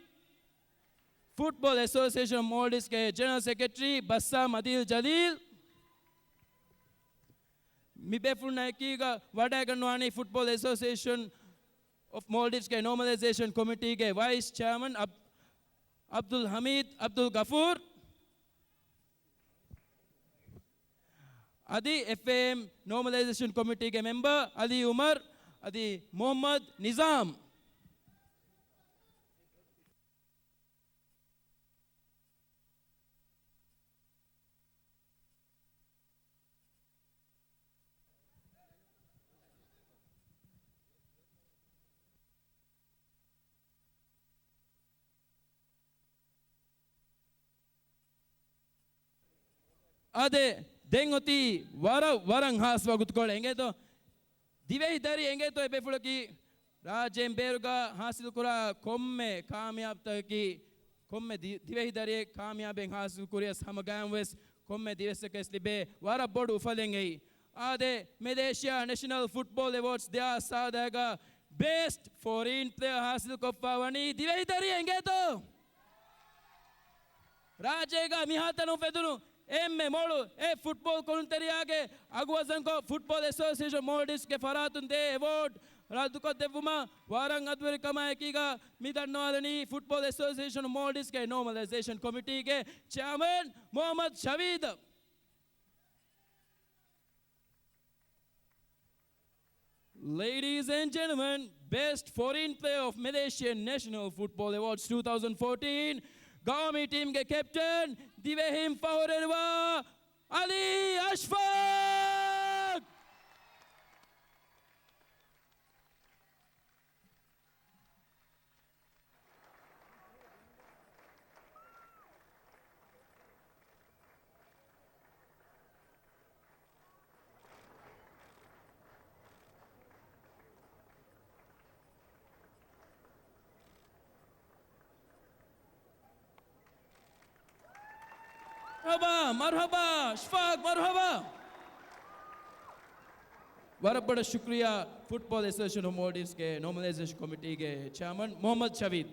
ފުޓްބޯލް އެސޯސިއޭޝަން އޮފް މޯލްޑިވްސްގެ ޖެނެރަލް ސެކްރެޓަރީ ބައްސާމް އަދީލް ޖަލީލް، މި ބޭފުޅުންނާ އެކީގަ ވަޑައިގަންނަވާނީ ފުޓްބޯލް އެސޯސިއޭޝަން އޮފް މޯލްޑިވްސްގެ ނޯމަލައިޒޭޝަން ކޮމިޓީގެ ވައިސް ޗެއާމަން އަބް-، އަބްދުލް ޙަމީދު އަބްދުލް ޣަފޫރު، އަދި އެފްއޭއެމް ނޯމަލައިޒޭޝަން ކޮމިޓީގެ މެމްބަރ އަލީ އުމަރު، އަދި މުޙައްމަދު ނިޒާމް. އާދެ، ދެން އޮތީ ވަރަށް، ވަރަށް ހާސް ވަގުތުކޮޅެއް އެނގޭތޯ. ދިވެހި ދަރި އެނގޭތޯ އެބޭފުޅަކީ ރާއްޖޭން ބޭރުގަ ހާސިލްކުރާ ކޮންމެ ކާމިޔާބުތަކަކީ، ކޮންމެ ދި-، ދިވެހި ދަރިއެއް ކާމިޔާބެއް ހާސިލް ކުރިޔަސް ހަމަ ގައިމުވެސް ކޮންމެ ދިވެއްސަކަސް ލިބޭ ވަރަށް ބޮޑު އުފަލެއް އެއީ. އާދެ، މެލޭޝިޔާ ނެޝަނަލް ފުޓްބޯލް އެވޯޑްސް ދެހާސް ސާދައިގަ ބެސްޓް ފޮރީން ޕްލޭޔަރ ހާސިލްކޮށްފަ ވަނީ ދިވެހި ދަރިއެއް އެނގޭތޯ؟ ރާއްޖޭގަ މިހާތަނަށް އުފެދުނު އެންމެ މޮޅު އެ ފުޓްބޯލް ކުޅުންތެރިޔާގެ އަގުވަޒަންކޮށް، ފުޓްބޯލް އެސޯސިއޭޝަން މޯލްޑިވްސްގެ ފަރާތުން ދޭ އެވޯޑް ރައްދުކޮށްދެއްވުމަށް ވަރަށް އަދުވެރިކަމާ އެކީގަ މި ދަންނަވާލަނީ ފުޓްބޯލް އެސޯސިއޭޝަން މޯލްޑިވްސްގެ ނޯމަލައިޒޭޝަން ކޮމިޓީގެ ޗެއާމަން މުޙައްމަދު ޝަވީދަށް. Ladies and gentlemen, best foreign player of Malaysian National Football Awards two thousand fourteen، ގައުމީ ޓީމްގެ ކެޕްޓަން، ދިވެހިން ފަހުރެރުވާ އަލީ އަޝްފަޤް. މަރުޙަބާ، މަރުޙަބާ، އަޝްފަޤް، މަރުޙަބާ. ވަރަށް ބޮޑަށް ޝުކުރިއްޔާ، ފުޓްބޯލް އެސޯސިއޭޝަން އޮފް މޯލްޑިވްސްގެ ނޯމަލައިޒޭޝަން ކޮމިޓީގެ ޗެއާމަން މުޙައްމަދު ޝަވީދު.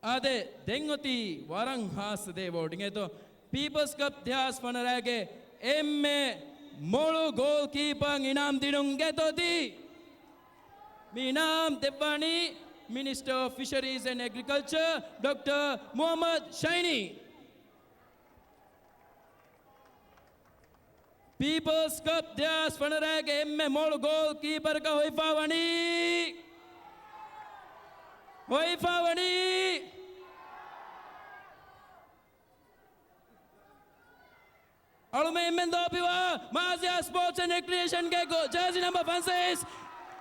އާދެ، ދެން އޮތީ ވަރަށް ހާއްސަ ދެ އެވޯޑް އިނގޭތޯ. ޕީޕަލްސް ކަޕް ދެހާސް ފަނަރަގެ އެންމެ މޮޅު ގޯލް ކީޕަރަށް އިނާމް ދިނުން އިނގޭތޯ ތީ. މި އިނާމް ދެއްވާނީ މިނިސްޓަރ އޮފް ފިޝަރީޒް އެންޑް އެގްރިކަލްޗަރ ޑޮކްޓަރ މުޙައްމަދު ޝައިނީ. ޕީޕަލްސް ކަޕް ދެހާސް ފަނަރަގެ އެންމެ މޮޅު ގޯލް ކީޕަރަކަށް ހޮވިފަ ވަނީ، ހޮވިފަ ވަނީ އަޅުމެން އެންމެން ދޯ ޕިވާ މާޒިޔާ ސްޕޯޓްސް އެންޑް ރެކްރިއޭޝަންގެ ގޯ-، ޖާޒީ ނަމްބަރ ފަންސަވީސް،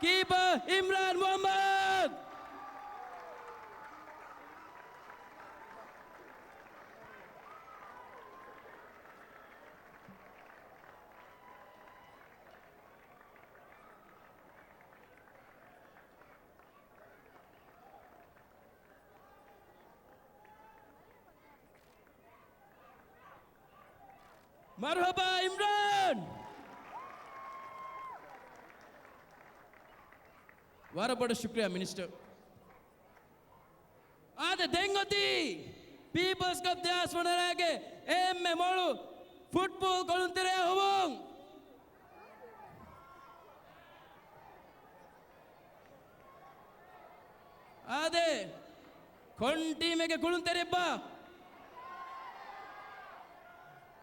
ކީޕަރ އިމްރާން މުޙައްމަދު. މަރުޙަބާ އިމްރާން. ވަރަށް ބޮޑަށް ޝުކްރިޔާ މިނިސްޓަރ. އާދެ، ދެން އޮތީ ޕީޕަލްސް ކަޕް ދެހާސް ފަނަރަގެ އެންމެ މޮޅު ފުޓްބޯލް ކުޅުންތެރިޔާ ހޮވުން. އާދެ، ކޮން ޓީމެއްގެ ކުޅުންތެރިއެއްބާ؟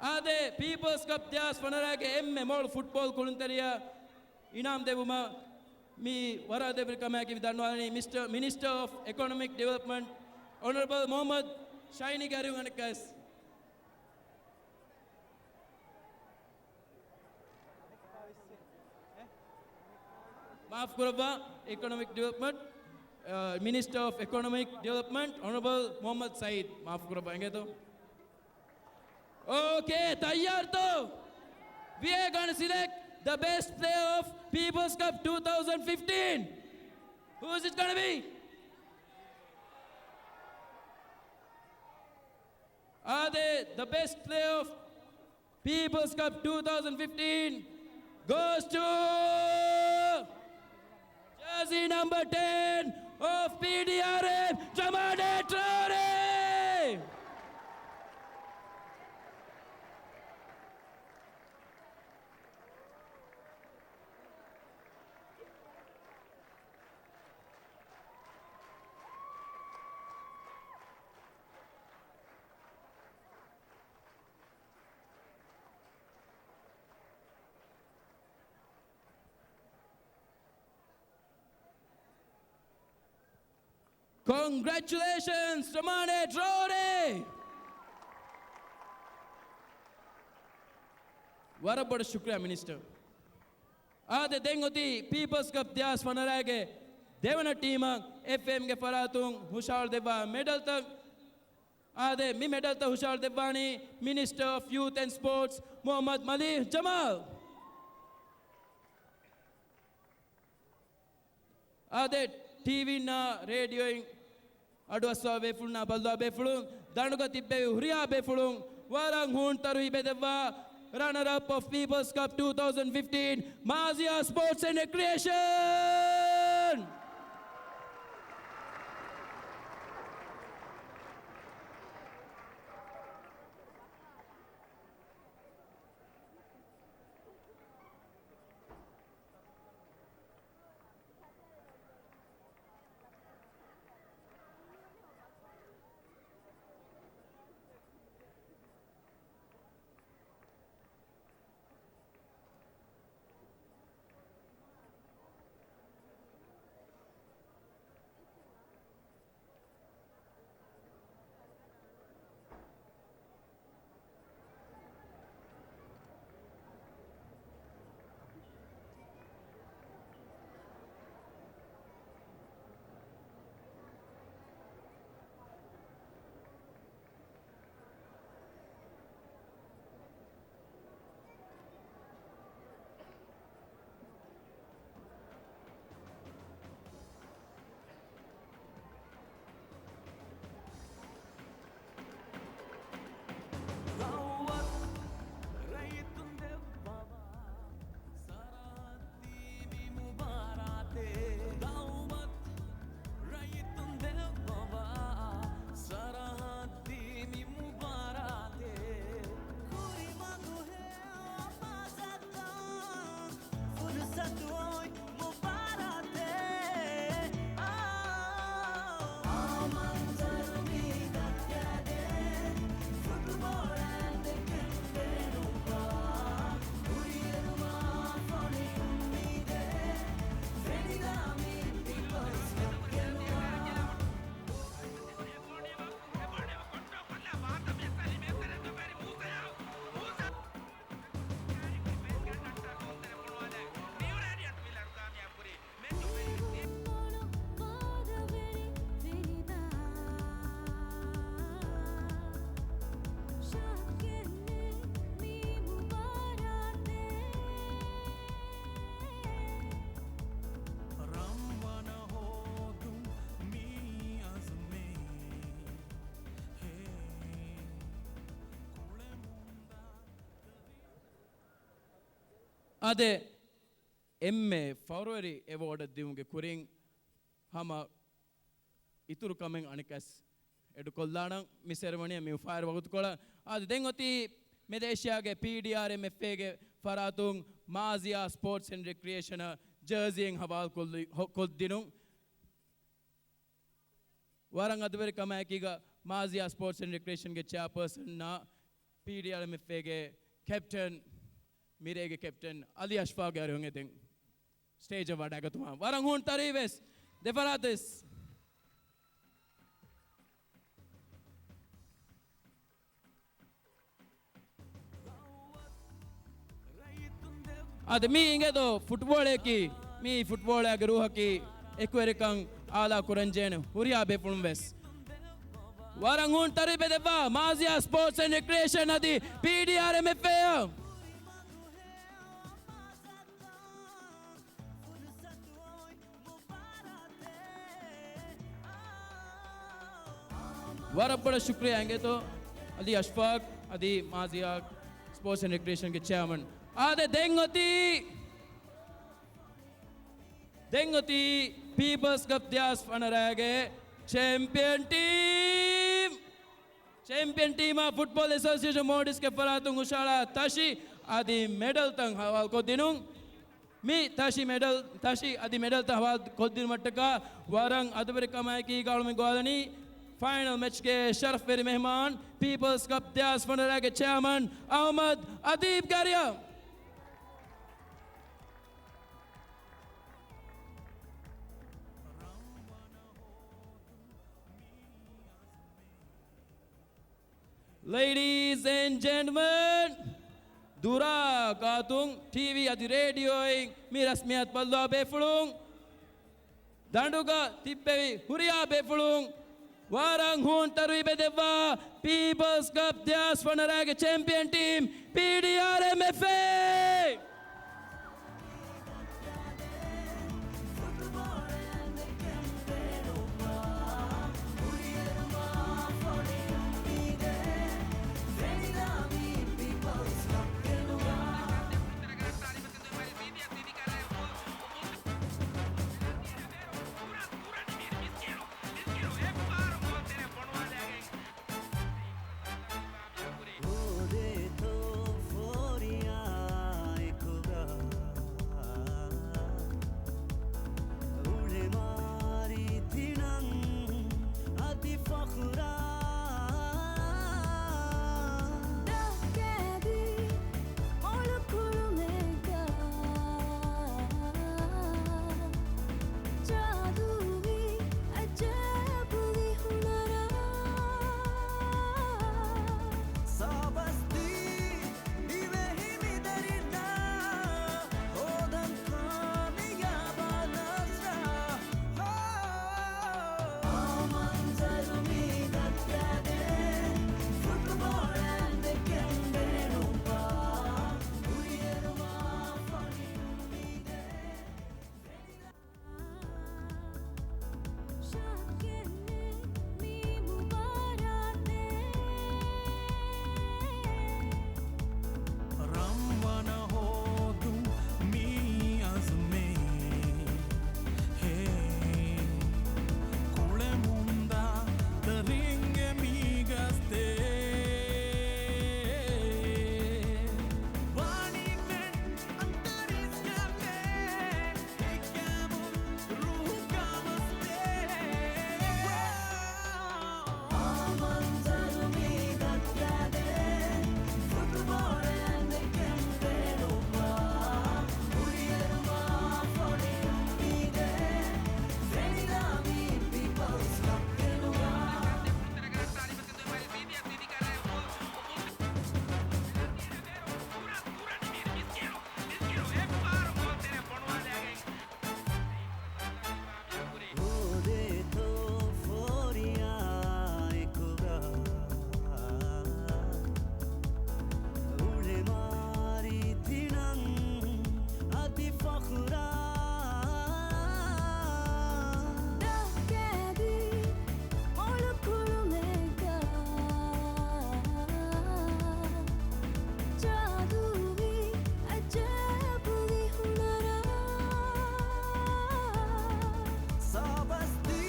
އާދެ، ޕީޕަލްސް ކަޕް ދެހާސް ފަނަރަގެ އެންމެ މޮޅު ފުޓްބޯލް ކުޅުންތެރިޔާ އިނާމް ދެއްވުމަށް މި ވަރަށް އަދުވެރިކަމާއެކީ މި ދަންނަވާލަނީ މިސްޓަރ، މިނިސްޓަރ އޮފް އެކޮނޮމިކް ޑިވެލޮޕްމަންޓް އޮނަރަބަލް މުޙައްމަދު ޝައިނީގެ އަރިހުން އަނެއްކާވެސް. މާފު ކުރައްވާ، އިކޮނޮމިކް ޑިވެލޮޕްމަންޓް، އަ، މިނިސްޓަރ އޮފް އިކޮނޮމިކް ޑިވެލޮޕްމަންޓް، އޮނަރަބަލް މުހައްމަދު ސައީދު. މާފު ކުރައްވާ، އިނގޭތޯ؟ އޯކޭ، ތައްޔާރުތޯ؟ We are gonna select the best player of People's Cup two thousand fifteen. Who is it gonna be? އާދެ، the best player of People's Cup two thousand fifteen goes to jersey number ten of P D R M, Tramane Traore! Congratulations, Tramane Traore! ވަރަށް ބޮޑަށް ޝުކްރިޔާ މިނިސްޓަރ. އާދެ، ދެން އޮތީ ޕީޕަލްސް ކަޕް ދެހާސް ފަނަރައިގެ ދެވަނަ ޓީމަށް އެފްއޭއެމްގެ ފަރާތުން ހުށަހަޅުދެއްވާ މެޑަލްތައް. އާދެ، މި މެޑަލްތައް ހުށަހަޅުދެއްވާނީ މިނިސްޓަރ އޮފް ޔޫތް އެންޑް ސްޕޯޓްސް މުހައްމަދު މަލީހް ޖަމާލް. އާދެ، ޓީވީންނާ ރޭޑިއޯއިން އަޑުއައްސަވާ ބޭފުޅުންނާ ބައްލަވާ ބޭފުޅުން، ދަނޑުގަ ތިއްބެވި ހުރިހާ ބޭފުޅުން ވަރަށް ހޫނުތަރު ހިބެދެއްވާ، runner up of People's Cup two thousand fifteen, މާޒިޔާ ސްޕޯޓްސް އެންޑް ރެކްރިއޭޝަން! ރައްޔިތުން ދެއްވަވާ ސަރަހައްދީ މި މުބާރާތެއް. ދައުވަތު ރައްޔިތުން ދެއްވަވާ ސަރަހައްދީ މި މުބާރާތެއް. ކުރިމަގު ހެޔޮ ފާސަތައް ފުރުސަތު އޮތް މުބާރާތެއް. އާ، އާ މަންޒަރު މީ ދައްކާދޭ، ފުޓްބޯޅައިން ދެކެން ބޭނުންވާ ހުރިއެރުމާ ފޮނި އުއްމީދެއް، ފެނިދާ މީ ޕީޕަލްސް ކަޕް ގެނުވާ. ރަންވަނަ ހޯދުން މީ އަޒުމެއް. ހޭ، ކުޅެމުން ދާކަވި. އާދެ، އެންމެ ފަރުވެރި އެވޯޑަށް ދިއުމުގެ ކުރިން ހަމަ އިތުރު ކަމެއް އަނެއްކާސް އެޑުކޮށްލާނަން މި ސެރެމަނީއަށް މި އުފާވެރި ވަގުތުކޮޅަށް. އާދެ، ދެން އޮތީ މެލޭޝިޔާގެ ޕީޑީއާރްއެމްއެފްއޭގެ ފަރާތުން މާޒިޔާ ސްޕޯޓްސް އެންޑް ރެކްރިއޭޝަނަށް ޖާޒީއެއް ހަވާލުކޮށްލި-، ހޮ-، ކޮށްދިނުން. ވަރަށް އަދުވެރި ކަމާއެކީގަ މާޒިޔާ ސްޕޯޓްސް އެންޑް ރެކްރިއޭޝަންގެ ޗެއާޕާސަންއާ ޕީޑީއާރްއެމްއެފްއޭގެ ކެޕްޓަން، މިރޭގެ ކެޕްޓަން އަލީ އަޝްފާގެ އަރިހުން އެދެން ސްޓޭޖަށް ވަޑައިގަތުމަށް. ވަރަށް ހޫނު ތަރު ވެސް ދެފަރާތުވެސް. އާދެ، މީ އިނގޭތޯ ފުޓްބޯޅައަކީ މި ފުޓްބޯޅައިގެ ރޫހަކީ އެކުވެރިކަން އާލާ ކުރަންޖެހޭނެ ހުރިހާ ބޭފުޅުން ވެސް. ވަރަށް ހޫނު ތަރުތީބެއް ދެއްވާ މާޒިޔާ ސްޕޯޓްސް އެންޑް ރެކްރިއޭޝަން އަދި ޕީޑީއާރްއެމްއެފްއޭ އަށް. ވަރަށް ބޮޑަށް ޝުކްރިޔާ އިނގޭތޯ އަލީ އަޝްފާޤް އަދި މާޒިޔާ ސްޕޯޓްސް އެންޑް ރެކްރިއޭޝަންގެ ޗެއާމަން. އާދެ، ދެން އޮތީ، ދެން އޮތީ ޕީޕަލްސް ކަޕް ދެހާސް ފަނަރައިގެ ޗެމްޕިއަން ޓީމް. ޗެމްޕިއަން ޓީމާ ފުޓްބޯލް އެސޯސިއޭޝަން މޯލްޑިވްސްގެ ފަރާތުން ހުށަހަޅާ ތަށި އަދި މެޑަލްތައް ހަވާލުކޮށްދިނުން. މި ތަށި މެޑަލް، ތަށި އަދި މެޑަލްތައް ހަވާލުކޮށްދިނުމަށްޓަކާ ވަރަށް އަދަބުވެރިކަމާއެކީ ގާޅުމެއް ގޮވާލަނީ ފައިނަލް މެޗްގެ ޝަރަފްވެރި މެހްމާން، ޕީޕަލްސް ކަޕް ދެހާސް ފަނަރައިގެ ޗެއާމަން އަޙްމަދު އަދީބް ގާރިޔާ. Ladies and gentlemen, ދުރާ ގާތުން ޓީވީ އަދި ރޭޑިއޯއިން މި ރަސްމިއްޔާތު ބައްލަވާ ބޭފުޅުން، ދަނޑުގަ ތިއްބެވި ހުރިހާ ބޭފުޅުން، ވަރަށް ހޫނު ތަރުތީބެއް ދެއްވާ ޕީޕަލްސް ކަޕް ދެހާސް ފަނަރައިގެ ޗެމްޕިއަން ޓީމް، ޕީޑީއާރްއެމްއެފްއޭ. ހޯދޭތޯ ފޯރިޔާ އެކުގަ އުޅެމާ ރީތިނަން އަދި ފަޚުރާ. ދައްކައިދީ މޮޅު ކުޅުމެއްގަ ޖާދޫވީ އަޖައިބުވީ ހުނަރާ. ސާބަސްދީ ދިވެހި މިދަރިންނާ ހޯދަން ކާމިޔާބާ ނަސްރާ. ހޯ. އާ މަންޒަރު މީ ދައްކާދޭ، ފުޓްބޯޅައިން ދެކެން ބޭނުންވާ ހުރިއެރުމާ ފޮނި އުއްމީދެއް. ޝައްކެއްނެތް މި މުބާރާތެއް. ރަންވަނަ ހޯދުން މީ އަޒުމެއް. ހޭ، ކުޅެމުންދާ ތަރިންގެ މީ ގަސްތެއް. ވާނީމެން އަންތަރީސްގަމެ ހިއްކާމުން ރޫހު ކާމަސްދޭ. އާ މަންޒަރު މީ ދައްކާދޭ، ފުޓްބޯޅައިން ދެކެން ބޭނުންވާ ހުރިއެރުމާ ފޮނި އުއްމީދެއް. ފެނިލާ މީ ޕީޕަލްސް ކަޕް ގެނުވާ. ހޯދޭތޯ ފޯރިޔާ އެކުގަ އުޅެމާ ރީތިނަން އަދި ފަޚުރާ. ދައްކައިދީ މޮޅު ކުޅުމެއްގަ ޖާދޫވީ އަޖައިބުވީ ހުނަރާ. ސާބަސްދީ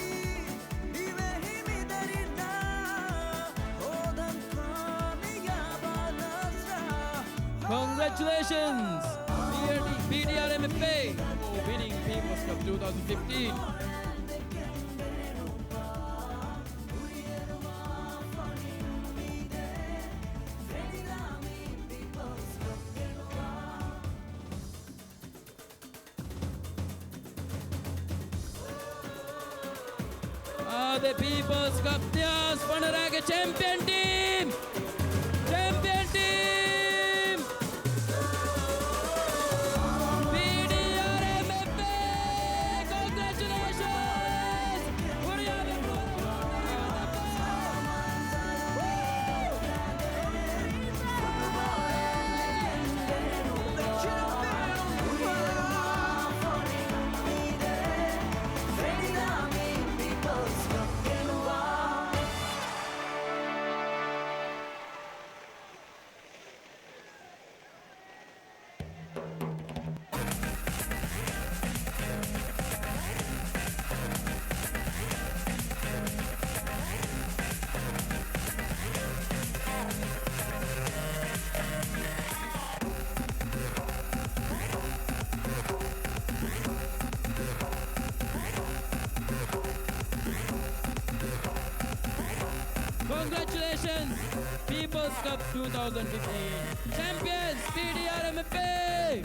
ދިވެހި މިދަރިންނާ ހޯދަން ކާމިޔާބާ ނަސްރާ. Congratulations, P D R M F A, for winning People's Cup twenty fifteen. އާދެ، ޕީޕަލްސް ކަޕް ދެހާސް ފަނަރައިގެ ޗެމްޕިއަން ޓީމް! ޗެމްޕިއަން ޓީމް! ޕީޑީއާރްއެމްއެފްއޭ! Congratulations, People's Cup two thousand fifteen champions, P D R M F A!